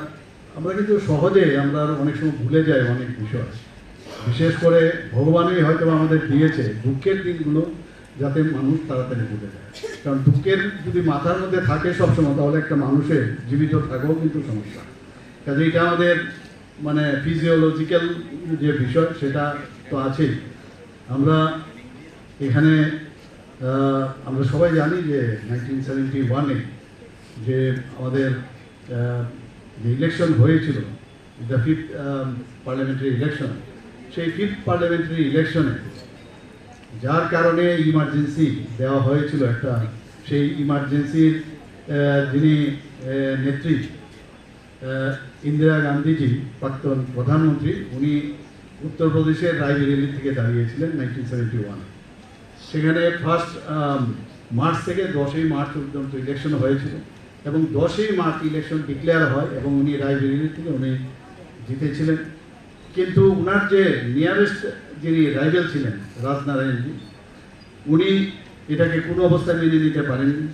আমরা কিন্তু সহজে আমরা অনেক সময় ভুলে যাই অনেক বিষয়। বিশেষ করে ভগবানই হয়তো আমাদের দিয়েছে দুঃখের দিনগুলো, যাতে মানুষ তাড়াতাড়ি ভুলে যায়। কারণ দুঃখের যদি মাথার মধ্যে থাকে সবসময়, তাহলে একটা মানুষের জীবিত থাকাও কিন্তু সমস্যা। কাজে এটা আমাদের মানে ফিজিওলজিক্যাল যে বিষয়, সেটা তো আছেই। আমরা এখানে আহ, আমরা সবাই জানি যে নাইনটিন সেভেন্টি ওয়ানে যে আমাদের আহ, যে ইলেকশন হয়েছিল, দ্য ফিফথ পার্লামেন্টারি ইলেকশন, সেই ফিফথ পার্লামেন্টারি ইলেকশনে যার কারণে ইমার্জেন্সি দেওয়া হয়েছিল একটা, সেই ইমার্জেন্সির যিনি আহ, নেত্রী আহ, ইন্দিরা গান্ধীজি, প্রাক্তন প্রধানমন্ত্রী, উনি উত্তরপ্রদেশের রায়বেরেলি থেকে দাঁড়িয়েছিলেন নাইনটিন সেভেন্টি ওয়ান। সেখানে ফার্স্ট মার্চ থেকে দশই মার্চ পর্যন্ত ইলেকশন হয়েছিল এবং দশই মার্চ ইলেকশন ডিক্লেয়ার হয় এবং উনি রায়বেরেলি থেকে উনি জিতেছিলেন। কিন্তু উনার যে নিয়ারেস্ট যিনি রাইভেল ছিলেন, রাজনারায়ণজি, উনি এটাকে কোনো অবস্থায় মেনে নিতে পারেননি।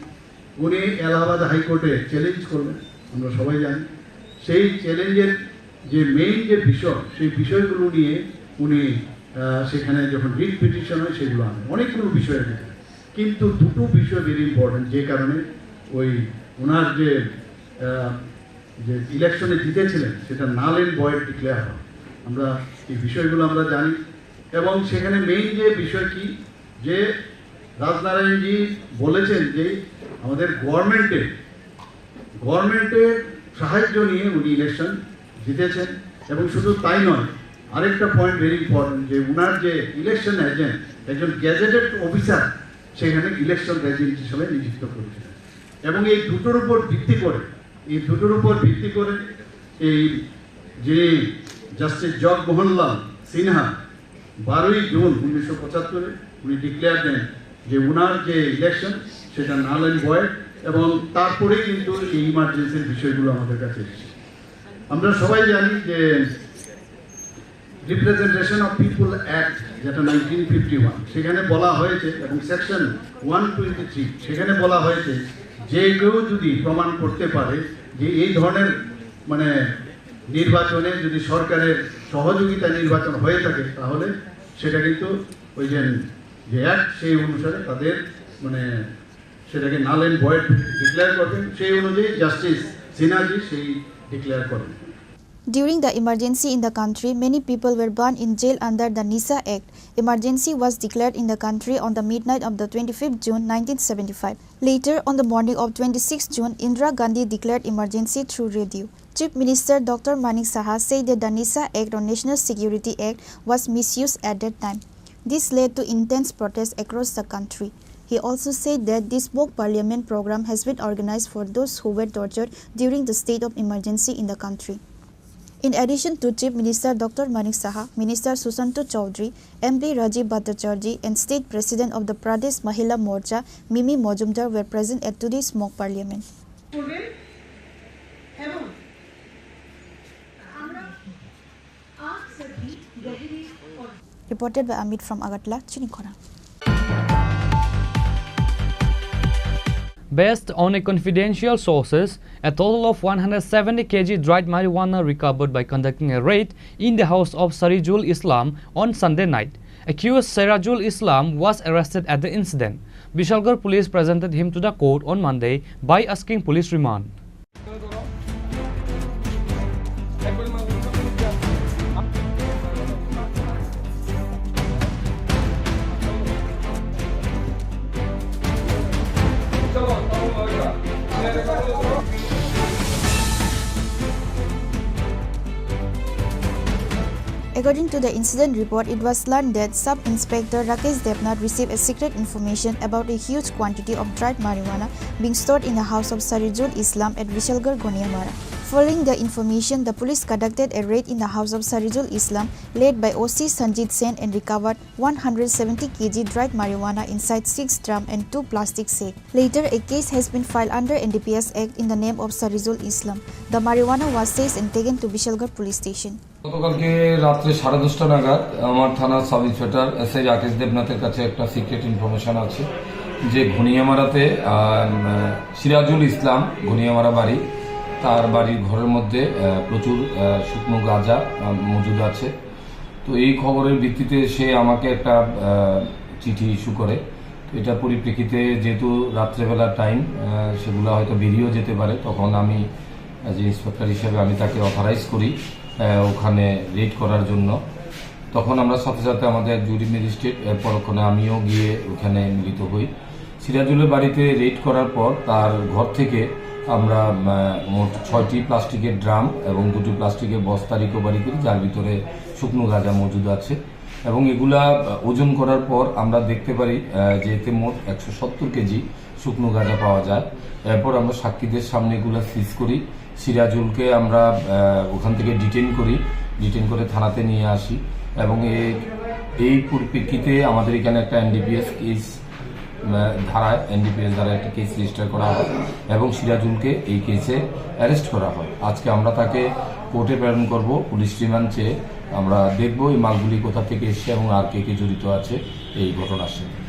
উনি এলাহাবাদ হাইকোর্টে চ্যালেঞ্জ করলেন, আমরা সবাই জানি। সেই চ্যালেঞ্জের যে মেইন যে বিষয়, সেই বিষয়গুলো নিয়ে উনি আহ, সেখানে যখন রিট পিটিশন হয়, সেগুলো আনে, অনেকগুলো বিষয়ের ভিতরে। কিন্তু দুটো বিষয় ভেরি ইম্পর্টেন্ট, যে কারণে ওই ওনার যে আহ, যে ইলেকশনে জিতেছিলেন, সেটা নাল অ্যান্ড ভয়েড ডিক্লেয়ার হয়। আমরা এই বিষয়গুলো আমরা জানি। এবং সেখানে মেইন যে বিষয় কি, যে রাজনারায়ণজি বলেছেন যে আমাদের গভর্নমেন্টে, গভর্নমেন্টের সাহায্য নিয়ে উনি ইলেকশন জিতেছেন। এবং শুধু তাই নয়, আরেকটা পয়েন্ট ভেরি ইম্পর্টেন্ট, যে উনার যে ইলেকশন এজেন্ট, একজন গেজেটেড অফিসার সেখানে ইলেকশন এজেন্ট হিসেবে নিযুক্ত করেছিলেন। এবং এই দুটোর উপর ভিত্তি করে, এই দুটোর উপর ভিত্তি করে এই যে জাস্টিস জগমোহনলাল সিনহা বারোই জুন উনিশশো পঁচাত্তরে উনি ডিক্লেয়ার দেন যে উনার যে ইলেকশন, সেটা নাল অ্যান্ড ভয়েড। এবং তারপরেই কিন্তু এই ইমার্জেন্সির বিষয়গুলো আমাদের কাছে এসেছে। আমরা সবাই জানি যে রিপ্রেজেন্টেশন অফ পিপল অ্যাক্ট, যেটা নাইনটিন ফিফটি ওয়ান, সেখানে বলা হয়েছে, এবং সেকশন ওয়ান টোয়েন্টি থ্রি, সেখানে বলা হয়েছে যে কেউ যদি প্রমাণ করতে পারে যে এই ধরনের মানে নির্বাচনে যদি সরকারের সহযোগিতা নির্বাচন হয়ে থাকে, তাহলে সেটা কিন্তু ওই যে যে অ্যাক্ট, সেই অনুসারে তাদের মানে সেটাকে নাল অ্যান্ড ভয়েড ডিক্লেয়ার করবেন। সেই অনুযায়ী জাস্টিস সিনহাজি সেই ডিক্লেয়ার করেন। During the emergency in the country, many people were burned in jail under the NISA Act. Emergency was declared in the country on the midnight of the twenty-fifth June nineteen seventy-five. Later, on the morning of twenty-sixth June, Indira Gandhi declared emergency through radio. Chief Minister Doctor Manik Saha said that the NISA Act or National Security Act was misused at that time. This led to intense protests across the country. He also said that this mock parliament program has been organized for those who were tortured during the state of emergency in the country. In addition to Chief Minister Doctor Manik Saha, Minister Susanto Chowdhury, M P Rajiv Bhattacharjee and State President of the Pradesh Mahila Morcha, Mimi Mojumdar were present at today's mock parliament. Reported by Amit from Agartala, Chinikhona. Based on a confidential sources, a total of one hundred seventy K G dried marijuana recovered by conducting a raid in the house of Sarijul Islam on Sunday night. Accused Sarijul Islam was arrested at the incident. Bishalgarh police presented him to the court on Monday by asking police remand. According to the incident report, it was learned that Sub Inspector Rakesh Debnath received a secret information about a huge quantity of dried marijuana being stored in the house of Sarijul Islam at Vishalgarh Ghoniamara. Following the information, the police conducted a raid in the house of Sarijul Islam, led by O C Sanjit Sen, and recovered one hundred seventy K G dried marijuana inside six drum and two plastic sack. Later, a case has been filed under N D P S Act in the name of Sarijul Islam. The marijuana was seized and taken to Vishalgarh Police Station. গতকালকে রাত্রে সাড়ে দশটা নাগাদ আমার থানার sub inspector S I Rakesh দেবনাথের কাছে একটা সিক্রেট ইনফরমেশন আছে যে ঘনিয়ামারাতে, আহ, সিরাজুল ইসলাম, ঘনিয়ামারা বাড়ি, তার বাড়ির ঘরের মধ্যে, আহ, প্রচুর, আহ, শুকনো গাঁজা, আহ, মজুদ আছে। তো এই খবরের ভিত্তিতে সে আমাকে একটা, আহ, চিঠি ইস্যু করে। তো এটার পরিপ্রেক্ষিতে যেহেতু রাত্রেবেলা টাইম, আহ, সেগুলো হয়তো বেরিয়েও যেতে পারে, তখন আমি অ্যাজ এ ইন্সপেক্টর হিসেবে আমি তাকে অথরাইজ করি, আহ, ওখানে রেড করার জন্য। তখন আমরা সাথে সাথে আমাদের জুরি ম্যাজিস্ট্রেট, এর পরক্ষণে আমিও গিয়ে ওখানে মিলিত হই। সিরাজুলের বাড়িতে রেড করার পর তার ঘর থেকে আমরা, আহ, মোট ছয়টি প্লাস্টিকের ড্রাম এবং দুটি প্লাস্টিকের বস্তা রিকভারি করি, যার ভিতরে শুকনো গাঁজা মজুদ আছে। এবং এগুলা, আহ, ওজন করার পর আমরা দেখতে পারি, আহ, যে এতে মোট একশো সত্তর কেজি শুকনো গাঁজা পাওয়া যায়। এরপর আমরা সাক্ষীদের সামনে এগুলা সিজ করি। সিরাজুলকে আমরা, আহ, ওখান থেকে ডিটেইন করি, ডিটেইন করে থানাতে নিয়ে আসি। এবং এ-, এই পরিপ্রেক্ষিতে আমাদের এখানে একটা N D P S case, আহ, ধারায়, এন ডি পি এস ধারায় একটা কেস রেজিস্টার করা হয় এবং সিরাজুলকে এই কেসে অ্যারেস্ট করা হয়। আজকে আমরা তাকে কোর্টে প্রেরণ করব, পুলিশ রিমান্ড চেয়ে। আমরা দেখব এই মালগুলি কোথা থেকে এসছে এবং আর কে কে জড়িত আছে এই ঘটনার সাথে।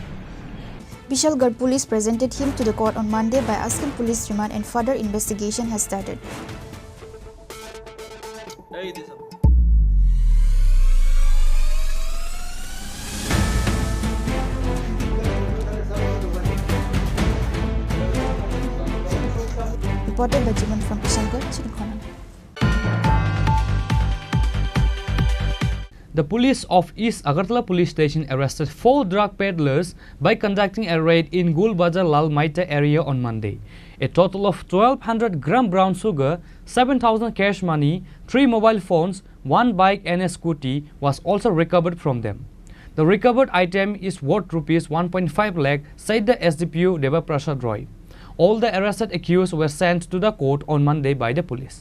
Vishalgarh police presented him to the court on Monday by asking police remand and further investigation has started. Reported by Jiman from Vishalgarh, Chinikhona. The police of East Agartala Police Station arrested four drug peddlers by conducting a raid in Gul Bazar Lal Maita area on Monday. A total of twelve hundred gram brown sugar, seven thousand cash money, three mobile phones, one bike and a scooty was also recovered from them. The recovered item is worth rupees one point five lakh, said the S D P O Deva Prasad Roy. All the arrested accused were sent to the court on Monday by the police.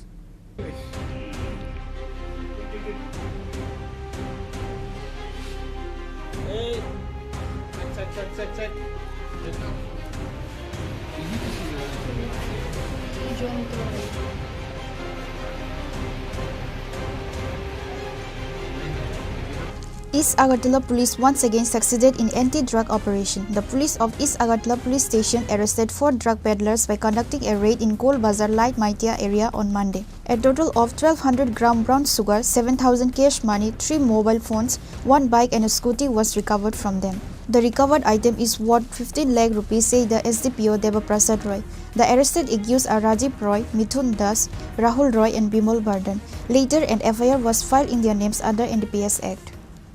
East Agartala police once again succeeded in anti-drug operation. The police of East Agartala police station arrested four drug peddlers by conducting a raid in Gol Bazar, Light Maitia area on Monday. A total of twelve hundred gram brown sugar, seven thousand cash money, three mobile phones, one bike and a scooty was recovered from them. The recovered item is worth fifteen lakh rupees, said the S D P O Deva Prasad Roy. The arrested accused are Rajiv Roy, Mithun Das, Rahul Roy and Bimal Bardhan. Later, an F I R was filed in their names under N D P S Act.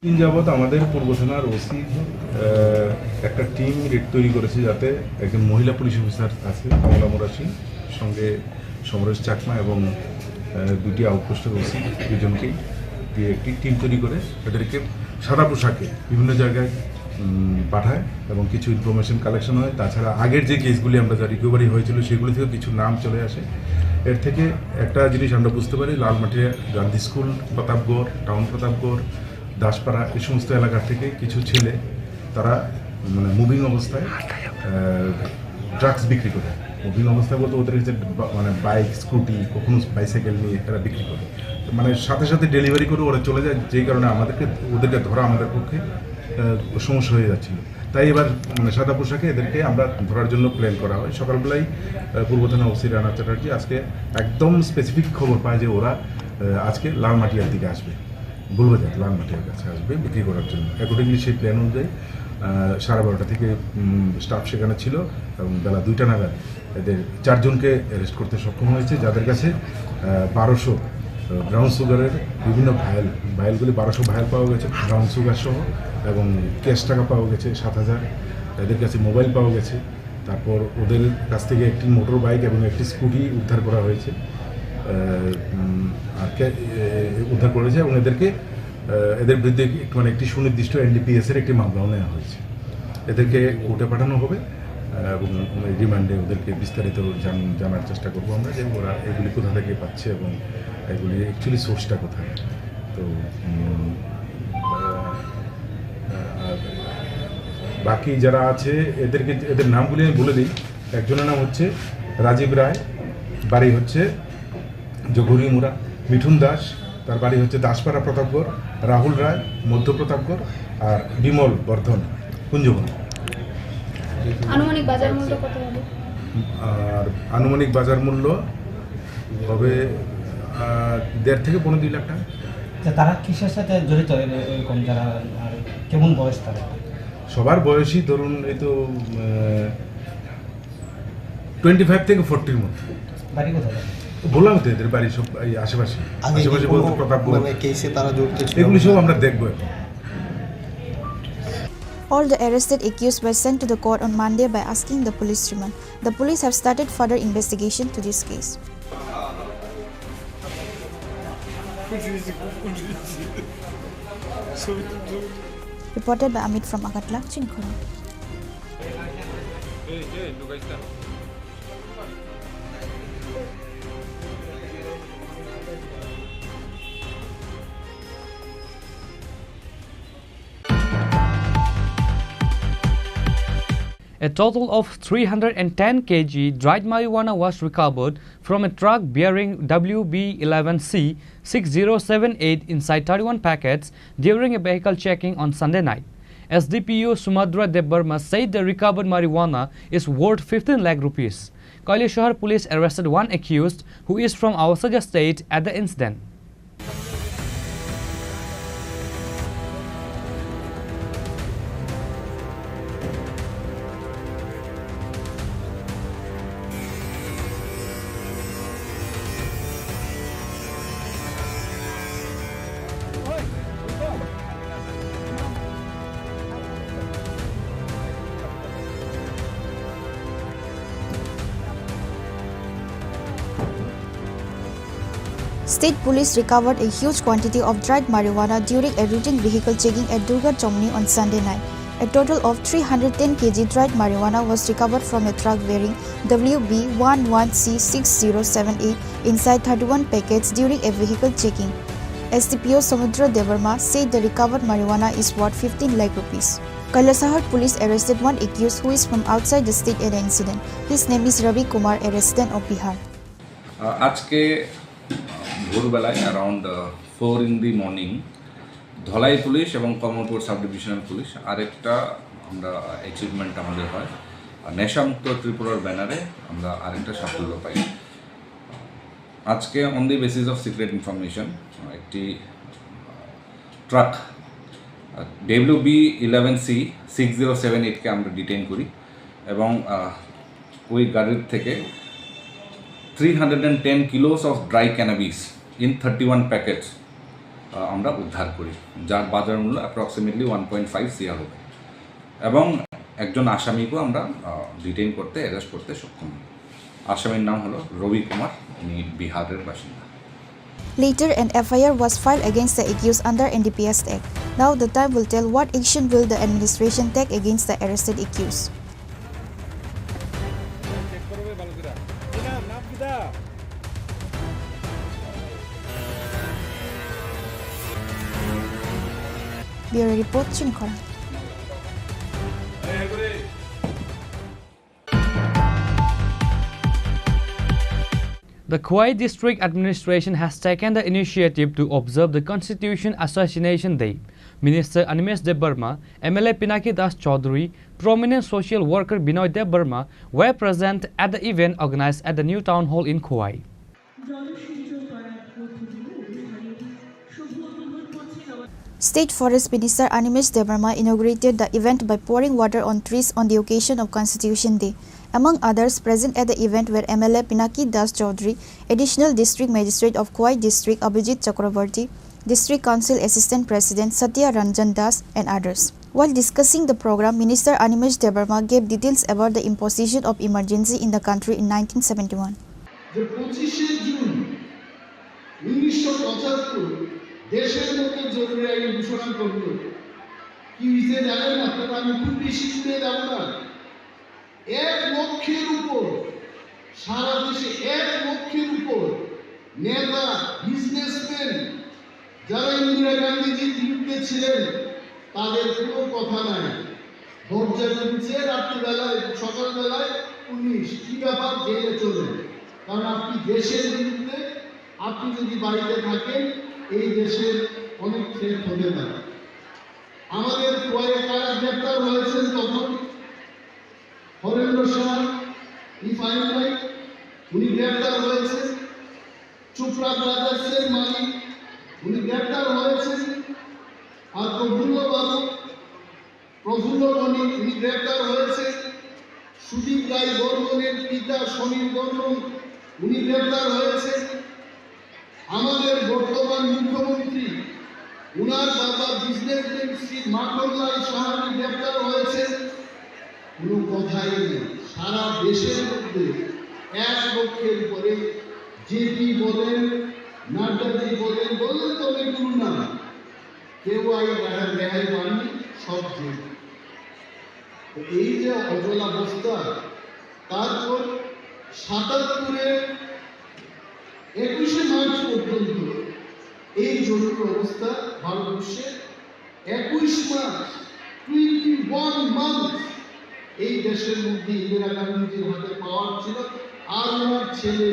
দিন যাবত আমাদের পূর্ব থানার ওসি একটা team red তৈরি করেছে, যাতে একজন মহিলা পুলিশ অফিসার আছে কমলা মোরাসি, সঙ্গে সমরেশ চাকমা এবং, আহ, দুটি আউটপোস্টের ওসি, দুজনকেই দিয়ে একটি টিম তৈরি করে এদেরকে সাদা পোশাকে বিভিন্ন জায়গায়, উম, পাঠায় এবং কিছু ইনফরমেশন কালেকশন হয়। তাছাড়া আগের যে কেসগুলি আমরা যা রিকভারি হয়েছিল, সেগুলি থেকে কিছু নাম চলে আসে। এর থেকে একটা জিনিস আমরা বুঝতে পারি, লালমাটিয়া গান্ধী স্কুল, প্রতাপগড় টাউন, প্রতাপগড়, দাসপাড়া, এই সমস্ত এলাকা থেকে কিছু ছেলে, তারা মানে মুভিং অবস্থায়, আহ, ড্রাগস বিক্রি করে। মুভিং অবস্থায় বলতে ওদের কাছে বা-, মানে বাইক, স্কুটি, কখনো বাইসাইকেল নিয়ে তারা বিক্রি করে। তো মানে সাথে সাথে ডেলিভারি করে ওরা চলে যায়, যেই কারণে আমাদেরকে, ওদেরকে ধরা আমাদের পক্ষে, আহ, সমস্যা হয়ে যাচ্ছিল। তাই এবার মানে সাদা পোশাকে এদেরকে আমরা ধরার জন্য প্ল্যান করা হয়। সকালবেলায়, আহ, পূর্ব থানা ওসি রানা চ্যাটার্জি আজকে একদম স্পেসিফিক খবর পায় যে ওরা, আহ, আজকে লালমাটিয়ার দিকে আসবে। বলবে যে লালমাটিয়ার কাছে আসবে বিক্রি করার জন্য। অ্যাকর্ডিংলি সেই প্ল্যান অনুযায়ী, আহ, সাড়ে বারোটা থেকে, উম, স্টাফ সেখানে ছিল এবং বেলা দুইটা নাগাদ এদের চারজনকে অ্যারেস্ট করতে সক্ষম হয়েছে, যাদের কাছে, আহ, বারোশো, আহ, ব্রাউন সুগারের বিভিন্ন ভায়েল, ভায়েলগুলি বারোশো ভায়েল পাওয়া গেছে ব্রাউন সুগার সহ, এবং ক্যাশ টাকা পাওয়া গেছে সাত হাজার, এদের কাছে মোবাইল পাওয়া গেছে। তারপর ওদের কাছ থেকে একটি মোটর বাইক এবং একটি স্কুটি উদ্ধার করা হয়েছে, আহ, উম, আর কে-, এ, উদ্ধার করেছে এবং এদেরকে আহ, এদের বিরুদ্ধে একটি, মানে, একটি সুনির্দিষ্ট এনডিপিএস এর একটি মামলাও নেওয়া হয়েছে। এদেরকে কোর্টে পাঠানো হবে, আহ, এবং রিমান্ডে ওদেরকে বিস্তারিত জান-, জানার চেষ্টা করবো আমরা যে ওরা এগুলি কোথা থেকে পাচ্ছে এবং এগুলি অ্যাকচুয়ালি সোর্সটা কোথায়। তো, উম, আহ, আর বাকি যারা আছে এদেরকে, এদের নামগুলি আমি বলে দিই। একজনের নাম হচ্ছে রাজীব রায়, বাড়ি হচ্ছে জগুরিমুড়া। মিঠুন দাস, তার বাড়ি হচ্ছে দাসপাড়া প্রতাপগড়। রাহুল রায়, মধ্য প্রতাপগড়। আর বিমল বর্ধন, কুঞ্জবন। আনুমানিক বাজার মূল্য কত হবে? আর আনুমানিক বাজার মূল্য হবে, আহ, দেড় থেকে পৌনে দুই লাখ টাকা। আচ্ছা, তারা কিসের সাথে জড়িত, এর-, এরকম যারা, আর কেমন বয়স তাদের? সবার বয়সই ধরুন এই তো, আহ, টোয়েন্টি ফাইভ থেকে ফর্টির মধ্যে। বাড়ি কোথায় তাদের? বললাম তো, এদের বাড়ি সব এই আশেপাশে। আগে কি আশেপাশে কোনো বলতে প্রতাপগড়। মানে কেসে তারা জড়িত ছিল? এগুলি সব আমরা দেখবো এখন। All the arrested accused were sent to the court on Monday by asking the police remand. The police have started further investigation to this case. Reported by Amit from Agartala, Chini Khorang. A total of three hundred and ten K G dried marijuana was recovered from a truck bearing W B eleven C six zero seven eight inside thirty-one packets during a vehicle checking on Sunday night. S D P O Sumudra Debbarma said the recovered marijuana is worth fifteen lakh rupees. Kailashahar police arrested one accused who is from outside the state at the incident. State police recovered a huge quantity of dried marijuana during a routine vehicle checking at Durga Chomni on Sunday night. A total of three hundred ten K G dried marijuana was recovered from a truck bearing W B one one C six zero seven eight inside thirty-one packets during a vehicle checking. S D P O Samudra Debbarma said the recovered marijuana is worth fifteen lakh rupees. Kailasahar police arrested one accused who is from outside the state at the incident. His name is Ravi Kumar, a resident of Bihar. আহ, আজকে ভোরবেলায় around four in the morning Dhalai police এবং Kamalpur sub divisional police আরেকটা আমরা অ্যাচিভমেন্ট আমাদের হয়, আর নেশামুক্ত ত্রিপুরার ব্যানারে আমরা আরেকটা সাফল্য পাই। আজকে on the basis of secret information একটি truck W B eleven C six zero seven eight কে আমরা ডিটেইন করি এবং, আহ, ওই গাড়ির থেকে three hundred and ten kilos of dry cannabis in thirty-one packets, আহ, আমরা উদ্ধার করি, যার বাজার মূল্য approximately one point five CR হবে। এবং একজন আসামিকেও আমরা, আহ, ডিটেইন করতে, অ্যারেস্ট করতে সক্ষম হই। আসামির নাম হলো রবি কুমার, উনি বিহারের বাসিন্দা। Later, an F I R was filed against the accused under N D P S Act. Now, the time will tell what action will the administration take against the arrested accused. Bureau Report, Chini Khorang. The Khowai District Administration has taken the initiative to observe the Constitution Assassination Day. Minister Animesh Debbarma, M L A Pinaki Das Chaudhary, prominent social worker Binoy Debbarma were present at the event organized at the new town hall in Khowai. State Forest Minister Animesh Debbarma inaugurated the event by pouring water on trees on the occasion of Constitution Day. Among others present at the event were M L A Pinaki Das Chaudhary, Additional District Magistrate of Khowai District Abhijit Chakraborty, District Council Assistant President Satya Ranjan Das, and others. While discussing the program, Minister Animesh Debbarma gave details about the imposition of emergency in the country in nineteen seventy-one. যে পঁচিশে জুন উনিশশো পঁচাত্তর দেশের মধ্যে জরুরি আইন ঘোষণা করলো। কি হয়েছে জানেন আপনারা? আমি খুব বেশি দূরে যাব না। এক লক্ষের উপর, সারা দেশে এক লক্ষের উপর নেতা, বিজনেসম্যান, যারা ইন্দিরা গান্ধীজির বিরুদ্ধে ছিলেন, তাদের কোনো কথা নাই। দরজা খুলছে রাত্রিবেলায়, সকালবেলায় পুলিশ, কি ব্যাপার, জেলে চলে। কারণ আপনি দেশের বিরুদ্ধে, আপনি যদি বাড়িতে থাকেন, এই দেশের অনেক থ্রেট হতে পারে। আমাদের কয়েক কারা গ্রেপ্তার হয়েছেন তখন, হরেন্দ্র সাহা, ইফাইন ভাই, উনি গ্রেপ্তার হয়েছেন। চোপড়া ব্রাদার্সের মালিক, উনি গ্রেপ্তার হয়েছেন। আর প্রফুল্ল বাবু, প্রফুল্ল বণিক, উনি গ্রেপ্তার হয়েছেন। সুদীপ রায় বর্মনের পিতা সমীর বর্মন, উনি গ্রেপ্তার হয়েছেন। আমাদের বর্তমান মুখ্যমন্ত্রী, উনার বাবা বিজনেসম্যান শ্রী মাখনলাল সাহানি গ্রেপ্তার হয়েছেন। কোনো কথাই নেই। সারা দেশের মধ্যে এক লক্ষের উপরে জেপি বলেন, নাড্ডাজি বলেন, বললেন তো অনেকগুলো নাম। কেউ আই রেহাই, রেহাই পাননি, সব জেল। তো এই যে অচলাবস্থা, তারপর সাতাত্তরের একুশে মার্চ পর্যন্ত এই জরুরি অবস্থা ভারতবর্ষে একুশ মাস, টোয়েন্টি ওয়ান মান্থ এই দেশের মধ্যে ইন্দিরা গান্ধীজির হাতে পাওয়ার ছিল। আর ওনার ছেলে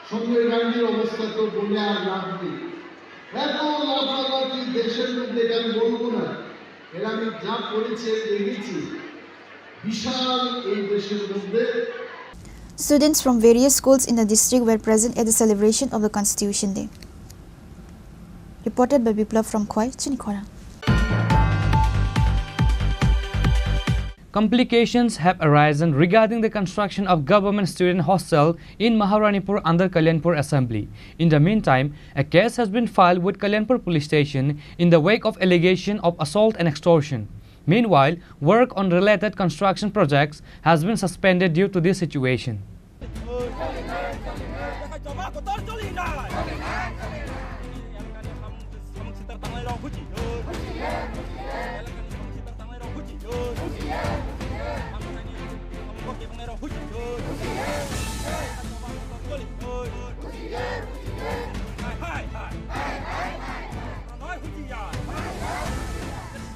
সঞ্জয় গান্ধীর অবস্থা তো বলে আর লাভ নেই। এত লাফালাফি দেশের মধ্যে, এটা আমি বলবো না। এরা আমি যা করেছে, দেখেছি, বিশাল এই দেশের মধ্যে। Students from various schools in the district were present at the celebration of the Constitution Day. Reported by Biplab from Khowai, Chinikhora. Complications have arisen regarding the construction of government student hostel in Maharanipur under Kalyanpur Assembly. In the meantime, a case has been filed with Kalyanpur Police Station in the wake of allegation of assault and extortion. Meanwhile, work on related construction projects has been suspended due to this situation.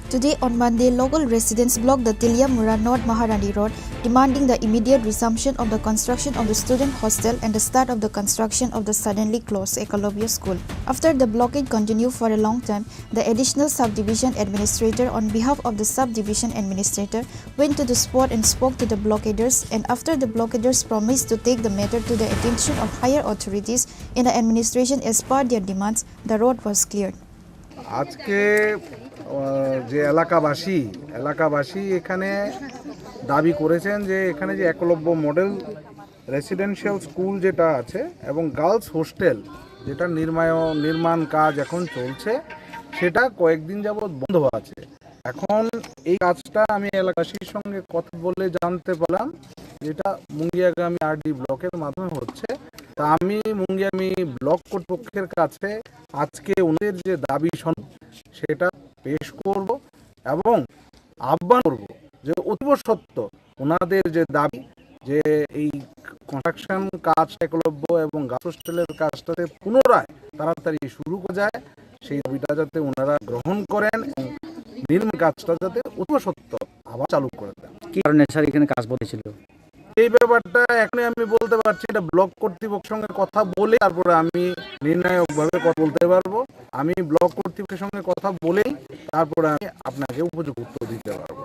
Today on Monday, local residents blocked the Tiliamura North Maharani Road, demanding the immediate resumption of the construction of the student hostel and the start of the construction of the suddenly closed Eklavya School. After the blockade continued for a long time, the additional subdivision administrator, on behalf of the subdivision administrator, went to the spot and spoke to the blockaders, and after the blockaders promised to take the matter to the attention of higher authorities in the administration as per their demands, the road was cleared. আজকে আহ, যে এলাকাবাসী এলাকাবাসী এখানে দাবি করেছেন যে এখানে যে একলব্য মডেল রেসিডেন্সিয়াল স্কুল যেটা আছে এবং গার্লস হোস্টেল যেটা নির্মায় নির্মাণ কাজ এখন চলছে, সেটা কয়েকদিন যাবৎ বন্ধ আছে। এখন এই কাজটা আমি এলাকাবাসীর সঙ্গে কথা বলে জানতে পারলাম, যেটা মুঙ্গিয়াগামী আরডি ব্লকের মাধ্যমে হচ্ছে। তা আমি মুঙ্গিয়াগামী ব্লক কর্তৃপক্ষের কাছে আজকে ওনাদের যে দাবি সনদ, সেটা পেশ করব এবং আহ্বান করব যে অতীব সত্ত্বর ওনাদের যে দাবি, যে এই কনস্ট্রাকশন কাজ একলব্য এবং গার্লস হোস্টেলের কাজটাতে পুনরায় তাড়াতাড়ি শুরু করা যায়, সেই দাবিটা যাতে ওনারা গ্রহণ করেন এবং নির্মাণ কাজটা যাতে অতীব সত্ত্বর আবার চালু করে দেন। কি কারণে স্যার এখানে কাজ বন্ধ ছিল? এই ব্যাপারটা এখনই আমি বলতে পারছি, এটা ব্লক কর্তৃপক্ষের সঙ্গে কথা বলে তারপরে আমি নির্ণায়কভাবে কথা বলতে পারবো। আমি ব্লক কর্তৃপক্ষের সঙ্গে কথা বলেই তারপরে আমি আপনাকে উপযুক্ত উত্তর দিতে পারবো।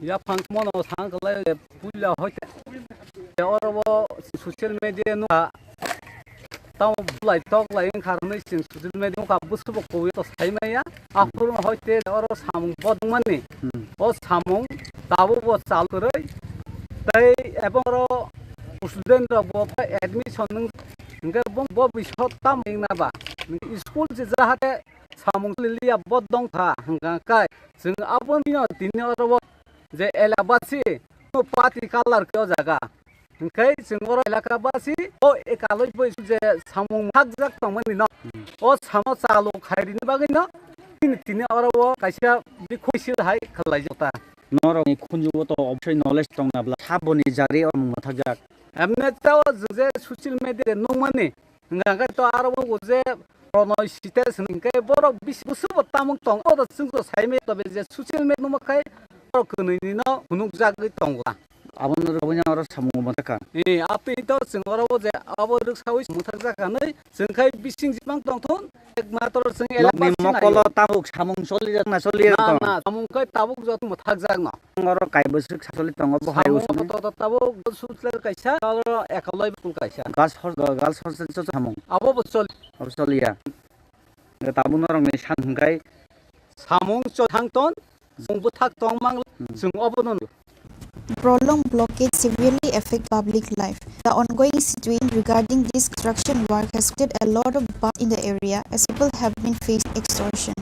Yaphang mono thang kalai puila hoite. Oro bo social media no tamo bulai tok lai wngkha hwnwi chwng social media wngkha bwswk bo kubui to sai maya. Aphuru hoite oro samung bodongmani. O samung tabuk bo chal kwrwi. Tei ebong oro student rok bo admission wng hwnkhe bo, bo bisok tamo wngna ba. School je jahate samung liya bo dongkha hwnkha kai. Chwng aboni tini oro bo je elabasi party colour khe o jaga. Hwnkhe chwng oro elaka basi o ekaloi bai je samung hakjak tongmani no, o samo chalo khairi ni bagwi no tini, tini oro o kaisa bikhoisil hai khwlaijak ta. Norokni khunjugo to obosoi knowledge tongna bla saboni jari o mung mathakjak. Emne tao je social media nungmani, hwnka hwnkhe to aro bo je Pranay Sita hwnkhe borok bis-, busubo tamung tong, o to chwng to saimai tobe je social media nungma khai borok kwnwi ni no phunukjagwi tongo. Abono rwbaino oro samung mathakha. Eh, atwi to chwng oro bo je abo rwksaui mwthakjak hinwi chwng khai bising jibang tongthun, ekmatro chwng elak Nokni basing mokolo naio. Tabuk samung choli jak na choli jak na, tong? Na, samung khai tabuk joto mwthakjak no. Oro kai bwswk sacholi tongo bo hai Samung usoni. To, to tabuk sutler kaisa, oro ekoloi bukul kaisa. Girls hos-, girls hostel cho samung. Abo bo choli. Abo choli ya. Tabuk norokni san hwnkhe. Samung cho thang ton, chwng bwthak tong mang, Hmm. chwng obo no. Prolonged blockade severely affect public life. The ongoing situation regarding this construction work has created a lot of buzz in the area as people have been facing extortion.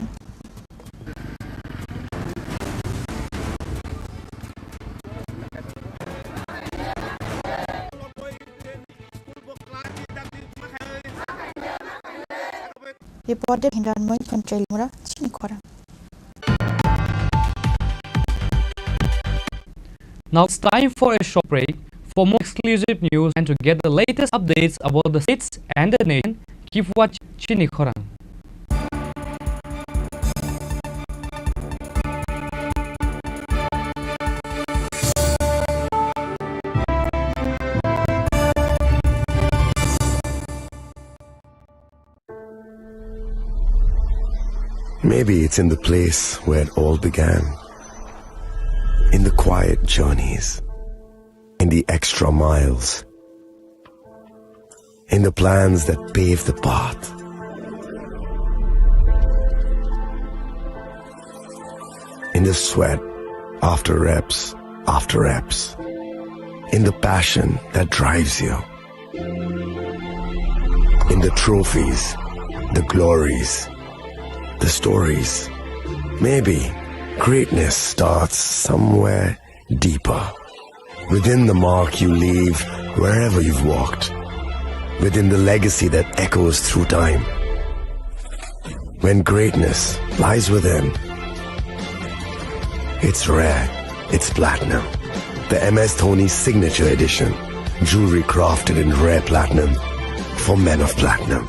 Reporter Hindranmoy Kontreilmura, Chini Khorang. Now it's time for a short break. For more exclusive news and to get the latest updates about the states and the nation, keep watching Chini Khorang. Maybe it's in the place where it all began. In the quiet journeys, in the extra miles, in the plans that pave the path, in the sweat after reps after reps, in the passion that drives you. In the trophies, the glories, the stories. Maybe greatness starts somewhere deeper. Within the mark you leave wherever you've walked. Within the legacy that echoes through time. When greatness lies within, it's rare, it's platinum. The M S Dhoni Signature Edition. Jewelry crafted in rare platinum for men of platinum.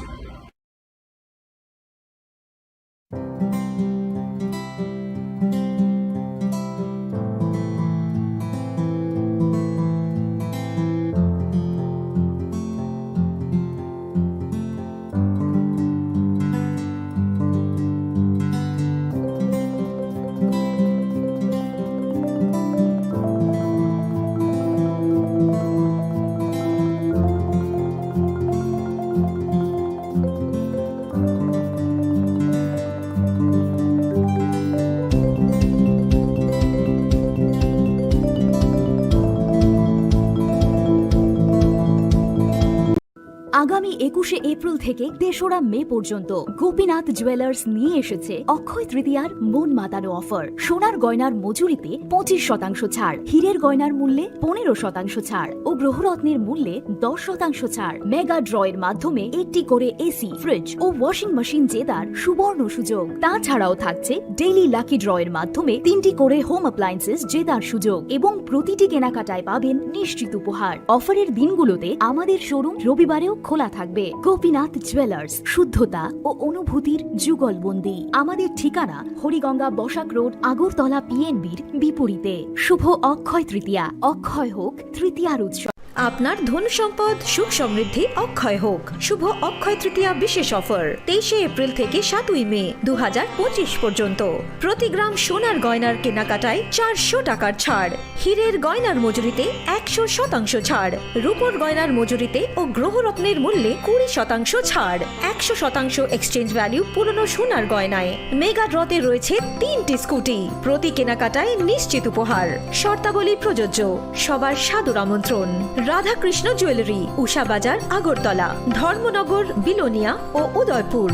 আগামী একুশে এপ্রিল থেকে তেসরা মে পর্যন্ত গোপীনাথ জুয়েলার্স নিয়ে এসেছে অক্ষয় তৃতীয়ার মন মাতানো অফার। সোনার গয়নার মজুরিতে পঁচিশ শতাংশ ছাড়, হীরের গয়নার মূল্যে পনেরো শতাংশ ছাড় ও গ্রহরত্নের মূল্যে দশ শতাংশ ছাড়। মেগা ড্র এর মাধ্যমে একটি করে এসি, ফ্রিজ ও ওয়াশিং মেশিন জেতার সুবর্ণ সুযোগ। তাছাড়াও থাকছে ডেইলি লাকি ড্র এর মাধ্যমে তিনটি করে হোম অ্যাপ্লায়েন্সেস জেতার সুযোগ এবং প্রতিটি কেনাকাটায় পাবেন নিশ্চিত উপহার। অফারের দিনগুলোতে আমাদের শোরুম রবিবারেও খোলা থাকবে। গোপীনাথ জুয়েলার্স, শুদ্ধতা ও অনুভূতির যুগলবন্দি। আমাদের ঠিকানা হরিগঙ্গা বসাক রোড, আগরতলা পিএনবির বিপরীতে। শুভ অক্ষয় তৃতীয়া, অক্ষয় হোক তৃতীয়ার উৎসব। আপনার ধন সম্পদ সুখ সমৃদ্ধি অক্ষয় হোক। শুভ অক্ষয় তৃতীয়া বিশেষ অফার তেইশে এপ্রিল থেকে সাতই মে দু হাজার পঁচিশ পর্যন্ত। প্রতি গ্রাম সোনার গয়নার কেনাকাটায় চারশো টাকার ছাড়, হীরের গয়নার মজুরিতে একশো শতাংশ ছাড়, রূপোর গয়নার মজুরিতে ও গ্রহরত্নের মূল্যে কুড়ি শতাংশ ছাড়, একশো শতাংশ এক্সচেঞ্জ ভ্যালু পুরনো সোনার গয়নায়। মেগা ড্রতে রয়েছে তিনটি স্কুটি, প্রতি কেনাকাটায় নিশ্চিত উপহার। শর্তাবলী প্রযোজ্য। সবার সাদর আমন্ত্রণ। রাধাকৃষ্ণ জুয়েলারি, উষা বাজার, আগরতলা, ধর্মনগর, বিলোনিয়া ও Udaipur.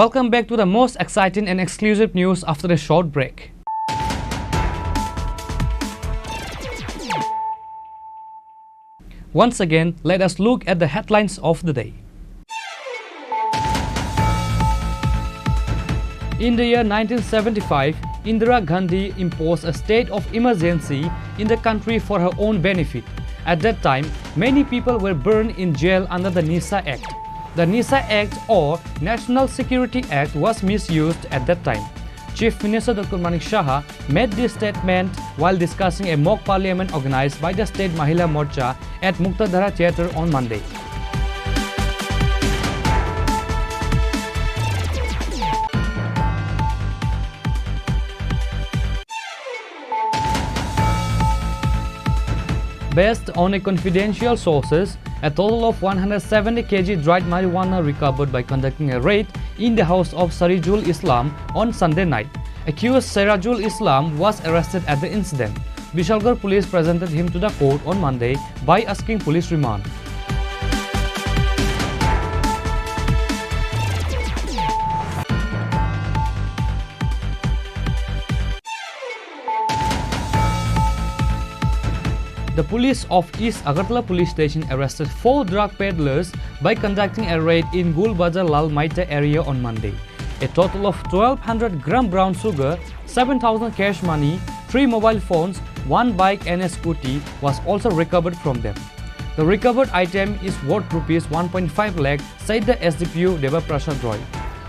Welcome back to the most exciting and exclusive news after a short break. Once again, let us look at the headlines of the day. In the year nineteen seventy-five, Indira Gandhi imposed a state of emergency in the country for her own benefit. At that time, many people were burned in jail under the NISA Act. The NISA Act, or National Security Act, was misused at that time. Chief Minister Doctor Manik Saha made this statement while discussing a mock parliament organized by the State Mahila Morcha at Muktadhara Theatre on Monday. Based on a confidential sources, a total of one hundred seventy K G dried marijuana recovered by conducting a raid in the house of Sarijul Islam on Sunday night. Accused Sarijul Islam was arrested at the incident. Bishalgarh police presented him to the court on Monday by asking police remand. The police of East Agartala Police Station arrested four drug peddlers by conducting a raid in Gul Bazar Lal Maita area on Monday. A total of twelve hundred gram brown sugar, seven thousand cash money, three mobile phones, one bike and a scooty was also recovered from them. The recovered item is worth rupees one point five lakh, said the S D P O Deva Prasad Roy.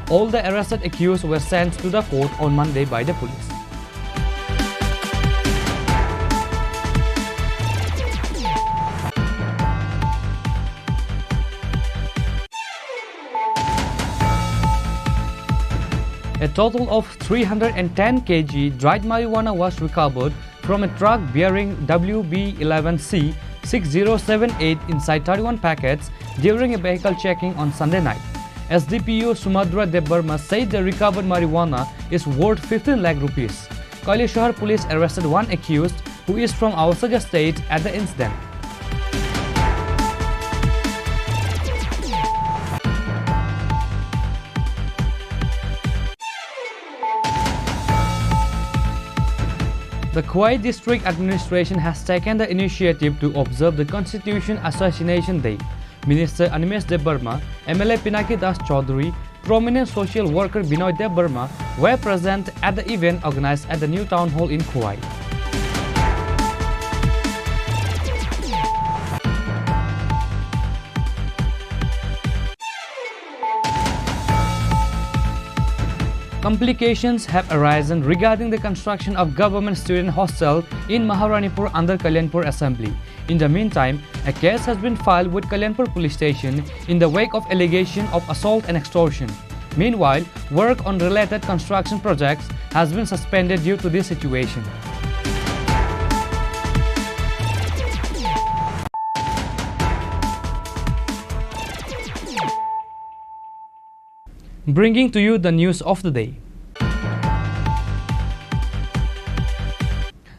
All the arrested accused were sent to the court on Monday by the police. A total of three hundred and ten K G dried marijuana was recovered from a truck bearing W B eleven C six zero seven eight inside thirty-one packets during a vehicle checking on Sunday night. S D P O Sumadra Debbarma said the recovered marijuana is worth fifteen lakh rupees. Kailashahar police arrested one accused who is from Awasaga state at the incident. The Khowai District Administration has taken the initiative to observe the Constitution Assassination Day. Minister Animesh Debbarma, M L A Pinaki Das Chaudhary, prominent social worker Binoy Debbarma were present at the event organized at the new town hall in Khowai. Complications have arisen regarding the construction of government student hostel in Maharanipur under Kalyanpur Assembly. In the meantime, a case has been filed with Kalyanpur Police Station in the wake of allegation of assault and extortion. Meanwhile, work on related construction projects has been suspended due to this situation. Bringing to you the news of the day.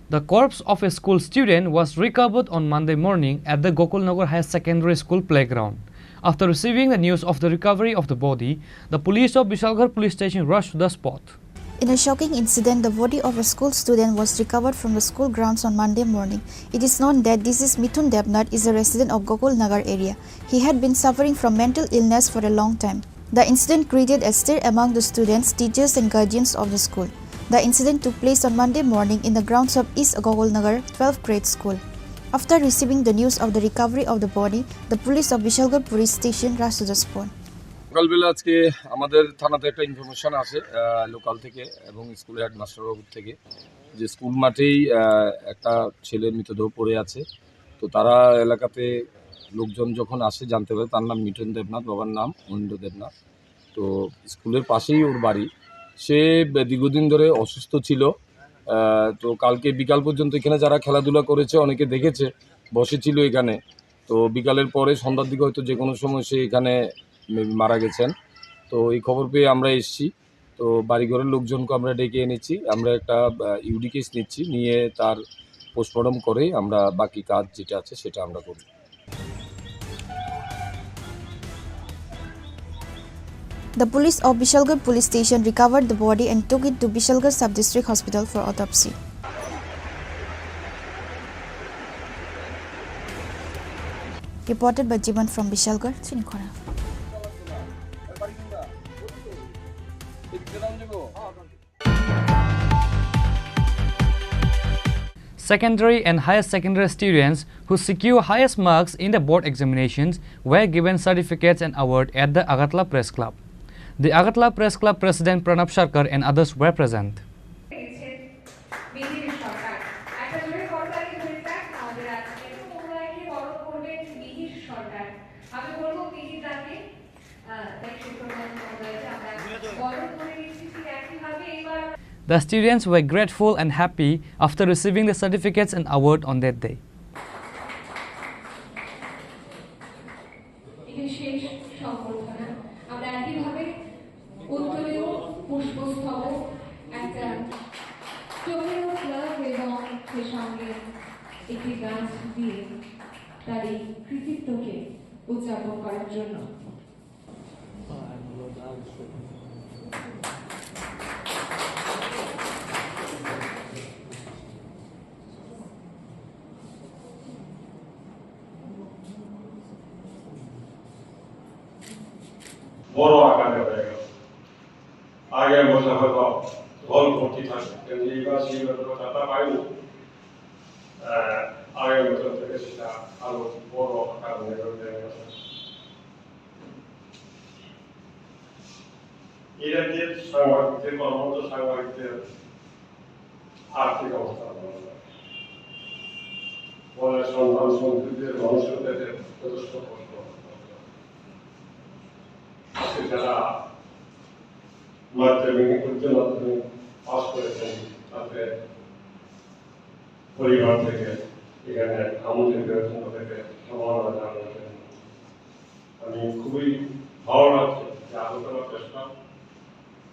The corpse of a school student was recovered on Monday morning at the Gokulnagar Higher Secondary School playground. After receiving the news of the recovery of the body, the police of Bishalgarh Police Station rushed to the spot. In a shocking incident, the body of a school student was recovered from the school grounds on Monday morning. It is known that this is Mithun Debnath, is a resident of Gokulnagar area. He had been suffering from mental illness for a long time. The incident created a stir among the students, teachers, and guardians of the school. The incident took place on Monday morning in the grounds of East Gokulnagar twelfth grade school. After receiving the news of the recovery of the body, the police of Bishalgarh Police Station rushed to the spot. সকালবেলা আজকে আমাদের থানাতে একটা ইনফরমেশন আসে লোকাল থেকে এবং স্কুলের হেডমাস্টার বাবুর থেকে, যে স্কুল মাঠেই আহ, একটা ছেলের মৃতদেহ পড়ে আছে। তো তারা এলাকাতে লোকজন যখন আসে জানতে পারে তার নাম মিঠুন দেবনাথ, বাবার নাম মনীন্দ্র দেবনাথ। তো স্কুলের পাশেই ওর বাড়ি। সে বে- দীর্ঘদিন ধরে অসুস্থ ছিল। আহ, তো কালকে বিকাল পর্যন্ত এখানে যারা খেলাধুলা করেছে অনেকে দেখেছে, বসেছিল এখানে। তো বিকালের পরে সন্ধ্যার দিকে হয়তো যে কোনো সময় সে এখানে maybe মারা গেছেন। তো এই খবর পেয়ে আমরা এসছি। তো বাড়িঘরের লোকজনকে আমরা ডেকে এনেছি। আমরা একটা ইউডি কেস নিচ্ছি, নিয়ে তার পোস্টমর্টম করে আমরা বাকি কাজ যেটা আছে সেটা আমরা করব। The police of Bishalgarh police station recovered the body and took it to Bishalgarh sub-district hospital for autopsy. Reported by Jiban from Bishalgarh, Chinikhora. Secondary and higher secondary students who secure highest marks in the board examinations were given certificates and award at the Agartala Press Club. The Agartala Press Club President Pranab Sarkar and others were present. Mihir সরকার। একটা জোরে করতালি হয়ে যাক আমাদের আজকে। তোমরা কি বড় করবে মিহির সরকার? আমি বলবো মিহির দাকে, আহ, তাই শিক্ষক মহোদয়কে আমরা বড় করে নিচ্ছি। ঠিক একইভাবে এবার The students were grateful and happy after receiving the certificates and award on that day. এটা শেষ সংবর্ধনা। আমরা একইভাবে উত্তরীয় পুষ্পস্তবক, একটা চোখের গ্লাস এবং সে সঙ্গে একটি গাছ দিয়ে তার এই কৃতিত্বকে উদযাপন করার জন্য। বড় আকারে হয়ে গেল। আগের বছর হয়তো হল ভর্তি থাকতো, কিন্তু এইবার সেই ব্যাপারে কথা পাইনি। আহ, আগের বছর থেকে সেটা আরো বড় আকার নিয়ে হয়ে গেছে। এই রাজ্যের সাংবাদিকদের, কর্মরত সাংবাদিকদের আর্থিক অবস্থা ভালো নয়। ফলে সন্তান সন্ততিদের ভবিষ্যতে যথেষ্ট কষ্ট। আজকে যারা মাধ্যমিক, উচ্চ মাধ্যমিক পাস করেছেন, তাদের পরিবার থেকে এখানে আমাদের বিবেচনা থেকে সম্ভাবনা জানাচ্ছেন। আমি খুবই ভালো লাগছে যে আগরতলা প্রেস ক্লাব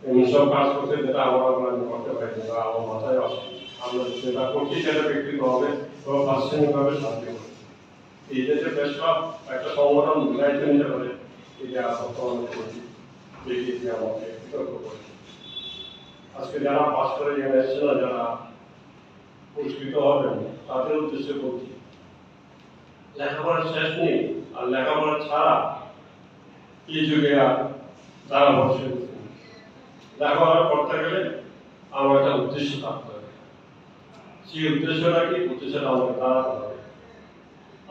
এমন সব কাজ করছে, যেটা আমার, আমার, আমি করতে পারি না, আমার মাথায় আসে। আমরা যেটা করছি, সেটা ব্যক্তিগতভাবে এবং প্রাতিষ্ঠানিকভাবে সাহায্য করছি। এই যে, যে প্রেস ক্লাব একটা সংগঠন দায়িত্ব নিতে পারে, এটা বর্তমানে করছি, দেখি যে আমাকে কৃতজ্ঞ করেছে। আজকে যারা পাস করে এখানে এসছে না, যারা পুরস্কৃত হবেন, তাদের উদ্দেশ্যে বলছি, লেখাপড়ার শেষ নেই, আর লেখাপড়া ছাড়া এই যুগে আর তারা ভবিষ্যৎ নেই। লেখাপড়া করতে গেলে আমার একটা উদ্দেশ্য থাকতে হবে। সেই উদ্দেশ্যটা কি? উদ্দেশ্যটা আমাকে দাঁড়াতে হবে।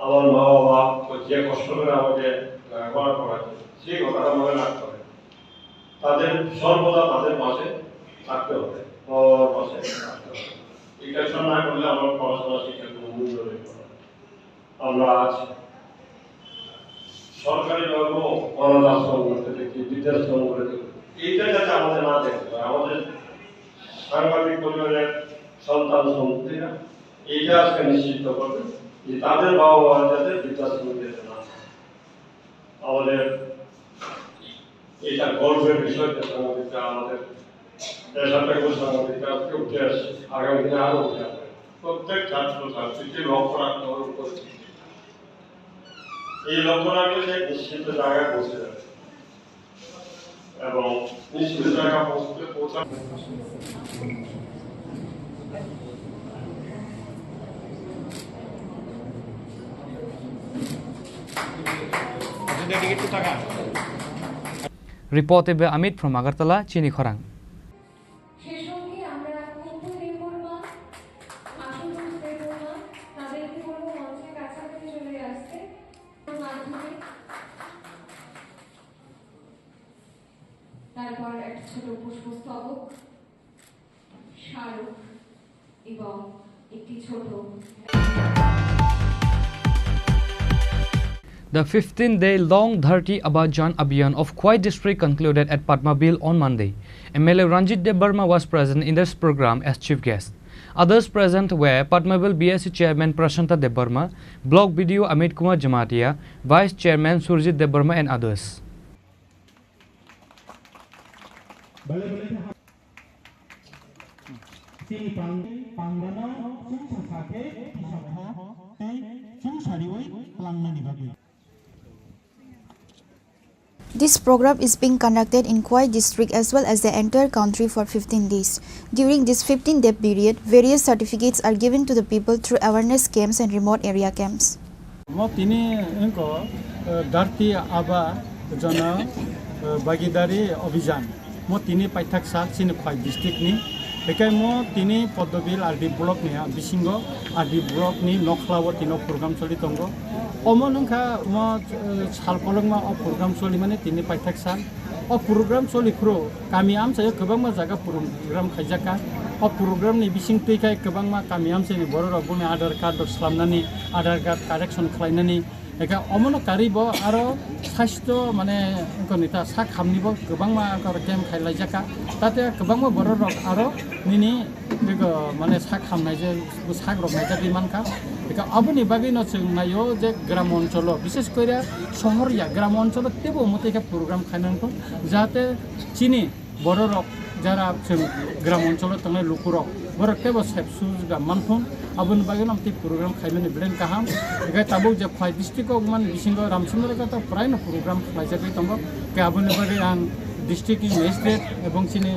আমার মা বাবা তো যে কষ্ট করে আমাকে লেখাপড়া করাচ্ছে, সেই কথাটা মনে রাখতে হবে। তাদের সর্বদা তাদের পাশে থাকতে হবে, মা বাবার পাশে থাকতে হবে। এই কাজটা না করলে আমার পড়াশোনা শিক্ষার কোনো মূল্য নেই। আমরা আজ সরকারিভাবেও অনাথ আশ্রম করতে দেখি, বৃদ্ধাশ্রম করে দেখি। এইটা যাতে আমাদের না দেখতে হয়, আমাদের সাংবাদিক পরিবারের সন্তান সন্ততিরা এইটা আজকে নিশ্চিত করবে যে তাদের বাবা মা যাতে বৃদ্ধাশ্রমে যেতে না হয়। আমাদের এটা গর্বের বিষয় যে সাংবাদিকরা আমাদের পেশাটা এবং সাংবাদিকরা আজকে উঠে আসছে, আগামী দিনে আরো উঠে আসবে। প্রত্যেক ছাত্র ছাত্রীকে লক্ষ্য রাখতে হবে উপস্থিতি। এই লক্ষ্য রাখলে সে নিশ্চিত জায়গায় পৌঁছে যাবে এবং নিশ্চিত জায়গা পৌঁছতে পৌঁছা Reported by Amit from Agartala, Chini Khorang. সে সঙ্গে আমরা কুম্ভ দেববর্মা, আশুতোষ দেববর্মা, তাদেরকে বলবো মঞ্চের কাছাকাছি চলে আসতে। মাধ্যমে তারপর একটা ছোট পুষ্পস্তবক, স্মারক এবং একটি ছোট The fifteen-day long Dharti Aaba Jaan Abhiyan of Khowai district concluded at Padmabil on Monday. M L A Ranjit Debbarma was present in this program as chief guest. Others present were Padmabil B S C chairman Prashanta Debbarma, block B D O Amit Kumar Jamatia, vice chairman Surjit Debbarma and others. Chini pang-, pangrano chwngsa sakhe tisakha tei chwngsariwi tlangnani bagwi. This program is being conducted in Khowai district as well as the entire country for fifteen days. During this fifteen-day period, various certificates are given to the people through awareness camps and remote area camps. Mo tini wngkha, eh, Dharti Aaba Jana, eh, Bhagidari Abhiyan. Mo tini paithak sal chini Khowai district ni. Hikai mo tini Poddobil R D block ni, ah, bisingo R D block ni nokhla o tino program choli tongo. Omo wngkha mo, eh, sal kolokma o program choli mani tini paithak sal. O program choli phuru kami amchaio kwbangma jaga program khaijak kha. O program ni bising twi khai kwbangma kami amchaini borok rok boni Aadhaar card rok slamnani, Aadhaar card correction khlainani, eka omono karwi bo aro sasthyo mane wngkha nita sak hamni bo kwbangma wngkha aro camp khai laijak kha. Tate kwbangma borok rok aro nini bego mane sak hamnai je sak rok naijagwi mankha. Eka aboni bagwi no chwng naio je gram oncholo, bishes koire sohor ya, gram oncholo tebo omo tei khe program khaina wngkha, jahate chini borok rok jara chwng gram oncholo tongnai lukurok borok tebo sep sujga manthun, aboni bagwi no tei program khaimani beleng kaham. Eka tabuk je Khowai district o man bisingo Ramchandra Ghat o prai no program khlaijagwi tongo. Ke aboni bagwi ang district ni magistrate ebong chini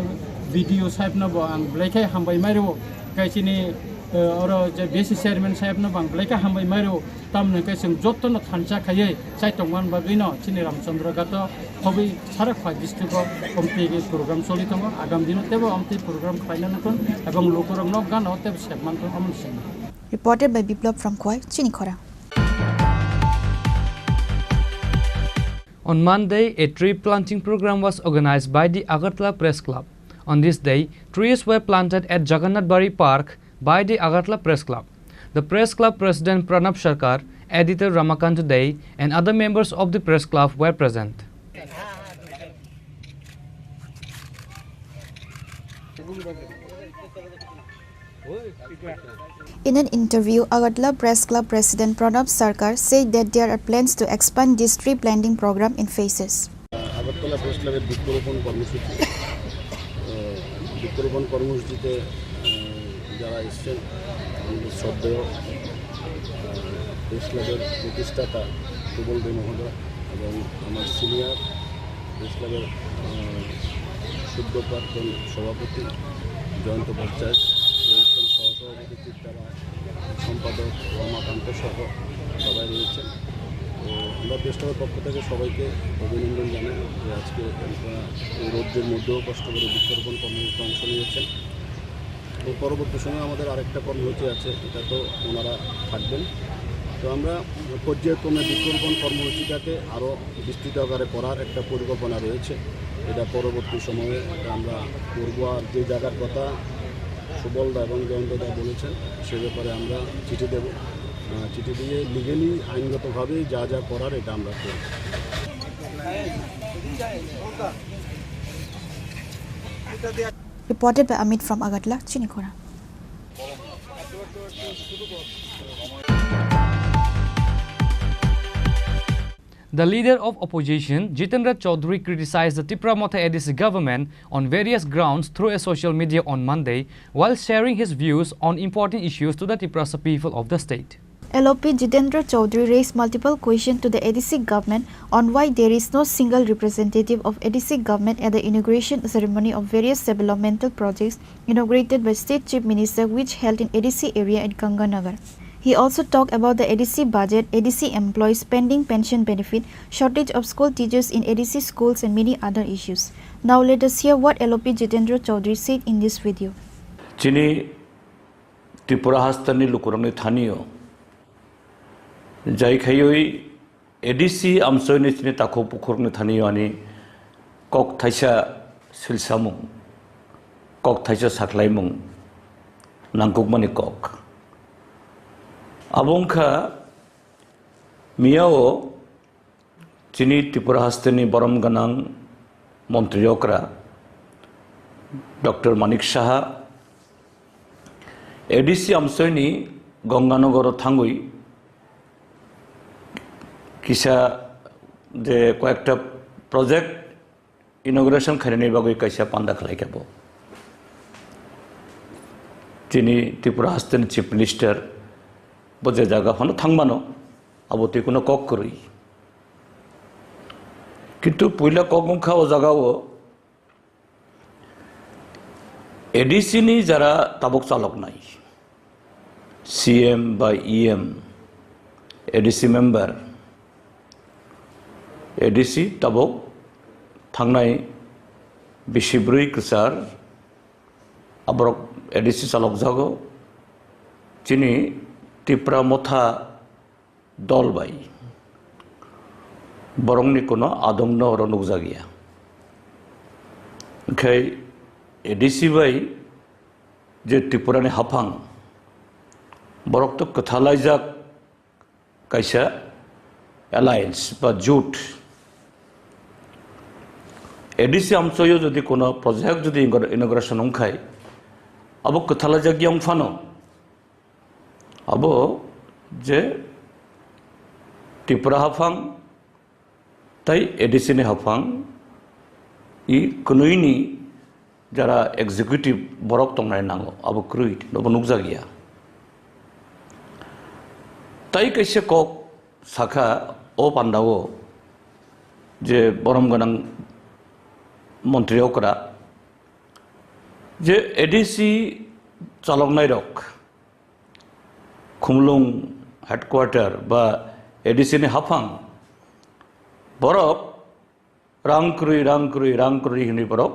B D O saheb no bo ang belai khe hambai mai rwo. Khe chini, eh, oro je B C chairman saheb no bo ang belai khe hambai mai rwo. Tamoni khe chwng joto no thansa khaiwi chai tongmani bagwi no chini Ramchandra Ghat o khobwi sara Khowai district o omtwi program choli tongo. Agam dino tebo omtwi program khlaina nukun ebong lukurok no gana o tebo sep manthun omo ni simi. Reported by Biplab from Khowai, Chini Khorang. On Monday, a tree planting program was organized by the Agartala Press Club. On this day, trees were planted at Jagannath Bari Park by the Agartala Press Club. The Press Club President Pranab Sarkar, Editor Ramakant Dey, and other members of the Press Club were present. In an interview, Agartala Press Club President Pranab Sarkar said that there are plans to expand this tree planting program in phases. Agartala press ক্লাবের বৃক্ষরোপণ কর্মসূচি। আহ, বৃক্ষরোপণ কর্মসূচিতে, আহ, যারা এসছেন, আমাদের শ্রদ্ধেয়, আহ, প্রেস ক্লাবের প্রতিষ্ঠাতা প্রবল দে মহোদয় এবং আমার সিনিয়র প্রেস ক্লাবের, আহ, সদ্য প্রাক্তন সভাপতি জয়ন্ত ভট্টাচার্য, রয়েছেন সহসভাপতি চিত্তারা, সম্পাদক রমাকান্ত সহ সবাই রয়েছেন। তো আমরা প্রেস ক্লাবের পক্ষ থেকে সবাইকে অভিনন্দন জানাই যে আজকে আপনারা এই রৌদ্রের মধ্যেও কষ্ট করে বৃক্ষরোপণ কর্মসূচিতে অংশ নিয়েছেন। তো পরবর্তী সময়ে আমাদের আরেকটা কর্মসূচি আছে, এটা তো ওনারা থাকবেন। তো আমরা পর্যায়ক্রমে বৃক্ষরোপণ কর্মসূচিটাকে আরও বিস্তৃত আকারে করার একটা পরিকল্পনা রয়েছে। এটা পরবর্তী সময়ে এটা আমরা করব। আর যে জায়গার কথা সুবলদা এবং জয়ন্তদা বলেছেন, সে ব্যাপারে আমরা চিঠি দেব। আহ, চিঠি দিয়ে লিগ্যালি, আইনগতভাবে যা যা করার, এটা আমরা করব। Reported by Amit from Agartala, Chini Khorang. The leader of opposition, Jitendra Chaudhary, criticized the Tipra Motha A D C government on various grounds through a social media on Monday, while sharing his views on important issues to the Tiprasa people of the state. L O P Jitendra Chaudhary raised multiple questions to the A D C government on why there is no single representative of A D C government at the inauguration ceremony of various developmental projects inaugurated by State Chief Minister, which held in A D C area at Ganganagar. He also talked about the A D C budget, A D C employees, pending pension benefit, shortage of school teachers in A D C schools and many other issues. Now let us hear what L O P Jitendra Chaudhary said in this video. Chini Tripura hasteni lukurokni thanio jai khaiwi A D C amsoini chini takhuk bukhukni thani ani kok thaisa silsamung, kok thaisa saklaimung nangkukmani kok. Abo wngkha miyao chini Tripura hasteni borom gwnang montri okra Doctor Manik Saha A D C amsoini Ganganagaro thangwi kisa je koyekta project inauguration khainani bagwi kaisa panda khlai kha bo. Chini Tripura hasteni Chief Minister bo je jaga phano thangmano, abo twi kuno kok kwrwi. Kintu puila kok wngkha o jagao A D C ni jara tabuk chaloknai, C M ba E M, A D C member, A D C tabuk thangnai bisi bwrwi kwchar, aborok A D C chalokjago. Chini Tipra Motha dol bai borokni kuno adongno oro nukjakya. Onkhe A D C bai je Tripurani haphang, borok to kwthalaijak kaisa alliance ba jut. A D C amchoyo jodi kuno project jodi inauguration wngkhai, abo kwthalaijak yang phano, abo je Tripura haphang tai A D C ni haphang, i kwnwini jara executive borok tongnai nango, abo kwrwi, nobo nukjakya. Tai kaisa kok sakha o pandao je borom gwnang montri okra je A D C chaloknai rok, Khumulwng headquarter ba A D C ni haphang, borok rang kwrwi, rang kwrwi, rang kwrwi hwnwi borok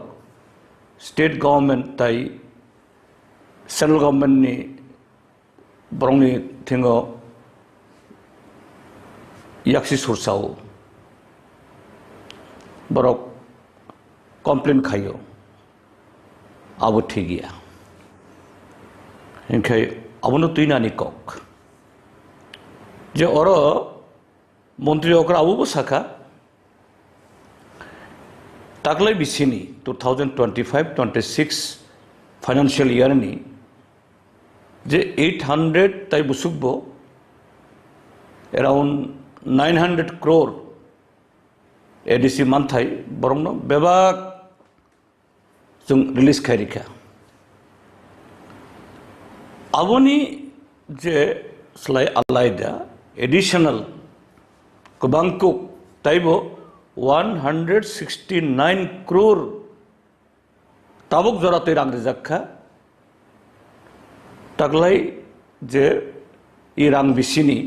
state government tai central government ni borokni thingo yaksi sursao, borok complain khaio, abo thik ya. Hinkhe abono twinani kok je oro montri okra abobo sakha, taklai bisini two thousand twenty-five twenty-six financial year ni je eight hundred tai busukbo around nine hundred crore A D C manthai borokno bebak chwng release khai rikha. Aboni je slai alaida additional kwbang kuk taibo one hundred sixty nine crore tabuk jora twi rang rijak kha. Taklai je i rang bisini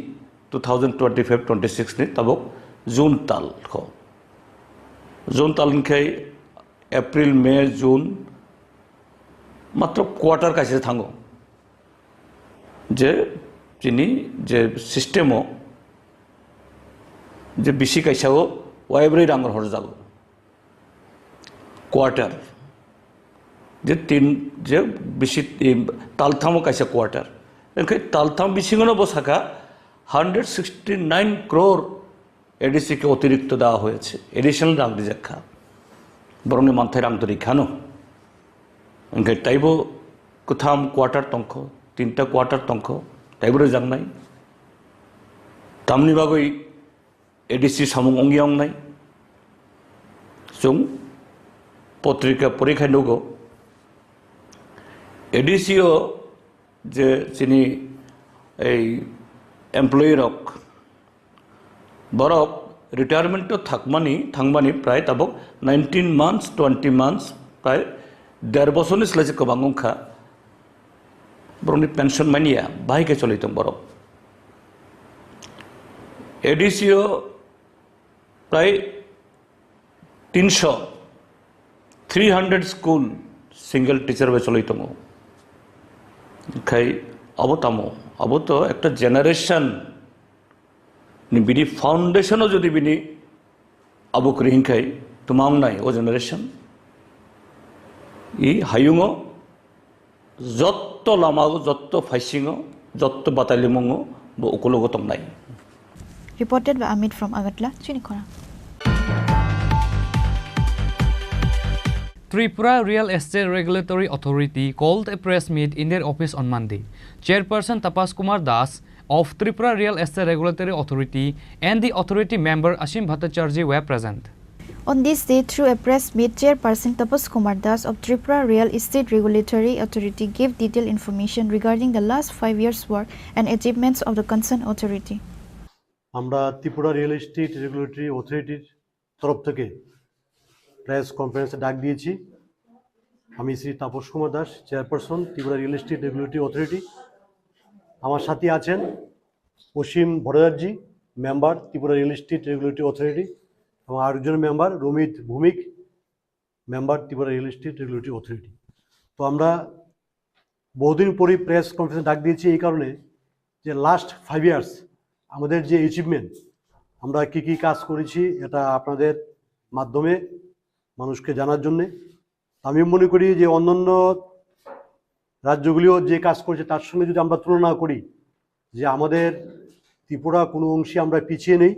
two thousand twenty-five twenty-six ni tabuk June tal kho. June tal hinkhe April, May, June matro quarter kaisa thango. Je chini je system o je bisi kaisa o waibrwi rang horjago. Quarter. Je tin, je bisi, em, talthamo kaisa quarter. Onkhe taltham bisingono bo sakha hundred sixty nine crore A D C ke otirikto dewa hoyeche, additional rang rijak kha. Borokni manthai rang to rikhano. Onkhe taibo kwtham quarter tongkho, tinta quarter tongkho, taibo rijaknai. Tamni bagwi A D C samung wngya wngnai. Chwng potrika porikhai nugo. A D C o je chini ei employee rok, borok retirement o thakmani, thangmani prai tabuk nineteen months, twenty months, prai der bosorni slai se kwbang wngkha. Borokni pension manya, bahai khe choli tong borok. A D C o prai tinsho, three hundred school single teacher bai choli tongo. Khai abo tamo, abo to ekta generation ni bini foundation o jodi bini abo kwrwi hinkhai twma wngnai o generation. I hayungo jotto lama o, jotto phaisingo, jotto batalimungo bo ukulogo tongnai. Reported by Amit from Agartala, chini khorang. Tripura Real Estate Regulatory Authority called a press meet in their office on Monday. Chairperson Tapas Kumar Das of Tripura Real Estate Regulatory Authority and the authority member Ashim Bhattacharjee were present. On this day, through a press meet, Chairperson Tapas Kumar Das of Tripura Real Estate Regulatory Authority gave detailed information regarding the last five years' work and achievements of the concerned authority. আমরা Tripura real estate regulatory অথরিটির তরফ থেকে প্রেস কনফারেন্সে ডাক দিয়েছি। আমি Shri Tapas Kumar Das, chairperson Tripura real estate regulatory authority. আমার সাথে আছেন Asim Bhattacharya, member Tripura real estate regulatory authority, এবং আরেকজন member Ramit Bhowmik, member Tripura real estate regulatory authority. তো আমরা বহুদিন পরই প্রেস কনফারেন্স ডাক দিয়েছি এই কারণে যে লাস্ট ফাইভ ইয়ার্স আমাদের যে অ্যাচিভমেন্ট, আমরা কি কি কাজ করেছি, এটা আপনাদের মাধ্যমে মানুষকে জানার জন্যে। আমি মনে করি যে অন্যান্য রাজ্যগুলিও যে কাজ করছে, তার সঙ্গে যদি আমরা তুলনা করি, যে আমাদের ত্রিপুরা কোনো অংশে আমরা পিছিয়ে নেই।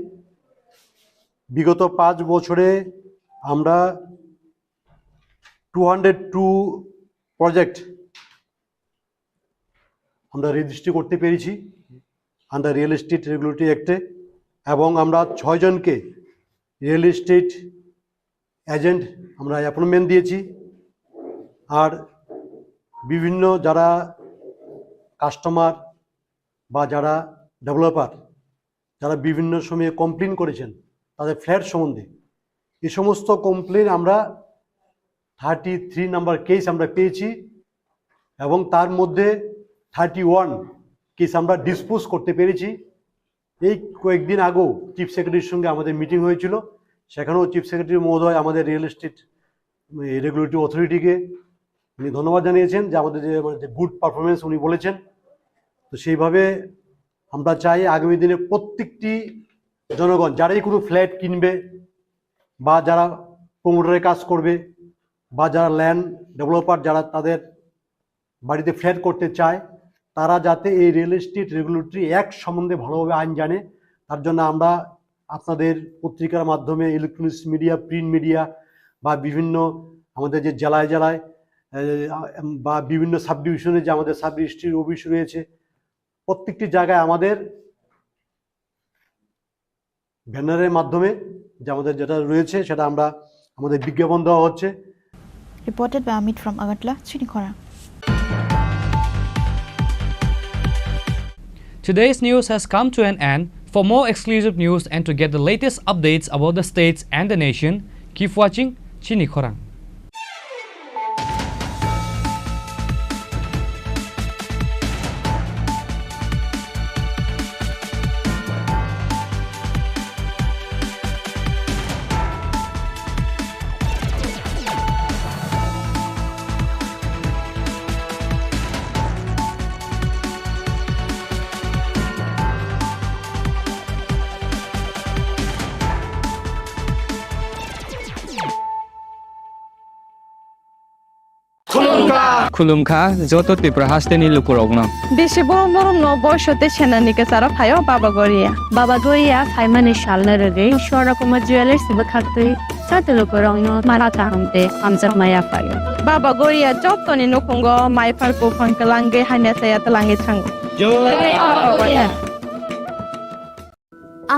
বিগত পাঁচ বছরে আমরা টু হান্ড্রেড টু প্রজেক্ট আমরা রেজিস্ট্রি করতে পেরেছি আন্ডার রিয়েল এস্টেট রেগুলেটরি অ্যাক্টে, এবং আমরা ছয়জনকে রিয়েল এস্টেট এজেন্ট আমরা অ্যাপয়েন্টমেন্ট দিয়েছি। আর বিভিন্ন যারা কাস্টমার বা যারা ডেভেলপার, যারা বিভিন্ন সময়ে কমপ্লেন করেছেন তাদের ফ্ল্যাট সম্বন্ধে, এই সমস্ত কমপ্লেন আমরা থার্টি থ্রি নাম্বার কেস আমরা পেয়েছি, এবং তার মধ্যে থার্টি ওয়ান কেস আমরা ডিসপোজ করতে পেরেছি। এই কয়েকদিন আগেও চিফ সেক্রেটারির সঙ্গে আমাদের মিটিং হয়েছিল, সেখানেও চিফ সেক্রেটারি মহোদয় আমাদের রিয়েল এস্টেট রেগুলেটরি অথরিটিকে উনি ধন্যবাদ জানিয়েছেন যে আমাদের যে, মানে, যে গুড পারফরমেন্স উনি বলেছেন। তো সেইভাবে আমরা চাই আগামী দিনে প্রত্যেকটি জনগণ যারাই কোনো ফ্ল্যাট কিনবে বা যারা প্রমোটারের কাজ করবে বা যারা ল্যান্ড ডেভেলপার, যারা তাদের বাড়িতে ফ্ল্যাট করতে চায়, তারা যাতে এই রিয়েল এস্টেট রেগুলেটরি অ্যাক্ট সম্বন্ধে ভালোভাবে আইন জানে, তার জন্য আমরা আপনাদের পত্রিকার মাধ্যমে, ইলেকট্রনিক্স মিডিয়া, প্রিন্ট মিডিয়া বা বিভিন্ন আমাদের যে জেলায় জেলায়, এ, বা বিভিন্ন সাব ডিভিশনে যে আমাদের সাব রেজিস্ট্রির অফিস রয়েছে, প্রত্যেকটি জায়গায় আমাদের ব্যানারের মাধ্যমে যে আমাদের যেটা রয়েছে সেটা আমরা, আমাদের বিজ্ঞাপন দেওয়া হচ্ছে। Reported by Amit from Agartala, Chinikhorang. Today's news has come to an end. For more exclusive news and to get the latest updates about the states and the nation, keep watching Chinikhorang. Khulumkha joto Tripura hasteni lukurokno. Bisi borom borom no boiso tei senani kwcharo phaio Baba Goria. Baba Goria phaimani salno rwgwi Swarna Kumar Jewellers bwkhaktwi joto lukurokno mara kaham tei hamjakma yaphaio. Baba Goria jotoni nukhungo maiphar buphang kwlangwi hamya chaya twlangwi thango. Jai Baba Goria.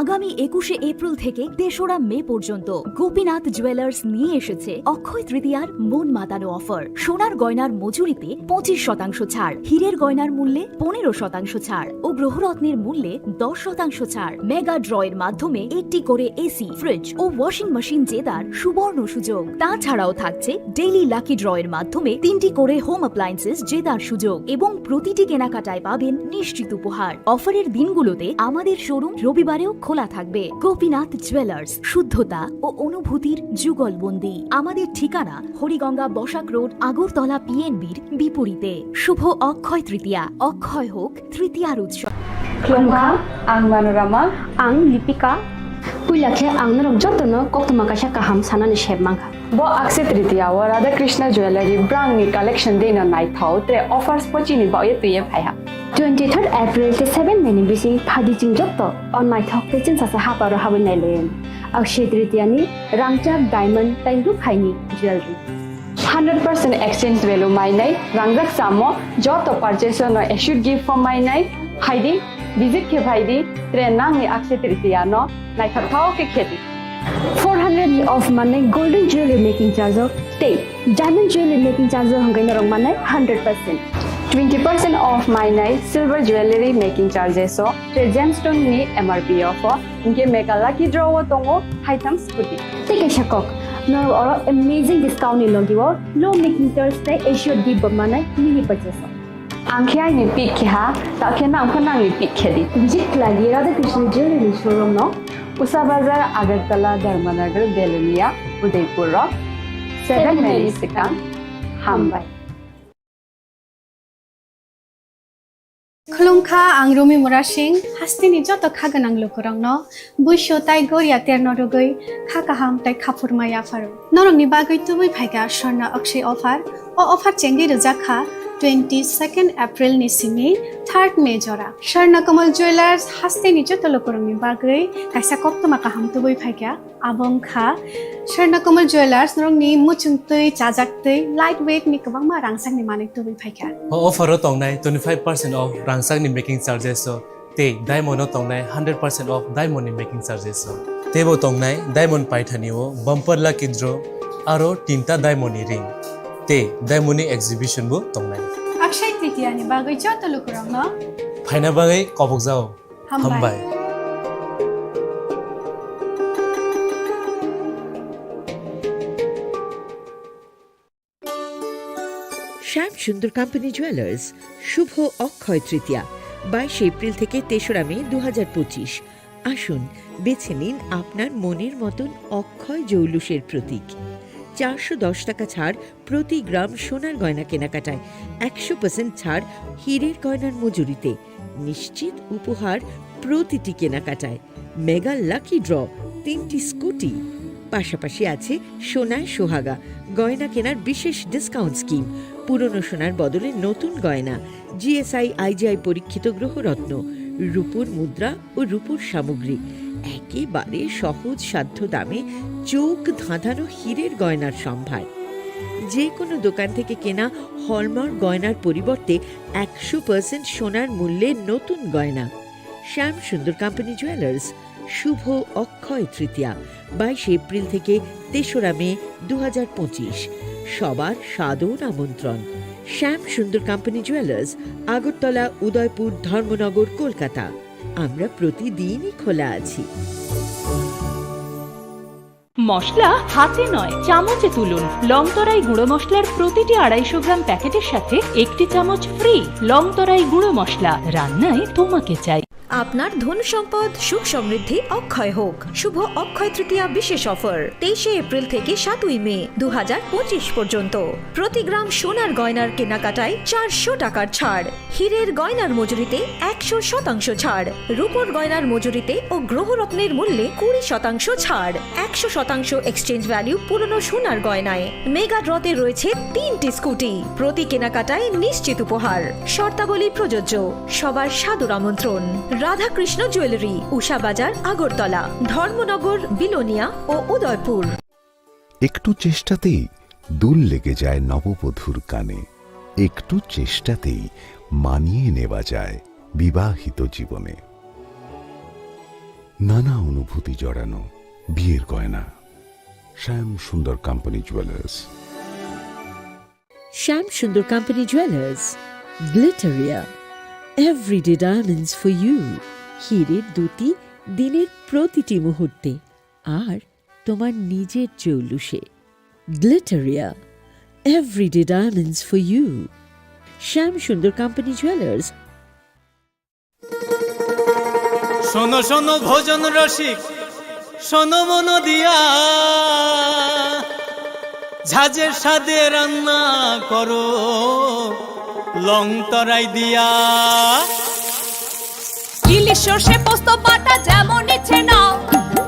আগামী একুশে এপ্রিল থেকে তেসরা মে পর্যন্ত গোপীনাথ জুয়েলার্স নিয়ে এসেছে অক্ষয় তৃতীয়ার মন মাতানো অফার। সোনার গয়নার মজুরিতে পঁচিশ শতাংশ ছাড়, হীরের গয়নার মূল্যে পনেরো শতাংশ ছাড় ও গ্রহরত্নের মূল্যে দশ শতাংশ ছাড়। মেগা ড্রয়ের মাধ্যমে একটি করে এসি, ফ্রিজ ও ওয়াশিং মেশিন জেতার সুবর্ণ সুযোগ। তাছাড়াও থাকছে ডেইলি লাকি ড্রয়ের মাধ্যমে তিনটি করে হোম অ্যাপ্লায়েন্সেস জেতার সুযোগ এবং প্রতিটি কেনাকাটায় পাবেন নিশ্চিত উপহার। অফারের দিনগুলোতে আমাদের শোরুম রবিবারেও খোলা থাকবে। গোপীনাথ জুয়েলার্স, শুদ্ধতা ও অনুভূতির যুগলবন্দি। আমাদের ঠিকানা হরিগঙ্গা বসাক রোড, আগরতলা পিএনবির বিপরীতে। শুভ অক্ষয় তৃতীয়া, অক্ষয় হোক তৃতীয়ার উৎসব। Khulumkha, ang Manorama. Ang Lipika. Puila khe ang norok jotono koktwma kaisa kaham sanani sep mankha. Bo Akshaya Tritiya o Radha Krishna Jewellery brand ni collection de no naithok tre offers pochini baoye tuye phaiha. Twenty third April te seven May ni bising phaidi chwng jotto o naithok tei chwngsasa haparo habwi nailaiwi. Akshaya Tritiya ni rangchak diamond tei rukhaini jewellery. Hundred percent exchange value mainai, rangjak samo joto purchase no assured gift form mainai, phaidi visit khe phaidi, tre nangni Akshaya Tritiya no naithok thao khe khedi. Four hundred ni off manai golden jewelry making charge o tei diamond jewelry making charge o hwnkhe norok manai hundred percent. Twenty percent off mainai silver jewellery making charges o, tei gemstone ni M R P o pho, hinkhe mega lucky draw o tongo haitham scooty. Tei kaisa kok, norok oro amazing discount ni logi o low making charge tei assured gift bo manai mini purchase o. Ang khe aini pick khe ha, ta khe nang pho nangni pick khe di. Jit khlai di, Radha Krishna Jewellery showroom no. Usha Bazar, Agartala, Dharmanagar, Belonia, Udaipur rok. Seven minutes swkang. Hambai. Khulumkha, ang Rumi Murasing, hasteni joto kha gwnang lukurokno buisu tai goria terno rwgwi kha kaham tai khaphurma yapharo. Norokni bagwi tubui phaikha Swarna Akshay offer. O offer chengwi rwjak kha twenty second April ni simi third May jora. Swarna Kamal Jewellers hasteni joto lukurokni bagwi kaisa koktwma kaham tubui phaikha. Abo wngkha Swarna Kamal Jewellers, norokni muchungtwi, chajaktwi, light weight ni kwbangma rangchakni manwi tubui phaikha. O offer o tongnai twenty five percent off rangchakni making charges o, tei diamond o tongnai hundred percent off diamond ni making charges o. Teibo tongnai diamond paithani o bumper lucky draw, aro tinta diamond ni ring, tei diamond ni exhibition bo tongnai. Akshay Tritiya ni bagwi joto lukurokno phaina bagwi kobokjao. Hambai. Hambai. Shyam Sundar Company Jewellers, শুভ অক্ষয় তৃতীয়া, বাইশে এপ্রিল থেকে তেসরা মে দু হাজার পঁচিশ। আসুন, বেছে নিন আপনার মনের মতন অক্ষয় জৌলুসের প্রতীক। চারশো দশ টাকা ছাড় প্রতি গ্রাম সোনার গয়না কেনাকাটায়, একশো পার্সেন্ট ছাড় হীরের গয়নার মজুরিতে, নিশ্চিত উপহার প্রতিটি কেনাকাটায়, মেগা লাকি ড্র, তিনটি স্কুটি। পাশাপাশি আছে সোনায় সোহাগা, গয়না কেনার বিশেষ ডিসকাউন্ট স্কিম, পুরনো সোনার বদলে নতুন গয়না, জিএসআই, আইজিআই পরীক্ষিত গ্রহরত্ন, রূপোর মুদ্রা ও রূপোর সামগ্রী, একেবারে সহজ সাধ্য দামে চোখ ধাঁধানো হীরের গয়নার সম্ভার। যে কোনো দোকান থেকে কেনা হলমার্ক গয়নার পরিবর্তে একশো পার্সেন্ট সোনার মূল্যে নতুন গয়না। শ্যাম সুন্দর কোম্পানি জুয়েলার্স, শুভ অক্ষয় তৃতীয়া, বাইশে এপ্রিল থেকে তেসরা মে দু হাজার পঁচিশ। সবার সাদর আমন্ত্রণ। শ্যাম সুন্দর কোম্পানি জুয়েলার্স, আগরতলা, উদয়পুর, ধর্মনগর, কলকাতা। আমরা প্রতিদিনই খোলা আছি। মশলা হাতে নয়, চামচে তুলুন। লংতরাই গুঁড়ো মশলার প্রতিটি আড়াইশো গ্রাম প্যাকেটের সাথে একটি চামচ ফ্রি। লংতরাই গুঁড়ো মশলা, রান্নায় তোমাকে চাই। আপনার ধন সম্পদ সুখ সমৃদ্ধি অক্ষয় হোক। শুভ অক্ষয় তৃতীয়া বিশেষ অফার, তেইশে এপ্রিল থেকে সাতই মে দু হাজার পঁচিশ পর্যন্ত। প্রতি গ্রাম সোনার গয়নার কেনাকাটায় চারশো টাকার ছাড়, হীরের গয়নার মজুরিতে একশো শতাংশ ছাড়, রূপোর গয়নার মজুরিতে ও গ্রহরত্নের মূল্যে কুড়ি শতাংশ ছাড়, একশো শতাংশ এক্সচেঞ্জ ভ্যালু পুরনো সোনার গয়নায়। মেগা ড্রতে রয়েছে তিনটি স্কুটি, প্রতি কেনাকাটায় নিশ্চিত উপহার। শর্তাবলী প্রযোজ্য। সবার সাদর আমন্ত্রণ। রাধাকৃষ্ণ জুয়েলারি, উষা বাজার, আগরতলা, ধর্মনগর, বিলোনিয়া ও উদয়পুর। একটু চেষ্টাতেই দুল লেগে যায় নববধূর কানে, একটু চেষ্টাতেই মানিয়ে নেওয়া যায় বিবাহিত জীবনে। নানা অনুভূতি জড়ানো বিয়ের গয়না। শ্যাম Sundar company jewellers. Shyam Sundar company jewellers, Glitteria, everyday diamonds for you. হীরের দ্যুতি দিনের প্রতিটি মুহূর্তে, আর তোমার নিজের চৌলুসে। Glitteria, everyday diamonds for you. Shyam Sundar company jewellers. শোনো শোনো ভোজন রসিক, শোনো মন দিয়া, ঝাঁঝের স্বাদে রান্না করো লং তরাই দিয়া। ইলিশ সর্ষে পোস্ত বাটা যেমন ইচ্ছে নাও,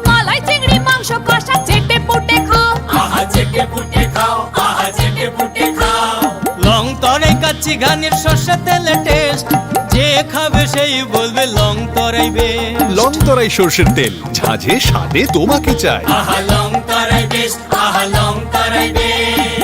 মালাই চিংড়ি মাংস কষা চেটে পুটে খাও। আহা চেটে পুটে খাও, আহা চেটে পুটে খাও। লং তরাই কাচ্চি ঘানির সর্ষে তেলে টেস্ট, যে খাবে সেই বলবে লং তরাই বেস্ট। লং তরাই সর্ষের তেল, ঝাঁঝে স্বাদে তোমাকে চাই। আহা লং তরাই বেস্ট, আহা লং তরাই বেস্ট।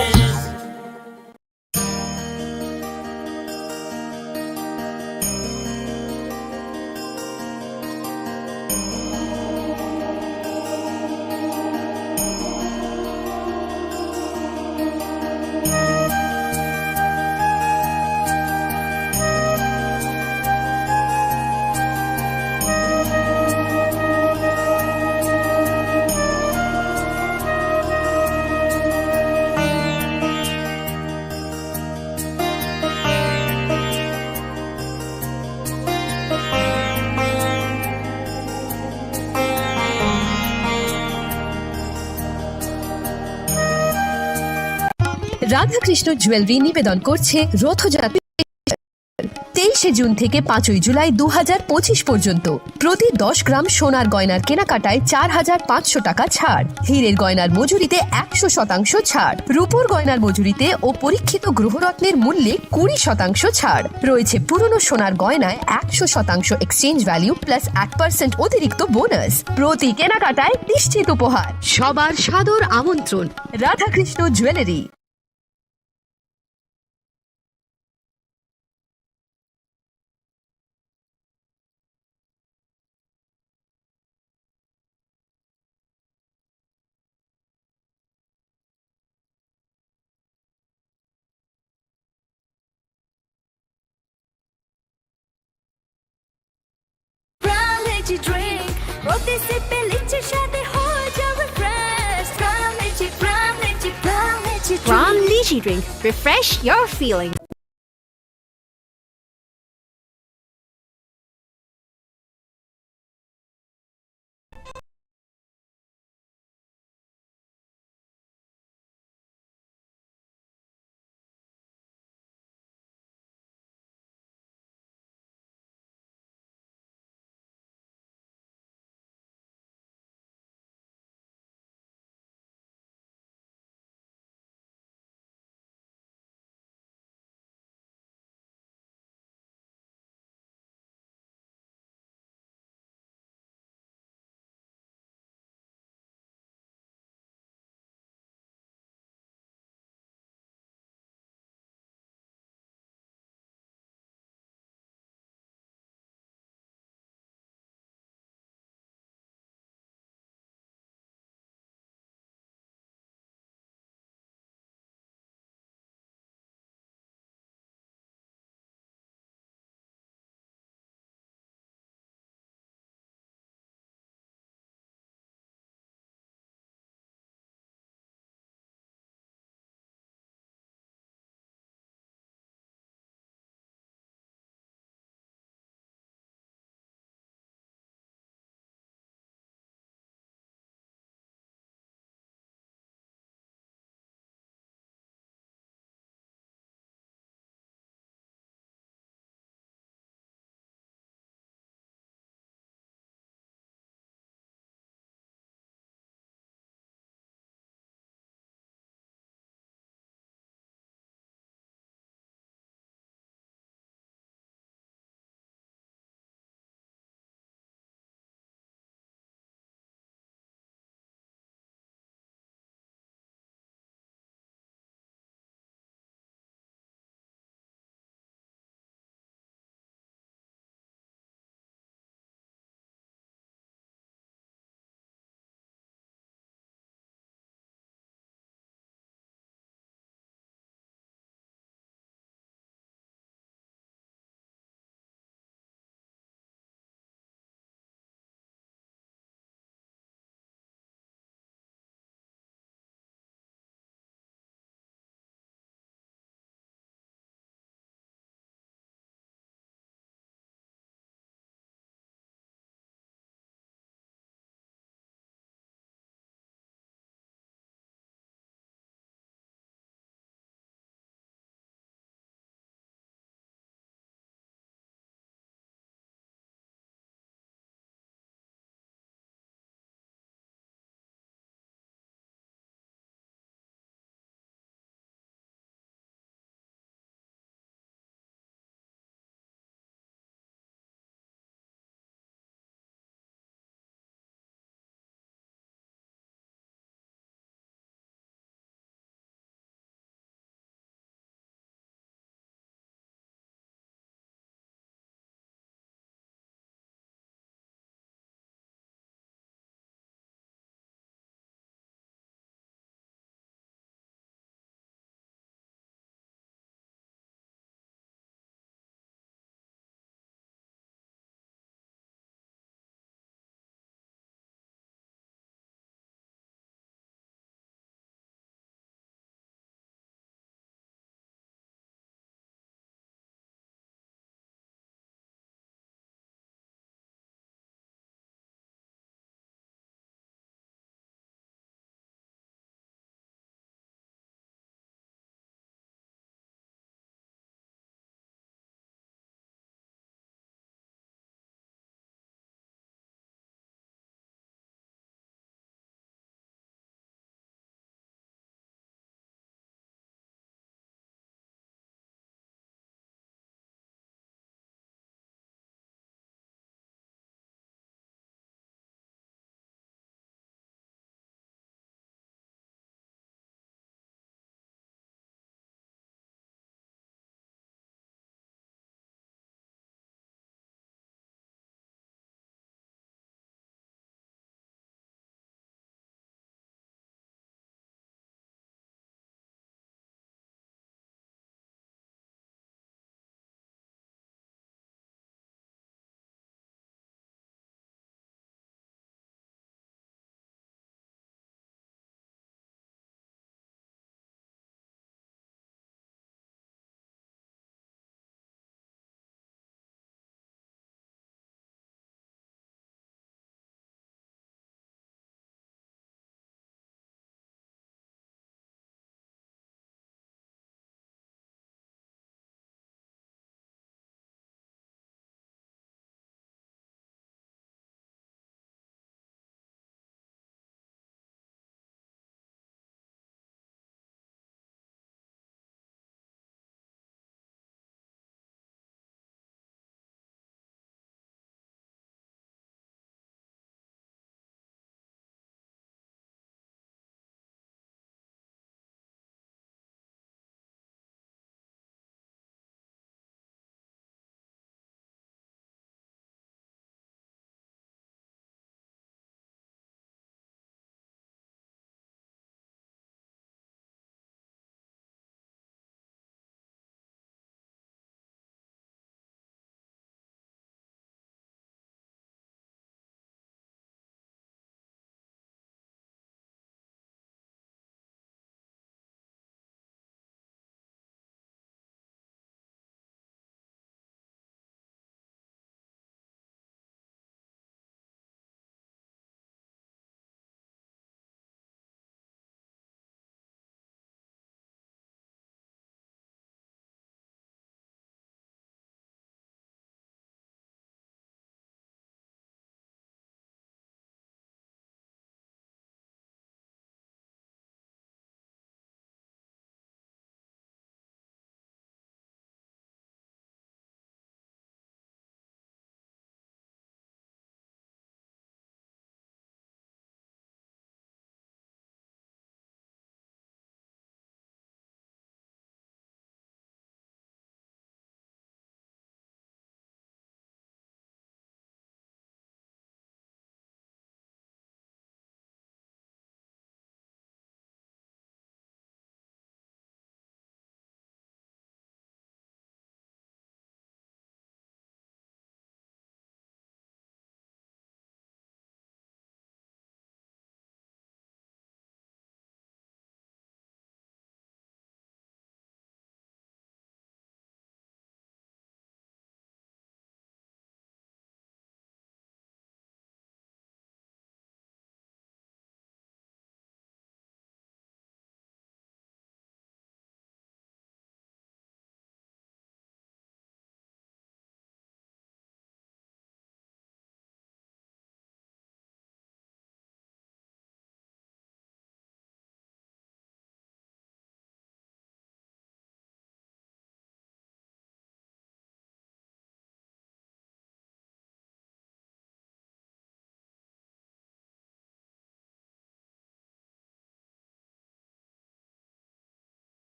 রাধাকৃষ্ণ জুয়েলারি নিবেদন করছে রথযাত্রা তেইশে জুন থেকে পাঁচই জুলাই দু হাজার পঁচিশ পর্যন্ত। প্রতি দশ গ্রাম সোনার গয়নার কেনাকাটায় চার হাজার পাঁচশো টাকা ছাড়, হীরের গয়নার মজুরিতে একশো শতাংশ ছাড়, রূপোর গয়নার মজুরিতে ও পরীক্ষিত গ্রহরত্নের মূল্যে কুড়ি শতাংশ ছাড় রয়েছে। পুরনো সোনার গয়নায় একশো শতাংশ এক্সচেঞ্জ ভ্যালু প্লাস এক পার্সেন্ট অতিরিক্ত বোনাস। প্রতি কেনাকাটায় নিশ্চিত উপহার। সবার সাদর আমন্ত্রণ Radhakrishna jewellery. From Lychee drink, প্রতি সিপে লিচির স্বাদে হয়ে যাবে fresh. From Lychee, from Lychee, from Lychee drink. From Lychee drink, refresh your feeling.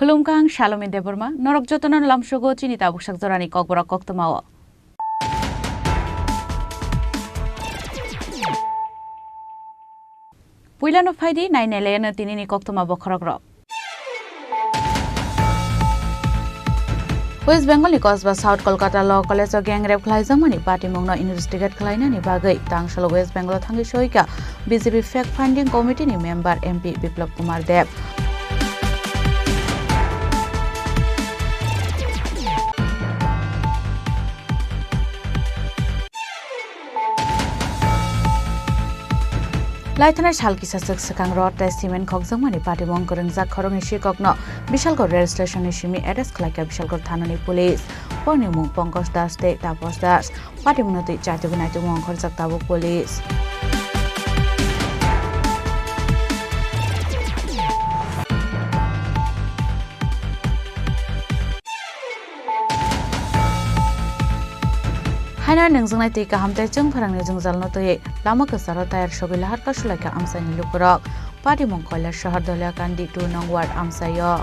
Khulumkha, ang Salomi Debbarma, norok jotono lamsogo chini tabuksak jorani kokborok koktwmao. Puilano phaidi, nainailaino tinini koktwma bokhorokrok. West Bengal ni Kosba South Kolkata Law College o gang rape khlaijakmani patimungno investigate khlainani bagwi tangsalo West Bengal o thangwi soika B J P Fact Finding Committee ni member M P Biplab Kumar Deb. Laithanai sal kisa swk swkang rod tei cement khokjakmani patimung kwrwngjak khoroknwi sikokno Bishalgarh rail station ni simi arrest khlaikha Bishalgarh thanani police. Borokni mung Pankaj Das tei Tapas Das. Patimungno twi chaitugwi naitukmung ongkhorjak tabuk police. Haino nungjaknai twi kaham tei chwng pharangni jwngjalno twiwi lama kwcharo tayar sogwi lahar kasulaikha amchaini lukurok. Patimung Koilasahar Doliakandi two nong ward amchaio.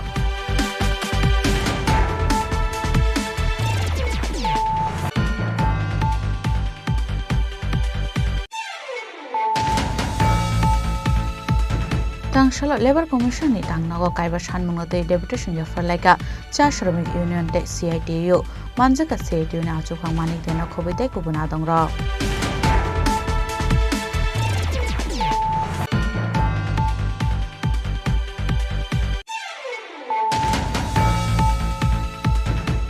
Tangsalo Labour Commission ni tangnogo kaiba sanmungno twi deputation yapharlaikha cha Shramik Union tei C I T U. Manjakha C I T U ni achukphang Manik Deno khobwi tei kubun adongrok.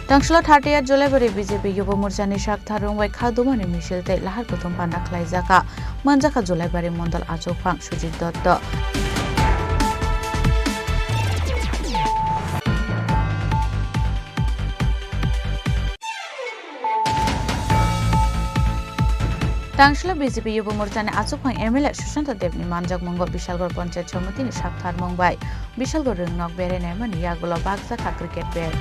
Tangsalo thirtieth Julaibari B J P Yubo Morchani sak tharung bai kha dumani misil tei lahar kuthum panda khlaijakha. Manjakha Julaibari Mondol achukphang Sujit Dotto. Tangsalo B J P Yubo Morchani achukphang M L A Sushanta Debni manjakmungo Bishalgarh Panchayat Samitini sak tharmung bai Bishalgarh rwngnok berai naimani yagulo bakjakha cricket bat.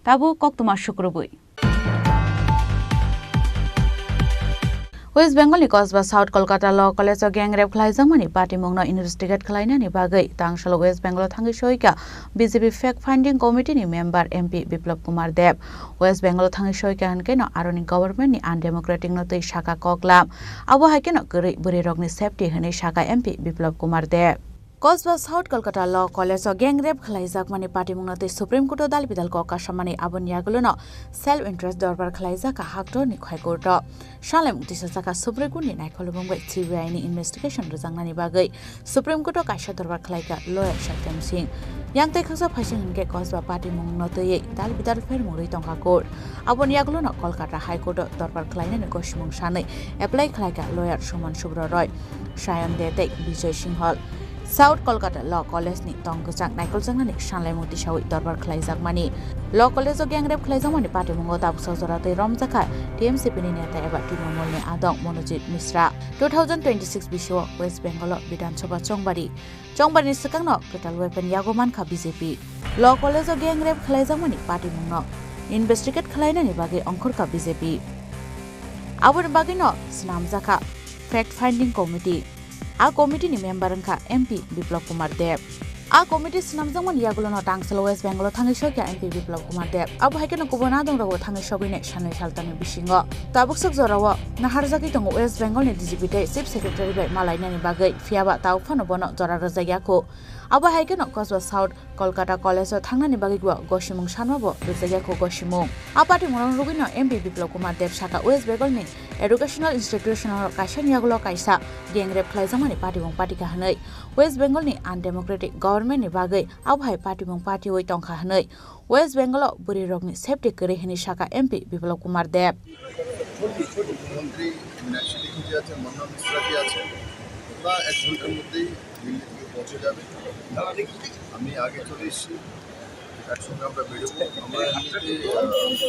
Tabuk koktwma sukrubwi. West Bengal ni Kosba South Kolkata Law College o gang rape khlaijakmani patimungno investigate khlainani bagwi tangsalo West Bengal o thangwi soika B J P Fact Finding Committee ni member M P Biplab Kumar Deb. West Bengal o thangwi soika hwnkhe no aroni government ni undemocratic no twi saka koklam. Abo hai kheno kwrwi bwrwi rokni safety hwnwi saka M P Biplab Kumar Deb. Kosba South Kolkata Law College o gang rape khlaijakmani patimungno tei Supreme Court o dal bidal kok kasamani aboni yagulono self interest dorbar khlaijak haktorni High Court o. Sanlaimung tisajak Supreme Court ni naikolmung bai C B I ni investigation rwjaknani bagwi Supreme Court o kaisa dorbar khlaikha lawyer Satyam Singh. Yang tei khaksa phaising hinkhe Kosba patimungno twiwi dal bidal phermung rwi tongkha court. Aboni yagulono Kolkata High Court o dorbar khlainani gosimung sanwi apply khlaikha lawyer Suman Subra Roy, Sayan De tei Bijoy Singhal. South Kolkata Law College ni tong kwchang naikoljaknani sanlaimung tisawi dorbar khlaijakmani. Law College o gang rape khlaijakmani patimungo tabuksa jora twi romjakha T M C P ni neta eba Trinamool ni adong Monojit Misra. Two thousand twenty-six bisio West Bengal o Bidhan Sabha chongbari. Chongbari ni swkangno kwtal weapon yago mankha B J P. Law College o gang rape khlaijakmani patimungno investigate khlainani bagwi ongkhorkha B J P. Aboni bagwino swnamjakha Fact Finding Committee. A committee ni member wngkha M P Biplab Kumar Deb. A committee swnamjakmani yagulono tangsalo West Bengal o thangwi sokya M P Biplab Kumar Deb. Abo hai kheno kubun adongrogo thangwi sogwini sanwi saltamni bisingo. Tabuk swk jorao naharjagwi tongo West Bengal ni D G P tei Chief Secretary bai malainani bagwi, phiyaba tao phano bono jora rwjakya kho. Abo hai kheno Kosba South Kolkata College o thangnani bagwi bo gosimung sanma bo rwjakya kho gosimung. A patimung rok rwgwino M P Biplab Kumar Deb saka West Bengal ni educational institution o kaisa ni yagulo kaisa gang rape khlaijakmani patimung patikha hwnwi. West Bengal ni undemocratic government ni bagwi abo hai patimung patiwi tongkha hwnwi West Bengal o bwrwi rokni safety kwrwi hwnwi saka M P Biplab Kumar Deb. মুখ্যমন্ত্রী মীনাক্ষী লেখি যে আছেন, মন্না মিশ্রা যে আছেন, ওরা এক ঘন্টার মধ্যেই দিল্লি থেকে পৌঁছে যাবে। আমি আগে চলে এসেছি, একসঙ্গে আমরা বেরোবো। আমরা এমনিতে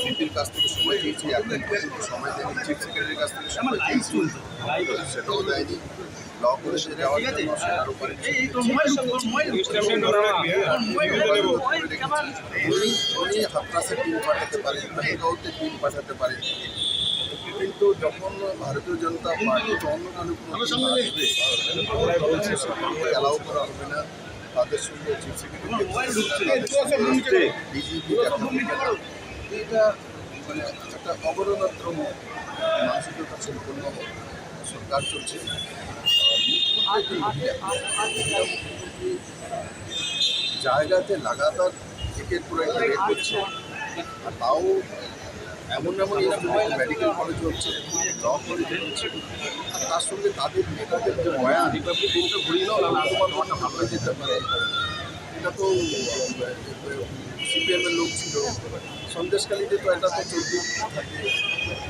সিপির কাছ থেকে সময় চেয়েছি, এখন পর্যন্ত সময় দেয়নি, চিফ সেক্রেটারির কাছ থেকে সময় চেয়েছি, সেটাও দেয়নি। ল কলেজে যাওয়ার জন্য সেটারও পারেনি। উনি, উনি হাতরাসে টিম পাঠাতে পারেন, মেহেরগাঁওতে টিম পাঠাতে পারেন, কিন্তু যখন ভারতীয় জনতা পার্টি বা অন্য দলের কোনো টিম আসবে, তারা বলছে সেখানে অ্যালাউ করা হবে না, তাদের সঙ্গে চিফ সেক্রেটারি, তাদের সঙ্গে ডিজিপি দেখা হবে না। এটা মানে একটা অবরণাত্মক মানসিকতা সম্পন্ন সরকার চলছে। মুখ্যমন্ত্রী একজন মহিলা, মহিলা মুখ্যমন্ত্রী জায়গাতে লাগাতার একের পর এক রেপ হচ্ছে, আর তাও এমন এমন ইনস্টিটিউট, মেডিকেল কলেজ হচ্ছে, ল কলেজ হচ্ছে, আর তার সঙ্গে তাদের নেতাদের যে বয়ান, রিপাবলিক দিনটা ঘুরিয়ে দাও, না তোমার মনটা ভালো হয়ে যেতে পারে। এটা তো সিপিএম এর লোক ছিল, সন্দেশখালিতে তো এটা তো চলতেই থাকে।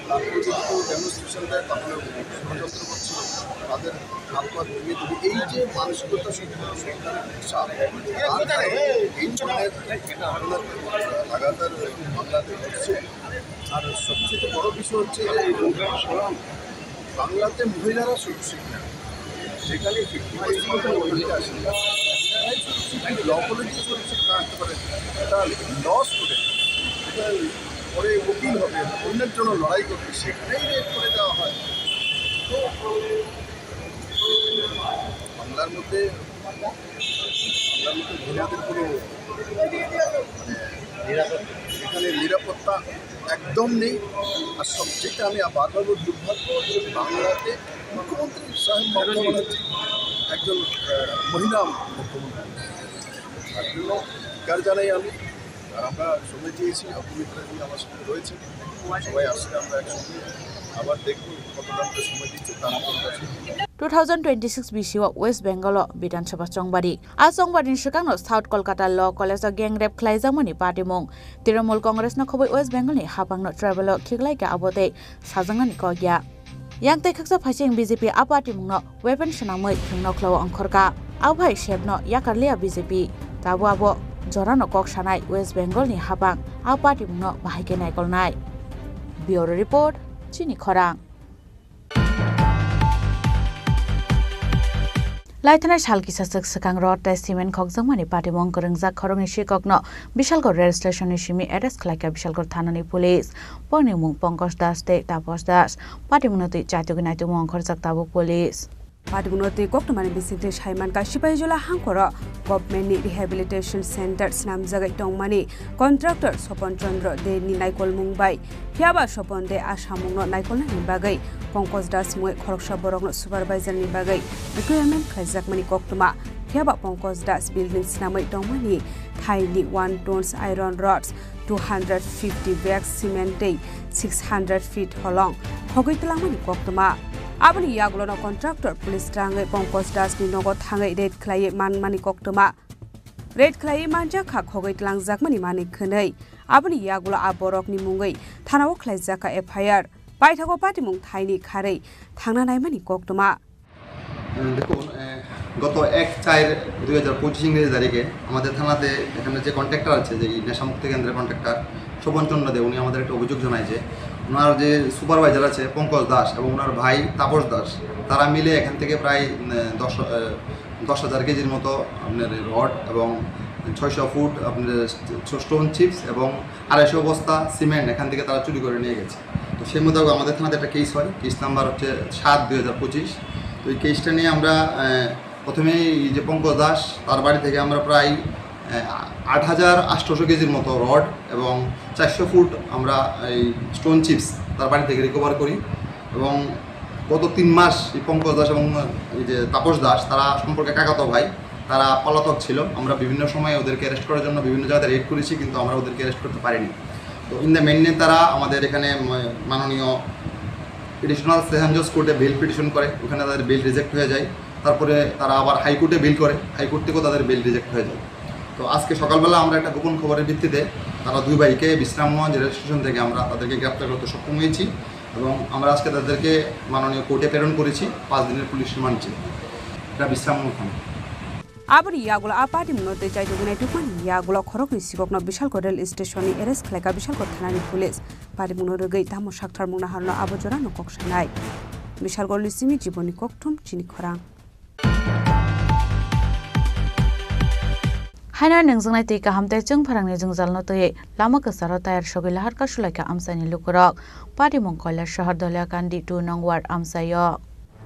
তারপরে যদি কেউ ডেমনস্ট্রেশন দেয়, তাহলে ষড়যন্ত্র করছে, তাদের হাত পা ভেঙে দিবে। এই যে মানসিকতা সম্পন্ন সরকারের ভাষা, তার কারণে এই ধরনের ঘটনা লাগাতার বাংলাতে ঘটছে। আর সবচেয়ে বড় বিষয় হচ্ছে যে বাংলাতে মহিলারা সুরক্ষিত না, যেখানে ফিফটি পার্সেন্ট মহিলা আছে, ল কলেজে সুরক্ষিত না থাকতে পারে, এটা ল স্টুডেন্ট, এটা পরে উকিল হবে, অন্যের জন্য লড়াই করবে, সেখানেই রেপ করে দেওয়া হয়। তো বাংলার মধ্যে, বাংলার মধ্যে মহিলাদের কোনো মানে নিরাপত্তা, এখানে নিরাপত্তা একদম নেই। আর সবচেয়ে আমি বারবার বলি, দুর্ভাগ্য যে বাংলাতে মুখ্যমন্ত্রী সাহেব মমতা ব্যানার্জি একজন, আহ, মহিলা মুখ্যমন্ত্রী। তার জন্য ধিক্কার জানাই আমি। আর আমরা সময় চেয়েছি, অপবিত্রা জি আমার সঙ্গে রয়েছে, সবাই আসছে, আমরা একসঙ্গে আবার দেখব কতটা আমাদের সময় দিচ্ছে তার কাছে। Two thousand twenty-six bisio West Bengal o Bidhan Sabha chongbari. A chongbari ni swkangno South Kolkata Law College o gang rape khlaijakmani patimung. Trinamool Congress no khobwi West Bengal ni haphang no tribal o khiklaikha, abo tei sajaknani kok ya. Yang tei khaksa phaising B J P a patimung no weapon swnamwi thwngno khlao ongkhorkha. Abo hai sepno yakarliya B J P. Tabuk abo jorano kok sanai West Bengal ni haphang a patimung no bahai khe naikolnai. Bureau Report, Chini Khorang. Laithanai sal kisa swk swkang rod tei cement khokjakmani patimung kwrwngjak khoroknwi sikokno Bishalgarh rail station ni simi arrest khlaikha Bishalgarh thanani police. Borokni mung Pankaj Das tei Taposh Das. Patimungno twi chaitugwi naitukmung ongkhorjak tabuk police. Patimungno twi koktwmani bisingtwi saimankha Sipahijola hangkoro government ni rehabilitation center swnamjagwi tongmani contractor Sopon Chandra Dey ni naikolmung bai. Phiyaba Sopon Dey a samungno naikolnani bagwi Pankaj Das mungwi khoroksa borokno supervisor ni bagwi requirement khlaijakmani koktwma. Phiyaba Pankaj Das building swnamwi tongmani thaini one tons iron rods, two hundred fifty bags cement tei six hundred feet holong khogwi twlangmani koktwma. Aboni yagulono contractor police rangwi Pankaj Das ni nogo thangwi raid khlaiwi manmani koktwma. Raid khlaiwi manjak kha khogwi twlangjakmani manwi khwnwi. Aboni yagulo a borokni mungwi thanao khlaijak kha F I R. Paithago patimung thaini kharwi thangna naimani koktwma. দেখুন, আহ, গত এক চার দুই হাজার পঁচিশ ইংরেজি তারিখে আমাদের থানাতে এখানে যে কন্ট্রাক্টর আছে, যে এই নেশামুক্তি কেন্দ্রের কন্ট্রাক্টর স্বপন চন্দ্র দে, উনি আমাদের একটা অভিযোগ জানায় যে ওনার যে সুপারভাইজার আছে পঙ্কজ দাস এবং ওনার ভাই তাপস দাস, তারা মিলে এখান থেকে প্রায়, আহ, দশ, আহ, দশ হাজার কেজির মতো আপনার রড এবং ছয়শো ফুট আপনার স্টোন চিপস এবং আড়াইশো বস্তা সিমেন্ট এখান থেকে তারা চুরি করে নিয়ে গেছে। তো সেই মোতাবেক আমাদের থানাতে একটা কেস হয়, কেস নাম্বার হচ্ছে সাত দুই হাজার পঁচিশ। তো এই কেসটা নিয়ে আমরা, আহ, প্রথমে এই যে পঙ্কজ দাস, তার বাড়ি থেকে আমরা প্রায় আহ, আট হাজার আটশোশো কেজির মতো রড এবং চারশো ফুট আমরা এই স্টোন চিপস তার বাড়ি থেকে রিকভার করি। এবং গত তিন মাস এই পঙ্কজ দাস এবং এই যে তাপস দাস, তারা সম্পর্কে কাকাতো ভাই, তারা পলাতক ছিল। আমরা বিভিন্ন সময় ওদেরকে অ্যারেস্ট করার জন্য বিভিন্ন জায়গাতে রেড করেছি, কিন্তু আমরা ওদেরকে অ্যারেস্ট করতে পারিনি। তো ইন দ্য মেইনে তারা আমাদের এখানে ম-, মাননীয় এডিশনাল সেশন জজ কোর্টে বেল পিটিশন করে, ওখানে তাদের বেল রিজেক্ট হয়ে যায়। তারপরে তারা আবার হাইকোর্টে বেল করে, হাইকোর্ট থেকেও তাদের বেল রিজেক্ট হয়ে যায়। তো আজকে সকালবেলা আমরা একটা গোপন খবরের ভিত্তিতে তারা দুই ভাইকে বিশ্রামগঞ্জ রেল স্টেশন থেকে আমরা তাদেরকে গ্রেপ্তার করতে সক্ষম হয়েছি এবং আমরা আজকে তাদেরকে মাননীয় কোর্টে প্রেরণ করেছি পাঁচ দিনের পুলিশ রিমান্ড চেয়ে। এটা বিশ্রামগঞ্জ থানা। Aboni yagulo a patimungno tei chaitugwi naitukmani yagulo khoroknwi sikokno Bishalgarh rail station-ni arrest khlaikha Bishalgarh thanani police. Patimungno rwgwi tamo saktharmung naharno abo jorano kok sanai. Bishalgarhni simi Jibonni Kokthum chini khorang. Haino nungjaknai twi kaham tei chwngpharangni jwngjalno twiwi lama kwcharo tayar sogwi lahar kasulaikha amchaini lukurok. Patimung Kailasahar Doliakandi two nong ward amchaio.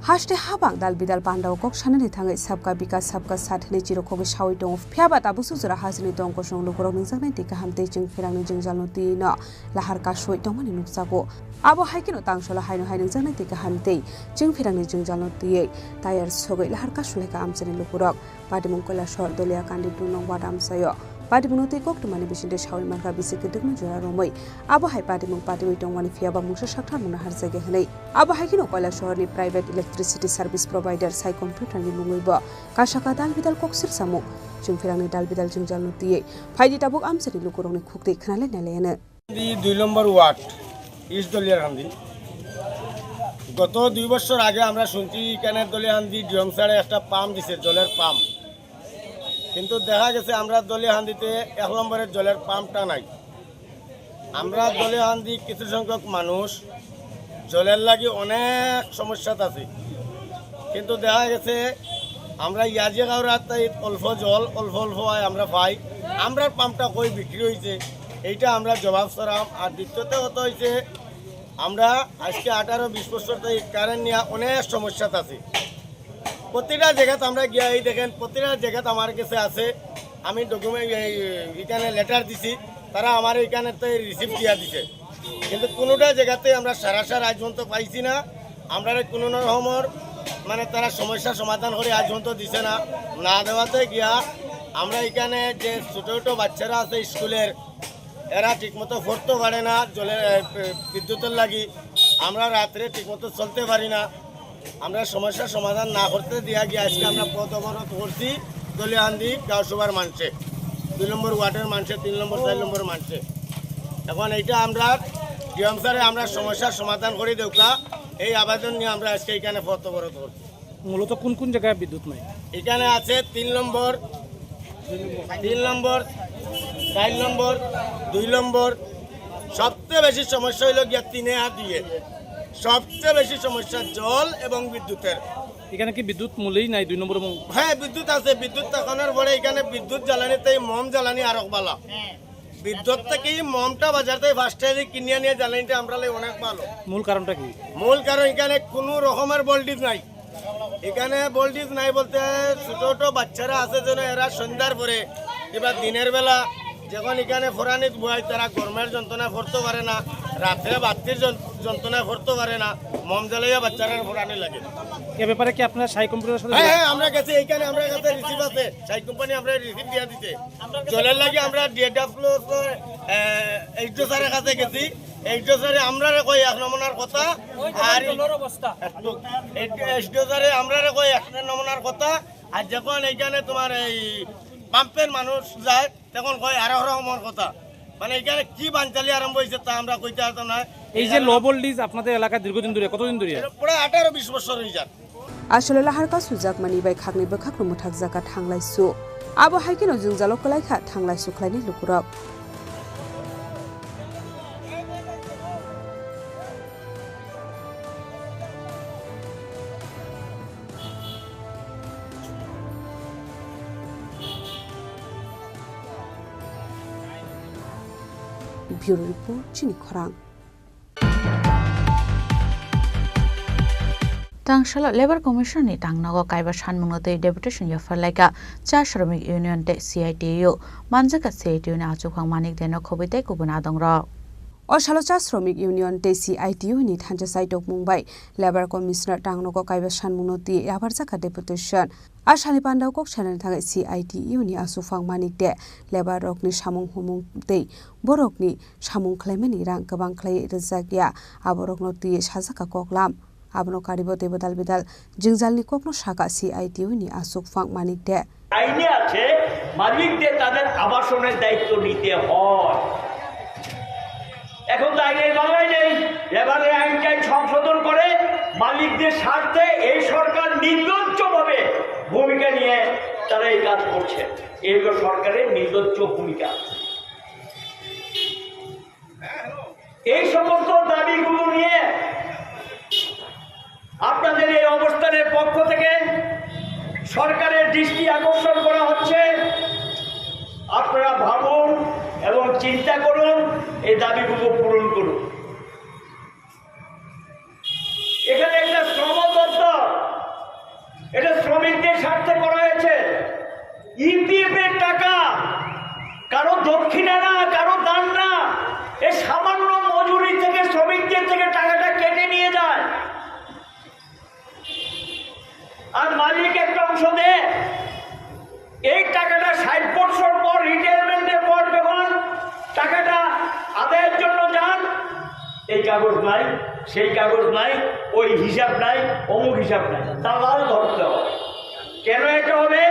Haste habang dal bidal pandao kok sanani thangwi sabka bikas sabka sat hinwi chirokkhogwi sawi tongo. Phiyaba tabuk sujura hasteni tong kosong lukurok nungjaknai tei kaham tei chwngpharangni jwngjalno twiwi no lahar kasui tongmani nukjago. Abo hai kheno tangsolo haino hai nungjaknai tei kaham tei chwngpharangni jwngjalno twiwi tayar sogwi lahar kasulaikha amchaini lukurok. Patimung Kailasahar Doliakandi two nong ward amchaio. Patimungno twi koktwmani bisingtwi sawi mankha bisi kwdwkma jora romwi. Abo hai patimung patiwi tongmani phiyaba mungsa saktharmungno harjagya hinwi. Abo hai kheno Kailasahar-ni private electricity service provider Sai Computer-ni mungwibo kasaka dal bidal kok sirsamung. Chwngpharangni dal bidal jwngjalno twiwi phaidi tabuk amchaini lukurokni khuktwi khwnalai nalaiano. দি দুই নম্বর word, east দলিয়ারকান্দি। গত দুই বছর আগে আমরা শুনছি এখানে দলিয়াকান্দি ডিএম স্যারে একটা পাম্প দিছে, জলের পাম্প। কিন্তু দেখা গেছে আমরা দলিয়াকান্দিতে এক নম্বরের জলের পাম্পটা নাই। আমরা দলিয়াকান্দি কিছু সংখ্যক মানুষ জলের লাগি অনেক সমস্যাত আছি, কিন্তু দেখা গেছে আমরা ইয়াজিগাঁওর রাস্তায় অল্প জল, অল্প অল্প হয় আমরা পাই। আমরার পাম্পটা কই বিক্রি হয়েছে, এইটা আমরা জবাব চাইরাম। আর দ্বিতীয়ত কথা হয়েছে, আমরা আজকে আঠারো বিশ বছর তো এই কারেন্ট নিয়ে অনেক সমস্যাত আছি। প্রতিটা জায়গাত আমরা গিয়া এই দেখেন, প্রতিটা জায়গাত আমার কাছে আছে, আমি ডকুমেন্ট, এই, এখানে লেটার দিছি, তারা আমার এখানে তো রিসিপ্ট দিয়া দিছে, কিন্তু কোনোটা জায়গাতে আমরা সারা সারা আজ পর্যন্ত পাইছি না। আমরা কোনো রকমের মানে তারা সমস্যা সমাধান করে আজ পর্যন্ত দিছে না। না দেওয়াতে গিয়া আমরা এখানে যে ছোটো ছোটো বাচ্চারা আছে স্কুলের, এরা ঠিকমতো পড়তে পারে না, জলের, এ, বিদ্যুতের লাগি আমরা রাত্রে ঠিকমতো চলতে পারি না। আমরা সমস্যার সমাধান না করতে দিয়া গিয়ে আজকে আমরা পথ অবরোধ করছি দলিয়াকান্দি গাঁওসভার মানুষে, দুই নম্বর ওয়ার্ডের মানুষে, তিন নম্বর, চার নম্বর মানুষে। এখন এইটা আমরা ডিএম স্যারে আমরা সমস্যার সমাধান করে দেউকা, এই আবেদন নিয়ে আমরা আজকে এখানে পথ অবরোধ করছি। মূলত কোন কোন জায়গায় বিদ্যুৎ নাই? এখানে আছে তিন নম্বর, তিন নম্বর, চার নম্বর, দুই নম্বর। সবচেয়ে বেশি সমস্যা হইল গিয়া তিনে আর দুইয়ে। সবচেয়ে বেশি সমস্যা জল এবং বিদ্যুতের। এখানে কি বিদ্যুৎ মূলেই নাই দুই নম্বর এবং? হ্যাঁ, বিদ্যুৎ আছে। বিদ্যুৎ থাকানোর পরে এখানে বিদ্যুৎ জ্বালানিতে এই মোম জ্বালানি আরো ভালো। বিদ্যুৎ থেকে এই মোমটা বাজার থেকে ফার্স্ট টাইমে কিনে আনিয়ে জ্বালানিটা আমরা লাই অনেক ভালো। মূল কারণটা কি? মূল কারণ এখানে কোনো রকমের ভোল্টেজ নাই। এখানে ভোল্টেজ নাই বলতে ছোট ছোট বাচ্চারা আছে যেন এরা সন্ধ্যার পরে কিংবা দিনের বেলা যখন এখানে ফোরানিত বয় তারা গরমের যন্ত্রণায় পড়তে পারে না, রাত্রে বাতির যন-, যন্ত্রণায় পড়তে পারে না, মোম জ্বালাইয়া বাচ্চারা ফোরানি লাগে। এ ব্যাপারে কি আপনারা সাই কম্পিউটারের সাথে হ্যাঁ, হ্যাঁ, আমরা গেছি, এইখানে আমরা কাছে রিসিভ আছে, সাই কোম্পানি আমরা রিসিভ দিয়ে দিতে। জলের লাগি আমরা ডিএডাব্লিউ, এ, এইচডিও স্যারের কাছে গেছি। এইচডিও স্যারে আমরারে কই এক নমুনার কথা, আর জলের অবস্থা। এইচডিও স্যারে আমরারে কই এক নমুনার কথা, আর যখন এইখানে তোমার এই পাম্পের মানুষ যায়, তখন কয় আরো রকমের কথা। মানে এখানে কি বানচালি আরম্ভ হয়েছে তা আমরা কইতে পারতাম না। এই যে লো ভোল্টেজ আপনাদের এলাকায় দীর্ঘদিন ধরে, কতদিন ধরে? এটা প্রায় আঠারো বিশ বছর হয়ে যায়। Asole lahar kasujak mani bai khakni bwkhakno mwthakjak kha thanglaisu. Abo hai kheno jwngjalo kwlai kha thanglaisu khlainai lukurok. Bureau Report, Chini Khorang. Tangsalo Labour Commission ni tangnogo kaiba sanmungno twi deputation yapharlaikha cha Shramik Union tei C I T U, manjakha C I T U ni achukphang Manik Deno khobwi tei kubun adongrok. O salo cha Shramik Union tei C I T U ni thansa chaitokmung bai Labour Commissioner tangnogo kaiba sanmungno twi yapharjakha deputation. A salni pandao kok sanani thangwi C I T U ni achukphang Manik De labour rokni samung humung tei borokni samung khlaimani rang kwbang khlai rwjak ya, aborokno twiwi sajak kha koklam. Abono karibo teibo dal bidal jwngjalni kokno sakha C I T U ni achukphang Manik De. আইনে আছে, মালিকদের তাদের আবাসনের দায়িত্ব নিতে হয়। এখন তো আইনের বাংলায় নেই। লেবারের আইন টাইন সংশোধন করে মালিকদের স্বার্থে এই সরকার নির্লজ্জভাবে ভূমিকা নিয়ে তারা এই কাজ করছে। এই হলো সরকারের নির্লজ্জ ভূমিকা। এই সমস্ত দাবিগুলো নিয়ে আপনাদের এই অবস্থানের পক্ষ থেকে সরকারের দৃষ্টি আকর্ষণ করা হচ্ছে। আপনারা ভাবুন এবং চিন্তা করুন, এই দাবিগুলো পূরণ করুন। এখানে একটা শ্রম দপ্তর, এটা শ্রমিকদের স্বার্থে করা হয়েছে। ইপিএফ এর টাকা, কারো দক্ষিণা না, কারো দান না, এই সামান্য মজুরি থেকে, শ্রমিকদের থেকে টাকাটা কেটে নিয়ে যায়। আর মালিক একটা অংশ দেয়। এই টাকাটা ষাট বছর পর, রিটায়ারমেন্টের পর যখন টাকাটা আদায়ের জন্য যান, এই কাগজ নাই, সেই কাগজ নাই, ওই হিসাব নাই, অমুক হিসাব নাই, দালাল ধরতে হয়। কেন এটা হবে?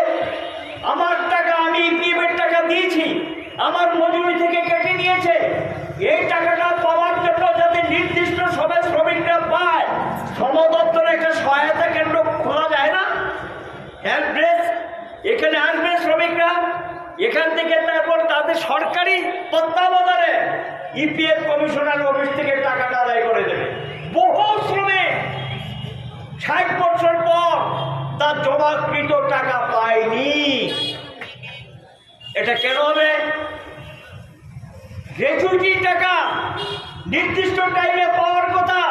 আমার টাকা, আমি ইপিএফ এর টাকা দিয়েছি, আমার মজুরি থেকে কেটে নিয়েছে। এই টাকাটা পাওয়ার জন্য যাতে নির্দিষ্ট সময় শ্রমিকরা পায়, শ্রম দপ্তরে একটা সহায়তা কেন্দ্র খোলা যায় না? হেল্প ডেস্ক, এখানে আসবে শ্রমিকরা, এখান থেকে তারপর তাদের সরকারি তত্ত্বাবধানে ইপিএফ কমিশনার অফিস থেকে টাকাটা আদায় করে দেবে। বহু শ্রমিক ষাট বছর পর তার জমাকৃত টাকা পায়নি। এটা কেন হবে? গ্র্যাচুইটি টাকা নির্দিষ্ট টাইমে পাওয়ার কথা,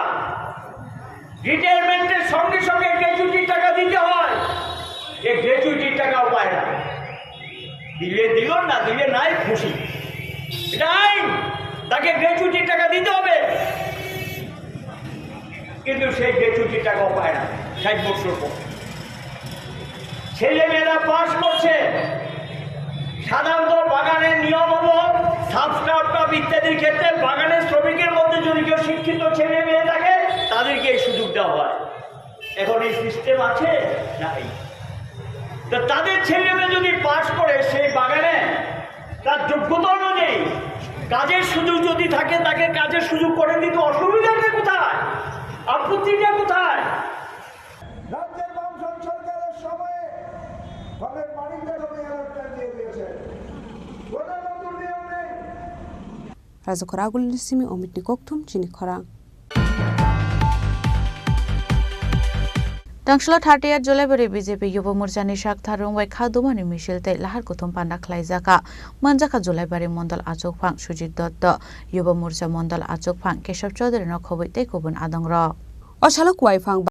রিটায়ারমেন্টের সঙ্গে সঙ্গে গ্র্যাচুইটি টাকা দিতে হয়, এই গ্র্যাচুইটি টাকাও পায় না। দিলে দিল, না দিলে নাই, খুশি। এটা আইন, তাকে গ্র্যাচুইটি টাকা দিতে হবে। কিন্তু সেই গ্র্যাচুইটি টাকাও পায় না ষাট বছর পর। ছেলে মেয়েরা পাস করছে, সাধারণত বাগানের নিয়ম হলো সাবস্টার্টার ইত্যাদির ক্ষেত্রে বাগানের শ্রমিকের মধ্যে যদি কেউ শিক্ষিত ছেলে মেয়ে থাকে, তাদেরকে এই সুযোগ দেওয়া হয়। এখন এই সিস্টেম আছে? নাই। তো তাদের ছেলে মেয়ে যদি পাস করে সেই বাগানে তার যোগ্যতা অনুযায়ী কাজের সুযোগ যদি থাকে, তাকে কাজের সুযোগ করে দিতে অসুবিধাটা কোথায়? আপত্তিটা কোথায়? রাজ্যের বামফ্রন্ট সরকারের সময়ে ফলের বাণিজ্য কমিশন একটা দিয়ে দিয়েছে। কোনো নতুন নিয়ম নেই। Rajakhor Agulini simi Omitni kokthum chini khorang. Tangsalo thirtieth Julaibari B J P Yuba Morchani sak tharung bai kha dumani misil tei lahar kuthum panda khlaijakha. Manjakha Julaibari Mondol achukphang Sujit Dotto, Yuba Morcha Mondol achukphang Kesab Chaudhary no khobwi tei kubun adongrok. O salo Kuaiphang